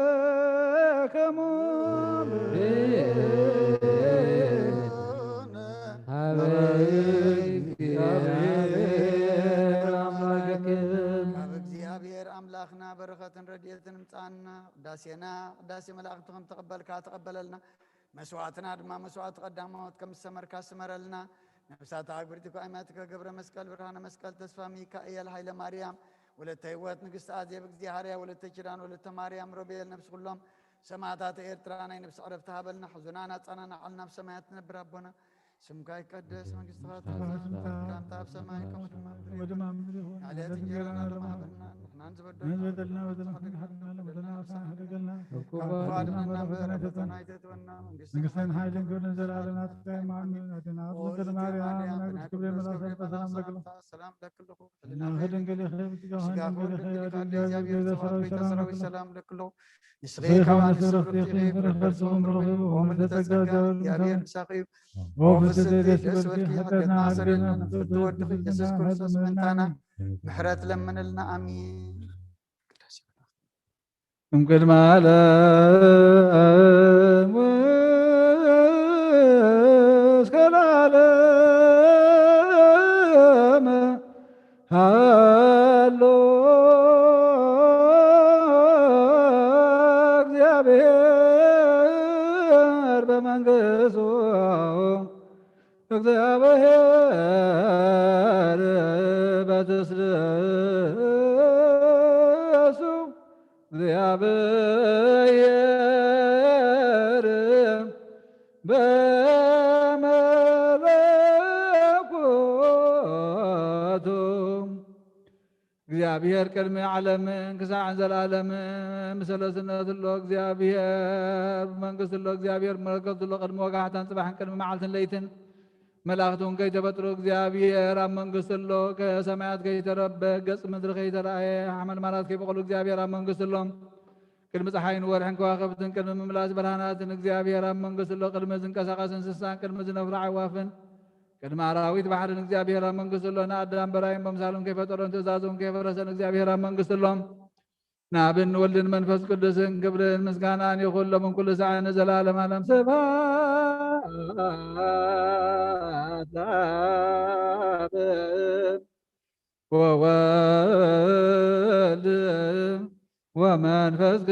አልባብክሙ ሀበ እግዚአብሔር አምላክነ። ካብ እግዚኣብሔር ኣምላኽና በረኸትን ረድኤትን ምጻና። ቅዳሴና ቅዳሴ መላእኽቲ ከም ተቐበልካ ተቐበለልና። መስዋዕትና ድማ መስዋዕቲ ቀዳማዎት ከም ዝሰመርካ ስመረልና። ነፍሳት ኣግብርቲ እኳ ኣማትከ ገብረ መስቀል፣ ብርሃነ መስቀል፣ ተስፋ ሚካኤል፣ ኃይለ ማርያም፣ ወለተ ህይወት፣ ንግስቲ ኣዜብ፣ እግዚአብሔር፣ ወለተ ኪዳን፣ ወለተ ማርያም፣ ሮቤል፣ ነፍሲ ኩሎም ሰማዕታት ኤርትራ ናይ ነፍሲ ዕረፍቲ ሃበልና። ሕዙናን ኣጻናናዓልና፣ ኣብ ሰማያት ትነብር ኣቦና፣ ስምካ ይቀደስ፣ መንግስትኻ ትምጻእ፣ ፍቃድካ ኣብ ሰማይ ከምኡ ድማ ኣብ ምድሪ ትኹን። ዕለት እንጀራና ሎሚ ሃበና፣ ንሕና ንዝበደልና በደልና ንሕና ንሓድገልና፣ ካብ ክፉ ኣድሕነና እምበር፣ ፈተና ኣይተእትወና፣ መንግስትን ሓይልን ክብርን ዘለዓለም ናትካ እዩ። ኣሜን። ኣዴና ኣብ ድንግል ማርያም፣ ናይ ክብሪ መላእክት ሰላም ለኪ። ሰላም ለኪ ኣለኹ። ሕልናኺ ድንግል ኢኺ፣ ስጋኺ እውን ድንግል ኢኺ፣ ኣዴና ኣብ ድንግል ኢኺ፣ ሰራዊት ሰላም ለኪ። ሰላም ለኪ ኣለኹ። ንስኺ ካብ ኣንስቲ ብርኽቲ ኢኺ፣ ፍሬ ከርስኺ እውን ብሩኽ እዩ። ኦ ምልዕተ ጸጋ፣ እግዚኣብሔር ምሳኺ እዩ። ኦ ፍስሕቲ ደስ ይበልኪ፣ ኃጢአትና አርገና፣ ብፍቅርና ወድኺ ኢየሱስ ክርስቶስ ምእንታና ምሕረት ለምንልና። አሜን። እምቅድመ ዓለም እስከ ለዓለም ሃሎ እግዚአብሔር በመንግስቱ፣ እግዚአብሔር በትስብእቱ፣ እግዚአብሔር በመለኮቱ። እግዚኣብሔር ቅድሚ ዓለምን ክሳዕ ዘለኣለምን ብሰለስነቱ ኣሎ። እግዚኣብሔር ብመንግስቱ ኣሎ። እግዚኣብሔር ብመለኮቱ ኣሎ። ቅድሚ ወጋሕታን ጽባሕን፣ ቅድሚ መዓልትን ለይትን፣ መላእኽቲ እውን ከይተፈጥሩ እግዚኣብሔር ኣብ መንግስቱ ኣሎ። ከሰማያት ከይተረበ፣ ገጽ ምድሪ ከይተራእየ፣ ሓመልማላት ከይበቆሉ እግዚኣብሔር ኣብ መንግስቱ ኣሎ። ቅድሚ ፀሓይን ወርሕን ከዋኽብትን፣ ቅድሚ ምምላስ ብርሃናትን እግዚኣብሔር ኣብ መንግስቱ ኣሎ። ቅድሚ ዝንቀሳቐስ እንስሳን፣ ቅድሚ ዝነፍሩ ኣዕዋፍን፣ ቅድሚ ኣራዊት ባሕርን እግዚኣብሔር ኣብ መንግስቱ ኣሎ። ንኣዳም በራይን በምሳሉን ከይፈጠሮን ትእዛዙን ከየፈረሰን እግዚኣብሔር ኣብ መንግስቱ ኣሎ። ንኣብን ወልድን መንፈስ ቅዱስን ክብርን ምስጋናን ይኹን፣ ሎምን ኩሉ ሰዓትን ንዘለዓለም ዓለም። ስብሐት ለአብ ወወልድ ወመንፈስ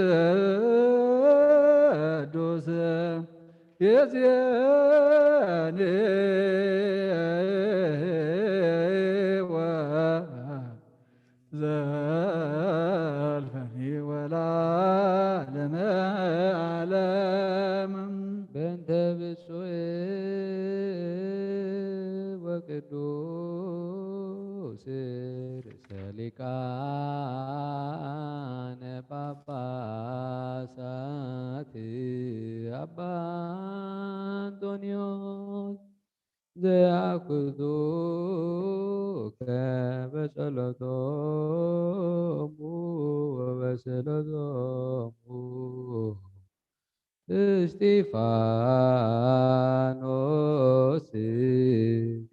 ቅዱስ ይእዜኒ ወዘልፈኒ ወለዓለመ ዓለም። በእንተ ብፁዕ ወቅዱስ ርእሰ ሊቃነ ጳጳሳት አባ እንጦንዮስ ዘያኩቱከ በጸሎቶሙ ወበጸሎቶሙ እስጢፋኖስ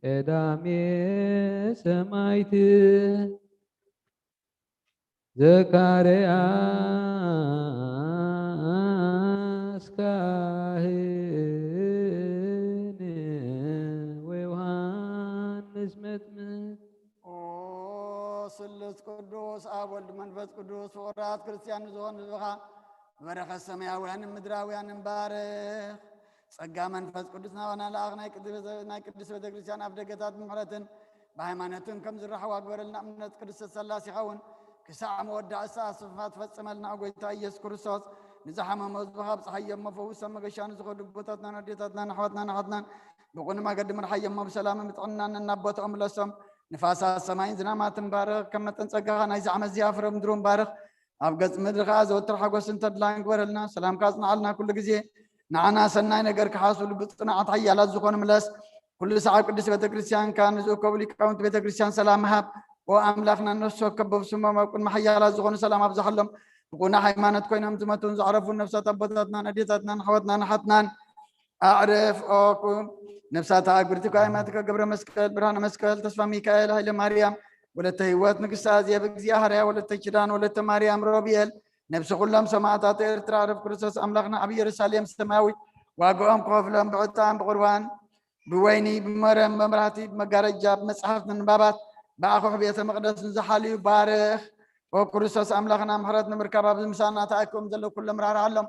ቀዳሜ ሰማዕት ዘካርያስ ካህን ወዮሃንስ መጥምቅ። ኦ ስሉስ ቅዱስ ኣብ ወልድ መንፈስ ቅዱስ ፍቑራት ክርስትያን ንዝኾኑ ህዝብኻ በረኸት ሰማያውያንን ምድራውያንን ባርኽ። ጸጋ መንፈስ ቅዱስ ናባና ለኣኽ። ናይ ቅድስት ቤተ-፣ ናይ ቅድስት ቤተ ክርስቲያን ኣፍ ደገታት ብምሕረትን ብሃይማኖትን ከም ዝረኸቡ ኣግበረልና። እምነት ቅድስተ ሥላሴ ይኸውን ክሳዕ መወዳእታ ኣስፋ ትፈጽመልና። ኦ ጎይታ ኢየሱስ ክርስቶስ፣ ንዝሓመሙ ህዝብኻ ኣብጽሓዮም፣ መፈውሶም መገሻ ንዝኸዱ ኣቦታትናን ኣዴታትናን ኣሕዋትናን ኣሓትናን ብቑን መገዲ ምርሓዮም፣ ብሰላምን ብጥዕናን ናብ ቦታኦም ምለሶም። ንፋሳት ሰማይን ዝናማትን ባርኽ፣ ከም መጠን ጸጋኻ ናይዚ ዓመት እዚ ፍረ ምድሮም ባርኽ። ኣብ ገጽ ምድሪ ኸኣ ዘወትር ሓጎስን ተድላን ግበረልና። ሰላምካ ኣጽንዓልና ኩሉ ግዜ። ንዓና ሰናይ ነገር ክሓስቡ ልቢ ጽኑዓት ሓያላት ዝኾኑ ምለስ። ኩሉ ሰዓብ ቅድስት ቤተ ክርስቲያንካ ንዝእከቡ ሊቃውንቲ ቤተ ክርስቲያን ሰላም ሃብ። ኦ ኣምላኽና፣ ነፍሲ ወከፍ በብስሞም ኣብ ቅድሚ ሓያላት ዝኾኑ ሰላም ኣብዝሓሎም። ብቑና ሃይማኖት ኮይኖም ዝመቱን ዘዕረፉን ነፍሳት ኣቦታትናን ኣዴታትናን ኣሕዋትናን ኣሓትናን ኣዕርፍ። ኦ ኩ-፣ ነፍሳት ኣግብርቲ ሃይማኖትከ ገብረ መስቀል፣ ብርሃነ መስቀል፣ ተስፋ ሚካኤል፣ ሃይለ ማርያም፣ ወለተ ህይወት፣ ንግስቲ ኣዜብ፣ እግዚኣብሃርያ፣ ወለተ ኪዳን፣ ወለተ ማርያም፣ ሮብኤል፣ ነፍሲ ኩሎም ሰማዕታት ኤርትራ፣ ዕረፍ ክርስቶስ ኣምላኽና ኣብ ኢየሩሳሌም ሰማያዊት ዋጋኦም ክኸፍሎም ብዕጣን ብቑርባን ብወይኒ ብመረም መብራህቲ ብመጋረጃ ብመጽሓፍ ምንባባት ብኣኹሕ ቤተ መቕደስ ንዝሓልዩ ባርኽ። ኦ ክርስቶስ ኣምላኽና፣ ምሕረት ንምርካብ ኣብዚ ምሳና ተኣኪቦም ዘለዉ ኩሎም ራህርሃሎም።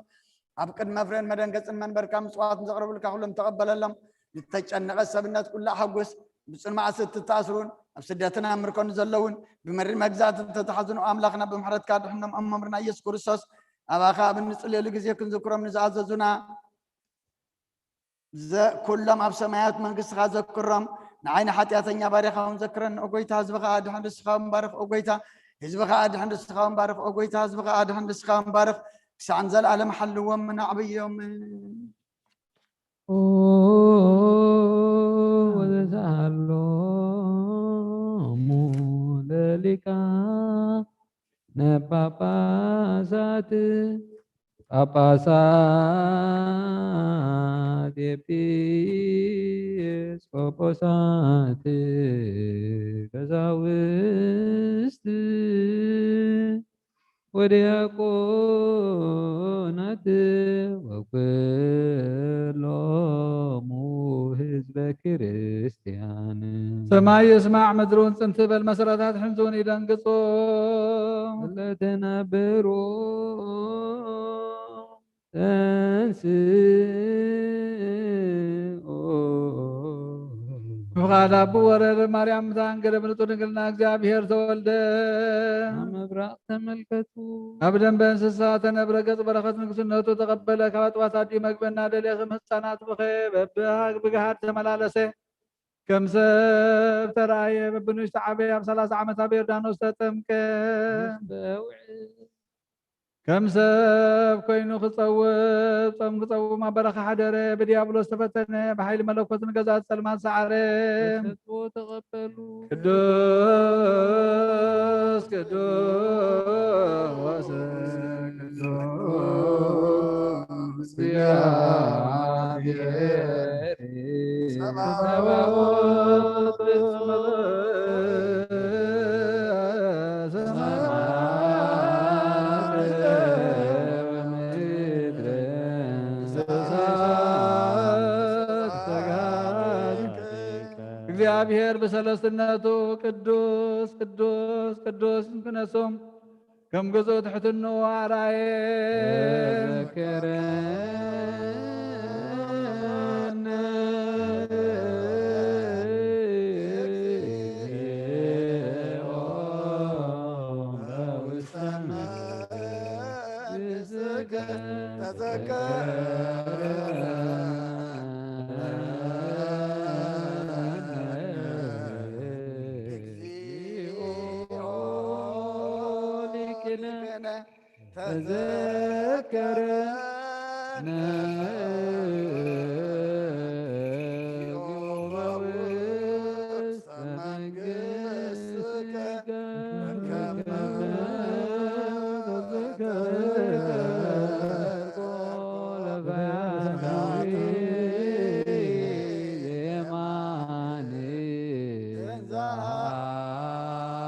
ኣብ ቅድሚ መፍረን መደንገጽን መንበርካ ምጽዋት ንዘቕርቡልካ ኩሎም ተቐበለሎም። ዝተጨነቐ ሰብነት ኩሉ ኣሐጉስ። ብጽኑዕ ማእሰርቲ ዝተኣስሩን ኣብ ስደትን ኣብ ምርኮን ዘለውን ብመሪር መግዛእቲ ዝተታሕዙን ኣምላኽና ብምሕረትካ ድሕኖም። ኣብ መምህርና ኢየሱስ ክርስቶስ ኣባኻ ኣብ እንጽልየሉ ግዜ ክንዝክሮም ንዝኣዘዙና ዘ-፣ ኩሎም ኣብ ሰማያት መንግስትኻ ዘክሮም። ንዓይ ንሓጢኣተኛ ባሪኻ እውን ዘክረኒ ኦ ጎይታ፣ ህዝብኻ ኣድሕን፣ ንስኻ እውን ባርኽ ኦ ጎይታ። ህዝብኻ ኣድሕን፣ ንስኻ እውን ባርኽ ኦ ጎይታ። ህዝብኻ ኣድሕን፣ ንስኻ እውን ባርኽ። ክሳዕ ንዘለኣለም ሓልዎም፣ ኣዕብዮም። ኦ ወዘሰኣሎሙ ለሊቃነ ጳጳሳት ጳጳሳት ኤጲስቆጶሳት ቀሳውስት ወዲያቆናት ወኩሎሙ ህዝበ ክርስቲያን። ሰማይ ይስማዕ ምድሪ እውን ጽን ትበል፣ መሰረታት ሕንዚ እውን ይደንግጹ። ለተነብሩ ተንስኡ። ብፍቓድ ኣቡ ወረደ ማርያም ምታን ገደ ብንጹር ድንግልና እግዚኣብሔር ተወልደ። ኣብ ምብራቕ ተመልከቱ። ካብ ደንበ እንስሳ ተነብረ፣ ገጽ በረኸት ንግስነቱ ተቐበለ። ካብ ኣጥባት ኣዲኡ መግቢ እናደለየ ከም ህጻናት ብኸየ፣ በብሃግ ብግሃድ ተመላለሰ። ከም ሰብ ተራእየ፣ በብንእሽቱ ዓበየ። ኣብ ሰላሳ ዓመት ኣብ ዮርዳኖስ ተጠምቀ። ውስተ ውዕል። ከም ሰብ ኮይኑ ክጸውም፣ ጾም ክጸውም ኣብ በረኻ ሓደረ። ብዲያብሎስ ተፈተነ፣ ብሓይሊ መለኮት ንገዛእቲ ጸልማት ሰዓረ። ተሰጥዎ ተቐበሉ። ቅዱስ ቅዱስ ቅዱስ እግዚኣብሔር ጸባኦት ፍጹም ሰማያት ወምድር እሳት ተጋድል። እግዚኣብሔር ብሰለስትነቱ ቅዱስ ቅዱስ ቅዱስ ክንሱ ከም ግዙእ ትሕትንኡ ኣርኣየ። ተዘከረነ እግዚኦ በውስተ መንግሥትከ ተዘከረነ። ሊቅነ ተዘከረነ በውስተ መንግሥትከ ከመ ተዘከረ ለፈያታዊ የማን እንዘ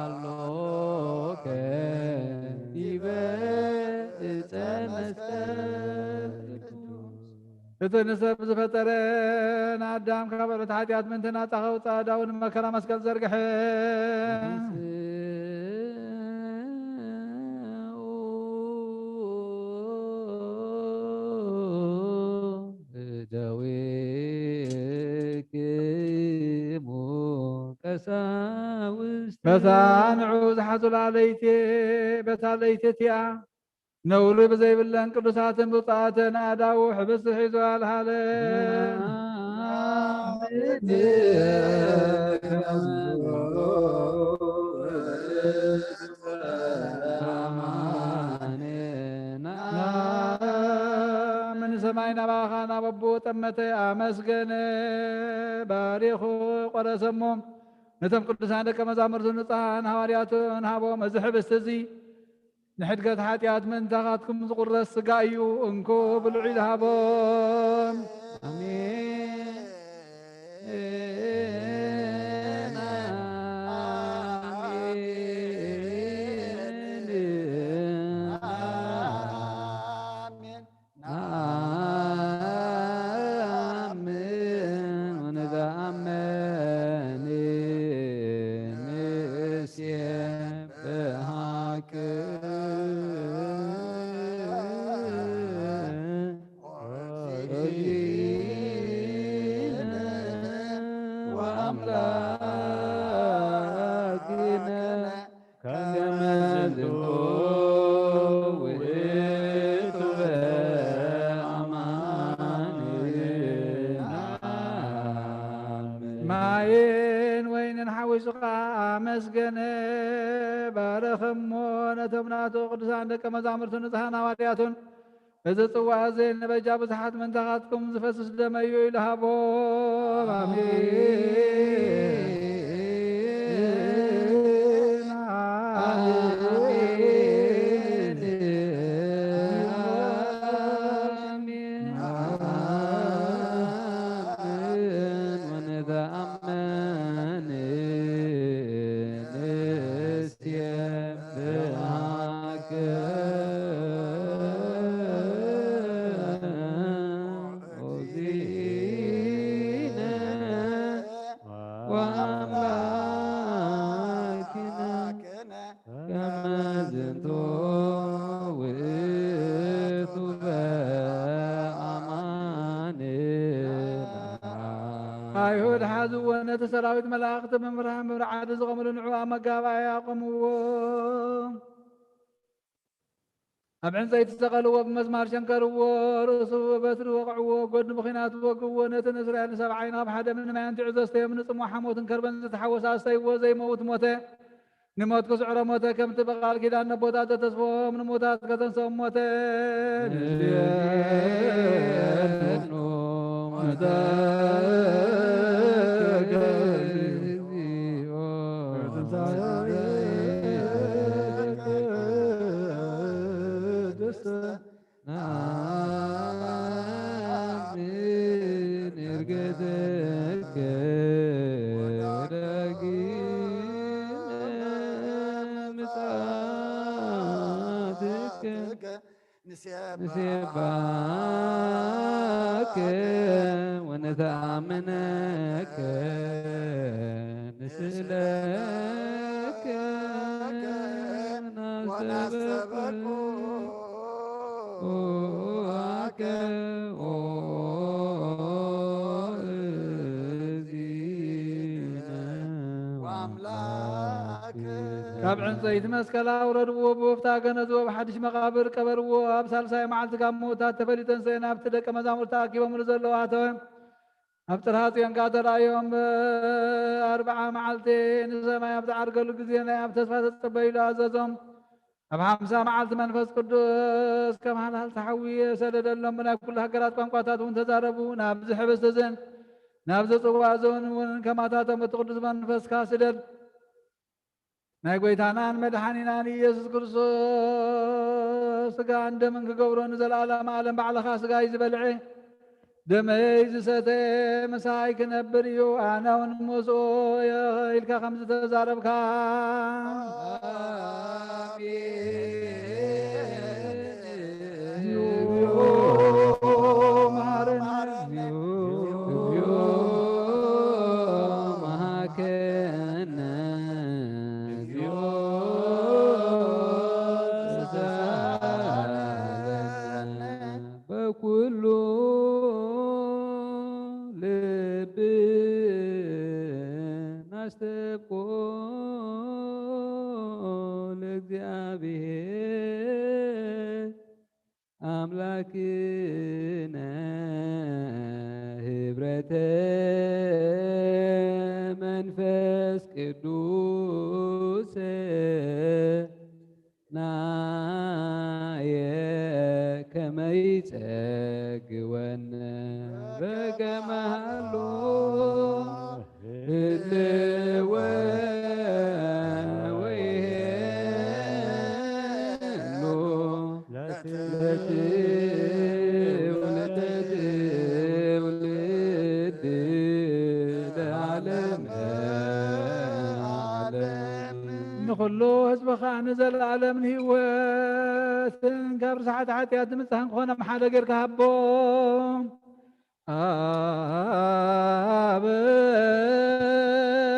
ሃሎከ ዲበ ዕፀ መስቀል ቅዱስ። እቲ ንሰብ ዝፈጠረ ንኣዳም ካብ ዕለት ሓጢኣት ምእንቲ ናጻ ከውፅእ ኣእዳዉ ንመከራ መስቀል ዘርግሐ። እደዊክሙ ቀሳውስት። በታ ንዑ ዝሓዙላ ለይቲ፣ በታ ለይቲ እቲኣ ነውሪ ብዘይብለን ቅዱሳትን ብፁዓትን ኣእዳዉ ሕብስቲ ሒዙ ኣልሃለ። ምን ሰማይ ናባኻ ናብ ኣቦ ጠመተ ኣመስገነ፣ ባሪኹ ቆረሰሞ። ነቶም ቅዱሳን ደቀ መዛሙርቱ ንጹሓን ሃዋርያቱን ሃቦም። እዚ ሕብስቲ እዚ ንሕድገት ሓጢኣት ምእንታኻትኩም ዝቑረስ ስጋ እዩ። እንኩ ብልዑ ኢሉ ሃቦም። ኣሜን። ኣሜን። ነአምን ወነተአመን ንሴብሐኪ ወአምላክነ ከመ ዝንቱ ውእቱ በአማን። ማይን ወይንን ሓዊሱ ኸዓ ኣመስገነ፣ ባረኸሞ፣ ነቶም ናቱ ቅዱሳን ደቀ መዛሙርቱ ንጹሓን ሃዋርያቱን፣ እዚ ጽዋ እዚ ንበጃ ብዙሓት ምእንታኻትኩም ዝፈስስ ደመይ እዩ ኢሉ ሃቦም። ኣሜን። ኣሜን። ኣሜን። ወነተአመን ንሴብሐኪ ወአምላክነ ከመ ዝንቱ ውእቱ በአማን። ኣይሁድ ሓዝዎ፣ ነቲ ሰራዊት መላእኽቲ ብምፍራህ ምብሪ ዓዲ ዝቖምሉ ንዑ ኣብ መጋባእያ ኣቆምዎ። ኣብ ዕንፀይቲ ሰቐልዎ፣ ብመስማር ሸንከርዎ፣ ርእሱ በትሪ ወቕዕዎ፣ ጎድኑ ብኲናት ወግእዎ። ነቲ ንእስራኤል ንሰብዓ ይንኸብ ሓደ ምኒ ማይ ኣንቲዑ ዘስተዮም፣ ንጽምዋ ሓሞትን ከርበን ዝተሓወሰ ኣስተይዎ፣ ዘይመውት ሞተ። ንሞት ክስዕሮ ሞተ፣ ከምቲ ብቓል ኪዳን ነቦታት ዘተስፎም ንምውታት ከተንስኦም ሞተ። ንዜኑ ሞተከ ንሴባከ ወነተአምነከ ንስእለከ ወናስተበኩ ወናስተበኩ ኦአከ ኦ እግዚእነ ወአምላክ። ካብ ዕንፀይቲ መስቀል ኣውረድዎ፣ ብወፍታ ገነዝዎ፣ ኣብ ሓድሽ መቓብር ቀበርዎ። ኣብ ሳልሳይ መዓልቲ ካብ ምዉታት ተፈልዩ ተንስኤ፣ ናብቲ ደቀ መዛሙርቲ ተኣኪቦምሉ ዘለዉ ኣተወ። ኣብ ጽርሃ ጽዮን ከኣ ተራእዮም። ኣርብዓ መዓልቲ ንሰማይ ኣብ ዝዓርገሉ ግዜ፣ ናይ ኣብ ተስፋ ተጸበዩ ኢሉ ኣዘዞም። ኣብ ሓምሳ መዓልቲ መንፈስ ቅዱስ ከም ሃልሃልቲ ሓዊ ሰደደሎም። ብናይ ኩሉ ሃገራት ቋንቋታት እውን ተዛረቡ። ናብዚ ሕብስቲ እዝን ናብዚ ጽዋ እዝን እውን ከማታቶም እቲ ቅዱስ መንፈስካ ስደድ። ናይ ጐይታናን መድሓኒናን ኢየሱስ ክርስቶስ ስጋን ደምን ክገብሮ፣ ንዘለኣለም ዓለም ባዕልኻ ስጋይ ዝበልዐ ደመይ ዝሰተ ምሳይ ክነብር እዩ፣ ኣነ እውን ምስኡ እየ ኢልካ ከም ዝተዛረብካ። ኣሜን። እግዚኦ መሐረነ። እግዚኦ መሐረነ። እግዚኦ ተሳሃለነ። በኩሉ ልብና አስተብቆ ለእግዚአብሔር አምላክነ። ክብረተ መንፈስ ቅዱስ ናየ ከመ ይጸግወነ በከመ ሀሎ ህልወ ወይሄሎ ለትውልደ ትውልድ ለዓለመ ዓለም። ንኹሉ ህዝቢ ኸኣ ንዘለዓለም ንህይወትን ካብ ርስሓት ሓጢኣት ንምጽሃን ክኾኖም ሓደ ጌርካ ሃቦም።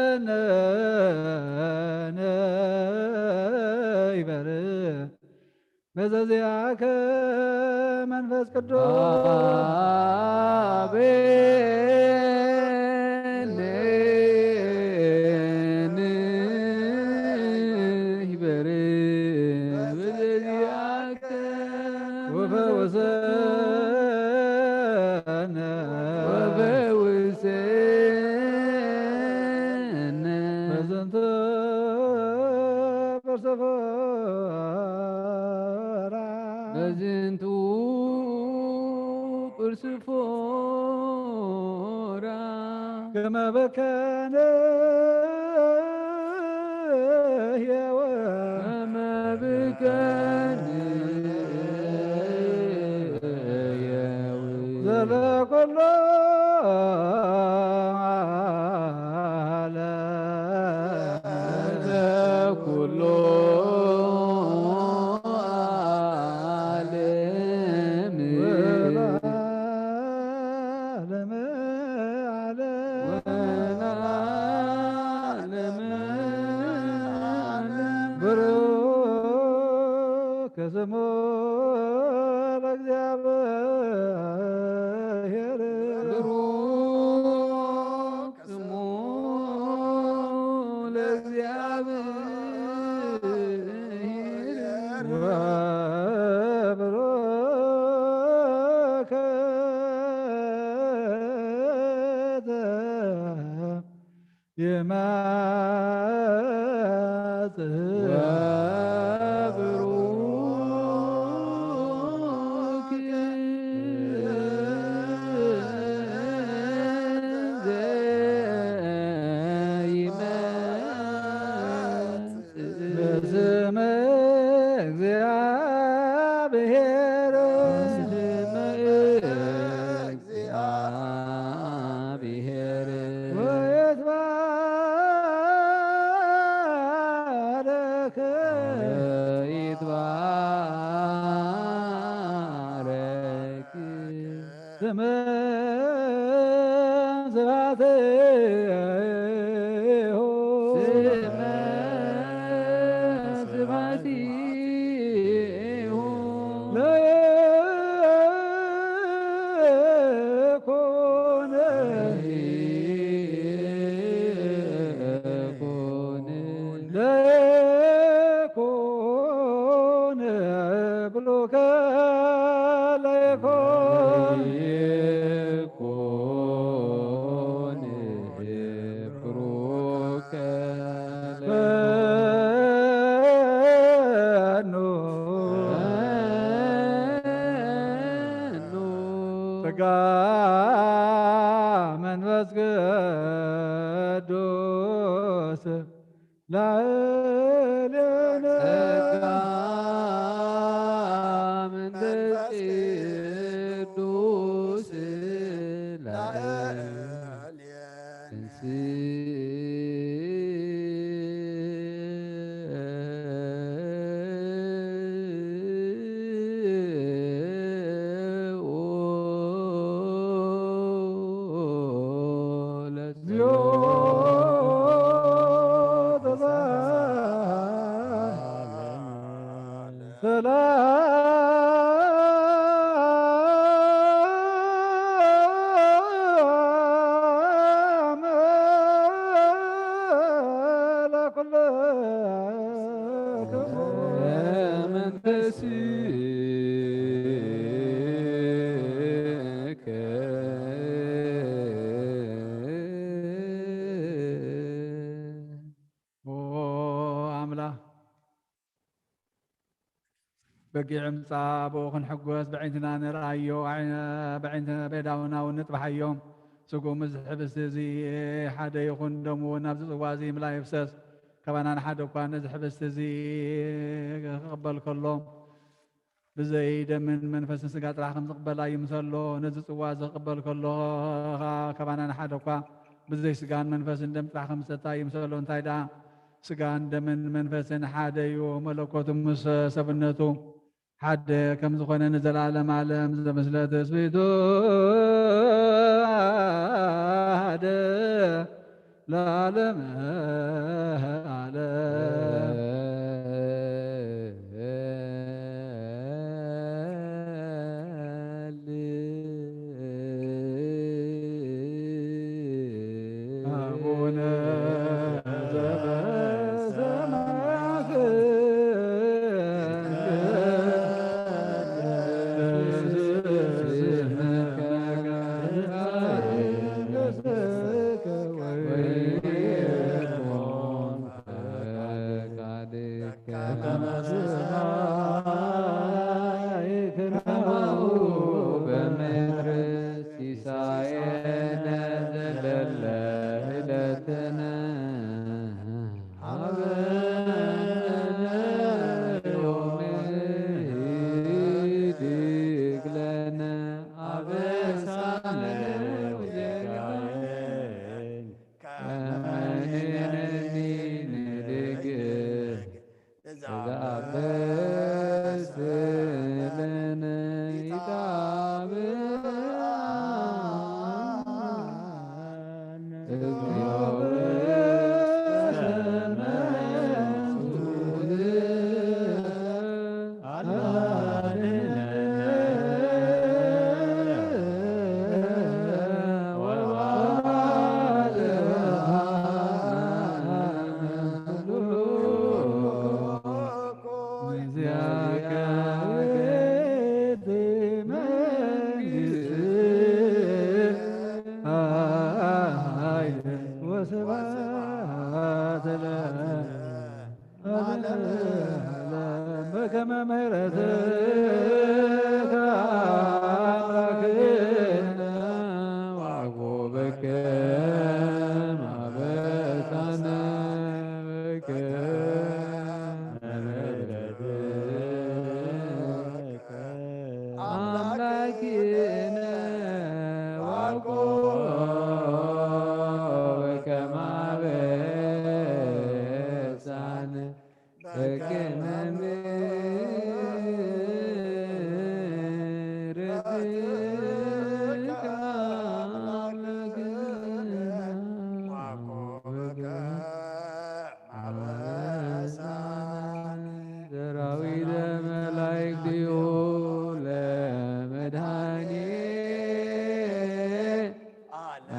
ኣበነ ይበል በዘዚኣከ መንፈስ ቅዱስ። ኣሜን። ይበርህ በዘዚኣከ ወፈውሰነ ወፈውሰነ በዘንተ ፐርሰፎራ በዝንቱ ቁርስፎራ ከመ በከነ ህያወ ከመ ብከነ ህያወ ዘለኩሎ ዓለም ኩሎ ዓለም ወለዓለመ ዓለም ወለዓለመ ዓለም ብሩክ ስሙ ለእግዚኣብሔር። ብሩክ ስሙ ለእግዚኣብሔር። ወብሩክ ይመጽእ በስመ እግዚአብሔር። በስመ እግዚአብሔር። ወይትባረክ። ወይትባረክ። ስመ ስብሐቲሁ። ስመ ስብሐቲሁ። ለይኩን። ለይኩን። ለይኩን ብሎከ ለይኩን። ለይኩን ብሩከ ለይኩን። ጸጋ መንፈስ ቅዱስ ላዕሌነ። ጸጋ መንፈስ ቅዱስ ላዕሌነ። ሰላም ለኩልክሙ። ለመንፈስከ በጊዕ ምጻእ፣ ብኡ ክንሕጎስ፣ በዒንትና ንርኣዮ፣ ኣዒ-፣ በዒንተ-፣ በየዳውና እውን ንጥባሓዮ። ስግኡ ምስ ህብስቲ እዚ ሓደ ይኹን፣ ደሙ እውን ናብዚ ጽዋ እዚ ይምላ ይፍሰስ። ካባና ንሓደ እኳ ነዚ ህብስቲ እዚ ክቕበል ከሎ፣ ብዘይ ደምን መንፈስን ስጋ ጥራሕ ከም ዝቕበል ኣይምሰሎ። ነዚ ጽዋ እዚ ክቕበል ከሎ ኸኣ፣ ካባና ንሓደ እኳ ብዘይ ስጋን መንፈስን ደም ጥራሕ ከም ዝሰተ ኣይምሰሎ። እንታይ ደኣ፣ ስጋን ደምን መንፈስን ሓደ እዩ፣ መለኮቱ ምስ ሰብነቱ ሓደ ከም ዝኾነ፣ ንዘላለም ዓለም ዘምስለ ትስብእቱ ሓደ ለዓለመ ዓለም። አቡነ ዘበሰማያት በምድር ሲሳየነ ዘለለ ዕለትነ ሀበነ ዮም ህድግ ለነ አበሳነ ወጌጋየነ ከመ ንሕነኒ ንድግም። እዛ በስለነ ይታብአነ እግዚኦ በሰማያት አድነነ ወባልዓነ ዚአከ መንግስት ኃይል ወስብሐት ለዓለመ ዓለም። በከመ ምሕረትከ አምላክነ ወአቅቦ በከመ አበሳነ በከመ ምሕረትከ አምላክነ ወአቅቦ በከመ አበሳነ በከመ ምሕረትከ አምላክነ ወአቅቦ በከመ አበሳነ። ሰራዊተ መላእክቲሁ ለመድኃኔ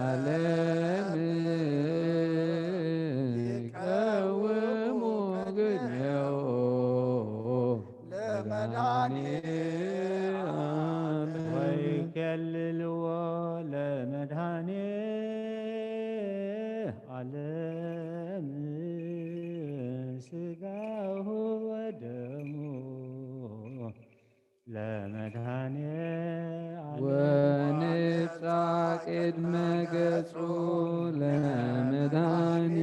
ዓለም ይቀውሙ ቅድሜሁ ለመድኃኔ ዓለም ወይከልልዎ ለመድኃኔ ዓለም ሥጋሁ ወደሙ ለመድኃኔ ዓለም። ወንጻ ቅድመ ገጹ ለመድኃኔ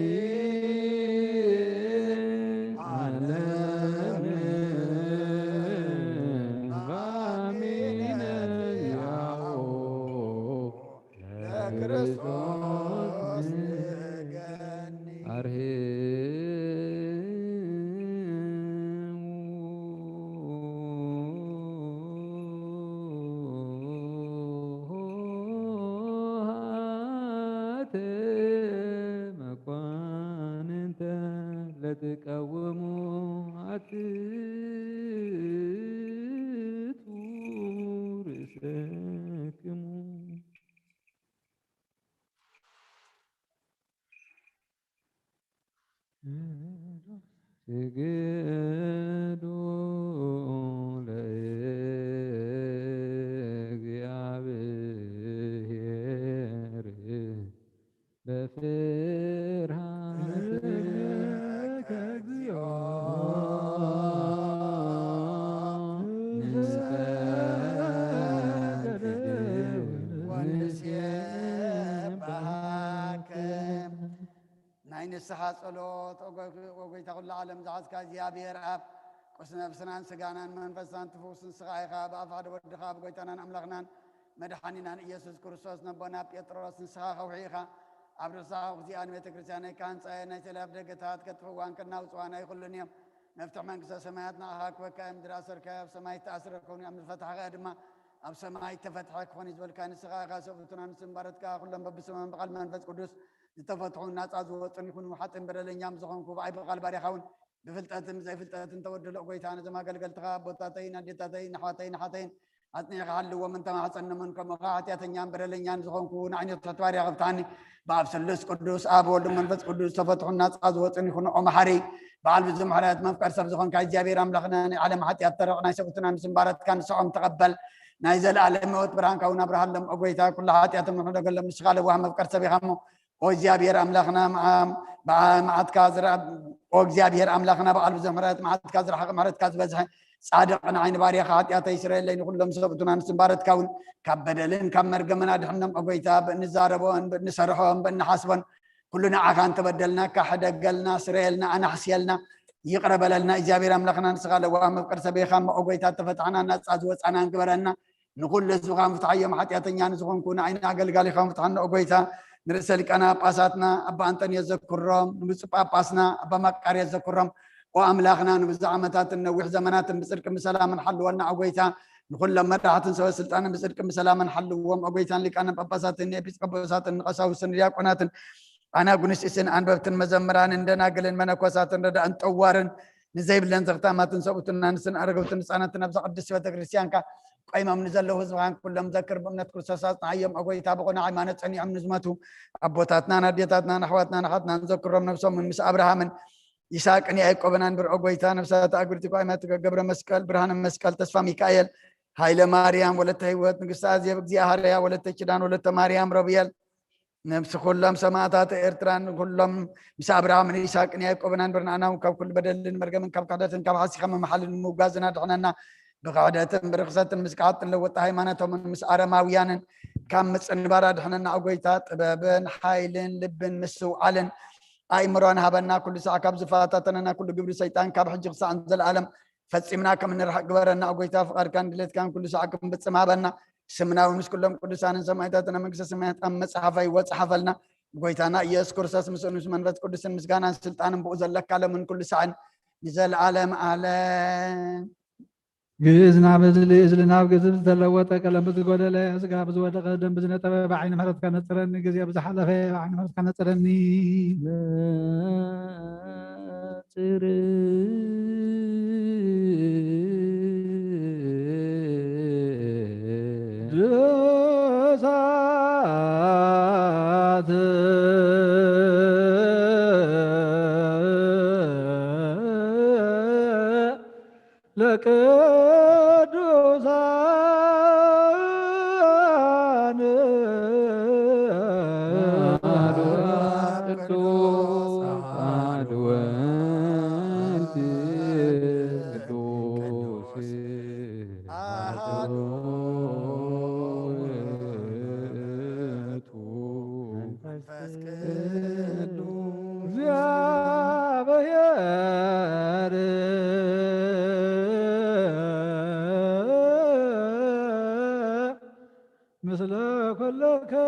ዓለም በአሚነ ያሁ ለክርስቶስ ንገኒ። አርሄ ንስኻ ጸሎት፣ ኦ ጎይ-፣ ኦ ጎይታ ኩሉ ዓለም ዝሓዝካ እግዚኣብሔር ኣብ፣ ቁስ ነፍስናን ስጋናን መንፈስናን ትፍውስ ንስኻ ኢኻ። ብኣፍ ሓደ ወድኻ ብጎይታናን ኣምላኽናን መድሓኒናን ኢየሱስ ክርስቶስ ነቦና ጴጥሮስ ንስኻ ከውሒ ኢኻ። ኣብ ርእሳ ኣውግዚኣን ቤተ ክርስቲያነይ ካህንጻየ ናይ ሰላፍ ደገታት ከጥፍዋን ከናውጽዋን ኣይኽሉን እዮም። መፍትሕ መንግስተ ሰማያት ንኣኻ ክበካ እዮም። ዝኣሰርካዮ ኣብ ሰማይ ዝተኣስረ ክኸውን እዩ፣ ኣብ ዝፈታሕካዮ ድማ ኣብ ሰማይ ተፈትሐ ክኾን እዩ ዝበልካ ንስኻ ኢኻ። ሰብኡትና ንስምባረትካ ኩሎም በብስሞም ብቓል መንፈስ ቅዱስ ዝተፈትሑ ናጻ ዝወጡን ይኹኑ። ሓጥን በደለኛም ዝኾንኩ ብኣይ ብቓል ባርያኻ እውን ብፍልጠትን ብዘይፍልጠትን ተበድሎ ጎይታ፣ ነዞም ኣገልገልትኻ ኣቦታተይን ኣዴታተይን ኣሕዋተይን ኣሓተይን ኣጽኒዕካ ሓልዎም እንተማሕጸንምን፣ ከምኡ ኸዓ ሓጢኣተኛን በደለኛን ዝኾንኩ ንዓይኒ ትሕት ባርያ ከፍትሓኒ። ብኣብ ስሉስ ቅዱስ ኣብ ወልድ መንፈስ ቅዱስ ዝተፈትሑ ናጻ ዝወጡን ይኹኑ። ኦ መሓሪ በዓል ብዙሕ ምሕረት መፍቀር ሰብ ዝኾንካ እግዚኣብሔር ኣምላኽና ናይ ዓለም ሓጢኣት ተረቕ ናይ ሰብኡትና ንስምባረትካ ንስዖም ተቐበል። ናይ ዘለኣለም ህይወት ብርሃንካ እውን ኣብርሃሎም። ኦ ጎይታ ኩሉ ሓጢኣቶም ንሕደገሎም ንስኻ ለዋህ መፍቀር ሰብ ኢኻ እሞ ኦ እግዚኣብሔር ኣምላኽና፣ መዓ-፣ ብዓ-፣ መዓትካ ዝረ-፣ ኦ እግዚኣብሔር ኣምላኽና፣ ብቓል ብዙሕ ምሕረት፣ መዓትካ ዝረሓቐ ምሕረትካ ዝበዝሐ፣ ጻድቕ ንዓይኒ ባርያኻ፣ ሓጢኣተይ ስረየለይ፣ ንኹሎም ሰብኡትና ንስምባረትካ እውን ካብ በደልን ካብ መርገምን ኣድሕኖም። ኦ ጎይታ፣ ብእንዛረቦን ብእንሰርሖን ብእንሓስቦን ኩሉ ንዓኻ እንተበደልናካ፣ ሕደገልና፣ ስረየልና፣ ኣናሕስየልና፣ ይቕረ በለልና። እግዚኣብሔር ኣምላኽና፣ ንስኻ ለዋህ መፍቀር ሰብ ኢኻ እሞ፣ ኦ ጎይታ፣ እተፈታሕና ናጻ ዝወጻና ግበረና። ንኹሉ ህዝብኻ ምፍትሓዮም፣ ሓጢኣተኛ ንዝኾንኩ ንዓይኒ ኣገልጋሊኻ ምፍትሓና። ኦ ጎይታ፣ ንርእሰ ሊቃነ ጳጳሳትና ኣባ ኣንጠንዮስ ዘክሮም፣ ንብፁዕ ጳጳስና ኣባ መቃርዮስ ዘክሮም። ኦ ኣምላኽና፣ ንብዙሕ ዓመታትን ነዊሕ ዘመናትን ብጽድቅን ብሰላምን ሓልወና። ኦ ጎይታ፣ ንኹሎም መራሕትን ሰበ ስልጣንን ብጽድቅን ብሰላምን ሓልዎም። ኦ ጎይታ፣ ንሊቃነ ጳጳሳትን ንኤጲስቆጶሳትን ንቀሳውስትን ንዲያቆናትን ኣናጉንስጢስን ኣንበብትን መዘምራንን ደናግልን መነኮሳትን ረዳእን ጠዋርን ንዘይብለን ዘኽታማትን ሰብኡትን ኣንስትን ኣረገውትን ህፃናትን ኣብዛ ቅድስቲ ቤተክርስትያንካ ቆይሞም ንዘለዉ ህዝብኻን ኩሎም ዘክር። ብእምነት ክርስቶስ ኣጽንዓዮም። ኦ ጎይታ፣ ብቑኑዕ ሃይማኖት ጸኒዖም ንዝሞቱ ኣቦታትናን ኣዴታትናን ኣሕዋትናን ኣሓትናን ዘክሮም። ነብሶምን ምስ ኣብርሃምን ይስሐቅን ያዕቆብን ኣንብር። ኦ ጎይታ፣ ነፍሳት ኣግብርቲ ኳይማት ገብረ መስቀል፣ ብርሃነ መስቀል፣ ተስፋ ሚካኤል፣ ሃይለ ማርያም፣ ወለተ ህይወት፣ ንግስቲ ኣዜብ፣ እግዚኣብሃርያ፣ ወለተ ኪዳን፣ ወለተ ማርያም፣ ሮብየል፣ ነብሲ ኩሎም ሰማእታት ኤርትራን ኩሎም ምስ ኣብርሃምን ይስሐቅን ያዕቆብን ኣንብር። ንኣና እውን ካብ ኩሉ በደልን መርገምን ካብ ክሕደትን ካብ ሓሲኻ ምምሓልን ምውጋዝን ኣድሕነና። ብክሕደትን ብርኽሰትን ምስ ክሓጥን ለወጢ ሃይማኖቶምን ምስ ኣረማውያንን ካብ ምጽንባር ኣድሕነና። ኦ ጎይታ፣ ጥበብን ሓይልን ልብን ምስትውዓልን ኣእምሮን ሃበና። ኩሉ ሳዕ ካብ ዝፈታተነና ኩሉ ግብሪ ሰይጣን ካብ ሕጂ ክሳዕ ንዘለኣለም ፈጺምና ከም እንርሕቅ ግበረና። ኦ ጎይታ፣ ፍቓድካን ድሌትካን ኩሉ ሳዕ ክንፍጽም ሃበና። ስምና እውን ምስ ኩሎም ቅዱሳንን ሰማዕታትን ኣብ መንግስተ ሰማያት ኣብ መጽሓፈይ ወጽሓፈልና። ጎይታና ኢየሱስ ክርስቶስ ምስኡን ምስ መንፈስ ቅዱስን ምስጋናን ስልጣንን ብኡ ዘለካ ሎምን ኩሉ ሳዕን ንዘለኣለም ዓለም። ግእዝና ብዝሊ እዝልና ኣብ ገዝብ ዝተለወጠ ቀለም ብዝጎደለ ስጋ ብዝወደቐ ደም ብዝነጠበ ብዓይኒ ምሕረትካ ነጽረኒ። ግዜ ብዝሓለፈ ብዓይኒ ምሕረትካ ነጽረኒ። ጽር ድሳት ለቅዱሳን ቅዱስ አሐዱ ወመንፈስ ቅዱስ አሐዱ ውእቱ። መንፈስ ቅዱስ እግዚአብሔር ምስለ ኩልክሙ።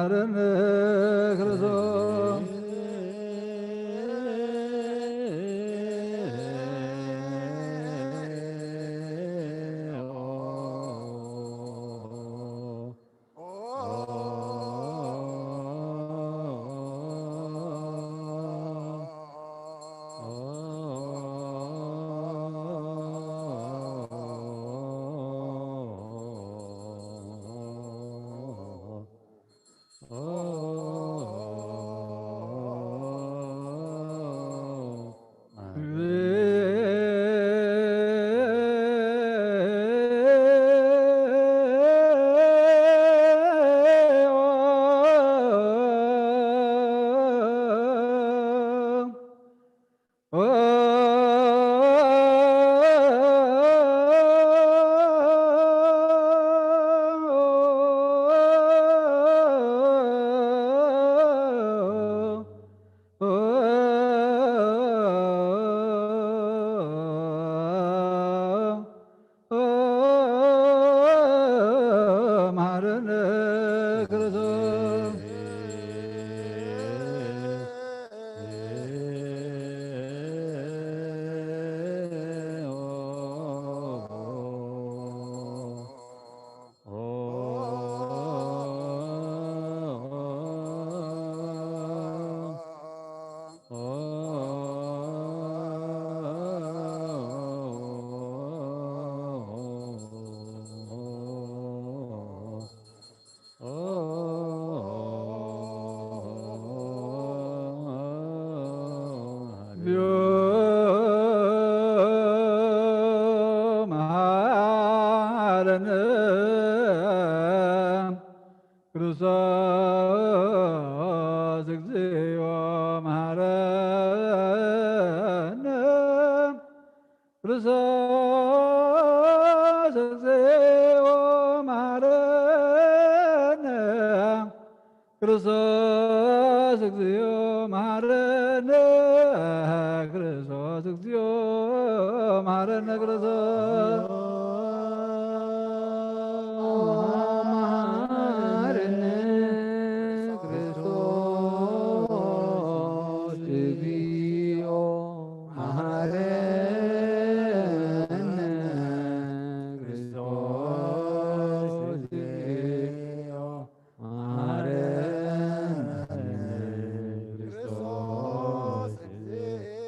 መሐረነ ክርስቶስ። መሐረነ ክርስቶስ። መሐረነ ክርስቶስ እግዚኦ መሐረነ ክርስቶስ እግዚኦ መሐረነ ክርስቶስ እግዚኦ መሐረነ ክርስቶስ እግዚኦ መሐረነ ክርስቶስ መሐረነ ክርስቶስ እግዚኦ መሐረነ ክርስቶስ እግዚኦ መሐረነ ክርስቶስ እግዚኦ መሐረነ ክርስቶስ እግዚኦ መሐረነ ክርስቶስ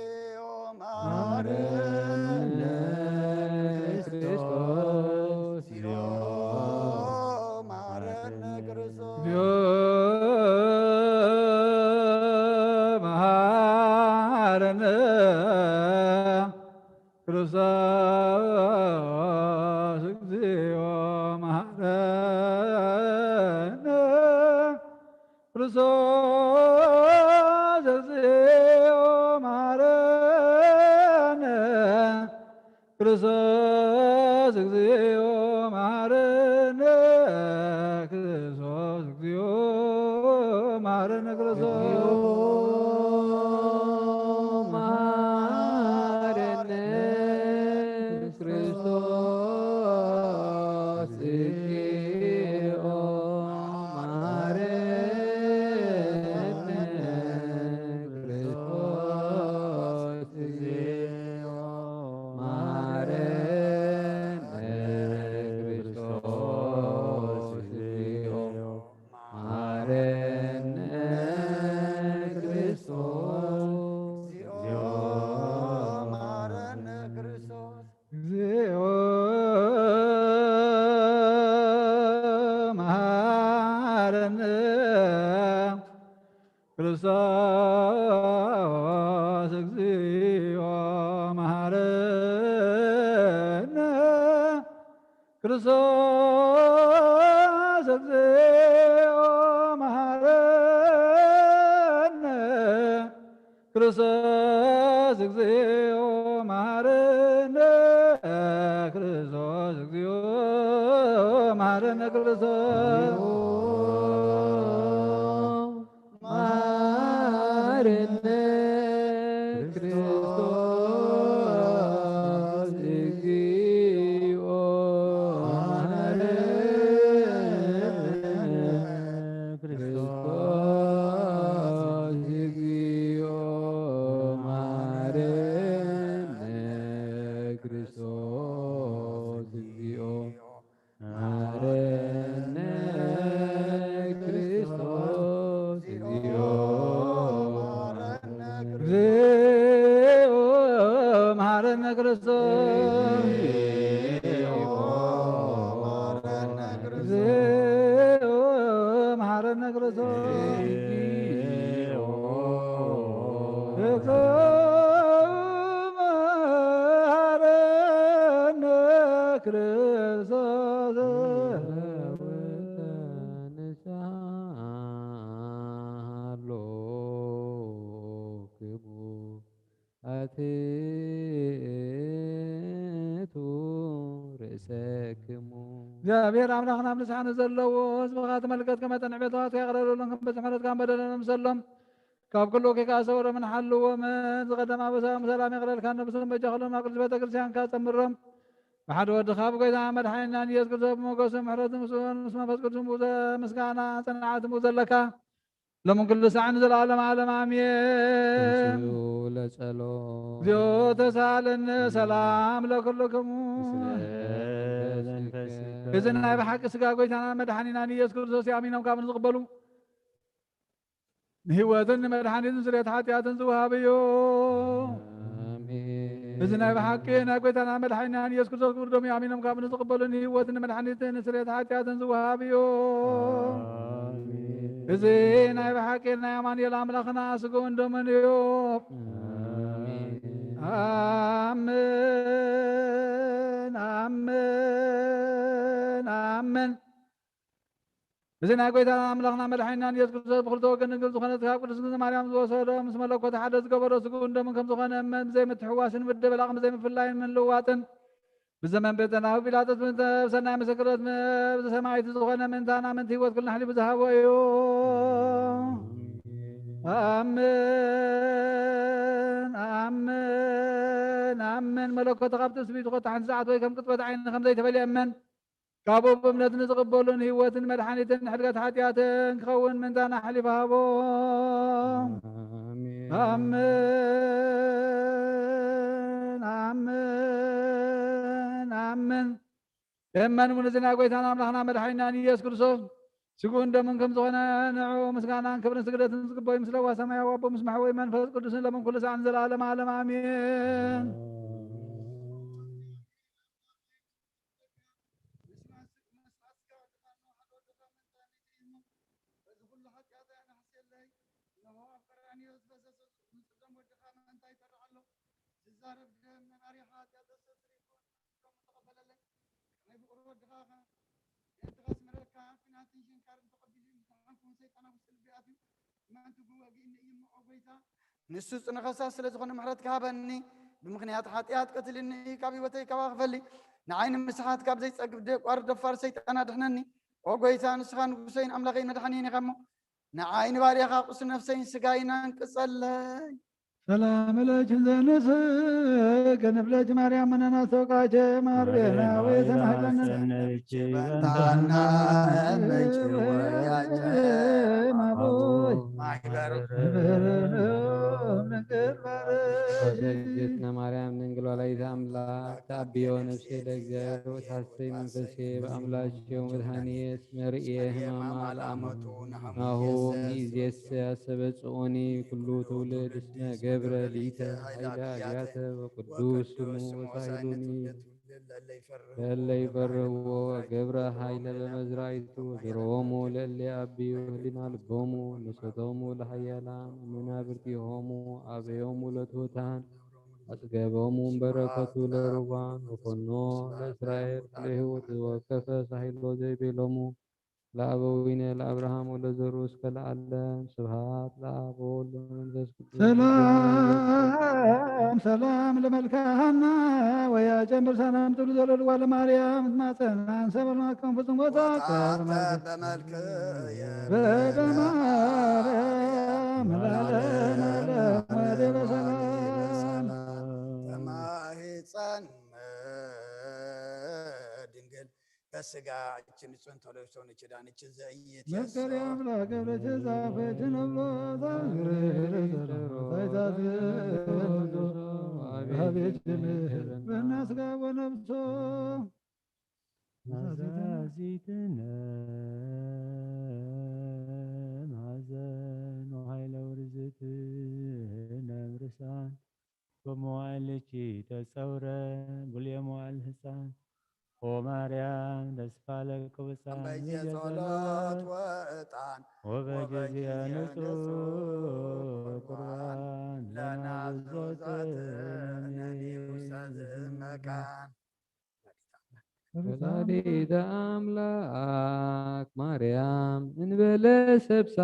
እግዚኦ መሐረነ ክርስቶስ እግዚኦ መሐረነ ክርስቶስ እግዚኦ መሐረነ ክርስቶስ እግዚኦ መሐረነ ክርስቶስ እግዚኦ መሐረነ ክርስቶስ መሐረነ ክርስቶስ እግዚኦ መሐረነ ክርስቶስ እግዚኦ መሐረነ ክርስቶስ እግዚኦ መሐረነ ክርስቶስ እግዚኦ መሐረነ ክርስቶስ እግዚኦ መሐረነ ክርስቶስ እግዚኦ መሐረነ ክርስቶስ እግዚኦ መሐረነ ክርስቶስ እግዚኦ መሐረነ ክርስቶስ እግዚኦ መሐረነ ክርስቶስ መሐረነ ክርስቶስ እግዚኦ መሐረነ ክርስቶስ እግዚኦ መሐረነ ክርስቶስ። ንስሓ ሃሎክሙ ኣትቱ ርእሰክሙ። እግዚኣብሔር ኣምላኽና ኣብ ንስሓ ንዘለዉ ህዝብኻ ተመልከት፣ ከመጠን ዕቤታትካ ይቕረረሎም፣ ከም በዝሒ ምሕረትካ በደሎም ምሰሎም፣ ካብ ኩሉ ኬካ ሰውሮምን ሓልዎምን። ዝቐደም ኣበሳኦም ሰላም ይቕረልካ፣ ነብሶም በጃ ኩሎም ናብ ቅድስት ቤተ ክርስቲያንካ ጸምሮም። ብሓደ ወድኻ ብጎይታ መድሓኒናን ኢየሱስ ክርስቶስ ብሞገሱ ምሕረቱ ምስኡ ምስ መንፈስ ቅዱስ ምስጋና ጽንዓት ምስኡ ዘለካ ሎምን ኩሉ ሳዕ ንዘለዓለም ዓለም ኣሜን። ተንሥኡ ለጸሎት። እግዚኦ ተሳለነ ሰላም ለኩልክሙ። ምስለ መንፈስከ። እዚ ናይ ብሓቂ ስጋ ጎይታና መድሓኒናን ኢየሱስ ክርስቶስ ኣሚኖም ካብ ንዝቕበሉ ንህይወትን ንመድሓኒትን ስርየት ሓጢኣትን ዝወሃብ እዩ። ኣሜን። እዚ ናይ ብሓቂ ናይ ጎይታና መድሓኒናን ኢየሱስ ክርስቶስ ክቡር ደሙ ኣሚኖም ካብ ንዝቕበሉ ንህይወትን ንመድሓኒትን ስርየት ሓጢኣትን ዝወሃብ እዩ። ኣሜን። እዚ ናይ ብሓቂ ናይ ኣማኑኤል ኣምላኽና ስግኡን ደሙን እዩ። ኣሜን። ኣሜን፣ ኣሜን፣ ኣሜን። እዚ ናይ ጎይታና ኣምላኽና መድሓኒናን ኢየሱስ ክርስቶስ ብኽልተ ወገን ድንግል ዝኾነት ካብ ቅድስት ድንግል ማርያም ዝወሰዶ ምስ መለኮት ሓደ ዝገበሮ ስግኡን ደሙን ከም ዝኾነ እመን ብዘይምትሕዋስን ምድብላቕ ብዘይምፍላይን ምልውዋጥን ብዘመን ቤተናዊ ጲላጦስ ብሰናይ ምስክርነት ብሰማዕቲ ዝኾነ ምእንታና ምእንቲ ህይወት ኩልና ኣሕሊፉ ዝሃቦ እዩ። ኣሜን፣ ኣሜን፣ ኣሜን። መለኮት ካብ ትስብእቲ ኮታ ሓንቲ ሰዓት ወይ ከም ቅጽበት ዓይኒ ከም ዘይተፈልየ እመን። ካብኡ ብእምነት ንዝቕበሉን ህይወትን መድሓኒትን ሕድገት ሓጢኣትን ክኸውን ምእንታና ኣሕሊፉ ሃቦ። ኣሜን። ኣሜን፣ ኣሜን፣ ኣሜን። እመን እውን እዚ ናይ ጎይታን ኣምላኽና መድሓኒናን ኢየሱስ ክርስቶስ ስግኡን ደሙን ከም ዝኾነ ንዕኡ ምስጋናን ክብርን ስግደትን ዝግበኦ እዩ። ምስ ለዋ ሰማያዊ ኣቦ ምስ መሕወይ መንፈስ ቅዱስን ለምን ኩሉ ሰዓን ዘለዓለም ዓለም ኣሜን። በዚ ኩሉ ኃጢአት ኣናሕስየለይ። እነሆ ኣብ ቀራንዮ ዝፈሰሰ ንጹህ ደም ወድኻ ምእንታይ ይፈርሕ ኣሎ። ዝዛረብ ደም ነናሪ ኃጢአት ኣስተስርይ ይኹን፣ ከም ተቐበለለይ። ከመይ ፍቕሪ ወድኻ ኸ ምእንቲ ከስምረካ፣ ኲናትን ሽንካርን ተቐቢሉ፣ ዝተሓንኩን ሰይጣን ኣብ ውሽጢ ልበይ ኣትዩ። እመን ትጉህ ወጊእኒ እዩ እሞ፣ ኦ ጐይታ። ንሱ ጽኑዕ ፈሳሲ ስለ ዝኾነ ምሕረትካ ሃበኒ። ብምኽንያት ኃጢኣት ቀቲሉኒ፣ ካብ ህይወተይ ከባኽፈሊ። ንዓይ ንምስሓት ካብ ዘይጸግብ ደቋር ደፋር ሰይጣን ኣድሕነኒ። ኦ ጐይታ፣ ንስኻ ንጉሰይን ኣምላኸይን መድሓኒን ኢኻ እሞ፣ ንዓይ ንባርያኻ ቁስል ነፍሰይን ስጋይን ኣንቅጸለይ። ሰላም ለኪ ዘንስ ክንብለኪ ማርያም መነናስተውቃቸ ማርቤና ወይተናህለነ በንታና እመጭ ወያጨ ማቦይ ማይበር እግዝእትነ ማርያም ድንግል ወላዲተ ኣምላክ ተአብዮ ነፍሴ ለእግዚአብሔር ወታሰይ መንፈሴ በአምላኬሁ መድኃኒየ እስመ ርእየ ሕማማ ለአመቱ ናሁ ሚእዜሰ አስተበጽኦኒ ኩሉ ትውልድ እስመ ገብረ ሊተ ኃይለ አብያተ ወቅዱስ ስሙ ወሳሂሉኒ ለእለ ይፈርህዎ ወገብረ ኃይለ በመዝራይቱ ወዘረዎሙ ለእለ አብዩ ህሊና ልቦሙ ነሰቶሙ ለኃያላን መናብርቲሆሙ አበዮሙ ለትሑታን አጽገቦሙ እምበረከቱ ለርዋን ወኮኖ ለእስራኤል ለሕይወት ወከፈ ሳሂሎ ዘይቤሎሙ ለአበዊነ ለአብርሃም ወለዘሩ እስከ ለዓለም። ስብሐት ለአብ ወወልድ ወመንፈስ ቅዱስ። ሰላም ሰላም ለመልክዐ ሐና ወያጨንብር ሰላም ትብሉ ዘለልዋ ለማርያም ትማጸና ሰበልማከም ፍጹም ቦታ በማርያም ለዓለም ዓለም ወደ በሰላም ተማሂፀን ድንግል በስጋ እችን ጽንቶ ለብሰው ንችዳን እችን ዘእይት መከር አምላክ ገብረች ዛፈች ነብሎ ታይታት በና ስጋ ወነብሶ ናዛዚትነ ማዘን ወኃይለ ውርዝትነ ምርሳን በመዋዕልኪ ተጸውረ ብሉየ መዋዕል ህፃን ኦ ማርያም ደስ ባለኪ ብጻም በጊዜ ጊዜ ጸሎት ጸሎት ወዕጣን ወበጊዜ ወበጊዜ ንጹህ ንጹህ ቁርባን ቁርባን ለናብዞ ለናብዞ ዘእመኒ ዘእመኒ ውስተ ዝእመካን። ወላዲተ ኣምላክ ማርያም እንበለ ሰብሳ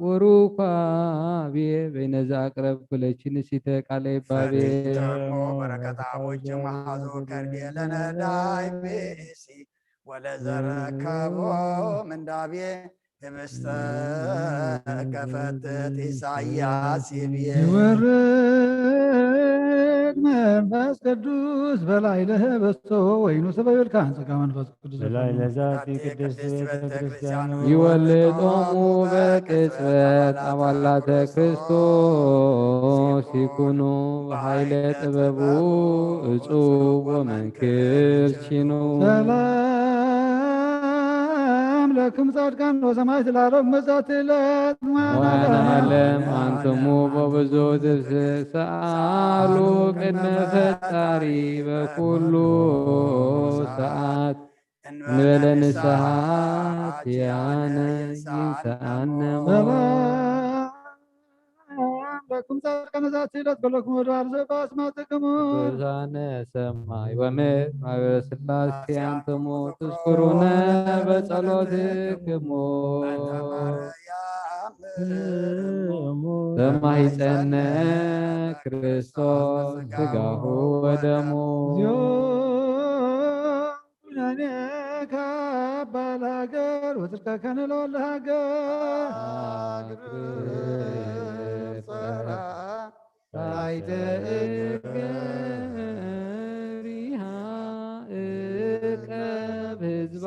ወሩኳቤ በይነዛ ኣቅረብ ኩለቺ ንሲተ ቃለ ይባቤ። ፈሪተሞ በረከት ኣቦች መሓዞ ከርቤ ለነዳይ ብእሲ ወለዘረከቦ ምንዳቤ ህብስተ ከፈትት ኢሳያስ ይብዬ። ይወርድ መንፈስ ቅዱስ በላይ ለህበስቶ ወይኑ ሰበ ይብል ካህን ጸጋ መንፈስ ቅዱስ በላይ ለዛቲ ቅድስት ቤተ ክርስቲያን ይወልጦሙ በቅጽበት አባላተ ክርስቶስ ይኩኑ በኃይለ ጥበቡ እጹብ ወመንክር ኪኑ። ሰላም ለክም ጻድቃን ወሰማዕት ለዓለም መጻእቲ ዕለት። ወመድኃኔ ዓለም አንትሙ በብዙ ትብስዕ ሰአሉ ቅድመ ፈጣሪ በኩሉ ሰዓት እንበለ ንስሓት ያነ ይንስኣነ ሞት። ሰላም ለኩም ጻድቃነ ዛቲ ዕለት በለኩም ወደ አርዘ በአስማትክሙ። ቅዱሳነ ሰማይ ወምድር ማህበረ ሥላሴ አንትሙ ትዝክሩነ በጸሎትክሙ። በማይጸነ ክርስቶስ ሥጋሁ ወደሙ። ኩነኔ ካባ ለሀገር ወጽድቀከነ ለወልደ ሀገር። አግብር ጸራ ላይተ እገሪሃ እቀብ ህዝባ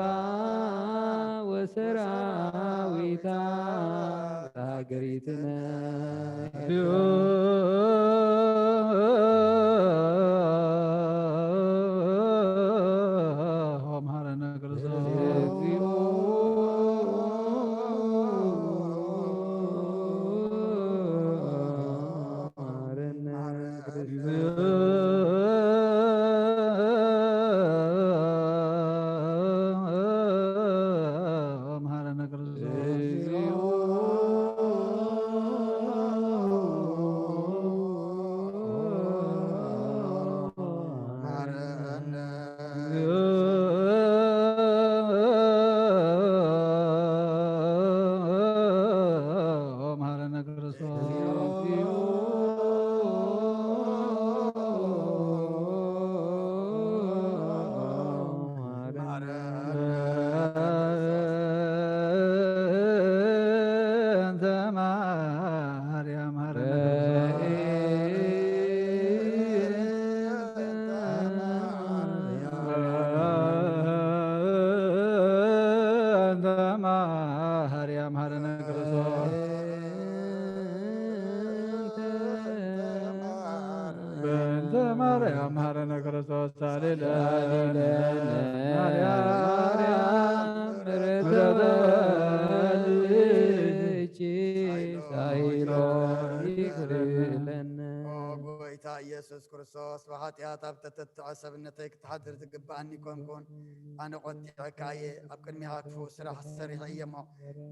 ወሰራዊታ። ሀገሪትነ። መሐረነ ክርስቶስ። መሐረነ ክርስቶስ። በእንተ ማርያም ሐረነ ክርስቶስ ሳሌለነ። ማርያም ምሕረት ሳይሎ ይቅር ለነ። ኦ ጎይታ ኢየሱስ ክርስቶስ፣ ብሓጢኣት ኣብ ተተትዐ ሰብነተይ ክትሓድር ዝግብኣኒ ኮንኩን። ኣነ ቆጢዐካ እየ፣ ኣብ ቅድሚኻ ክፉእ ስራሕ ሰሪሐ እየ እሞ፣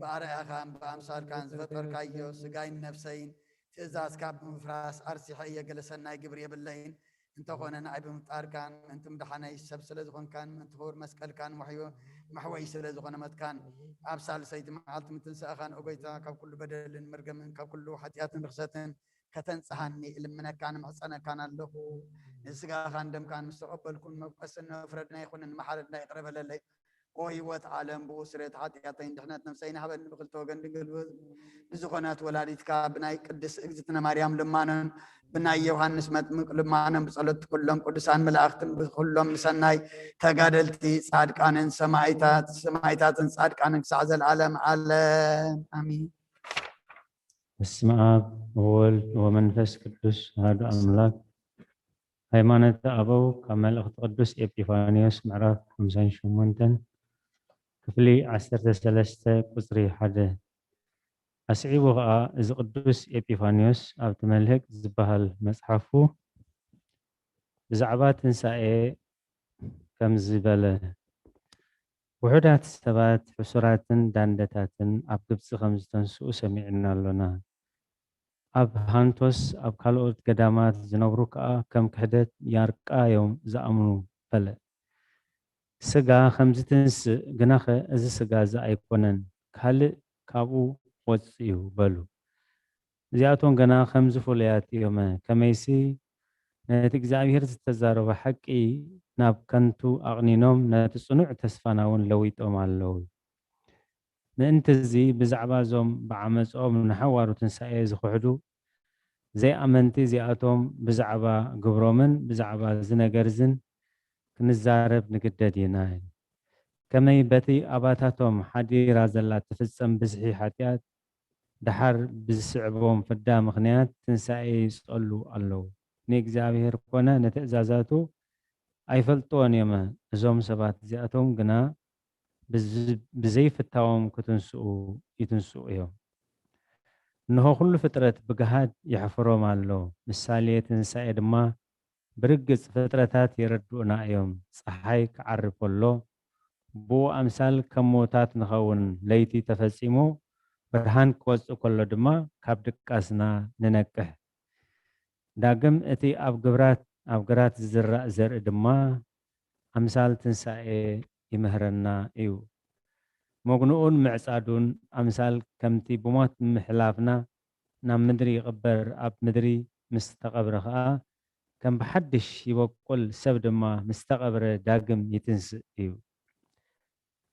ብኣርኣያኻን ብኣምሳልካን ዝፈጠርካዮ ስጋይን ነፍሰይን ትእዛዝካ ብምፍራስ ኣርሲሐ እየ፣ ገለ ሰናይ ግብሪ የብለይን። እንተኾነ ንኣይ ብምፍጣርካን ምእንቲ ምድሓነይ ሰብ ስለ ዝኾንካን ምእንቲ ክቡር መስቀልካን ወሕዮ መሕወይ ስለ ዝኾነ መትካን ኣብ ሳልሰይቲ መዓልቲ ምትንሳእኻን፣ ኦ ጎይታ፣ ካብ ኩሉ በደልን መርገምን ካብ ኩሉ ሓጢኣትን ርኽሰትን ከተንጽሃኒ እልምነካን እምሕጸነካን ኣለኹ። ንስጋኻን ደምካን ምስ ተቐበልኩን መፍቀስን መፍረድና ይኹንን መሓረድና ይቕረ በለለይ። ኦ ህይወት ዓለም፣ ብኡ ስርየት ሓጢኣተይን ድሕነት ነፍሰይን ሃበኒ። ብክልተ ወገን ድንግል ብ-፣ ብዝኾነት ወላዲትካ ብናይ ቅድስት እግዝእትነ ማርያም ልማኖን ብናይ ዮሃንስ መጥምቅ ልማኖን ብጸሎት ኩሎም ቅዱሳን መላእኽትን ብኩሎም ንሰናይ ተጋደልቲ ጻድቃንን ሰማይታት፣ ሰማይታትን ጻድቃንን ክሳዕ ዘለዓለም ዓለም ኣሚን። በስመ አብ ወወልድ ወመንፈስ ቅዱስ አሐዱ አምላክ። ሃይማኖተ አበው ካብ መልእኽቲ ቅዱስ ኤጲፋንዮስ ምዕራፍ ሓምሳን ሸሞንተን ክፍሊ ዓሰርተ ሰለስተ ቁጽሪ ሓደ። ኣስዒቡ ኸኣ እዚ ቅዱስ ኤጲፋንዮስ ኣብቲ መልህቅ ዝበሃል መጽሓፉ ብዛዕባ ትንሳኤ ከምዚ በለ፣ ውሑዳት ሰባት ሕሱራትን ዳንደታትን ኣብ ግብጺ ከም ዝተንስኡ ሰሚዕና ኣሎና። ኣብ ሃንቶስ ኣብ ካልኦት ገዳማት ዝነብሩ ከኣ ከም ክሕደት ያርቃ እዮም ዝኣምኑ በለ። ስጋ ከም ዝትንስእ፣ ግናኸ እዚ ስጋ እዚ ኣይኮነን፣ ካልእ ካብኡ ወጽእ እዩ በሉ። እዚኣቶም ገና ከምዚ ፍሉያት እዮም። ከመይሲ ነቲ እግዚኣብሔር ዝተዛረቦ ሓቂ ናብ ከንቱ ኣቕኒኖም፣ ነቲ ጽኑዕ ተስፋና እውን ለዊጦም ኣለዉ። ምእንቲ እዚ ብዛዕባ እዞም ብዓመጾም ንሓዋሩ ትንሳኤ ዝኽሕዱ ዘይኣመንቲ እዚኣቶም ብዛዕባ ግብሮምን ብዛዕባ እዚ ነገር እዝን ክንዛረብ ንግደድ ኢና። ከመይ በቲ ኣባታቶም ሓዲራ ዘላ ትፍጸም ብዝሒ ሓጢኣት ደሓር ብዝስዕቦም ፍዳ ምኽንያት ትንሳኤ ይጸሉ ኣለዉ። ንእግዚኣብሔር ኮነ ንትእዛዛቱ ኣይፈልጥዎን እዮም። እዞም ሰባት እዚኣቶም ግና ብዝ-፣ ብዘይፍታዎም ክትንስኡ ይትንስኡ እዮም። እንሆ ኩሉ ፍጥረት ብግሃድ የሕፍሮም ኣሎ። ምሳሌ ትንሳኤ ድማ ብርግጽ ፍጥረታት የረድኡና እዮም። ጸሓይ ክዓርብ ከሎ ብኡ ኣምሳል ከም ምዉታት ንኸውን። ለይቲ ተፈጺሙ ብርሃን ክወጽእ ከሎ ድማ ካብ ድቃስና ንነቅሕ። ዳግም እቲ ኣብ ግብራት፣ ኣብ ግራት ዝዝራእ ዘርኢ ድማ ኣምሳል ትንሳኤ ይምህረና እዩ። መጉንኡን ምዕጻዱን ኣምሳል ከምቲ ብሞት ምሕላፍና ናብ ምድሪ ይቕበር፣ ኣብ ምድሪ ምስ ተቐብረ ኸኣ ከም ብሓድሽ ይበቁል፣ ሰብ ድማ ምስ ተቐብረ ዳግም ይትንስእ እዩ።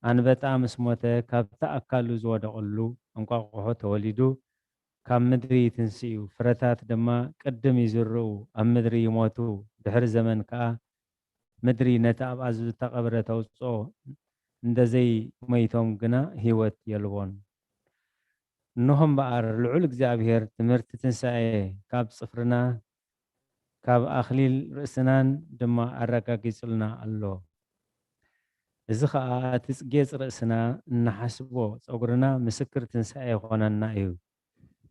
ኣንበጣ ምስ ሞተ ካብቲ ኣካሉ ዝወደቐሉ እንቋቑሖ ተወሊዱ ካብ ምድሪ ይትንስእ እዩ። ፍረታት ድማ ቅድም ይዝርኡ፣ ኣብ ምድሪ ይሞቱ፣ ድሕሪ ዘመን ከኣ ምድሪ ነቲ ኣብኣ ዝተቐብረ ተውጽኦ፣ እንተዘይሞይቶም ግና ህይወት የልቦን። እንሆ እምበኣር ልዑል እግዚኣብሔር ትምህርቲ ትንሳኤ ካብ ጽፍርና ካብ ኣኽሊል ርእስናን ድማ ኣረጋጊጹልና ኣሎ። እዚ ኸኣ እቲ ጌጽ ርእስና እንሓስቦ ጸጉርና ምስክር ትንሳኤ ይኾነና እዩ።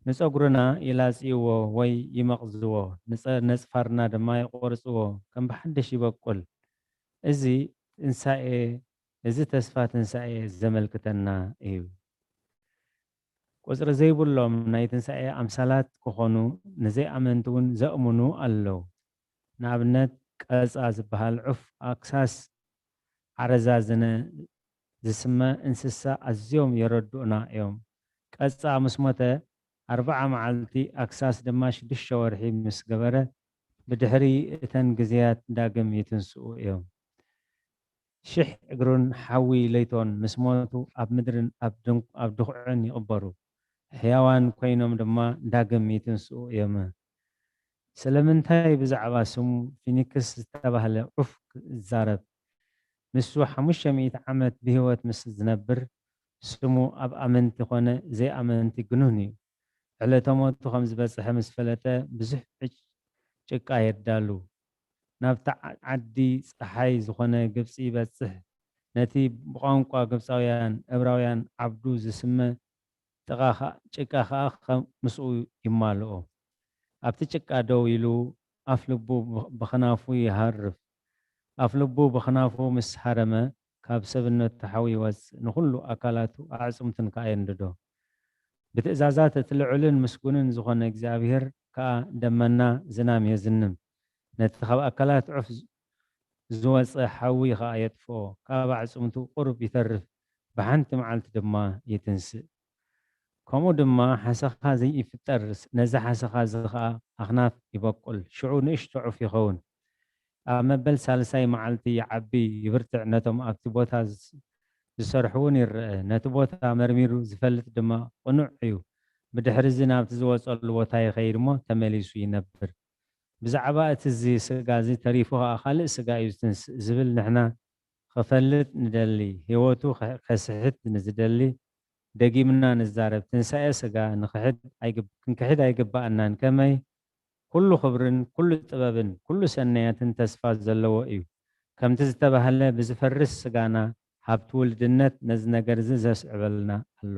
ንጸጉርና ይላጽይዎ ወይ ይመቕዝዎ፣ ንጸ-፣ ነጽፋርና ድማ ይቖርጽዎ፣ ከም ብሓድሽ ይበቁል። እዚ ትንሳኤ፣ እዚ ተስፋ ትንሳኤ ዘመልክተና እዩ። ቁጽሪ ዘይብሎም ናይ ትንሳኤ ኣምሳላት ክኾኑ፣ ንዘይኣመንቲ እውን ዘእምኑ ኣለዉ። ንኣብነት፣ ቀጻ ዝበሃል ዑፍ ኣክሳስ ዓረዛ ዝነ-፣ ዝስመ እንስሳ ኣዝዮም የረድኡና እዮም። ቀጻ ምስ ሞተ ኣርብዓ መዓልቲ፣ ኣክሳስ ድማ ሽዱሽተ ወርሒ ምስ ገበረ፣ ብድሕሪ እተን ግዜያት ዳግም ይትንስኡ እዮም። ሽሕ እግሩን ሓዊ ለይቶን ምስ ሞቱ ኣብ ምድርን ኣብ ድንኩ-፣ ኣብ ድኹዕን ይቕበሩ። ሕያዋን ኮይኖም ድማ ዳግም ይትንስኡ እዮም። ስለምንታይ ብዛዕባ ስሙ ፊኒክስ ዝተባህለ ዑፍ ይዛረብ? ንሱ ሓሙሽተ ሚእቲ ዓመት ብህይወት ምስ ዝነብር፣ ስሙ ኣብ ኣመንቲ ኾነ ዘይኣመንቲ ግኑን እዩ። ዕለተ ሞቱ ከም ዝበጽሐ ምስ ፈለጠ፣ ብዙሕ ዕጭ-፣ ጭቃ የዳሉ። ናብታ ዓ-፣ ዓዲ ጸሓይ ዝኾነ ግብጺ ይበጽሕ። ነቲ ብቋንቋ ግብጻውያን፣ እብራውያን ዓብዱ ዝስመ ጥቓ ኸ-፣ ጭቃ ኸኣ ኸ-፣ ምስኡ ይማልኦ። ኣብቲ ጭቃ ደው ኢሉ ኣፍ ልቡ ብ-፣ ብኽናፉ ይሃርፍ። ኣፍ ልቡ ብኽናፉ ምስ ሃረመ፣ ካብ ሰብነቱ ሓዊ ይወጽእ፣ ንኹሉ ኣካላቱ ኣዕጽምቱን ከኣ የንድዶ። ብትእዛዛት እቲ ልዑልን ምስጉንን ዝኾነ እግዚኣብሔር ከኣ ደመና ዝናም የዝንም። ነቲ ካብ ኣካላት ዑፍ ዝ-፣ ዝወጸ ሓዊ ኸኣ የጥፍኦ፣ ካብ ኣዕጽምቱ ቁሩብ ይተርፍ፣ ብሓንቲ መዓልቲ ድማ ይትንስእ። ከምኡ ድማ ሓሰኻ ዘይፍጠር፣ ነዚ ሓሰኻ እዚ ኸኣ ኣኽናፍ ይበቁል፣ ሽዑ ንእሽቶ ዑፍ ይኸውን። ኣብ መበል ሳልሳይ መዓልቲ ይዓቢ፣ ይብርትዕ፣ ነቶም ኣብቲ ቦታ ዝስ-፣ ዝሰርሑ እውን ይረአ። ነቲ ቦታ መርሚሩ ዝፈልጥ ድማ ቅኑዕ እዩ። ብድሕሪ እዚ ናብቲ ዝወጸሉ ቦታ ይኸይድ እሞ ተመሊሱ ይነብር። ብዛዕባ እቲ እዚ ስጋ እዚ ተሪፉ ኸኣ ካልእ ስጋ እዩ ዝትንስእ ዝብል ንሕና ኽፈልጥ ንደሊ። ህይወቱ ኸ-፣ ከስሕት ንዝደሊ ደጊምና ንዛረብ። ትንሳኤ ስጋ ንኽሕድ ኣይግብ-፣ ክንክሕድ ኣይግባኣናን። ከመይ? ኩሉ ክብርን ኩሉ ጥበብን ኩሉ ሰናያትን ተስፋ ዘለዎ እዩ። ከምቲ ዝተባህለ ብዝፈርስ ስጋና ሃብቲ ውልድነት ነዚ ነገር እዚ ዘስዕበልና ኣሎ።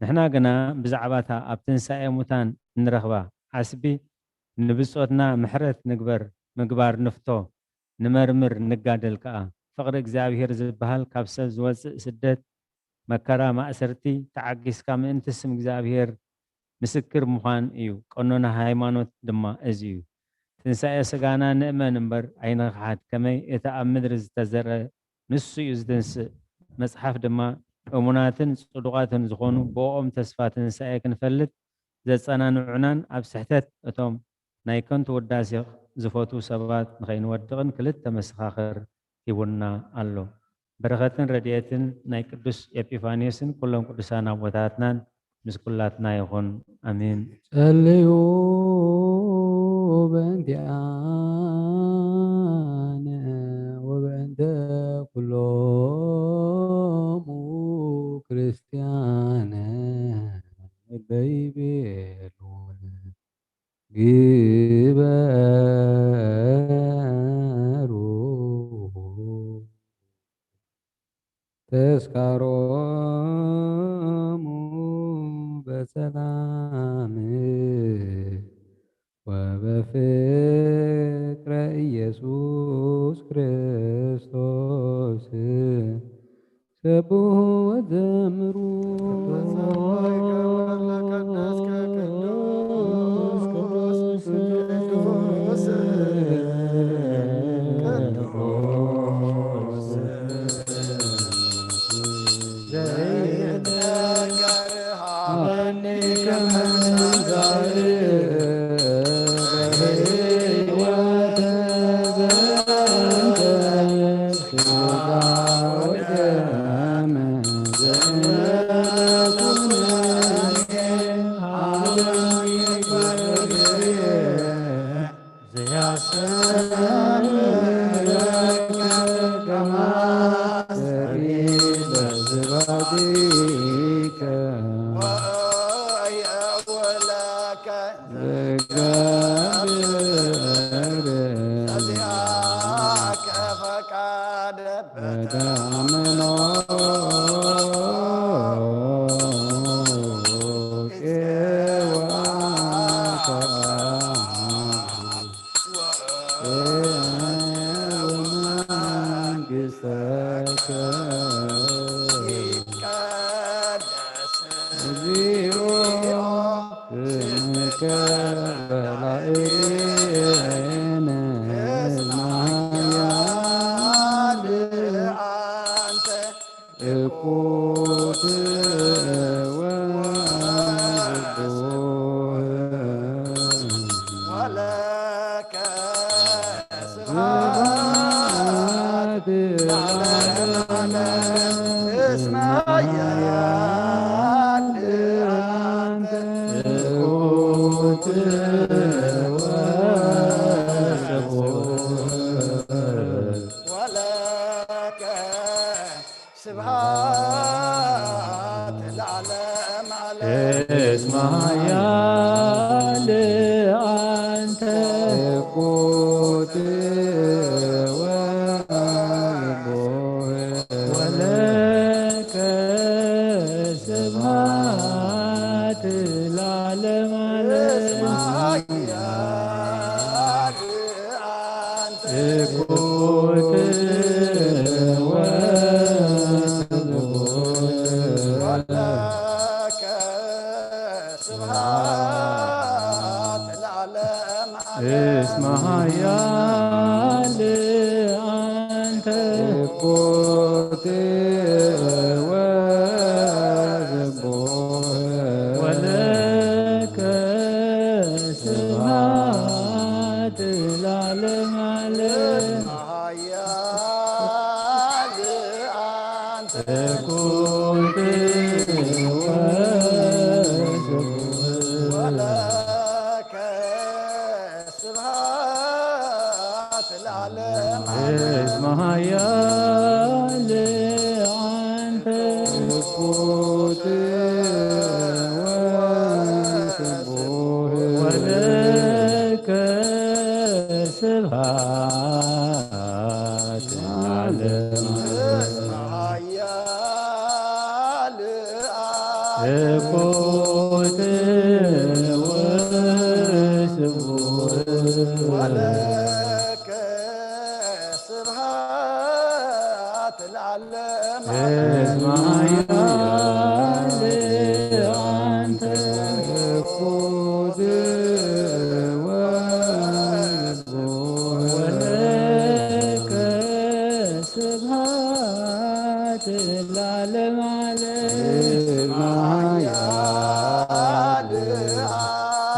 ንሕና ግና ብዛዕባ እታ ኣብ ትንሳኤ ሙታን እንረኽባ ዓስቢ ንብጾትና ምሕረት ንግበር፣ ምግባር ንፍቶ፣ ንመርምር፣ ንጋደል ከኣ። ፍቕሪ እግዚኣብሔር ዝበሃል ካብ ሰብ ዝወጽእ ስደት፣ መከራ፣ ማእሰርቲ ተዓጊስካ ምእንቲ ስም እግዚኣብሔር ምስክር ምዃን እዩ። ቀኖና ሃይማኖት ድማ እዚ እዩ። ትንሳኤ ስጋና ንእመን እምበር ኣይንኽሓድ። ከመይ እቲ ኣብ ምድሪ ዝተዘርአ ንሱ እዩ ዝትንስእ። መጽሓፍ ድማ እሙናትን ጽዱቓትን ዝኾኑ ብኦም ተስፋ ትንሳኤ ክንፈልጥ ዘጸናንዑናን ኣብ ስሕተት እቶም ናይ ከንቱ ውዳሴ ዝፈትዉ ሰባት ንኸይንወድቕን ክልተ መሰኻኽር ሂቡና ኣሎ። በረኸትን ረድኤትን ናይ ቅዱስ ኤጲፋንዮስን ኩሎም ቅዱሳን ኣቦታትናን ምስ ኩላትና ይኹን። ኣሜን። ጸልዩ በእንቲኣነ ወበእንተ ኩሎሙ ክርስቲያን በይቤሉ ግበሩ ተስካሮሙ በሰላም ወበፍቅረ ኢየሱስ ክርስቶስ። ሰብሑ ወዘምሩ።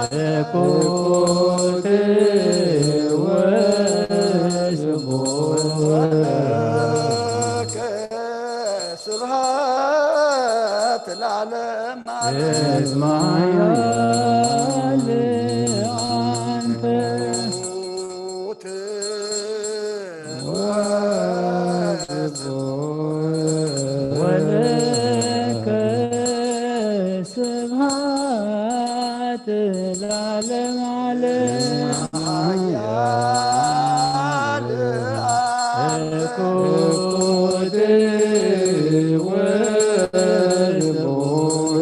እኩት ወስቡሕ። ስብሐት ለዓለም ዓለም። እስመ ኃያል አንተ። ወለከ ስብሐት ለዓለም ዓለም። እኩት ወስቡሕ።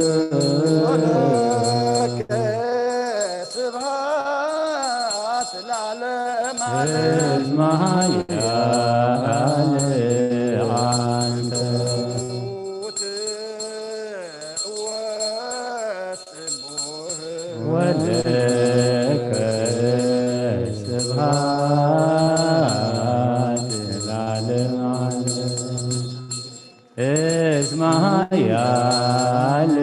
ስብሐት ለዓለም ዓለም። እስመ ኃያል አንተ። ወለከ ስብሐት ለዓለም ዓለም። እስመ ኃያል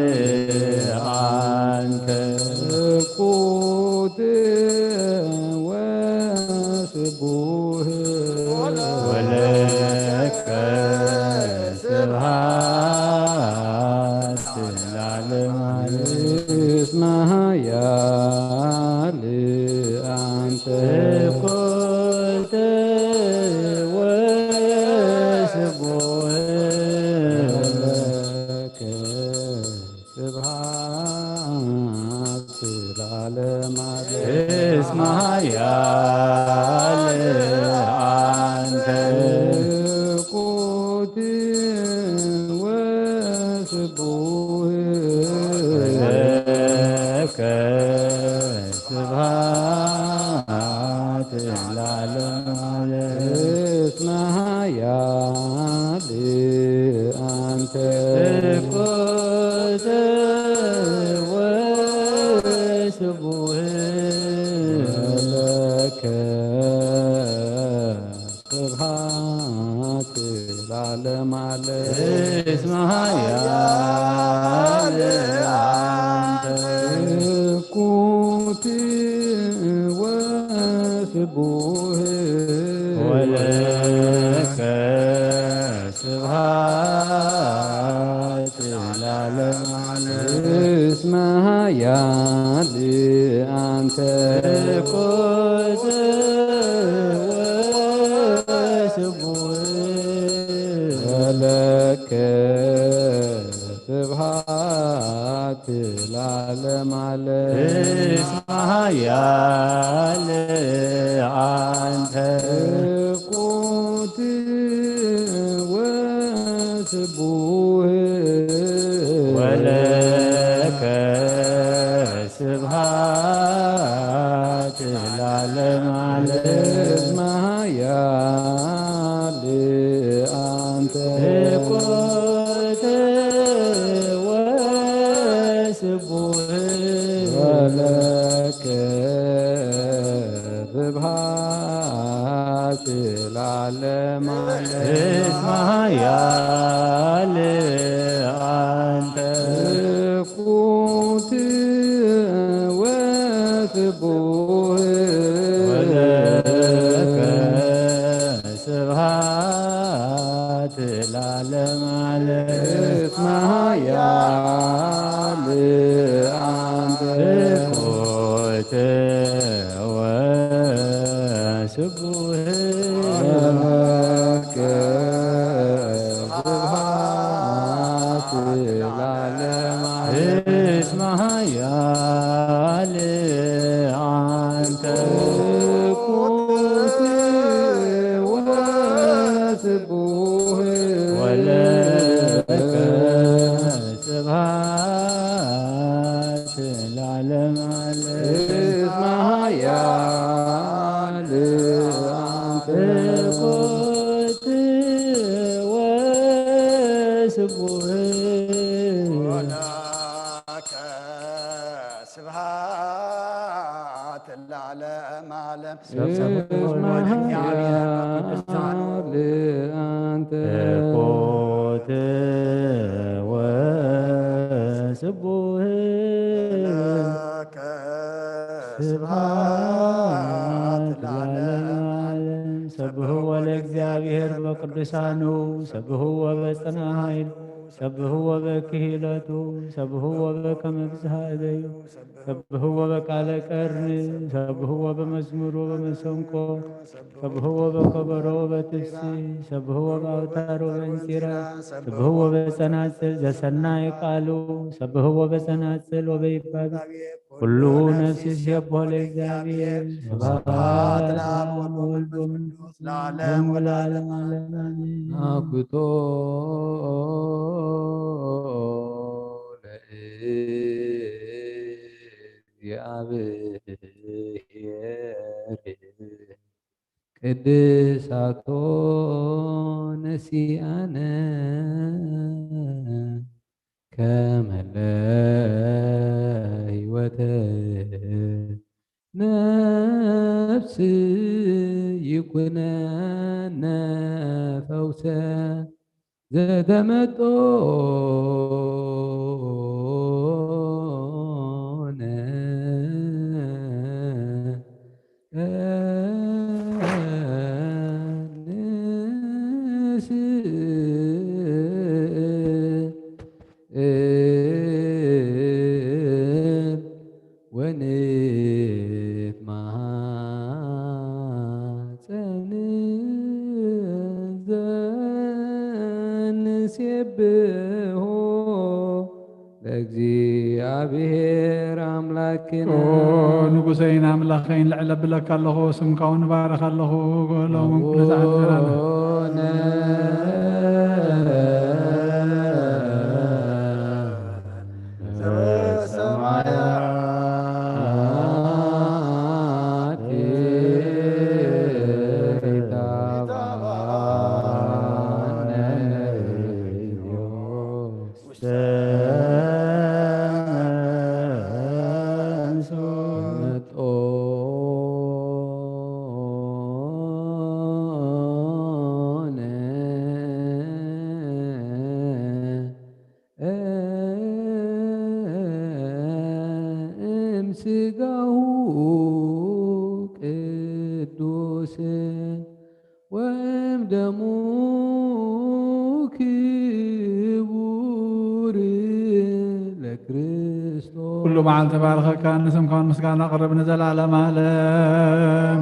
አንተ። እኩት ወስቡሕ። ወለከ ስብሐት ለዓለም ዓለም። እስመ ኃያል አንተ። እኩት ወስቡሕ። ለከ ስብሐት ለዓለም ዓለም። እስመ ኃያል አንተ። እኩት ወስቡሕ። ለከ ስብሐት ለዓለም ዓለም። እስመ ኃያል አንተ። እኩት ወስቡሕ። ለከ ስብሐት ለዓለም ዓለም። እስመ ኃያል አንተ። እኩት ወስቡሕ። ወለከ ስብሐት ለዓለም ዓለም። እስመ ኃያል አንተ። እኩት ወስቡሕ። ወለከ ስብሐት ለዓለም ዓለም። እስመ ኃያል አንተ። እኩት ወስቡሕ። ወለከ ስብሐት ለዓለም ዓለም። እስመ ኃያል አንተ። እኩት ወስቡሕ። ወለከ ስብሐት ለዓለም ዓለም። እስመ ኃያል አንተ። እኩት ወስቡሕ። ወለከ ስብሐት ለዓለም ዓለም። እስመ ኃያል አንተ። እኩት ወስቡሕ። ወለከ ስብሐት ለዓለም ዓለም። እስመ ኃያል አንተ። እኩት ወስቡሕ። ወለከ ስብሐት ለዓለም ዓለም። እስመ ኃያል አንተ። እኩት ወስቡሕ። ወለከ ስብሐት ለዓለም ዓለም። እስመ ወልድ እግዚአብሔር በቅዱሳኑ። ኃያል አንተ። እኩት ወስቡሕ። ለከ ስብሐት ለዓለመ ዓለም። ሰብሕዎ ለእግዚኣብሔር በቅዱሳኑ፣ ሰብሕዎ በጽንዓ ኃይሉ፣ ሰብሕዎ በክሂለቱ፣ ሰብሕዎ በከመ ብዝሃ እበዩ፣ ሰብሕዎ በቃለ ቀርኒ፣ ሰብሕዎ በመዝሙር ወበመሰንቆ፣ ሰብሕዎ በከበሮ ወበትፍሲ፣ ሰብሕዎ በአውታር ወበእንጺራ፣ ሰብሕዎ በጸናጽል ዘሰናይ ቃሉ፣ ሰብሕዎ በጸናጽል ወበይባቢ ኩሉ ነፍሲ ሲሴቦ ለእግዚኣብሔር። ስብሐት ለአብ ወወልድ ወመንፈስ ቅዱስ ለዓለም ወለዓለም ዓለም አሜን። አኩቶ ለእግዚኣብሔር ቅድሳቶ ነሲአነ ከመለ ሕይወተ ነፍስ ይኩነነ ፈውሰ ዘተመጦነ ንስእል ወንትማጸን ዘንሴብሖ ለእግዚኣብሔር ኣምላክነ። ኦ ንጉሰይን ኣምላኸይን፣ ልዕል ኣብለካ ኣለኹ፣ ስምካ እውን እባርኽ ኣለኹ። ሎምን ኩሉ ሰዓት ዘላለም። ኣቡነ ዘበሰማያት ይትባረክ ስምከ። እምስጋሁ ቅዱስ ወእም ደሙ ክቡር ለክርስቶስ። ኩሉ መዓልቲ ባርኸካ፣ ንስምካውን ምስጋና ኣቕርብ ንዘለዓለም ዓለም።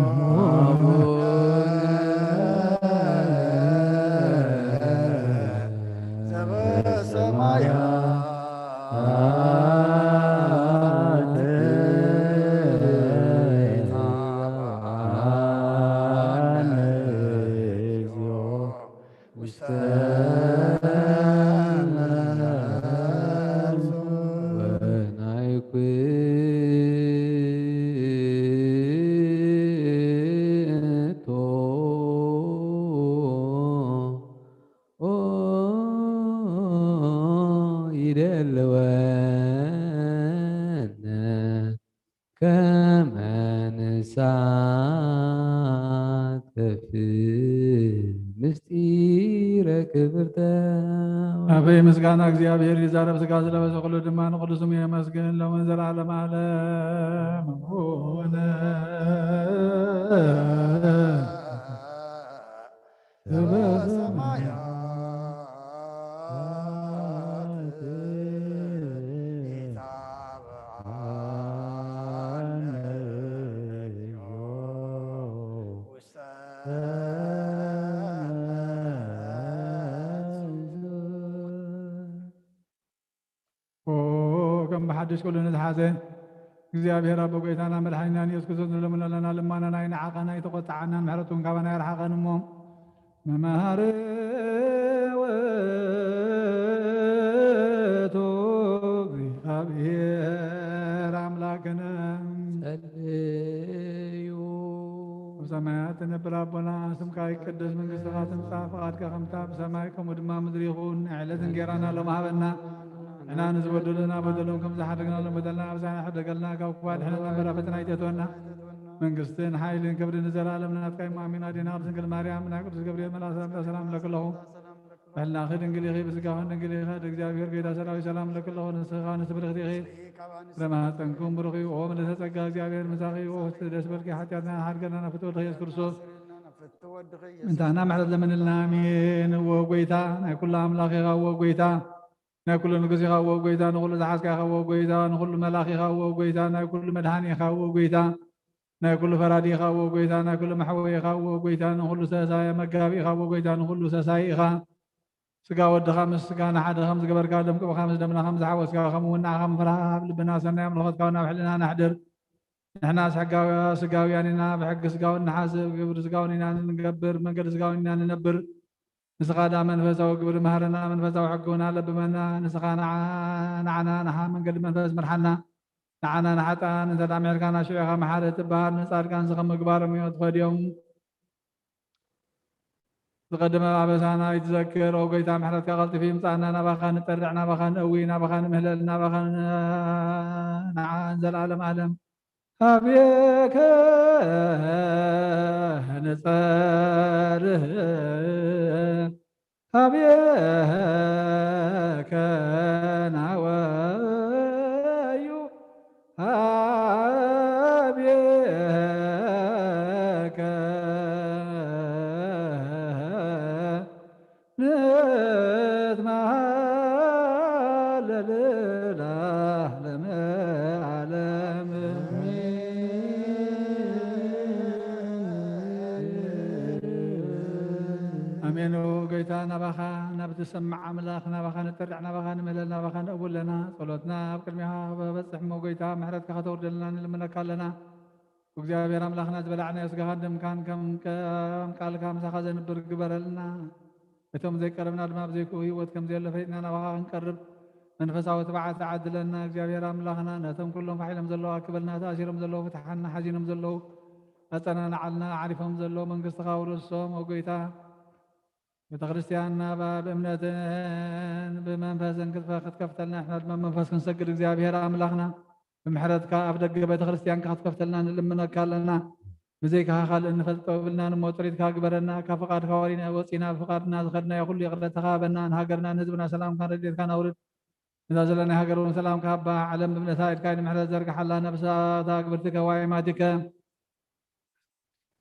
ከመ ንሳተፍ ምስጢረ ክብርተ። ኣበይ ምስጋና እግዚኣብሔር ይዛረብ፣ ሥጋ ዝለበሰ ኩሉ ድማ ንቅዱስ ስሙ የመስግን፣ ሎምን ዘለዓለም ዓለም። ኣቡነ ዘበሰማያት ይትባረክ ስምከ። ኦ ከም ብሓድሽ ኩሉ ንዝሓዘ እግዚኣብሔር ኣቦ ጎይታና መድሓኒናን ኢየሱስ ክርስቶስ ንለምኖ ኣለና ልማናና ኣይንዓቐን ኣይተቖጥዓናን ምሕረቱ እውን ካባና ኣይርሓቐን እሞ መማህሪ ውእቱ እግዚኣብሔር ኣምላክነ ጸልዩ። ኣብ ሰማያት ትነብር ኣቦና ስምካ ይቀደስ መንግስትኻ ትምጻእ ፈቓድካ ከምታ ብሰማይ ከምኡ ድማ ምድሪ ይኹን። ናይ ዕለት እንጌራና ሎም ሃበና ንሕና ንዝበደሉና በደሎም ከም ዝሓደግና ሎም በደልና ኣብዛና ሕደገልና ካብ ክፉእ ኣድሕነና እምበር ኣብ ፈተና ኣይተእትወና። መንግስትን ሓይልን ክብርን ንዘለኣለም ናትካ እዩ። ኣሜን። ኣዴና ቅድስት ድንግል ማርያም ናይ ቅዱስ ገብርኤል መልኣክ ሰላምታ ሰላም እብለኪ ኣለኹ። ሕልናኺ ድንግል ኢኺ፣ ብስጋኺ ድንግል ኢኺ። ኣደ እግዚኣብሔር ጌታ ሰራዊት ሰላም ለኪ ኣለኹ፣ ንስኺ ከኣ ንስብርኽቲ ኢኺ። ፍሬ ማህፀንኩም ብሩኽ እዩ። ኦ ምልዕተ ጸጋ፣ እግዚኣብሔር ምሳኺ እዩ። ኦ ፍስሕቲ ደስ በልኪ፣ ሓጢኣትና ሓድገና ናብ ፍትወልኺ ኢየሱስ ክርስቶስ። እንታና ምሕረት ለምንልና። ኣሜን። እዎ ጎይታ ናይ ኩሉ ኣምላኽ ኢኻ። እዎ ጎይታ ናይ ኩሉ ንጉስ ኢኻ። እዎ ጎይታ ንኹሉ ዝሓዝካ ኢኻ። እዎ ጎይታ ንኹሉ መላኽ ኢኻ። እዎ ጎይታ ናይ ኩሉ መድሓኒ ኢኻ። እዎ ጎይታ ናይ ኩሉ ፈራዲ ኢኻ። እዎ ጎይታ ናይ ኩሉ መሕወይ ኢኻ። እዎ ጎይታ ንኹሉ ሰሳይ መጋቢ ኢኻ። እዎ ጎይታ ንኹሉ ሰሳይ ኢኻ። ስጋ ወድኻ ምስ ስጋና ሓደ ከም ዝገበርካ፣ ደም ቅብኻ ምስ ደምና ከም ዝሓወስካ፣ ከምኡ እውን ንዓኻ ምፍራህ ኣብ ልብና ሰናይ ኣምልኾትካ እውን ኣብ ሕልናና ኣሕድር። ንሕናስ ሕጋውያ-፣ ስጋውያን ኢና፣ ብሕጊ ስጋውን ንሓስብ፣ ግብሪ ስጋውን ኢና ንገብር፣ መንገዲ ስጋውን ኢና ንነብር። ንስኻ ደኣ መንፈሳዊ ግብሪ መሃረና፣ መንፈሳዊ ሕጊ እውን ኣለብመና። ንስኻ ንዓ-፣ ንዓና ንሓ መንገዲ መንፈስ ምርሓና። ንዓና ንሓጥኣን እንተ ደኣ ምሒርካና፣ ሽዑ ኢኻ መሓሪ እትበሃል። ንጻድቃንስ ከም ምግባሮም እዮም ትፈድዮም። ዝቐደመ ኣበሳና ይትዘክር። ኦ ጎይታ፣ ምሕረትካ ቀልጢፉ ይምጻእና። ናባኻ ንጠርዕ፣ ናባኻ ንእዊ፣ ናባኻ ንምህለል፣ ናባኻ ን-፣ ንዓን ዘልኣለም ኣለም። ኣቤከ ንጸርህ፣ ኣቤከ ናወዩ፣ ኣቤከ ንትማሃለል ለዓለመ ዓለም። ኣሜን። ኦ ጎይታ፣ ናባኻ፣ ናብ ትሰምዕ ኣምላኽ፣ ናባኻ ንጠርዕ፣ ናባኻ ንምህለል፣ ናባኻ ንእውለና። ጸሎትና ኣብ ቅድሚኻ ክበጽሕ እሞ፣ ጎይታ፣ ምሕረትካ ከተውርደልና ንልምነካ ኣለና። እግዚኣብሔር ኣምላኽና፣ ዝበላዕናዮ ስጋኻን ደምካን ከም፣ ከም ቃልካ ምሳኻ ዘንብር ግበረልና። እቶም ዘይቀረብና ድማ ብዘይክኡ ህይወት ከም ዘየሎ ፈሊጥና ናባኻ ክንቀርብ መንፈሳዊ ትብዓት ዓድለና። እግዚኣብሔር ኣምላኽና፣ ነቶም ኩሎም ፋሕ ኢሎም ዘለዉ ኣክበልና፣ ተኣሲሮም ዘለዉ ፍትሓና፣ ሓዚኖም ዘለዉ ኣጸናንዓልና፣ ዓሪፎም ዘለዉ መንግስትኻ ውረሶም። ኦ ጎይታ፣ ቤተ ክርስቲያንና ባ-፣ ብእምነትን ብመንፈስን ክትፈ-፣ ክትከፍተልና ንሕና ድማ መንፈስ ክንሰግድ እግዚኣብሔር ኣምላኽና፣ ብምሕረትካ ኣብ ደገ ቤተ ክርስቲያንካ ክትከፍተልና ንልምነካ ኣለና። ብዘይካኻ ካልእ እንፈልጥ የብልናን እሞ፣ ጥሪትካ ግበረና። ካብ ፍቓድካ ወሪና ወፂና፣ ብፍቓድና ዝኸድናዮ ኩሉ ይቕረታኻ ሃበና። ንሃገርና ንህዝብና ሰላምካን ረድኤትካን ኣውርድ። ነዛ ዘለናያ ሃገር እውን ሰላምካ ሃባ። ዓለም ብእምነታ ኢድካ ንምሕረት ዘርግሓላ። ነብሳታ ግብርቲ ከዋይማቲከ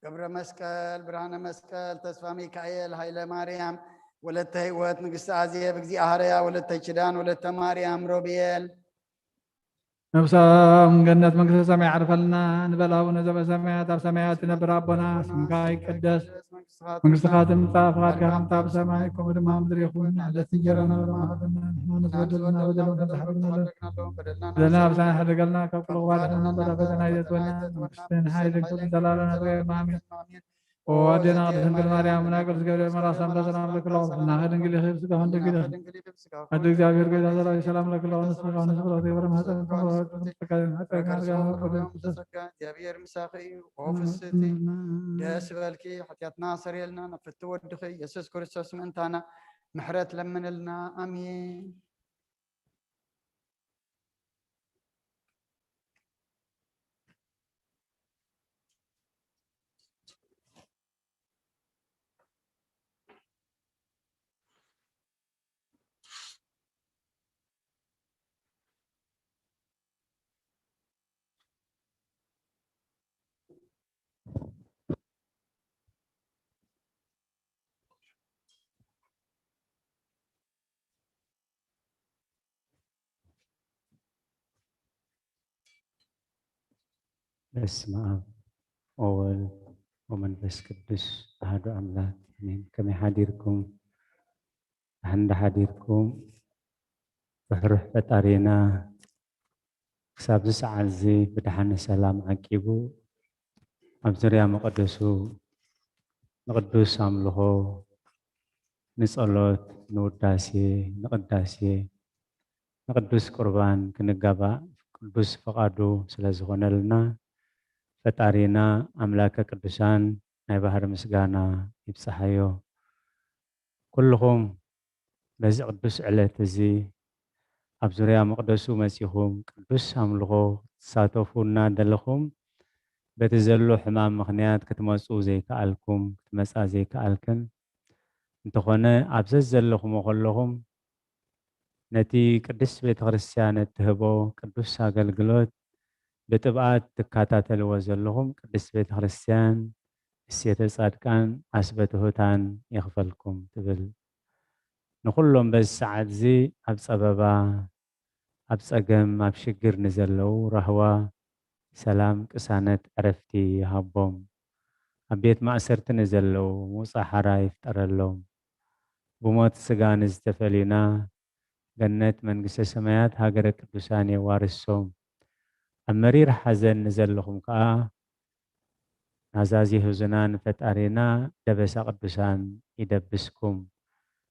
ገብረ መስቀል፣ ብርሃነ መስቀል፣ ተስፋ ሚካኤል፣ ሃይለ ማርያም፣ ወለተ ህይወት፣ ንግስቲ ኣዜብ፣ እግዚኣብሃርያ፣ ወለተ ኪዳን፣ ወለተ ማርያም፣ ሮቤል። ነብሶም ገነት መንግስተ ሰማይ ያዕርፈልና። ንበል ኣቡነ ዘበሰማያት፣ ኣብ ሰማያት ትነብር ኣቦና፣ ስምካ ይቀደስ፣ መንግስትኻ ትምጻእ፣ ፍቓድካ ከምታ ብሰማይ ከምኡ ድማ ኣብ ምድሪ ይኹን። ዕለት እንጀራና ሎሚ ሃበና፣ ንሕና ንዝበደሉና በደሎም ከም ዝሓለፍና በደልና ኣብ ሳና ሕድገልና፣ ካብ ኩሉ ክባል ሕና በላ ፈተና ይዘትወና፣ መንግስትን ሓይልን ክብርን ዘላለና ትረየማ። ኣሜን። ኦ ኣዴና ቅድስት ድንግል ማርያም፣ ናይ ቅዱስ ገብርኤል መልኣክ ሰላምታ ሰላም ለኪ፣ ሕልናኺ ድንግል ኢኺ፣ ስጋኺ ድንግል ኢኺ። ኣደ እግዚኣብሔር ጎይታ ሰራዊት ሰላም ለኪ፣ ንስኺ ንስፍራ ዘይበረ ማህፀን ተፈወሰ። ጸጋ እግዚኣብሔር ምሳኺ እዩ። ኦ ፍስቲ ደስ በልኪ፣ ሓጢኣትና ሰሪየልና፣ ናብ ፍቲ ወድኺ ኢየሱስ ክርስቶስ ምእንታና ምሕረት ለምንልና። ኣሜን። በስመ ኣብ ወወልድ ወመንፈስ ቅዱስ ኣሐዱ ኣምላክ ኣሜን። ከመይ ሓዲርኩም? ደሓን ዶ ሓዲርኩም? ርሕሩሕ ፈጣሪና ክሳብ እዚ ሰዓት እዚ ብደሓን ሰላም ዓቂቡ ኣብ ዙርያ መቐደሱ ንቅዱስ ኣምልኾ፣ ንጸሎት፣ ንውዳሴ፣ ንቅዳሴ፣ ንቅዱስ ቁርባን ክንጋባእ ቅዱስ ፍቓዱ ስለ ዝኾነልና ፈጣሪና ኣምላከ ቅዱሳን ናይ ባህሪ ምስጋና ይብጽሓዮ። ኩልኹም በዚ ቅዱስ ዕለት እዚ ኣብ ዙርያ መቕደሱ መጺኹም ቅዱስ ኣምልኾ ክትሳተፉ እናደለኹም በቲ ዘሎ ሕማም ምኽንያት ክትመጹ ዘይከኣልኩም፣ ክትመጻ ዘይከኣልክን፣ እንተኾነ፣ ኣብ ዘዘለኹሞ ከለኹም፣ ነቲ ቅድስት ቤተ ክርስቲያን እትህቦ ቅዱስ ኣገልግሎት ብጥብኣት ትከታተልዎ ዘለኹም፣ ቅድስት ቤተ ክርስቲያን እሴተ ጻድቃን ዓስበ ትሑታን ይኽፈልኩም ትብል። ንኹሎም በዚ ሰዓት እዚ ኣብ ጸበባ፣ ኣብ ጸገም፣ ኣብ ሽግር ንዘለዉ ራህዋ፣ ሰላም፣ ቅሳነት፣ ዕረፍቲ ይሃቦም። ኣብ ቤት ማእሰርቲ ንዘለዉ ምውጻእ ሓራ ይፍጠረሎም። ብሞት ስጋ ንዝተፈልዩና፣ ገነት መንግስተ ሰማያት ሃገረ ቅዱሳን የዋርሶም። ኣብ መሪር ሓዘን ንዘለኹም ከኣ፣ ናዛዚ ህዙናን ፈጣሪና ደበሳ ቅዱሳን ይደብስኩም።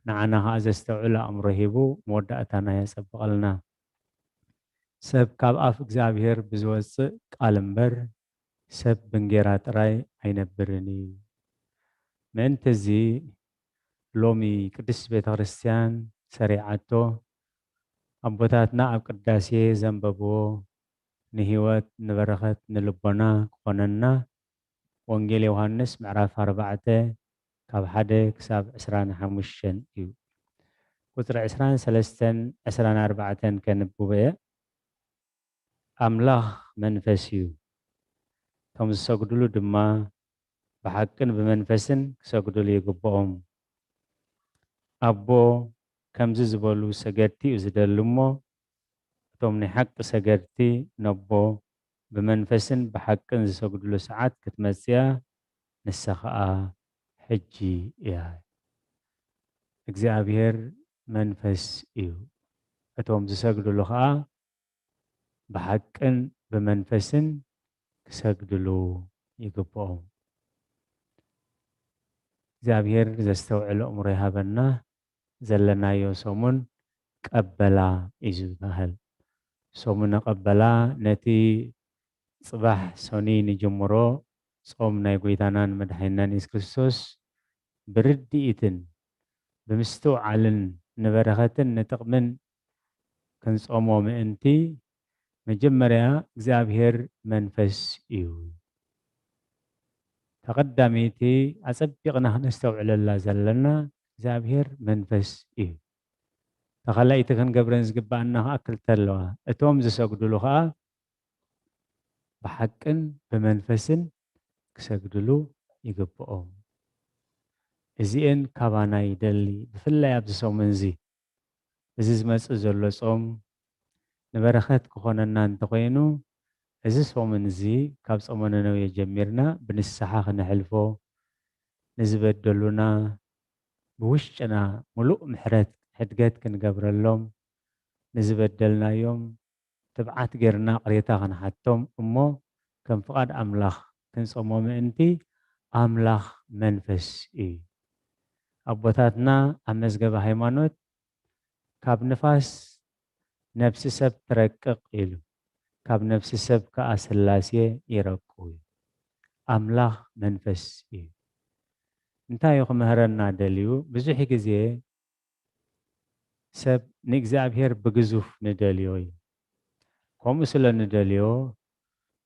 ንዓና ከኣ ዘስተውዕል ኣእምሮ ሂቡ መወዳእታና የጸብቐልና። ሰብ ካብ ኣፍ እግዚኣብሔር ብዝወጽእ ቃል እምበር፣ ሰብ ብእንጌራ ጥራይ ኣይነብርን እዩ። ምእንቲ እዚ፣ ሎሚ ቅድስት ቤተ ክርስቲያን ሰሪዓቶ፣ ኣቦታትና ኣብ ቅዳሴ ዘንበብዎ፣ ንህይወት፣ ንበረኸት፣ ንልቦና ክኾነና፣ ወንጌል ዮሃንስ ምዕራፍ ኣርባዕተ ካብ ሓደ ክሳብ ዕስራን ሓሙሽተን እዩ። ቁጽሪ ዕስራን ሰለስተን ዕስራን ኣርባዕተን ከንብቦ እየ። ኣምላኽ መንፈስ እዩ፣ እቶም ዝሰግድሉ ድማ ብሓቅን ብመንፈስን ክሰግድሉ ይግብኦም። ኣቦ ከምዚ ዝበሉ ሰገድቲ እዩ ዝደሊ እሞ፣ እቶም ናይ ሓቂ ሰገድቲ ነቦ ብመንፈስን ብሓቅን ዝሰግድሉ ሰዓት ክትመጽእ እያ፣ ንሳ ኸኣ ሕጂ እያ። እግዚኣብሔር መንፈስ እዩ፣ እቶም ዝሰግድሉ ኸኣ ብሓቅን ብመንፈስን ክሰግድሉ ይግብኦም። እግዚኣብሔር ዘስተውዕል ኣእምሮ ይሃበና። ዘለናዮ ሰሙን ቀበላ እዩ ዝበሃል። ሰሙነ ቀበላ ነቲ ጽባሕ ሰኑይ ንጅምሮ ጾም ናይ ጐይታናን መድሓኒናን የሱስ ክርስቶስ ብርድኢትን ብምስትውዓልን ንበረኸትን ንጥቕምን ክንጾሞ ምእንቲ፣ መጀመርያ እግዚኣብሔር መንፈስ እዩ። እታ ቀዳመይቲ ኣጸቢቕና ክነስተውዕለላ ዘለና እግዚኣብሔር መንፈስ እዩ። እታ ካልኣይቲ ክንገብረን ዝግብኣና ከኣ ክልተ ኣለዋ። እቶም ዝሰግድሉ ከኣ ብሓቅን ብመንፈስን ክሰግድሉ ይግብኦም። እዚኤን ካባና ይደሊ። ብፍላይ ኣብዚ ሰሙን እዚ፣ እዚ ዝመጽእ ዘሎ ጾም ንበረኸት ክኾነና እንተኾይኑ፣ እዚ ሰሙን እዚ ካብ ጾመ ነነዌ ጀሚርና ብንስሓ ክነሕልፎ፣ ንዝበደሉና ብውሽጥና ምሉእ ምሕረት፣ ሕድገት ክንገብረሎም፣ ንዝበደልናዮም ትብዓት ጌርና ቅሬታ ክንሓቶም እሞ፣ ከም ፍቓድ ኣምላኽ ክንጾሞ ምእንቲ፣ ኣምላኽ መንፈስ እዩ። ኣቦታትና ኣብ መዝገበ ሃይማኖት፣ ካብ ንፋስ ነፍሲ ሰብ ትረቅቕ ኢሉ፣ ካብ ነፍሲ ሰብ ከኣ ስላሴ ይረቅቑ እዩ። ኣምላኽ መንፈስ እዩ። እንታይ እዩ ክምህረና ደልዩ? ብዙሕ ግዜ ሰብ ንእግዚኣብሔር ብግዙፍ ንደልዮ እዩ። ከምኡ ስለ ንደልዮ፣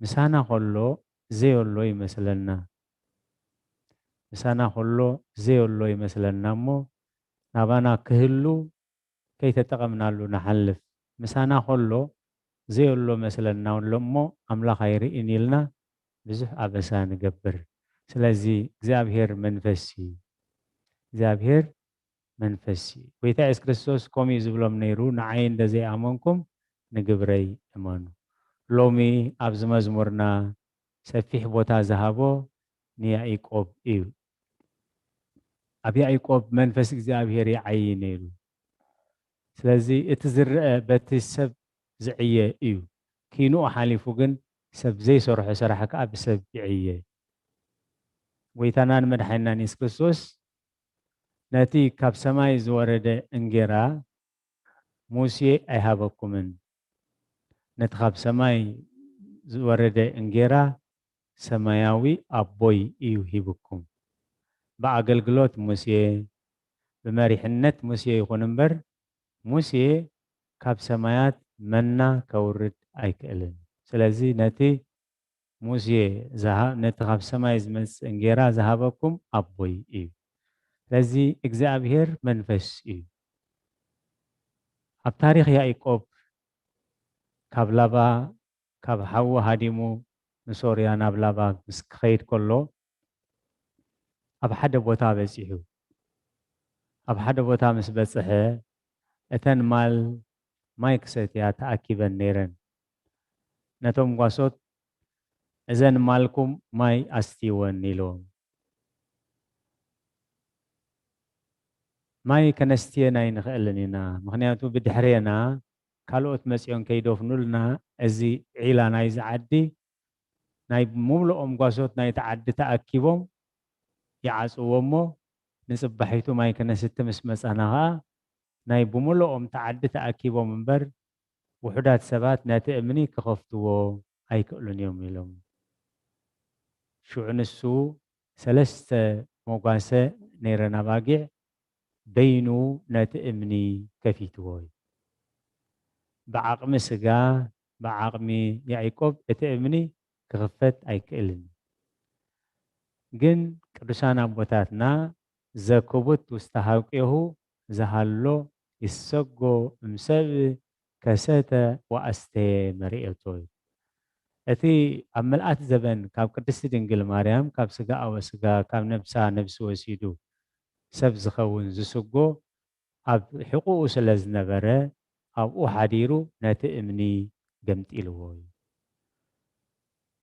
ምሳና ከሎ ዘየሎ ይመስለና። ምሳና ከሎ ዘየሎ ይመስለና እሞ፣ ናባና ክህሉ ከይተጠቐምናሉ ንሓልፍ። ምሳና ከሎ ዘየሎ መስለና ኣሎ እሞ፣ ኣምላኽ ኣይርእን ኢልና ብዙሕ ኣበሳ ንገብር። ስለዚ እግዚኣብሔር መንፈስ እዩ። እግዚኣብሔር መንፈስ እዩ። ጐይታ የሱስ ክርስቶስ ከምኡ እዩ ዝብሎም ነይሩ፣ "ንዓይ እንደ ዘይኣመንኩም ንግብረይ እመኑ።" ሎሚ ኣብዚ መዝሙርና ሰፊሕ ቦታ ዝሃቦ ንያዕቆብ እዩ። ኣብ ያዕቆብ መንፈስ እግዚኣብሔር ይዓዪ ነይሩ። ስለዚ እቲ ዝረአ በቲ ሰብ ዝዕየ እዩ። ኪንኡ ሓሊፉ ግን ሰብ ዘይሰርሖ ስራሕ ከኣ ብሰብ ይዕየ። ጐይታናን መድሓኒናን የሱስ ክርስቶስ ነቲ ካብ ሰማይ ዝወረደ እንጌራ ሙሴ ኣይሃበኩምን። ነቲ ካብ ሰማይ ዝወረደ እንጌራ ሰማያዊ ኣቦይ እዩ ሂብኩም። ብኣገልግሎት ሙሴ፣ ብመሪሕነት ሙሴ ይኹን እምበር፣ ሙሴ ካብ ሰማያት መና ከውርድ ኣይክእልን። ስለዚ ነቲ ሙሴ ዝሃ-፣ ነቲ ካብ ሰማይ ዝመጽእ እንጌራ ዝሃበኩም ኣቦይ እዩ። ስለዚ እግዚኣብሔር መንፈስ እዩ። ኣብ ታሪኽ ያዕቆብ ካብ ላባ ካብ ሓዉ ሃዲሙ ንሶርያ ናብ ላባ ምስ ክኸይድ ከሎ ኣብ ሓደ ቦታ በጺሑ። ኣብ ሓደ ቦታ ምስ በጽሐ እተን ማል ማይ ክሰትያ ተኣኪበን ነይረን። ነቶም ጓሶት እዘን ማልኩም ማይ ኣስትይወን ኢልዎም። ማይ ከነስትየን ኣይንኽእልን ኢና፣ ምኽንያቱ ብድሕሬና ካልኦት መጺኦም ከይደፍኑልና እዚ ዒላ ናይዚ ዓዲ ናይ ምምልኦም ጓሶት ናይቲ ዓዲ ተኣኪቦም ይዓጽዎ እሞ ንጽባሒቱ ማይ ከነስቲ ምስ መጻና ኸኣ ናይ ብምልኦም እቲ ዓዲ ተኣኪቦም እምበር ውሑዳት ሰባት ነቲ እምኒ ክኸፍትዎ ኣይክእሉን እዮም ኢሎም። ሽዑ ንሱ ሰለስተ መጓሰ ነይረን ኣባጊዕ በይኑ ነቲ እምኒ ከፊትዎ እዩ። ብዓቕሚ ስጋ ብዓቕሚ ያዕቆብ እቲ እምኒ ክኽፈት ኣይክእልን። ግን ቅዱሳን ኣቦታትና ዘክቡት ውስተ ሐቄሁ ዝሃሎ ይሰጎ እምሰብ ከሰተ ወኣስተየ መርኤቶ እዩ። እቲ ኣብ ምልኣት ዘበን ካብ ቅድስቲ ድንግል ማርያም ካብ ስጋኣ ወስጋ ካብ ነብሳ ነብሲ ወሲዱ ሰብ ዝኸውን ዝስጎ ኣብ ሕቑኡ ስለ ዝነበረ ኣብኡ ሓዲሩ ነቲ እምኒ ገምጢልዎ እዩ።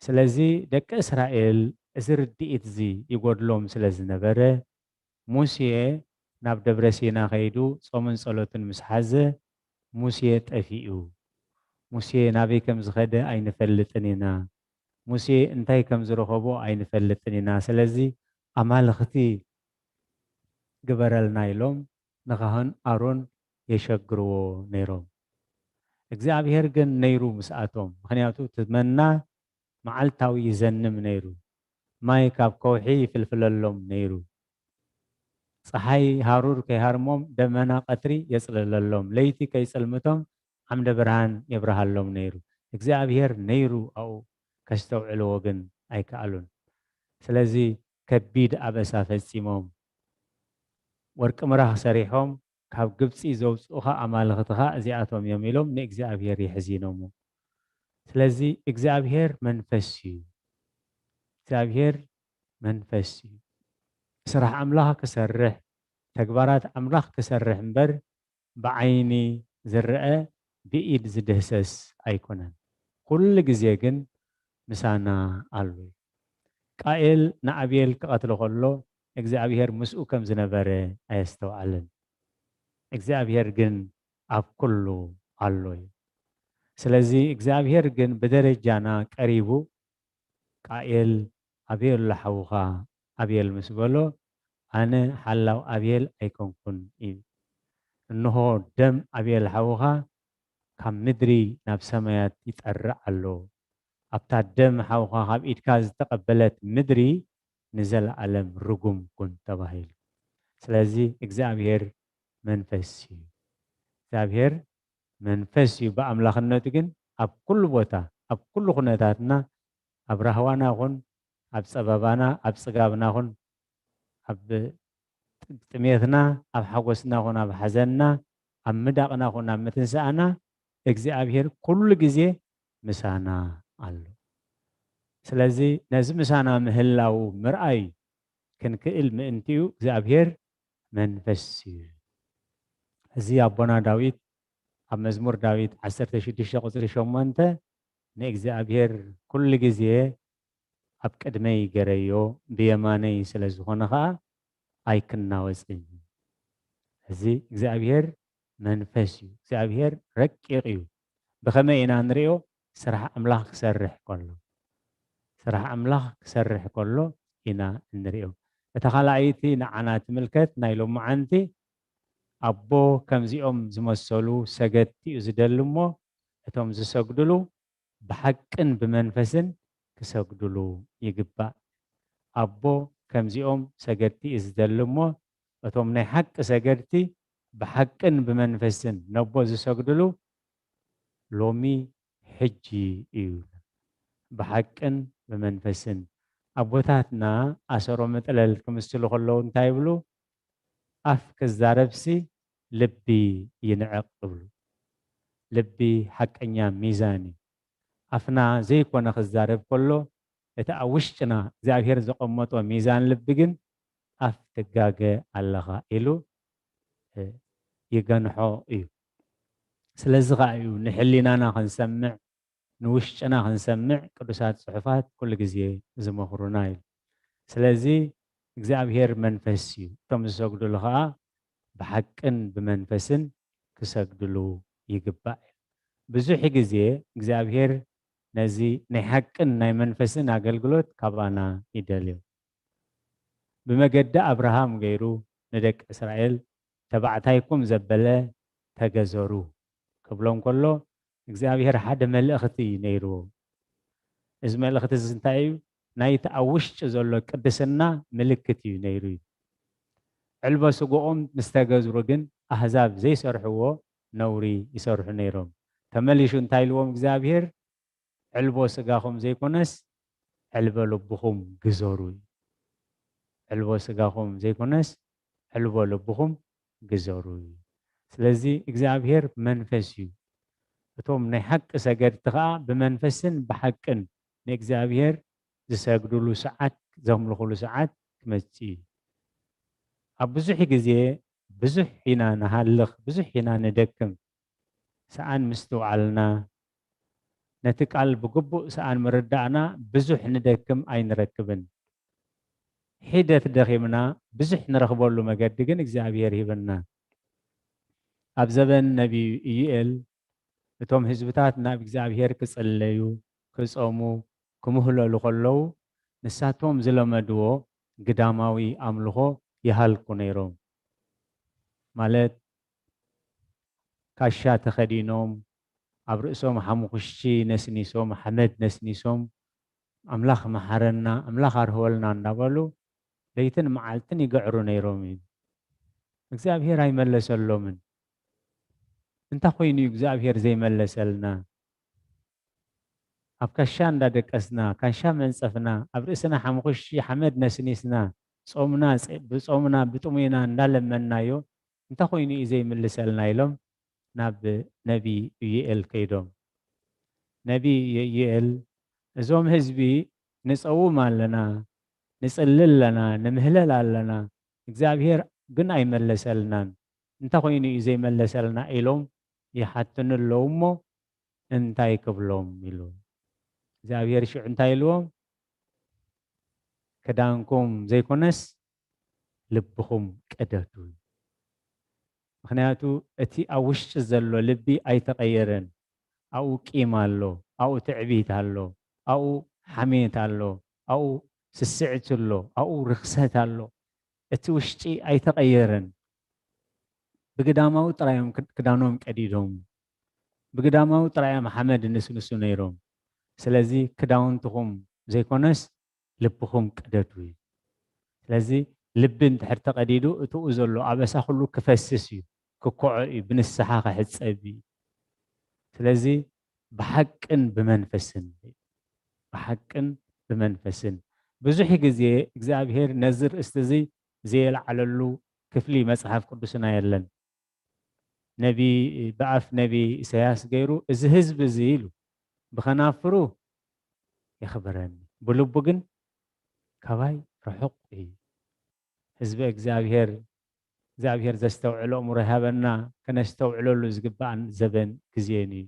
ስለዚ ደቂ እስራኤል እዚ ርድኢት እዚ ይጎድሎም ስለ ዝነበረ ሙሴ ናብ ደብረ ሲና ከይዱ ጾምን ጸሎትን ምስ ሓዘ ሙሴ ጠፊኡ። ሙሴ ናበይ ከም ዝኸደ ኣይንፈልጥን ኢና። ሙሴ እንታይ ከም ዝረኸቦ ኣይንፈልጥን ኢና። ስለዚ ኣማልኽቲ ግበረልና ኢሎም ንኻህን ኣሮን የሸግርዎ ነይሮም። እግዚኣብሔር ግን ነይሩ ምስኣቶም። ምኽንያቱ እቲ መና መዓልታዊ ይዘንም ነይሩ። ማይ ካብ ከውሒ ይፍልፍለሎም ነይሩ። ፀሓይ ሃሩር ከይሃርሞም ደመና ቀትሪ የፅልለሎም። ለይቲ ከይፅልምቶም ዓምደ ብርሃን የብርሃሎም ነይሩ። እግዚኣብሔር ነይሩ ኣብኡ፣ ከስተውዕልዎ ግን ኣይከኣሉን። ስለዚ ከቢድ ኣበሳ ፈጺሞም ወርቂ ምራኽ ሰሪሖም ካብ ግብፂ ዘውፅኡኻ ኣማልኽትኻ እዚኣቶም እዮም ኢሎም ንእግዚኣብሔር የሕዚኖሞ። ስለዚ እግዚኣብሔር መንፈስ እዩ። እግዚኣብሔር መንፈስ እዩ። ስራሕ ኣምላኽ ክሰርሕ፣ ተግባራት ኣምላኽ ክሰርሕ እምበር ብዓይኒ ዝረኣ ብኢድ ዝድህሰስ ኣይኮነን። ኩሉ ግዜ ግን ምሳና ኣሎ። ቃኤል ንኣብየል ክቐትሎ ከሎ እግዚኣብሔር ምስኡ ከም ዝነበረ ኣየስተውዓለን። እግዚኣብሔር ግን ኣብ ኩሉ ኣሎ እዩ። ስለዚ እግዚኣብሔር ግን ብደረጃና ቀሪቡ ቃኤል ኣቤል ሓውኻ ኣቤል ምስ በሎ ኣነ ሓላው ኣቤል ኣይኮንኩን እዩ። እንሆ ደም ኣቤል ሓውኻ ካብ ምድሪ ናብ ሰማያት ይጠርዕ ኣሎ። ኣብታ ደም ሓውኻ ካብ ኢድካ ዝተቐበለት ምድሪ ንዘለኣለም ርጉም ኩን ተባሂሉ። ስለዚ እግዚኣብሔር መንፈስ እዩ። እግዚኣብሔር መንፈስ እዩ። ብኣምላኽነቱ ግን ኣብ ኩሉ ቦታ ኣብ ኩሉ ኩነታትና ኣብ ራህዋና ኹን ኣብ ጸበባና ኣብ ጽጋብና ኹን ኣብ ጥሜትና ኣብ ሓጎስና ኹን ኣብ ሓዘንና ኣብ ምዳቕና ኹን ኣብ ምትንሳእና እግዚኣብሔር ኩሉ ግዜ ምሳና ኣሎ። ስለዚ ነዚ ምሳና ምህላው ምርኣይ ክንክእል ምእንቲኡ እግዚኣብሔር መንፈስ እዩ። እዚ ኣቦና ዳዊት ኣብ መዝሙር ዳዊት ዓሰርተ ሽዱሽተ ቁፅሪ ሸሞንተ ንእግዚኣብሔር ኩሉ ግዜ ኣብ ቅድመይ ገረዮ ብየማነይ ስለ ዝኾነ ኸዓ ኣይክናወፅን። እዚ እግዚኣብሔር መንፈስ እዩ። እግዚኣብሔር ረቂቕ እዩ። ብኸመይ ኢና ንሪኦ? ስራሕ ኣምላኽ ክሰርሕ ከሎ ስራሕ ኣምላኽ ክሰርሕ ከሎ ኢና እንሪኦ። እታ ካልኣይቲ ንዓና ትምልከት ናይ ሎማዓንቲ ኣቦ ከምዚኦም ዝመሰሉ ሰገድቲ እዩ ዝደሊ እሞ እቶም ዝሰግድሉ ብሓቅን ብመንፈስን ክሰግድሉ ይግባእ። ኣቦ ከምዚኦም ሰገድቲ እዩ ዝደሊ እሞ እቶም ናይ ሓቂ ሰገድቲ ብሓቅን ብመንፈስን ነቦ ዝሰግድሉ ሎሚ ሕጂ እዩ። ብሓቅን ብመንፈስን ኣቦታትና ኣሰሮ መጠለል ክምስሉ ከለዉ እንታይ ይብሉ? ኣፍ ክዛረብሲ ልቢ ይንዕቕ ይብሉ። ልቢ ሓቀኛ ሚዛን እዩ። ኣፍና ዘይኮነ ክዛረብ ከሎ፣ እቲ ኣብ ውሽጥና እግዚኣብሔር ዘቐመጦ ሚዛን ልቢ ግን ኣፍ ትጋገ ኣለኻ ኢሉ፣ እ፣ ይገንሖ እዩ። ስለዚ ኸዓ እዩ ንሕሊናና ክንሰምዕ፣ ንውሽጥና ክንሰምዕ ቅዱሳት ጽሑፋት ኩሉ ግዜ ዝመኽሩና እዩ። ስለዚ እግዚኣብሔር መንፈስ እዩ። እቶም ዝሰግዱሉ ኸዓ ብሓቅን ብመንፈስን ክሰግድሉ ይግባእ እዩ። ብዙሕ ግዜ እግዚኣብሔር ነዚ ናይ ሓቅን ናይ መንፈስን ኣገልግሎት ካባና ይደልዮ። ብመገዲ ኣብርሃም ገይሩ ንደቂ እስራኤል፣ "ተባዕታይኩም ዘበለ ተገዘሩ" ክብሎም ከሎ፣ እግዚኣብሔር ሓደ መልእኽቲ እዩ ነይርዎ። እዚ መልእኽቲ እዚ እንታይ እዩ? ናይቲ ኣብ ውሽጢ ዘሎ ቅድስና ምልክት እዩ ነይሩ እዩ። ዕልቦ ስግኦም ምስ ተገዝሩ ግን ኣህዛብ ዘይሰርሕዎ ነውሪ ይሰርሑ ነይሮም። ተመሊሹ እንታይ ኢልዎም እግዚኣብሔር? "ዕልቦ ስጋኹም ዘይኮነስ ዕልቦ ልብኹም ግዘሩ" እዩ። "ዕልቦ ስጋኹም ዘይኮነስ ዕልቦ ልብኹም ግዘሩ" እዩ። ስለዚ እግዚኣብሔር መንፈስ እዩ። እቶም ናይ ሓቂ ሰገድቲ ኸዓ ብመንፈስን ብሓቅን ንእግዚኣብሔር ዝሰግድሉ ሰዓት፣ ዘምልኹሉ ሰዓት ክመጽእ እዩ። ኣብ ብዙሕ ግዜ ብዙሕ ኢና ንሃልኽ፣ ብዙሕ ኢና ንደክም። ሰኣን ምስትውዓልና፣ ነቲ ቃል ብግቡእ ሰኣን ምርዳእና ብዙሕ ንደክም ኣይንረክብን። ሒደት ደኺምና ብዙሕ ንረኽበሉ መገዲ ግን እግዚኣብሔር ሂብና። ኣብ ዘበን ነቢዩ ኢዩኤል እቶም ህዝብታት ናብ እግዚኣብሔር ክጽለዩ፣ ክጾሙ፣ ክምህለሉ ከለዉ፣ ንሳቶም ዝለመድዎ ግዳማዊ ኣምልኾ ይሃልኩ ነይሮም። ማለት፣ ካሻ ተኸዲኖም፣ ኣብ ርእሶም ሓሙኽሽቲ ነስኒሶም፣ ሓመድ ነስኒሶም፣ "ኣምላኽ መሓረና፣ ኣምላኽ ኣርህወልና" እንዳበሉ ለይትን መዓልትን ይግዕሩ ነይሮም እዩ። እግዚኣብሔር ኣይመለሰሎምን። እንታይ ኮይኑ እዩ እግዚኣብሔር ዘይመለሰልና? ኣብ ካሻ እንዳደቀስና፣ ካሻ መንጸፍና፣ ኣብ ርእስና ሓሙኽሽቲ ሓመድ ነስኒስና፣ ጾምና፣ ጸ-፣ ብጾምና፣ ብጥሙይና እንዳለመንናዮ፣ እንታይ ኮይኑ እዩ ዘይምልሰልና? ኢሎም ናብ ነቢ ኢዩኤል ከይዶም። ነቢ ኢዩኤል፣ "እዞም ህዝቢ ንጸውም ኣለና፣ ንጽሊ ኣለና፣ ንምህለል ኣለና፣ እግዚኣብሔር ግን ኣይመለሰልናን። እንታይ ኮይኑ እዩ ዘይመለሰልና?" ኢሎም ይሓትኑ ኣለዉ እሞ፣ እንታይ ክብሎም ኢሉ። እግዚኣብሔር ሽዑ እንታይ ኢልዎም? "ክዳንኩም ዘይኮነስ ልብኹም ቅደዱ." ምኽንያቱ እቲ ኣብ ውሽጢ ዘሎ ልቢ ኣይተቐየረን። ኣብኡ ቂም ኣሎ፣ ኣብኡ ትዕቢት ኣሎ፣ ኣብኡ ሓሜት ኣሎ፣ ኣብኡ ስስዕቲ ኣሎ፣ ኣብኡ ርኽሰት ኣሎ። እቲ ውሽጢ ኣይተቐየረን። ብግዳማዊ ጥራይ እዮም ክድ-፣ ክዳኖም ቀዲዶም። ብግዳማዊ ጥራይ እዮም ሓመድ ንስንሱ ነይሮም። ስለዚ ክዳውንትኹም ዘይኮነስ ልብኹም ቅደዱ እዩ። ስለዚ ልቢ እንድሕር ተቐዲዱ፣ እትኡ ዘሎ ኣበሳ ኩሉ ክፈስስ እዩ፣ ክኮዖ እዩ፣ ብንስሓ ክሕጸብ እዩ። ስለዚ ብሓቅን ብመንፈስን፣ ብሓቅን ብመንፈስን። ብዙሕ ግዜ እግዚኣብሔር ነዚ ርእስቲ እዚ ዘየልዓለሉ ክፍሊ መጽሓፍ ቅዱስና የለን። ነቢ፣ ብኣፍ ነቢ ኢሳያስ ገይሩ፣ "እዚ ህዝቢ እዚ" ኢሉ፣ "ብኸናፍሩ የኽብረኒ፣ ብልቡ ግን ካባይ ርሑቕ እዩ።" ህዝቢ እግዚኣብሔር፣ እግዚኣብሔር ዘስተውዕል ኣእምሮ ይሃበና፣ ከነስተውዕለሉ ዝግባእ ዘበን ግዜን እዩ።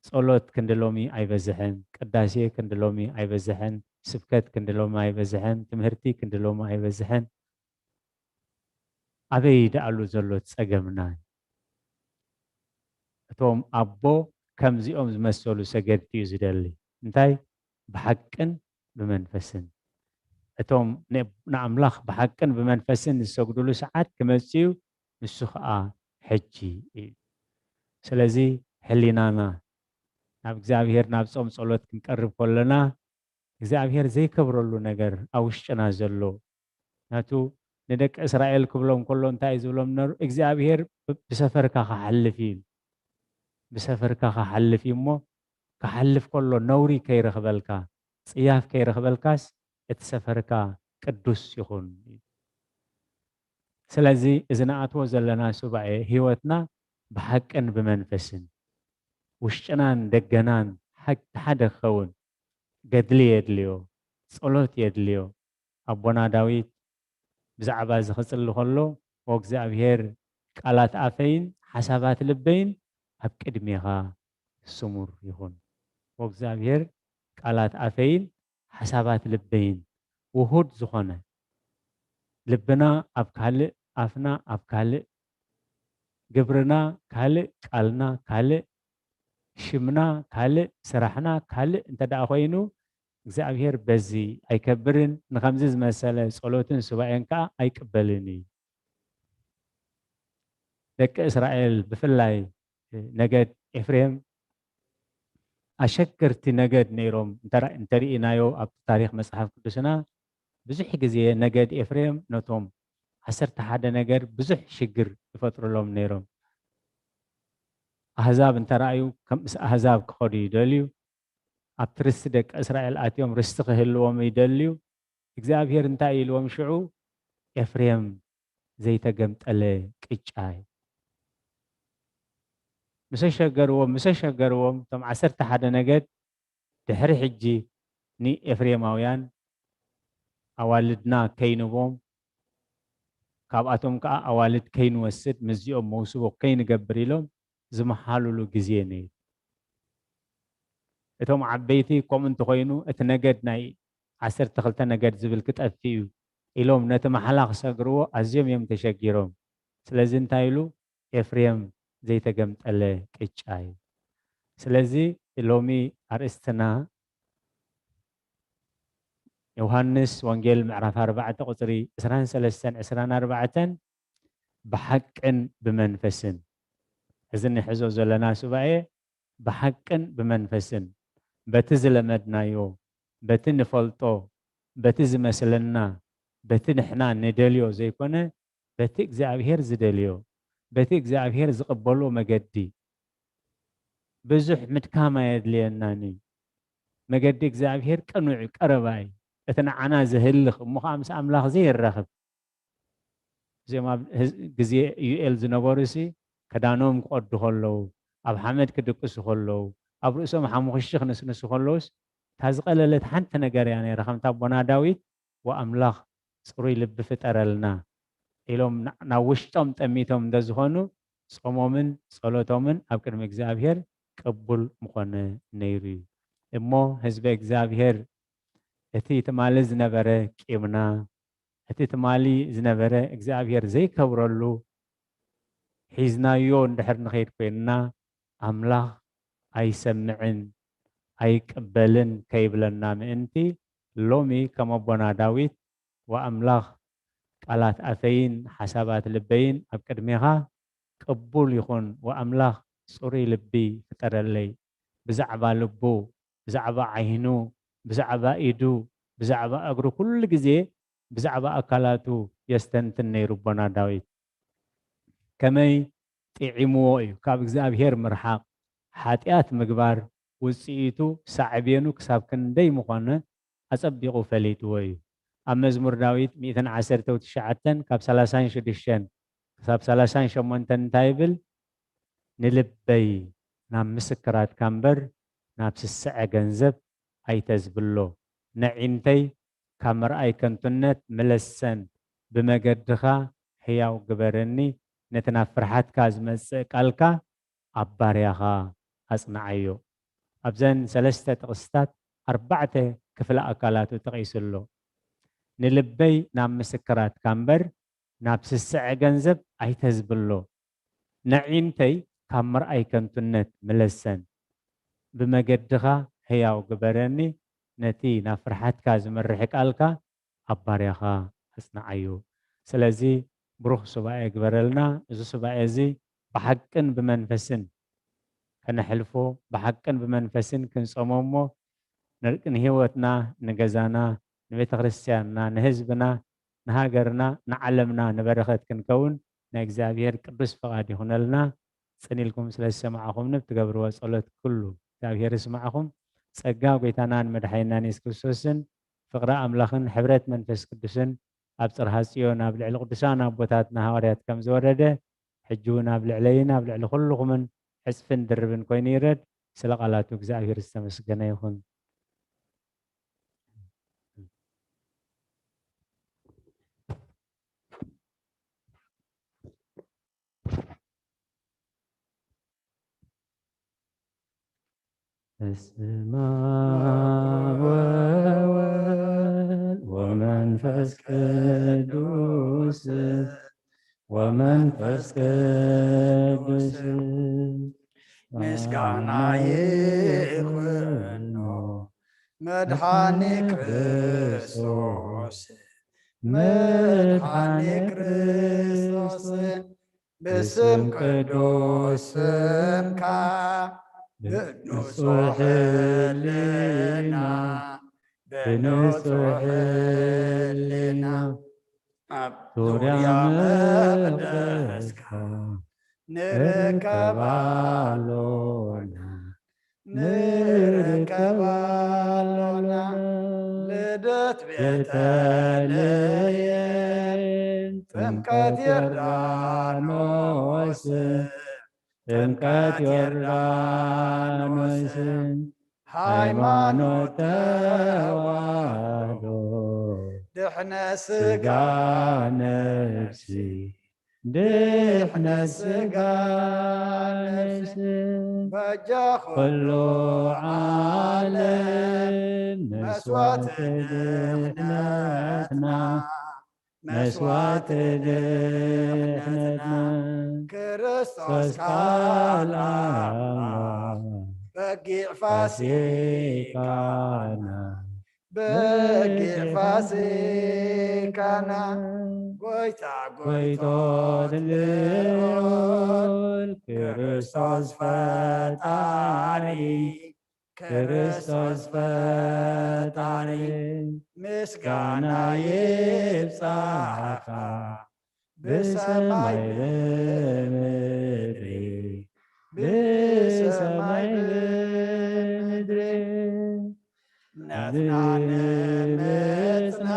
ጸሎት ክንዲ ሎሚ ኣይበዝሐን፣ ቅዳሴ ክንዲ ሎሚ ኣይበዝሐን፣ ስብከት ክንዲ ሎሚ ኣይበዝሐን፣ ትምህርቲ ክንዲ ሎሚ ኣይበዝሐን። ኣበይ ደኣሉ ዘሎ ጸገምና? እቶም ኣቦ ከምዚኦም ዝመሰሉ ሰገድቲ እዩ ዝደሊ። እንታይ? ብሓቅን ብመንፈስን። እቶም ን-፣ ንኣምላኽ ብሓቅን ብመንፈስን ዝሰግዱሉ ሰዓት ክመጽእ እዩ፣ ንሱ ኸኣ ሕጂ እዩ። ስለዚ ሕሊናና ናብ እግዚኣብሔር ናብ ጾም ጸሎት ክንቀርብ ከለና፣ እግዚኣብሔር ዘይከብረሉ ነገር ኣብ ውሽጥና ዘሎ፣ ናቱ ንደቂ እስራኤል ክብሎም ከሎ እንታይ እዩ ዝብሎም ነሩ? እግዚኣብሔር ብ-፣ ብሰፈርካ ክሓልፍ እዩ። ብሰፈርካ ክሓልፍ እዩ እሞ፣ ክሓልፍ ከሎ ነውሪ ከይረኽበልካ፣ ጽያፍ ከይረኽበልካስ፣ እቲ ሰፈርካ ቅዱስ ይኹን። ስለዚ እዚ ንኣትዎ ዘለና ሱባኤ ህይወትና ብሓቅን ብመንፈስን ውሽጥናን ደገናን ሓደ ክኸውን ገድሊ የድልዮ፣ ጸሎት የድልዮ። ኣቦና ዳዊት ብዛዕባ እዚ ክጽሊ ከሎ፣ "ኦ እግዚኣብሔር፣ ቃላት ኣፈይን ሓሳባት ልበይን ኣብ ቅድሜኻ ስሙር ይኹን።" ኦ እግዚኣብሔር፣ ቃላት ኣፈይን ሓሳባት ልበይን ውሁድ ዝኾነ፣ ልብና ኣብ ካልእ፣ ኣፍና ኣብ ካልእ፣ ግብርና ካልእ፣ ቃልና ካልእ፣ ሽምና ካልእ፣ ስራሕና ካልእ እንተ ደኣ ኮይኑ፣ እግዚኣብሔር በዚ ኣይከብርን፣ ንኸምዚ ዝመሰለ ጸሎትን ሱባኤን ከኣ ኣይቅበልን እዩ። ደቂ እስራኤል ብፍላይ ነገድ ኤፍሬም ኣሸገርቲ ነገድ ነይሮም። እንተ ርኢናዮ ኣብ ታሪኽ መጽሓፍ ቅዱስና ብዙሕ ግዜ ነገድ ኤፍሬም ነቶም ዓሰርተ ሓደ ነገድ ብዙሕ ሽግር ይፈጥሩሎም ነይሮም። ኣህዛብ እንተ ረኣዩ ከም ምስ ኣህዛብ ክኸዱ ይደልዩ። ኣብቲ ርስቲ ደቂ እስራኤል ኣትዮም ርስቲ ክህልዎም ይደልዩ። እግዚኣብሔር እንታይ ኢልዎም ሽዑ? "ኤፍሬም ዘይተገምጠለ ቅጫ እዩ።" ምስ ኣሸገርዎም፣ ምስ ኣሸገርዎም እቶም ዓሰርተ ሓደ ነገድ ድሕሪ ሕጂ ንኤፍሬማውያን ኣዋልድና ከይንቦም፣ ካብኣቶም ከኣ ኣዋልድ ከይንወስድ፣ ምስዚኦም መውስቦ ከይንገብር ኢሎም ዝመሃሉሉ ግዜ ነይሩ። እቶም ዓበይቲ ከምኡ እንተኾይኑ እቲ ነገድ ናይ ዓሰርተ ክልተ ነገድ ዝብል ክጠፍእ እዩ ኢሎም ነቲ ማሕላ ክሰግርዎ ኣዝዮም እዮም ተሸጊሮም። ስለዚ እንታይ ኢሉ? "ኤፍሬም ዘይተገምጠለ ቅጫ እዩ።" ስለዚ ሎሚ ኣርእስትና ዮሃንስ ወንጌል ምዕራፍ ኣርባዕተ ቁጽሪ ዕስራን ሰለስተን ዕስራን ኣርባዕተን ብሓቅን ብመንፈስን። እዚ ንሕዞ ዘለና ሱባኤ ብሓቅን ብመንፈስን፣ በቲ ዝለመድናዮ፣ በቲ ንፈልጦ፣ በቲ ዝመስለና፣ በቲ ንሕና ንደልዮ ዘይኮነ፣ በቲ እግዚኣብሔር ዝደልዮ፣ በቲ እግዚኣብሔር ዝቕበሎ መገዲ። ብዙሕ ምድካም ኣየድልየናን እዩ። መገዲ እግዚኣብሔር ቅኑዕ እዩ፣ ቀረባ እዩ። እቲ ንዓና ዝህልኽ እሞ ኸዓ ምስ ኣምላኽ ዘይራኽብ። እዚኦም ኣብ ህዝ-፣ ግዜ ዩኤል ዝነበሩሲ ክዳኖም ክቐዱ ከለዉ፣ ኣብ ሓመድ ክድቅሱ ከለዉ፣ ኣብ ርእሶም ሓሙኽሽቲ ክንስንሱ ከለዉስ፣ እታ ዝቐለለት ሓንቲ ነገር እያ ነይራ። ከምቲ ኣቦና ዳዊት፣ "ወኣምላኽ ጽሩይ ልቢ ፍጠረልና" ኢሎም ና-፣ ናብ ውሽጦም ጠሚቶም እንተዝኾኑ፣ ጾሞምን ጸሎቶምን ኣብ ቅድሚ እግዚኣብሔር ቅቡል ምኾነ ነይሩ እዩ። እሞ ህዝበ እግዚኣብሔር፣ እቲ ትማሊ ዝነበረ ቂምና፣ እቲ ትማሊ ዝነበረ እግዚኣብሔር ዘይከብረሉ ሒዝናዮ እንድሕር ንኸይድ ኮይንና፣ ኣምላኽ ኣይሰምዕን ኣይቅበልን ከይብለና ምእንቲ፣ ሎሚ ከም ኣቦና ዳዊት፣ "ወኣምላኽ፣ ቃላት ኣፈይን ሓሳባት ልበይን ኣብ ቅድሜኻ ቅቡል ይኹን፣ ወኣምላኽ፣ ጽሩይ ልቢ ፍጠረለይ።" ብዛዕባ ልቡ፣ ብዛዕባ ዓይኑ፣ ብዛዕባ ኢዱ፣ ብዛዕባ እግሩ፣ ኩሉ ግዜ ብዛዕባ ኣካላቱ የስተንትን ነይሩ ኣቦና ዳዊት። ከመይ ጥዒምዎ እዩ ካብ እግዚኣብሔር ምርሓቕ፣ ሓጢኣት ምግባር፣ ውጽኢቱ ሳዕቤኑ ክሳብ ክንደይ ምኾነ ኣጸቢቑ ፈሊጥዎ እዩ። ኣብ መዝሙር ዳዊት ሚእትን ዓሰርተ ትሽዓተን ካብ ሰላሳን ሽዱሽተን ክሳብ ሰላሳን ሸሞንተን እንታይ ይብል? "ንልበይ ናብ ምስክራትካ እምበር ናብ ስስዐ ገንዘብ ኣይተዝብሎ። ነዒንተይ ካብ ምርኣይ ከንቱነት ምለሰን፣ ብመገድኻ ህያው ግበረኒ፣ ነቲ ናብ ፍርሓትካ ዝመጽእ ቃልካ ኣብ ባርያኻ ኣጽንዓዮ።" ኣብዘን ሰለስተ ጥቕስታት ኣርባዕተ ክፍለ ኣካላቱ ጠቒሱ ኣሎ። "ንልበይ ናብ ምስክራትካ እምበር ናብ ስስዐ ገንዘብ ኣይተዝብሎ፣ ነዒንተይ ካብ ምርኣይ ከንቱነት ምለሰን፣ ብመገድኻ ህያው ግበረኒ፣ ነቲ ናብ ፍርሓትካ ዝመርሕ ቃልካ ኣብ ባርያኻ ኣጽንዓዮ።" ስለዚ ብሩኽ ሱባኤ ግበረልና። እዚ ሱባኤ እዚ ብሓቅን ብመንፈስን ከነሕልፎ፣ ብሓቅን ብመንፈስን ክንጾሞ እሞ፣ ን-፣ ንህይወትና፣ ንገዛና፣ ንቤተ ክርስቲያንና፣ ንህዝብና፣ ንሃገርና፣ ንዓለምና ንበረኸት ክንከውን ናይ እግዚኣብሔር ቅዱስ ፍቓድ ይኹነልና። ጽን ኢልኩም ስለ ዝሰማዕኹምኒ ብትገብርዎ ጸሎት ኩሉ እግዚኣብሔር ይስማዕኹም። ጸጋ ጐይታናን መድሓኒናን የሱስ ክርስቶስን ፍቕሪ ኣምላኽን ሕብረት መንፈስ ቅዱስን ኣብ ጽርሃ ጽዮን ኣብ ልዕሊ ቅዱሳን ኣቦታትና ሃዋርያት ከም ዝወረደ፣ ሕጂ እውን ኣብ ልዕለይን ኣብ ልዕሊ ኩልኹምን ዕጽፍን ድርብን ኮይኑ ይረድ። ስለ ቃላቱ እግዚኣብሔር ዝተመስገነ ይኹን። በስመ አብ ወወልድ ወመንፈስ ቅዱስ፣ ወመንፈስ ቅዱስ ምስጋና ይኹኖ፣ መድኃኒ ክርስቶስ፣ መድኃኒ ክርስቶስ፣ ብስም ቅዱስ ስምካ፣ ብንጹሕ ሕልና፣ ብንጹሕ ሕልና፣ ኣብ ዙርያ መቕደስካ ንርከብ ኣሎና፣ ንርከብ ኣሎና። ልደት ቤተልሔም፣ ጥምቀት ዮርዳኖስ፣ ጥምቀት ዮርዳኖስ፣ ሃይማኖት ተዋህዶ፣ ድሕነ ስጋ ነፍሲ፣ ድሕነ ስጋ ነፍሲ፣ በጃ ኩሉ ዓለም፣ መስዋዕቲ ድሕነትና፣ መስዋዕቲ ድሕነትና፣ ክርስቶስ ቃል ኣምላኽ፣ በጊዕ ፋሲካና፣ በጊዕ ፋሲካና፣ ጎይታ ጎይቶት ልዑል፣ ክርስቶስ ፈጣሪ፣ ክርስቶስ ፈጣሪ፣ ምስጋና ይብጻሕካ፣ ብሰማይ ብምድሪ፣ ብሰማይ ብምድሪ። ናትና ንምጽና፣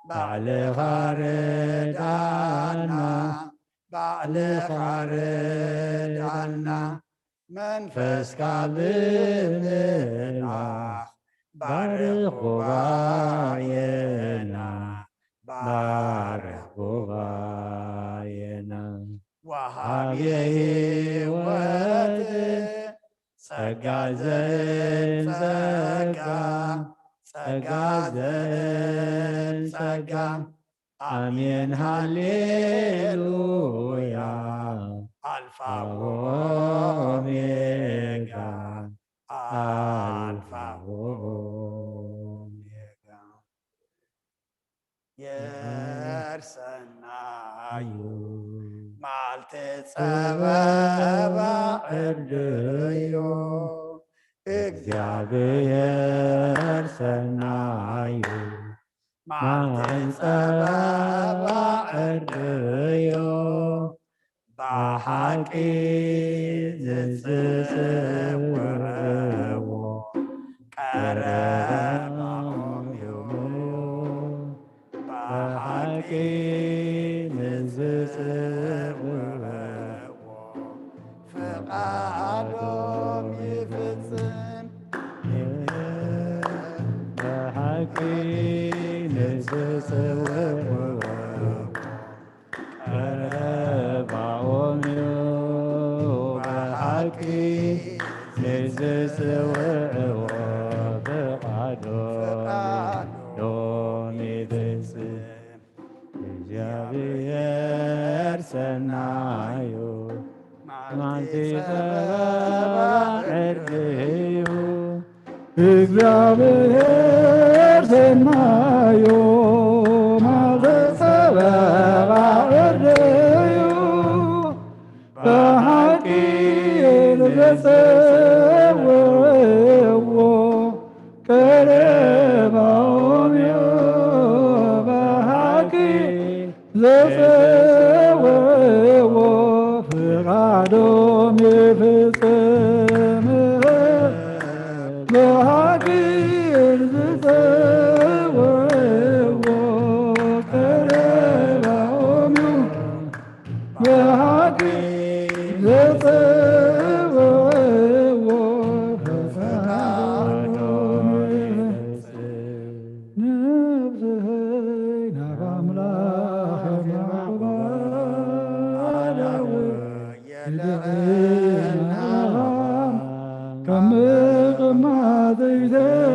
ባዕልኻ ርድኣና፣ ባዕልኻ ርድኣና። መንፈስካ ብምልኣኽ፣ ባርኽ ጉባኤና፣ ባርኽ ጉባኤና። ወሃቢ ሕይወት፣ ጸጋ ዘእም ጸጋ፣ ጸጋ ዘእም ጸጋ። ኣሜን ሃሌሉያ፣ ኣልፋ ኦሜጋ፣ ኣልፋ ኦሜጋ። የርሰናዩ፣ መዓልቲ ጸበባ ዕርድዮ፣ እግዚኣብሔር ሰናዩ፣ መዓልቲ ጸበባ ዕርድዮ፣ ብሓቂ ዝጽውዕዎ፣ ቀረባኦም እዩ። ብሓቂ ንዝጽውዕዎ፣ ፍቓዶም ይፍጽም። ብሓቂ ንዝጽውዕዎ፣ ቀረባኦም እዩ። ብሓቂ ንዝጽውዕዎ፣ ፍቓዶም ይፍጽም። እግዚኣብሔር ሰናዩ፣ መዓልቲ ጸበባ ዕርድዩ። እግዚኣብሔር ሰናዩ፣ መዓልቲ ጸበባ ዕርድዩ። ብሓቂ ንዘጸውዕዎ፣ ቀረባኦም እዩ። ብሓቂ ዘጸውዕዎ፣ ፍቓዶም ይፍጽም። ብሓቂ ዝጸውዕዎ፣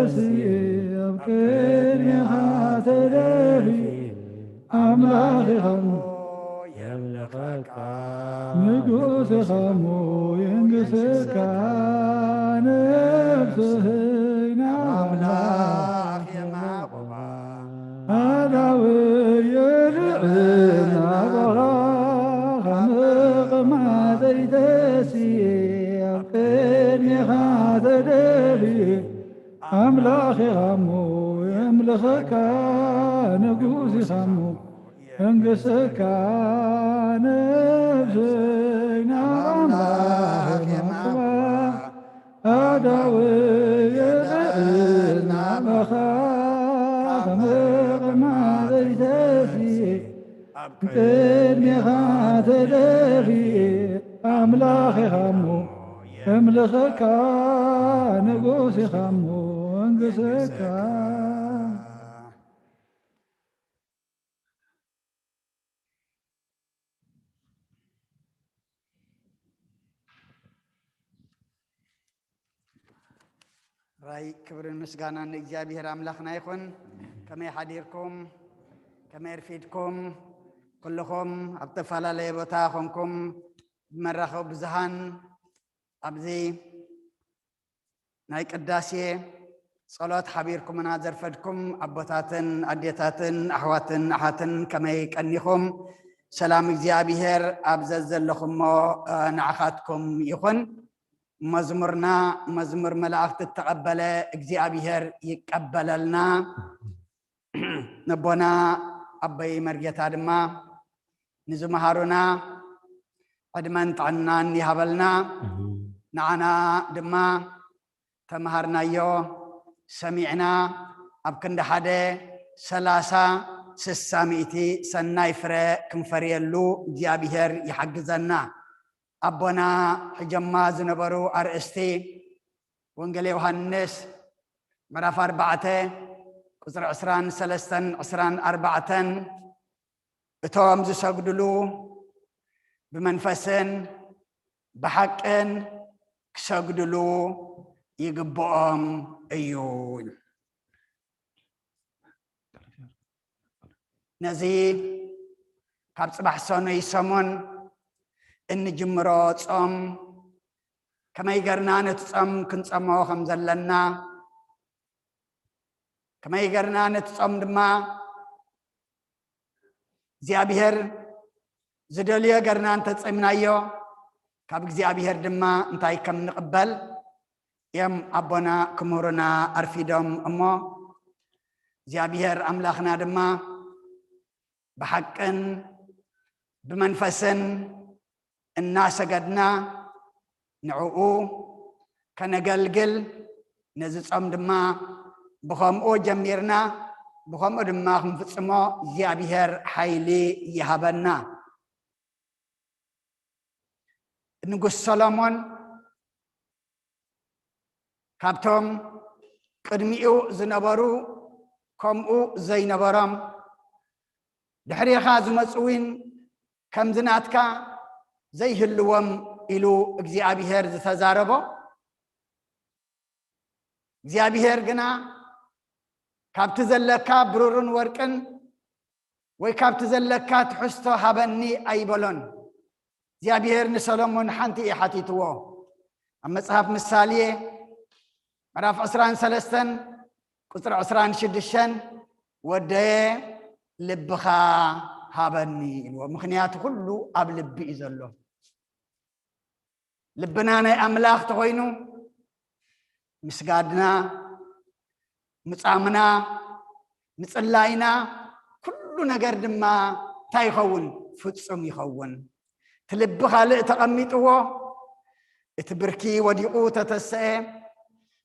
ኣብ ቅድሜኻ ተደፊ ኣምላኽ ኢኻ እሞ የምልኸካ። ንጉስ ኢኻ እሞ የንግሰካ። ነፍሰይ ናብ ኣምላኽ የማቑማ። ኣዳዊ የርዕና በኻ ምቕማጠይተሲ ኣብ ቅድሜኻ ተደፊ ኣምላኽ ኢኻ እሞ የምልኸካ። ንጉስ ኢኻ እሞ የንግሰካ። ነፍሰይ ናብ ኣምላኽ የማቑማ። ኣዳዊ የርዕና በኻ ምቕማጠይተሲ ኣብ ቅድሜኻ ተደፊ ኣምላኽ ኢኻ እሞ የምልኸካ። ንጉስ ኢኻ እሞ የንግሰካ። ራይ ክብርን ምስጋናን ንእግዚኣብሔር ኣምላኽና ይኹን። ከመይ ሓዲርኩም? ከመይ ኣርፊድኩም? ኩልኹም ኣብ ዝተፈላለየ ቦታ ኾንኩም ብመራኸቢ ብዙሃን ኣብዚ ናይ ቅዳሴ ጸሎት ሓቢርኩምና ዘርፈድኩም ኣቦታትን ኣዴታትን ኣሕዋትን ኣሓትን ከመይ ቀኒኹም? ሰላም እግዚኣብሔር ኣብ ዘዘለኹሞ፣ እ፣ ንዓኻትኩም ይኹን። መዝሙርና መዝሙር መላእኽቲ እተቐበለ እግዚኣብሔር ይቀበለልና። ነቦና ኣቦይ መርጌታ ድማ ንዝመሃሩና ዕድመን ጥዕናን ይሃበልና። ንዓና ድማ ተምሃርናዮ፣ ሰሚዕና፣ ኣብ ክንዲ ሓደ ሰላሳ፣ ስሳ ሚእቲ ሰናይ ፍረ ክንፈርየሉ እግዚኣብሔር ይሓግዘና። ኣቦና ሕጀማ ዝነበሩ ኣርእስቲ ወንጌል ዮሃንስ ምዕራፍ ኣርባዕተ ቁጽሪ ዕስራን ሰለስተን ዕስራን ኣርባዕተን፣ እቶም ዝሰግድሉ ብመንፈስን ብሓቅን ክሰግድሉ ይግብኦም እዩ። ነዚ ካብ ጽባሕ ሰኑይ ሰሙን እንጅምሮ ጾም፣ ከመይ ገርና ነቲ ጾም ክንጸሞ ከም ዘለና፣ ከመይ ገርና ነቲ ጾም ድማ እግዚኣብሔር ዝደልዮ ገርና እንተጸምናዮ፣ ካብ እግዚኣብሔር ድማ እንታይ ከም ንቕበል እዮም ኣቦና ክምህሩና ኣርፊዶም እሞ፣ እግዚኣብሔር ኣምላኽና ድማ ብሓቅን ብመንፈስን እናሰገድና ንዕኡ ከነገልግል፣ ነዚ ጾም ድማ ብኸምኡ ጀሚርና፣ ብኸምኡ ድማ ክንፍጽሞ እግዚኣብሔር ሓይሊ ይሃበና። ንጉስ ሰሎሞን ካብቶም ቅድሚኡ ዝነበሩ ከምኡ ዘይነበሮም፣ ድሕሬኻ ዝመጹ እውን ከምዚ ናትካ ዘይህልዎም ኢሉ እግዚኣብሔር ዝተዛረቦ፣ እግዚኣብሔር ግና ካብቲ ዘለካ ብሩርን ወርቅን ወይ ካብቲ ዘለካ ትሕዝቶ ሃበኒ ኣይበሎን። እግዚኣብሔር ንሰሎሞን ሓንቲ እዩ ሓቲትዎ። ኣብ መጽሓፍ ምሳሌ ምዕራፍ ዕስራን ሰለስተን ቁጽሪ ዕስራን ሽዱሽተን፣ "ወደየ ልብኻ ሃበኒ" ኢልዎ። ምኽንያቱ ኩሉ ኣብ ልቢ እዩ ዘሎ። ልብና ናይ ኣምላኽ ተኾይኑ፣ ምስጋድና፣ ምጻምና፣ ምጽላይና፣ ኩሉ ነገር ድማ እንታይ ይኸውን? ፍጹም ይኸውን። እቲ ልቢ ካልእ ተቐሚጥዎ፣ እቲ ብርኪ ወዲቑ ተተስአ፣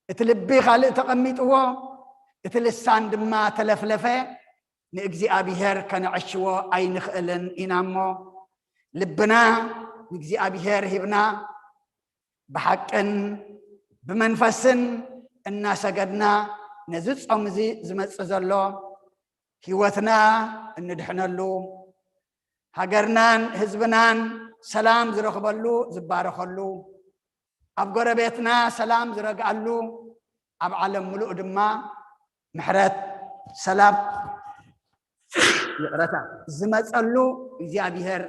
እቲ ልቢ ካልእ ተቐሚጥዎ፣ እቲ ልሳን ድማ ተለፍለፈ፣ ንእግዚኣብሔር ከነዕሽዎ ኣይንኽእልን ኢና እሞ፣ ልብና ንእግዚኣብሔር ሂብና፣ ብሓቅን ብመንፈስን እናሰገድና፣ ነዚ ጾም እዚ ዝመጽእ ዘሎ ህይወትና እንድሕነሉ፣ ሃገርናን ህዝብናን ሰላም ዝረኽበሉ፣ ዝባረኸሉ፣ ኣብ ጎረቤትና ሰላም ዝረግኣሉ፣ ኣብ ዓለም ምሉእ ድማ ምሕረት፣ ሰላም፣ ይቕረታ፣ ዝመጸሉ እግዚኣብሔር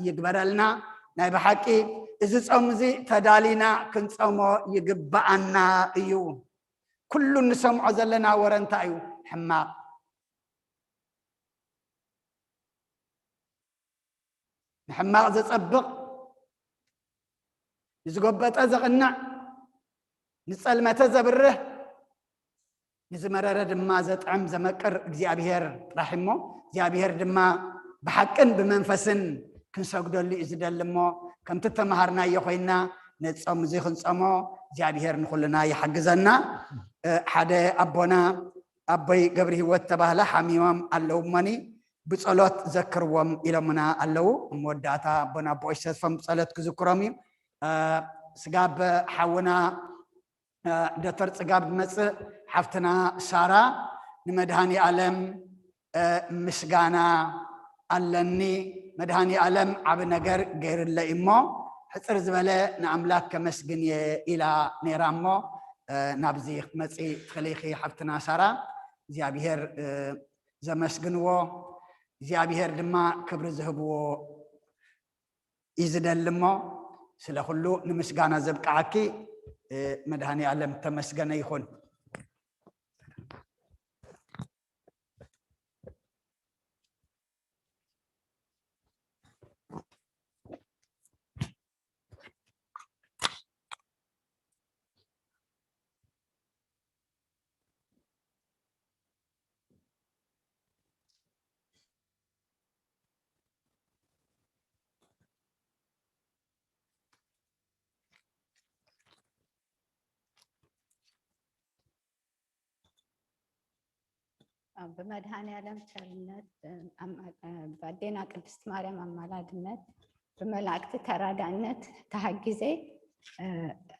ይግበረልና። ናይ ብሓቂ እዚ ጾም እዚ ተዳሊና ክንጸሞ ይግብኣና እዩ። ኩሉ እንሰምዖ ዘለና ወረ እንታይ እዩ? ሕማቕ፣ ንሕማቕ ዘጸብቕ፣ ንዝጎበጠ ዘቕንዕ፣ ንጸልመተ ዘብርህ፣ ንዝመረረ ድማ ዘጥዕም ዘመቅር እግዚኣብሔር ጥራሕ እሞ፣ እግዚኣብሔር ድማ ብሓቅን ብመንፈስን ክንሰግደሉ እዩ ዝደሊ እሞ፣ ከምቲ ተምሃርናዮ ኮይና ነጾም እዚ ክንጸሞ እግዚኣብሔር ንኹልና ይሓግዘና። ሓደ ኣቦና ኣቦይ ገብሪ ህይወት ተባህለ ሓሚሞም ኣለዉ እሞኒ ብጸሎት ዘክርዎም ኢሎምና ኣለዉ። መወዳእታ ኣቦና ኣቦ ሰልፎም ብጸሎት ክዝክሮም እዩ። ስጋብ ሓውና ዶክተር ጽጋብ መጽእ ሓፍትና ሳራ ንመድሃኒ ኣለም ምስጋና ኣለኒ፣ መድሃኒ ኣለም ዓብ ነገር ገይርለ እሞ ሕጽር ዝበለ ንኣምላክ ከመስግን እየ ኢላ ነይራ እሞ ናብዚ ክትመጺ ትኽእሊ ኢኺ ሓፍትና ሳራ። እግዚኣብሔር ዘመስግንዎ፣ እግዚኣብሔር ድማ ክብሪ ዝህብዎ እዩ ዝደሊ እሞ፣ ስለ ኩሉ ንምስጋና ዘብቅዓኪ መድሃኒ ኣለም ተመስገነ ይኹን። ብመድሃኒ ኣለም ቸርነት፣ ብኣዴና ቅድስት ማርያም ኣማላድነት፣ ብመላእክቲ ተራዳእነት ተሃጊዘ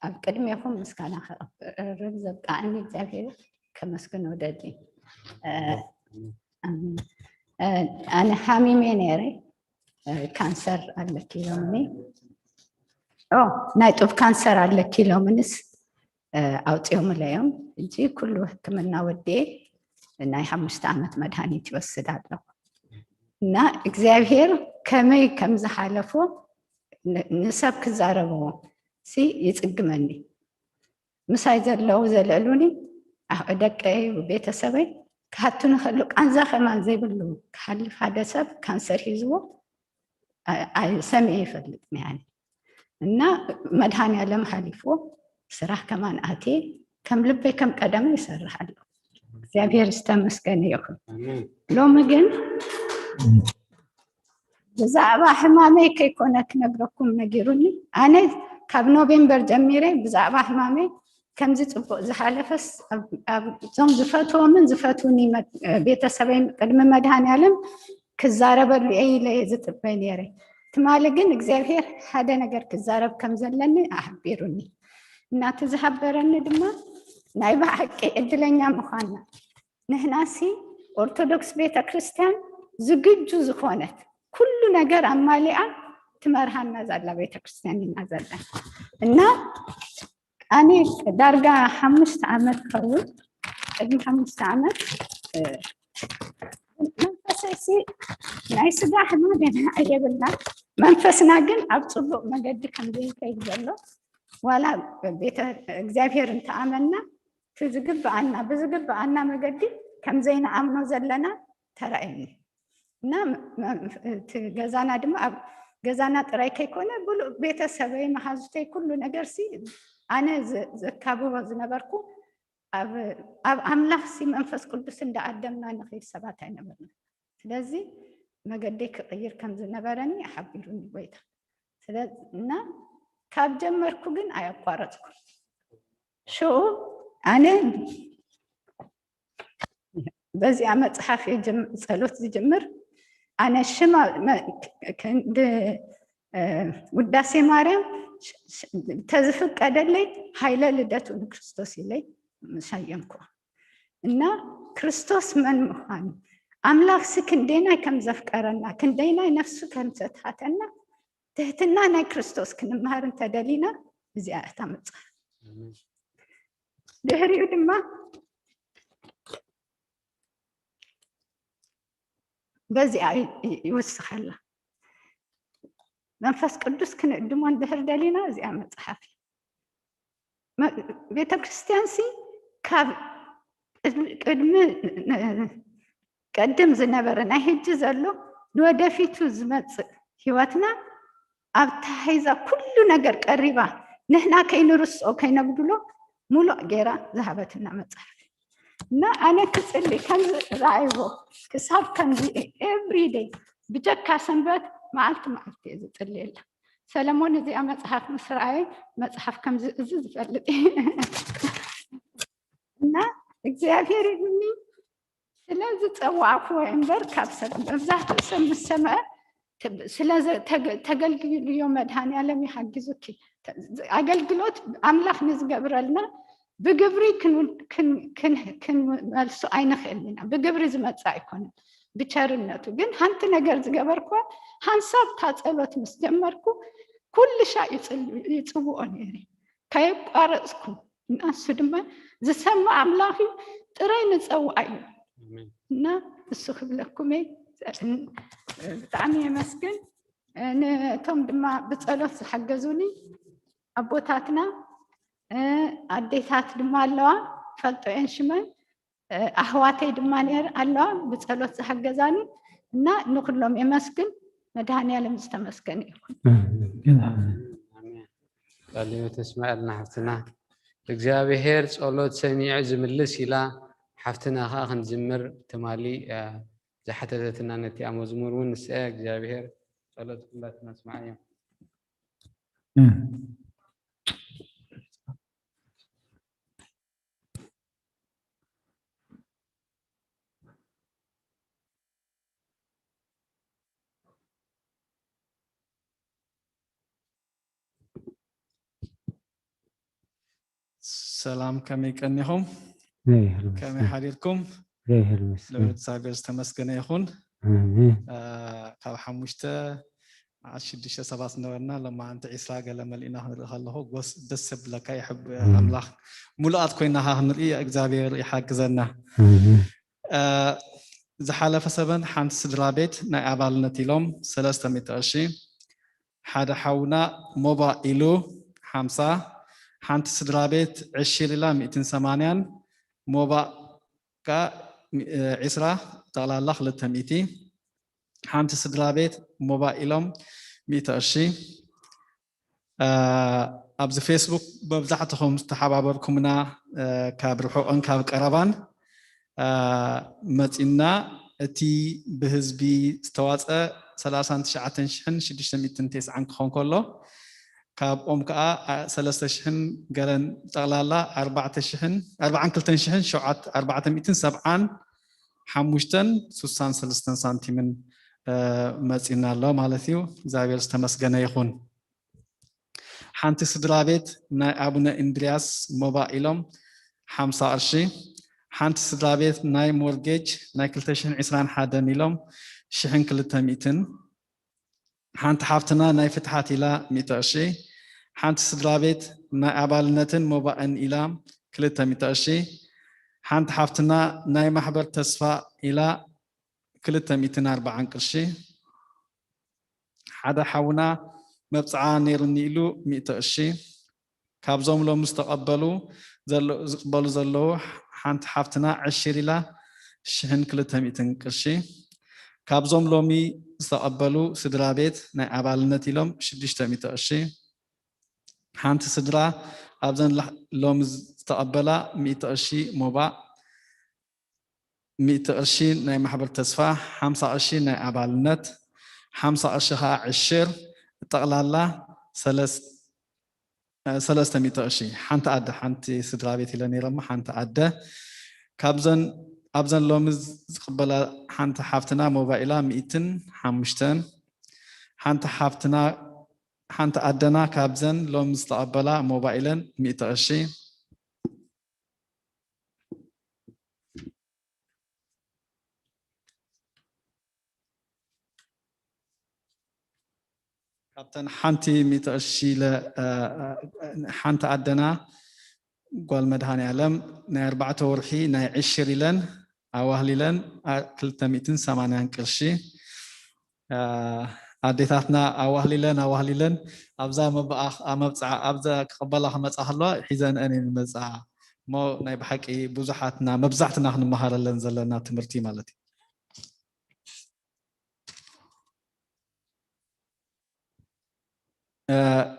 ኣብ ቅድሜኹም ምስጋና ከቕርብ ዘብቃዕኒ እግዚኣብሔር ከመስግኖ ደሊ። ኣነ ሓሚሜ ነይረ፣ ካንሰር ኣለኪ ኢሎምኒ። ናይ ጡብ ካንሰር ኣለኪ ኢሎምንስ ኣውፅኦምለይ እዮም። እዚ ኩሉ ሕክምና ወዲኤ ናይ ሓሙሽተ ዓመት መድሃኒት ይወስድ ኣለኹ እና እግዚኣብሔር ከመይ ከም ዝሓለፎ ንሰብ ክዛረብዎ ሲ ይፅግመኒ። ምሳይ ዘለዉ ዘልዕሉኒ ደቀይ፣ ቤተሰበይ ክሓቱኒ ከሉ ቃንዛ ከማን ዘይብሉ ክሓልፍ ሓደ ሰብ ካንሰር ሒዝዎ ሰሚዐ ይፈልጥ ያኒ እና መድሃኒ ኣለም ሓሊፍዎ ስራሕ ከማን ኣትየ ከም ልበይ ከም ቀደመ ይሰርሕ ኣለኹ። እግዚኣብሔር ዝተመስገነ ይኹን። ሎሚ ግን ብዛዕባ ሕማመይ ከይኮነ ክነግረኩም ነጊሩኒ። ኣነ ካብ ኖቬምበር ጀሚረ ብዛዕባ ሕማመይ ከምዚ ፅቡቅ ዝሓለፈስ እዞም ዝፈትዎምን ዝፈትውኒ ቤተሰበይ ቅድሚ መድሃኒኣለም ክዛረበሉ እየ ኢለ እየ ዝጥበይ ነይረ። ትማሊ ግን እግዚኣብሔር ሓደ ነገር ክዛረብ ከም ዘለኒ ኣሕቢሩኒ። እናቲ ዝሃበረኒ ድማ ናይ ብሓቂ እድለኛ ምዃንና ንሕናሲ ኦርቶዶክስ ቤተክርስትያን ዝግጁ ዝኾነት ኩሉ ነገር ኣማሊኣ ትመርሃና ዘላ ቤተክርስትያን ኢና ዘለና እና ኣነ ዳርጋ ሓሙሽተ ዓመት ክኸውን ቅድሚ ሓሙሽተ ዓመት መንፈሰይሲ ናይ ስጋ ሕማ ገና የብልና መንፈስና ግን ኣብ ፅቡቅ መገዲ ከም ዘይከይድ ዘሎ ዋላ ቤተ እግዚኣብሔር እንተኣመና እቲ ዝግብኣና ብዝግብኣና መገዲ ከም ዘይንኣምኖ ዘለና ተራእየኒ እና እቲ ገዛና ድማ ኣብ ገዛና ጥራይ ከይኮነ ብሉእ ቤተሰበይ መሃዙተይ ኩሉ ነገር ሲ ኣነ ዘካብቦ ዝነበርኩ ኣብ ኣምላኽ ሲ መንፈስ ቅዱስ እንዳኣደምና ንኸይድ ሰባት ኣይነበርና። ስለዚ መገደይ ክቕይር ከም ዝነበረኒ ሓቢሩኒ ጎይታ። እና ካብ ጀመርኩ ግን ኣየቋረፅኩ። ሽኡ ኣነ በዚኣ መፅሓፍ ጸሎት ዝጅምር ኣነ ሽማ ክንዲ ውዳሴ ማርያም ተዝፍቀደለይ ሃይለ ልደቱ ንክርስቶስ ኢለይ ሰየምኩ እና ክርስቶስ መን ምዃኑ ኣምላኽ ሲ ክንደይናይ ከም ዘፍቀረና ክንደይናይ ነፍሱ ከም ዘትሃተና ትህትና ናይ ክርስቶስ ክንምሃር እንተደሊና እዚኣ እታ መፅሓፍ ድሕሪኡ ድማ በዚኣ ይውስኸላ። መንፈስ ቅዱስ ክንእድሞ እንድሕር ደሊና እዚኣ መፅሓፍ ቤተ ክርስቲያን ሲ ካብ ቅድሚ ቀድም ዝነበረ ናይ ሕጂ ዘሎ ንወደፊቱ ዝመፅእ ህይወትና ኣብ ተሃይዛ ኩሉ ነገር ቀሪባ ንሕና ከይንርስኦ ከይነጉድሎ ሙሉእ ገይራ ዝሃበትና መፅሓፍ እና ኣነ ክፅሊ ከምዚ ረኣይዎ ክሳብ ከምዚ everyday ብጀካ ሰንበት መዓልቲ መዓልቲ እየ ዝፅልየላ። ሰለሞን እዚኣ መፅሓፍ ምስ ረኣየ መፅሓፍ ከምዚ እዚ ዝፈልጥ እዩ እና እግዚኣብሔር ይብኒ ስለ ዝፀዋዕክዎ እምበር ካብ ሰብ መብዛሕትኡ ሰብ ምስ ሰምዐ ስለ ተገልግልዮ መድሃኒ ዓለም ይሓግዙኪ። ኣገልግሎት ኣምላኽ ንዝገብረልና ብግብሪ ክንመልሶ ኣይንኽእልን ኢና። ብግብሪ ዝመፅእ ኣይኮነን፣ ብቸርነቱ ግን ሓንቲ ነገር ዝገበርኩዋ ሓንሳብ እታ ፀሎት ምስ ጀመርኩ ኩሉ ሻዕ ይፅውኦ ነይረ ከየቋረፅኩ። እና እሱ ድማ ዝሰምዕ ኣምላኽ እዩ፣ ጥራይ ንፀውዓ እዩ። እና እሱ ክብለኩም እየ። ብጣዕሚ የመስግን። ነቶም ድማ ብፀሎት ዝሓገዙኒ ኣቦታትና ኣዴታት ድማ ኣለዋ፣ ፈልጦ እየን ሽመን ኣህዋተይ ድማ ነር ኣለዋ ብፀሎት ዝሓገዛኒ እና ንኩሎም የመስግን። መድሃኒዓለም ዝተመስገነ ይኹን። ቃልዮት እስማኤልና ሓፍትና እግዚኣብሔር ጸሎት ሰሚዑ ዝምልስ ኢላ ሓፍትና ከዓ ክንዝምር ትማሊ ዝሓተተትና ነቲ መዝሙር እውን ንስአ እግዚኣብሔር ጸሎት ኩላትና ስማዓዮ። ሰላም ከመይ ቀኒኹም? ከመይ ሓዲርኩም? ልዑል እግዚኣብሔር ዝተመስገነ ይኹን። ካብ ሓሙሽተ መዓት ሽዱሽተ ሰባት ዝነበርና ሎማዓንቲ ዒስራ ገለ መሊእና ክንርኢ ከለኹ ጎስ ደስ ዘብለካ ይሕብ ኣምላኽ ሙሉኣት ኮይና ክንርኢ እግዚኣብሔር ይሓግዘና። ዝሓለፈ ሰበን ሓንቲ ስድራ ቤት ናይ ኣባልነት ኢሎም ሰለስተ ሚእቲ ቅርሺ ሓደ ሓውና ሞባእ ኢሉ ሓምሳ ሓንቲ ስድራ ቤት ዕሽር ኢላ ሚእትን ሰማንያን ሞባእ ከኣ ዒስራ ጠቕላላ ክልተ ሚእቲ ሓንቲ ስድራ ቤት ሞባእ ኢሎም ሚእቲ ቅርሺ ኣብዚ ፌስቡክ መብዛሕትኹም ዝተሓባበርኩምና ካብ ርሑቕን ካብ ቀረባን መፂና እቲ ብህዝቢ ዝተዋፀ ሰላሳን ትሽዓተን ሽሕን ሽዱሽተ ሚእትን ተስዓን ክኾን ከሎ ካብኦም ከዓ ሰለስተ ሽሕን ገለን ጠቕላላ ኣርባዕተ ሽሕን ኣርባዓን ክልተን ሽሕን ሸውዓተ ኣርባዕተ ሚእትን ሰብዓን ሓሙሽተን ሱሳን ሰለስተን ሳንቲምን መፂና ኣሎ ማለት እዩ። እግዚኣብሔር ዝተመስገነ ይኹን። ሓንቲ ስድራ ቤት ናይ ኣቡነ እንድርያስ ሞባእ ኢሎም ሓምሳ ቅርሺ፣ ሓንቲ ስድራ ቤት ናይ ሞርጌጅ ናይ ክልተ ሽሕን ዕስራን ሓደን ኢሎም ሽሕን ክልተ ሚእትን፣ ሓንቲ ሓፍትና ናይ ፍትሓት ኢላ ሚእቲ ቅርሺ፣ ሓንቲ ስድራ ቤት ናይ ኣባልነትን ሞባእን ኢላ ክልተ ሚእቲ ቅርሺ፣ ሓንቲ ሓፍትና ናይ ማሕበር ተስፋ ኢላ ክልተ ሚእትን ኣርባዓን ቅርሺ፣ ሓደ ሓውና መብፅዓ ነይሩኒ ኢሉ ሚእቲ ቅርሺ፣ ካብዞም ሎሚ ዝተቐበሉ ዝቕበሉ ዘለዉ ሓንቲ ሓፍትና ዕሽር ኢላ ሽሕን ክልተ ሚእትን ቅርሺ፣ ካብዞም ሎሚ ዝተቐበሉ ስድራ ቤት ናይ ኣባልነት ኢሎም ሽዱሽተ ሚእቲ ቅርሺ፣ ሓንቲ ስድራ ኣብዘን ሎሚ ዝተቐበላ ሚእቲ ቅርሺ ሞባእ፣ ሚእቲ ቅርሺ ናይ ማሕበር ተስፋ፣ ሓምሳ ቅርሺ ናይ ኣባልነት፣ ሓምሳ ቅርሺ ከዓ ዕሽር፣ ጠቕላላ ሰለስተ ሚእቲ ቅርሺ። ሓንቲ ኣደ፣ ሓንቲ ስድራ ቤት ኢለ ነይረ እሞ ሓንቲ ኣደ ካብዘን ኣብዘን ሎሚ ዝቕበላ ሓንቲ ሓፍትና ሞባይላ ሚእትን ሓሙሽተን፣ ሓንቲ ሓፍትና ሓንቲ ኣደና ካብዘን ሎሚ ዝተቐበላ ሞባይለን ሚእቲ ቅርሺ፣ ካብተን ሓንቲ ሚእቲ ቅርሺ ኢለ ሓንቲ ኣደና ጓል መድሃኔ ዓለም ናይ ኣርባዕተ ወርሒ ናይ ዕሽር ኢለን ኣዋህሊለን ክልተ ሚእትን ሰማንያን ቅርሺ ኣዴታትና ኣዋህሊለን ኣዋህሊለን ኣብዛ መብፅዓ ኣብዛ ክቐበላ ክመፃ ከለዋ ሒዘንአን እየን ዝመፅኣ እሞ ናይ ብሓቂ ብዙሓትና መብዛሕትና ክንመሃረለን ዘለና ትምህርቲ ማለት እዩ።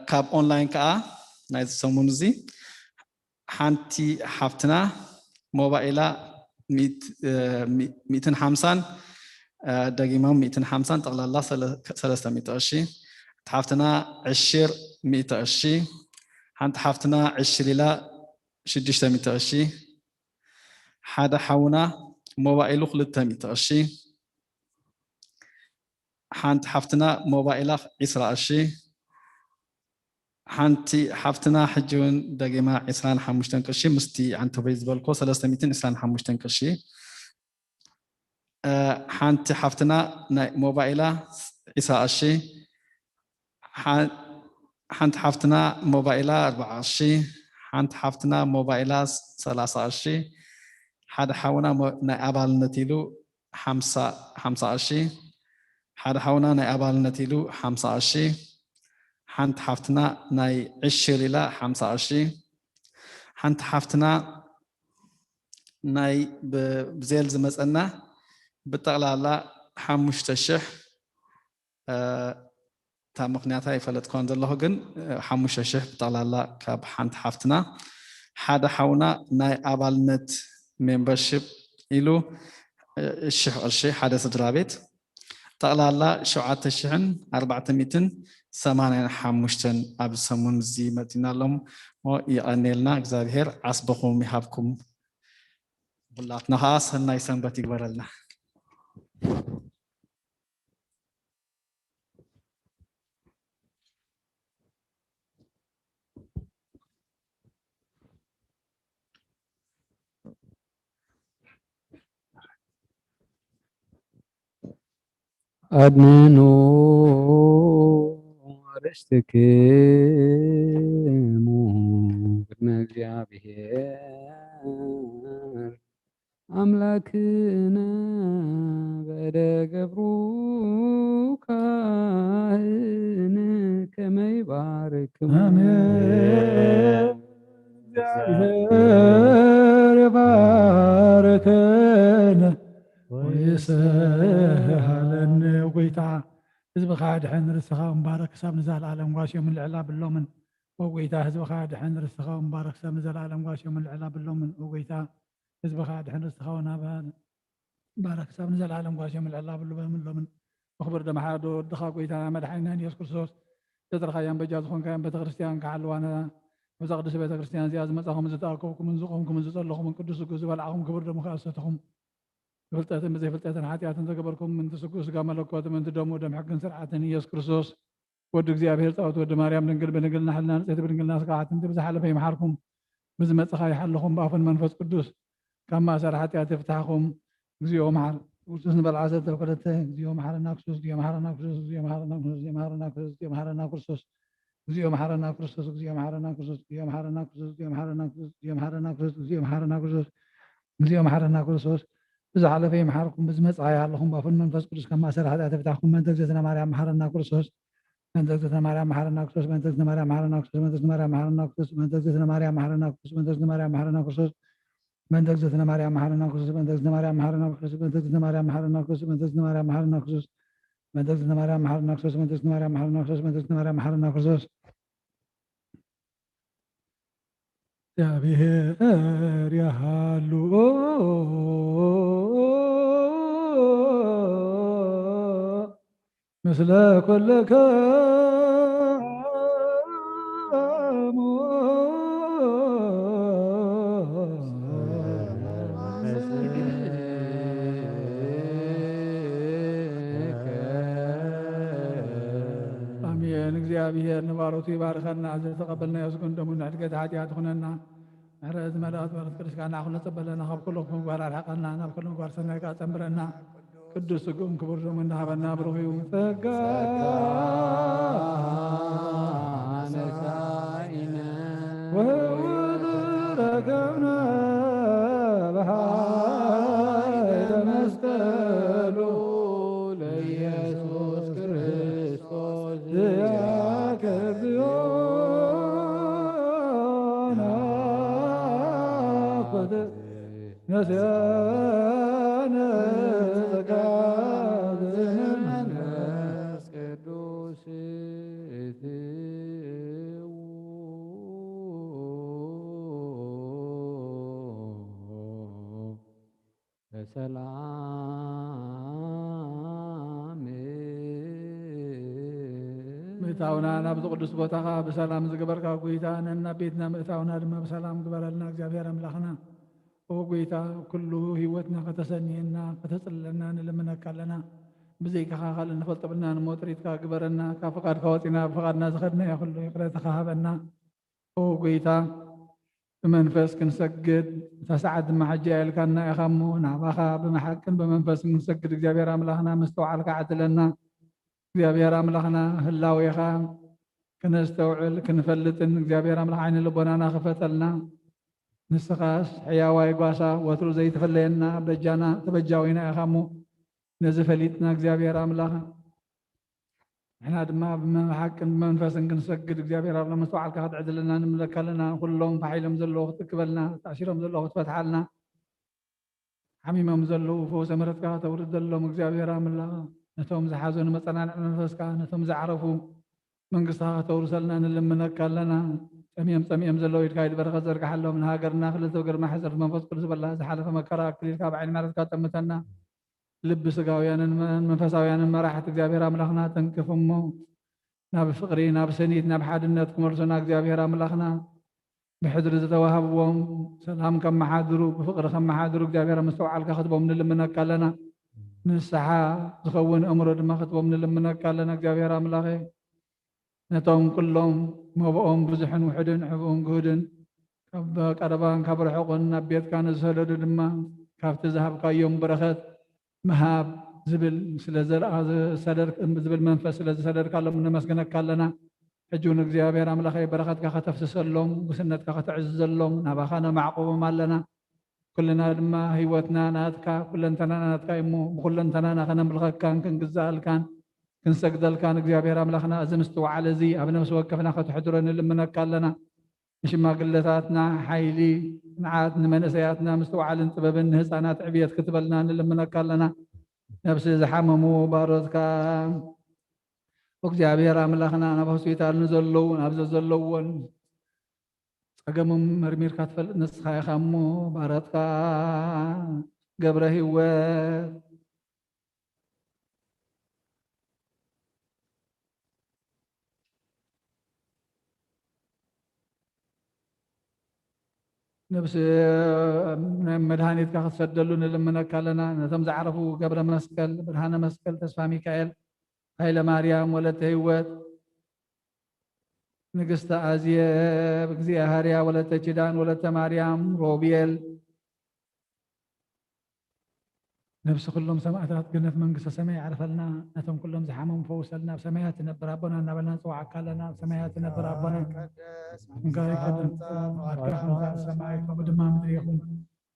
ካብ ኦንላይን ከዓ ናይዚ ሰሙን እዚ ሓንቲ ሓፍትና ሞባይላ ሚእትን ሓምሳን ደጊሞም ሚእትን ሓምሳን ጠቕላላ ሰለስተ ሚእቲ ቅርሺ። ሓንቲ ሓፍትና ዕሽር ሚእቲ ቅርሺ። ሓንቲ ሓፍትና ዕሽር ኢላ ሽዱሽተ ሚእቲ ቅርሺ። ሓደ ሓውና ሞባይሉ ክልተ ሚእቲ ቅርሺ። ሓንቲ ሓፍትና ሞባይላ ዒስራ ቅርሺ። ሓንቲ ሓፍትና ሕጂ እውን ደጊማ ዒስራን ሓሙሽተን ቅርሺ ምስቲ ዓንተቦይ ዝበልኮ ሰለስተ ሚእትን ዒስራን ሓሙሽተን ቅርሺ። ሓንቲ ሓፍትና ናይ ሞባይላ ዒስራ ቅርሺ። ሓንቲ ሓፍትና ሞባይላ ኣርባዓ ቅርሺ። ሓንቲ ሓፍትና ሞባይላ ሰላሳ ቅርሺ። ሓደ ሓውና ናይ ኣባልነት ኢሉ ሓምሳ ቅርሺ። ሓደ ሓውና ናይ ኣባልነት ኢሉ ሓምሳ ቅርሺ። ሓንቲ ሓፍትና ናይ ዕሽር ኢላ ሓምሳ ቅርሺ። ሓንቲ ሓፍትና ናይ ብዜል ዝመፀና ብጠቕላላ ሓሙሽተ ሽሕ። እታ ምኽንያታ ይፈለጥኳን ዘለኹ ግን ሓሙሽተ ሽሕ ብጠቕላላ ካብ ሓንቲ ሓፍትና። ሓደ ሓውና ናይ ኣባልነት ሜምበርሽፕ ኢሉ ሽሕ ቅርሺ ሓደ ስድራ ቤት። ጠቕላላ ሸውዓተ ሽሕን ኣርባዕተ ሚእትን ሰማንያን ሓሙሽተን ኣብ ሰሙን እዚ መፂና ኣሎም። ይቐኔልና እግዚኣብሔር ዓስብኹም ይሃብኩም። ሁላትና ከዓ ሰናይ ሰንበት ይግበረልና። ኣድንኑ ኣርእስትክሙ ቅድመ እግዚኣብሔር ኣምላክነ በደ ገብሩ ካህን ከመይ ባርክሙ። ኣሜን። እግዚኣብሔር ይባርክን ወይስሃለኒ። ጎይታ ህዝብኻ ድሕን ርስኻ ምባረክ ክሳብ ንዘለኣለም ጓስዮም ልዕላ ብሎምን። ጎይታ ህዝብኻ ድሕን ርስኻ ምባረክ ክሳብ ንዘለኣለም ጓስዮም ልዕላ ብሎምን። ጎይታ ህዝብኻ ድሕን ርስኻ ወናባል ባረክ ክሳብ ንዘለኣለም ጓስዮም ልዕላ ብሎምን። ብክብር ደም ሓደ ወድኻ ጎይታና መድሓኒናን ኢየሱስ ክርስቶስ ዘጥረኻያን በጃ ዝኾንካያን ቤተክርስትያን ክሓልዋና። ብዛ ቅድስቲ ቤተክርስትያን እዚኣ ዝመጻኹምን ዝተኣከብኩምን ዝቆምኩምን ዝጸለኹምን ቅዱስ ስግኡ ዝበላዕኹም ክቡር ደሙ ከኣ ዝሰተኹም ብፍልጠትን ብዘይፍልጠትን ሓጢኣትን ዘገበርኩም ምንቲ ስግኡ ስጋ መለኮት ምንቲ ደሙ ደም ሕግን ስርዓትን ኢየሱስ ክርስቶስ ወዲ እግዚኣብሔር ጻውት ወዲ ማርያም ድንግል ብድንግልና ሕልና ንጽሕቲ ብድንግልና ስጋ ሓትንቲ ብዝሓለፈ ይምሓርኩም። ብዝመጽኻ ይሓልኹም ብኣፉን መንፈስ ቅዱስ ካብ ማእሰር ሓጢኣት ይፍታሕኹም። እግዚኦ መሓር ክርስቶስ ንበልዓ ሰለስተ ክልተ። እግዚኦ መሓረና ክርስቶስ፣ እግዚኦ መሓረና ክርስቶስ፣ እግዚኦ መሓረና ክርስቶስ፣ እግዚኦ መሓረና ክርስቶስ፣ እግዚኦ መሓረና ክርስቶስ፣ እግዚኦ መሓረና ክርስቶስ፣ እግዚኦ መሓረና ክርስቶስ፣ እግዚኦ መሓረና ክርስቶስ፣ እግዚኦ መሓረና ክርስቶስ፣ እግዚኦ መሓረና ክርስቶስ፣ እግዚኦ መሓረና ክርስቶስ። ብዝሓለፈ ይምሓርኩም፣ ብዝመጽኣ ይሃለኹም፣ ባፉን መንፈስ ቅዱስ ከም ማእሰር ሓጢኣት ይፍታሕኩም። በእንተ እግዝእትነ ማርያም መሓረና ክርስቶስ፣ በእንተ እግዝእትነ ማርያም መሓረና ክርስቶስ፣ በእንተ እግዝእትነ ማርያም መሓረና ክርስቶስ፣ በእንተ እግዝእትነ ማርያም መሓረና ክርስቶስ፣ በእንተ እግዝእትነ ማርያም መሓረና ክርስቶስ፣ በእንተ እግዝእትነ ማርያም መሓረና ክርስቶስ፣ በእንተ እግዝእትነ ማርያም መሓረና ክርስቶስ፣ በእንተ እግዝእትነ ማርያም መሓረና ክርስቶስ፣ በእንተ እግዝእትነ ማርያም መሓረና ክርስቶስ፣ በእንተ እግዝእትነ ማርያም መሓረና ክርስቶስ፣ በእንተ እግዝእትነ ማርያም መሓረና ክርስቶስ፣ በእንተ እግዝእትነ ማርያም መሓረና ክርስቶስ። እግዚኣብሔር ያሃሉ ምስለ ኩልክሙ። ኣሜን። እግዚኣብሔር ንባሮቱ ይባርከና። ዝተቐበልናዮ ስግኡን ደሙን ንዕድገት ሓጢኣት ይኹነና። ምሕረት ዝመልአት በረከት ቅዱስ ቃና ኩሉ ጸበለና፣ ካብ ኩሉ ምግባር ኣርሕቀና፣ ናብ ኩሉ ምግባር ሰናይ ከኣ ጸንብረና። ቅዱስ ስግኡን ክቡር ደሙን እንዳሃበና ብሩኽ እዩ። ጸጋ ነሳኢነ ወውሉደ ከብነ ብሓይለ መስቀሉ ለኢየሱስ ክርስቶስ ያከብዮ ናፍቆት ነስያነ ጸጋ ዘመንፈስ ቅዱስ እትዉ በሰላም። ምእታውና ናብዚ ቅዱስ ቦታኻ ብሰላም ዝገበርካ ጐይታ፣ ነናብ ቤትና ምእታውና ድማ ብሰላም ግበረልና። እግዚኣብሔር ኣምላኽና፣ ኦ ጐይታ፣ ኩሉ ህይወትና ከተሰንየና፣ ከተጽልለና ንልምነካ ኣለና። ብዘይካኻ ካልእ ንፈልጠብልናን እሞ ጥሪትካ ግበረና። ካብ ፍቓድካ ወጺና ብፍቓድና ዝኸድናዮ ኩሉ ይቕረታኻ ሃበና። ኦ ጐይታ፣ ብመንፈስ ክንሰግድ እታ ሰዓት ድማ ሕጂ ኣየልካና ኢኻ እሞ፣ ናባኻ ብመሓቅን ብመንፈስን ክንሰግድ እግዚኣብሔር ኣምላኽና ምስትውዓልካ ዕድለና። እግዚኣብሔር ኣምላኽና፣ ህላዌኻ ክነስተውዕል ክንፈልጥን እግዚኣብሔር ኣምላኽ ዓይኒ ልቦናና ክፈተልና። ንስኻስ ሕያዋይ ጓሳ፣ ወትሩ ዘይትፍለየና በጃና ተበጃዊና ኢኻ እሞ፣ ነዚ ፈሊጥና እግዚኣብሔር ኣምላኽ ንሕና ድማ ብሓቅን ብመንፈስን ክንሰግድ እግዚኣብሔር ኣምላኽ መስተውዓልካ ክትዕድለና ንምለካ ኣለና። ኩሎም ፋሕ ኢሎም ዘለዉ ክትእክበልና፣ ተኣሲሮም ዘለዉ ክትፈትሓልና፣ ሓሚሞም ዘለዉ ፈውሰ ምሕረትካ ከተውርደሎም እግዚኣብሔር ኣምላኽ፣ ነቶም ዝሓዘኑ መጸናንዒ መንፈስካ፣ ነቶም ዝዓረፉ መንግስትኻ ከተውርሰልና ንልምነካ ኣለና። ጠምዮም ጸሚኦም ዘለዉ ኢድካ ኢድ በረኸት ዘርግሓሎም፣ ንሃገርና ክልተ ግርማ ሕጽርቲ መንፈስ ቅዱስ በላ፣ ዝሓለፈ መከራ ኣክሊልካ ብዓይኒ ምሕረትካ ጠምተና። ልቢ ስጋውያንን መ-፣ መንፈሳውያንን መራሕቲ እግዚኣብሔር ኣምላኽና ተንክፍ እሞ፣ ናብ ፍቕሪ፣ ናብ ስኒት፣ ናብ ሓድነት ክመልሱና እግዚኣብሔር ኣምላኽና ብሕድሪ ዝተዋህብዎም ሰላም ከመሓድሩ፣ ብፍቕሪ ከመሓድሩ እግዚኣብሔር ምስትውዓልካ ክትቦም ንልምነካ ኣለና። ንስሓ ዝኸውን ኣእምሮ ድማ ክትቦም ንልምነካ ኣለና። እግዚኣብሔር ኣምላኸ፣ ነቶም ኩሎም መብኦም ብዙሕን ውሑድን፣ ዕቡን ግሁድን፣ ካብ ቀረባን ካብ ርሑቕን ናብ ቤትካ ንዝሰደዱ ድማ ካብቲ ዝሃብካዮም በረኸት ምሃብ ዝብል ስለ ዘርኣ-፣ ዝሰደድ-፣ ዝብል መንፈስ ስለ ዝሰደድካሎም ነመስግነካ ኣለና። ሕጂ እውን እግዚኣብሔር ኣምላኸይ በረኸትካ ከተፍስሰሎም፣ ጉስነትካ ከተዕዝዘሎም፣ ናባኻ ነማዕቁቦም ኣለና። ኩልና ድማ ህይወትና ናትካ፣ ኩለንተናና ናትካ እዩ እሞ፣ ብኩለንተናና ከነምልኸካን ክንግዛኣልካን ክንሰግደልካን እግዚኣብሔር ኣምላኽና፣ እዚ ምስትውዓል እዚ ኣብ ነፍሲ ወከፍና ከተሕድሮ ንልምነካ ኣለና። ንሽማግለታትና ሓይሊ፣ ጽንዓት፣ ንመንእሰያትና ምስትውዓልን ጥበብን፣ ንህፃናት ዕብየት ክትበልና ንልምነካ ኣለና። ነብሲ ዝሓመሙ ባሮትካ እግዚኣብሔር ኣምላኽና፣ ናብ ሆስፒታል ንዘለዉ፣ ናብ ዘዘለዎን ጸገሞም መርሚርካ ትፈልጥ ንስኻ ኢኻ እሞ፣ ባሮትካ ገብረ ህይወት ነብሲ ናይ መድሃኒትካ ክትሰደሉ ንልምነካ ኣለና። ነቶም ዝዓረፉ ገብረ መስቀል፣ ብርሃነ መስቀል፣ ተስፋ ሚካኤል፣ ሃይለ ማርያም፣ ወለተ ህይወት፣ ንግስቲ ኣዜብ፣ እግዚኣብሃርያ፣ ወለተ ኪዳን፣ ወለተ ማርያም፣ ሮቤል፣ ነብሲ ኩሎም ሰማእታት ገነት መንግስተ ሰማይ ይዓርፈልና። ነቶም ኩሎም ዝሓመሙ ፈውሰልና። ኣብ ሰማያት ትነብር ኣቦና እናበልና ንጽውዓካ ኣለና። ኣብ ሰማያት ትነብር ኣቦና፣ ስምካ ይቀደስ፣ ምሕረትካ ትምጻእ፣ ፍቓድካ ከምቲ ኣብ ሰማይ ከምኡ ድማ ምድሪ ይኹን።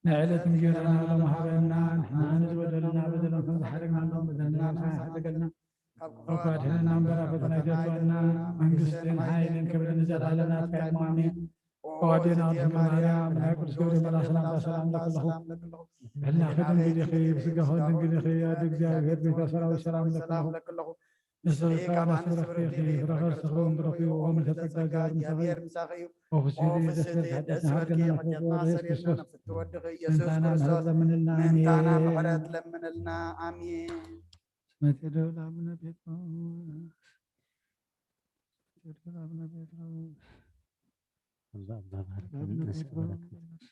ናይ ዕለት እንጌራና ሎሚ ሃበና። ንሕና ንዝበደሉና በደሎም ከም ዝሓደግናሎም በደልና ንስኻ ሓደገልና። ካብ ክፉ ኣድሕነና እምበር ኣብ ፈተና ኣይተእትወና። መንግስትን ሓይልን ክብርን ንዘለኣለም ናትካ እዩ። ኣሜን። ኦ ኣዴና ድንግል ማርያም፣ ናይ ቅዱስ ገብርኤል መልኣክ ሰላምታ ሰላም እብለኪ ኣለኹ። ብሕልናኺ ድንግል ኢኺ፣ ብስጋኺ ድንግል ኢኺ። ኣደ እግዚኣብሔር፣ ቤተ ሰራዊት ሰላም እብለኪ ኣለኹ። ንስኺ ካብ ኣንስቲ ብርኽቲ ኢኺ፣ ፍረ ከርስኺ እውን ብሩኽ እዩ። ኦ ምልዕተ ጸጋ፣ እግዚኣብሔር ምሳኺ እዩ። ኦ ፍስሕቲ፣ ደስ ይበልኪ፣ ሓጢኣትና ሓጢኣትና ኣስተሰርየልና፣ ነፍሲ እትወድኺ ኢየሱስ ክርስቶስ ምእንታና ምሕረት ለምንልና። ኣሜን። ኣሜን። ስመ ቴዎድሮስ አቡነ ጴጥሮስ። ቴዎድሮስ አቡነ ጴጥሮስ። አቡነ ጴጥሮስ።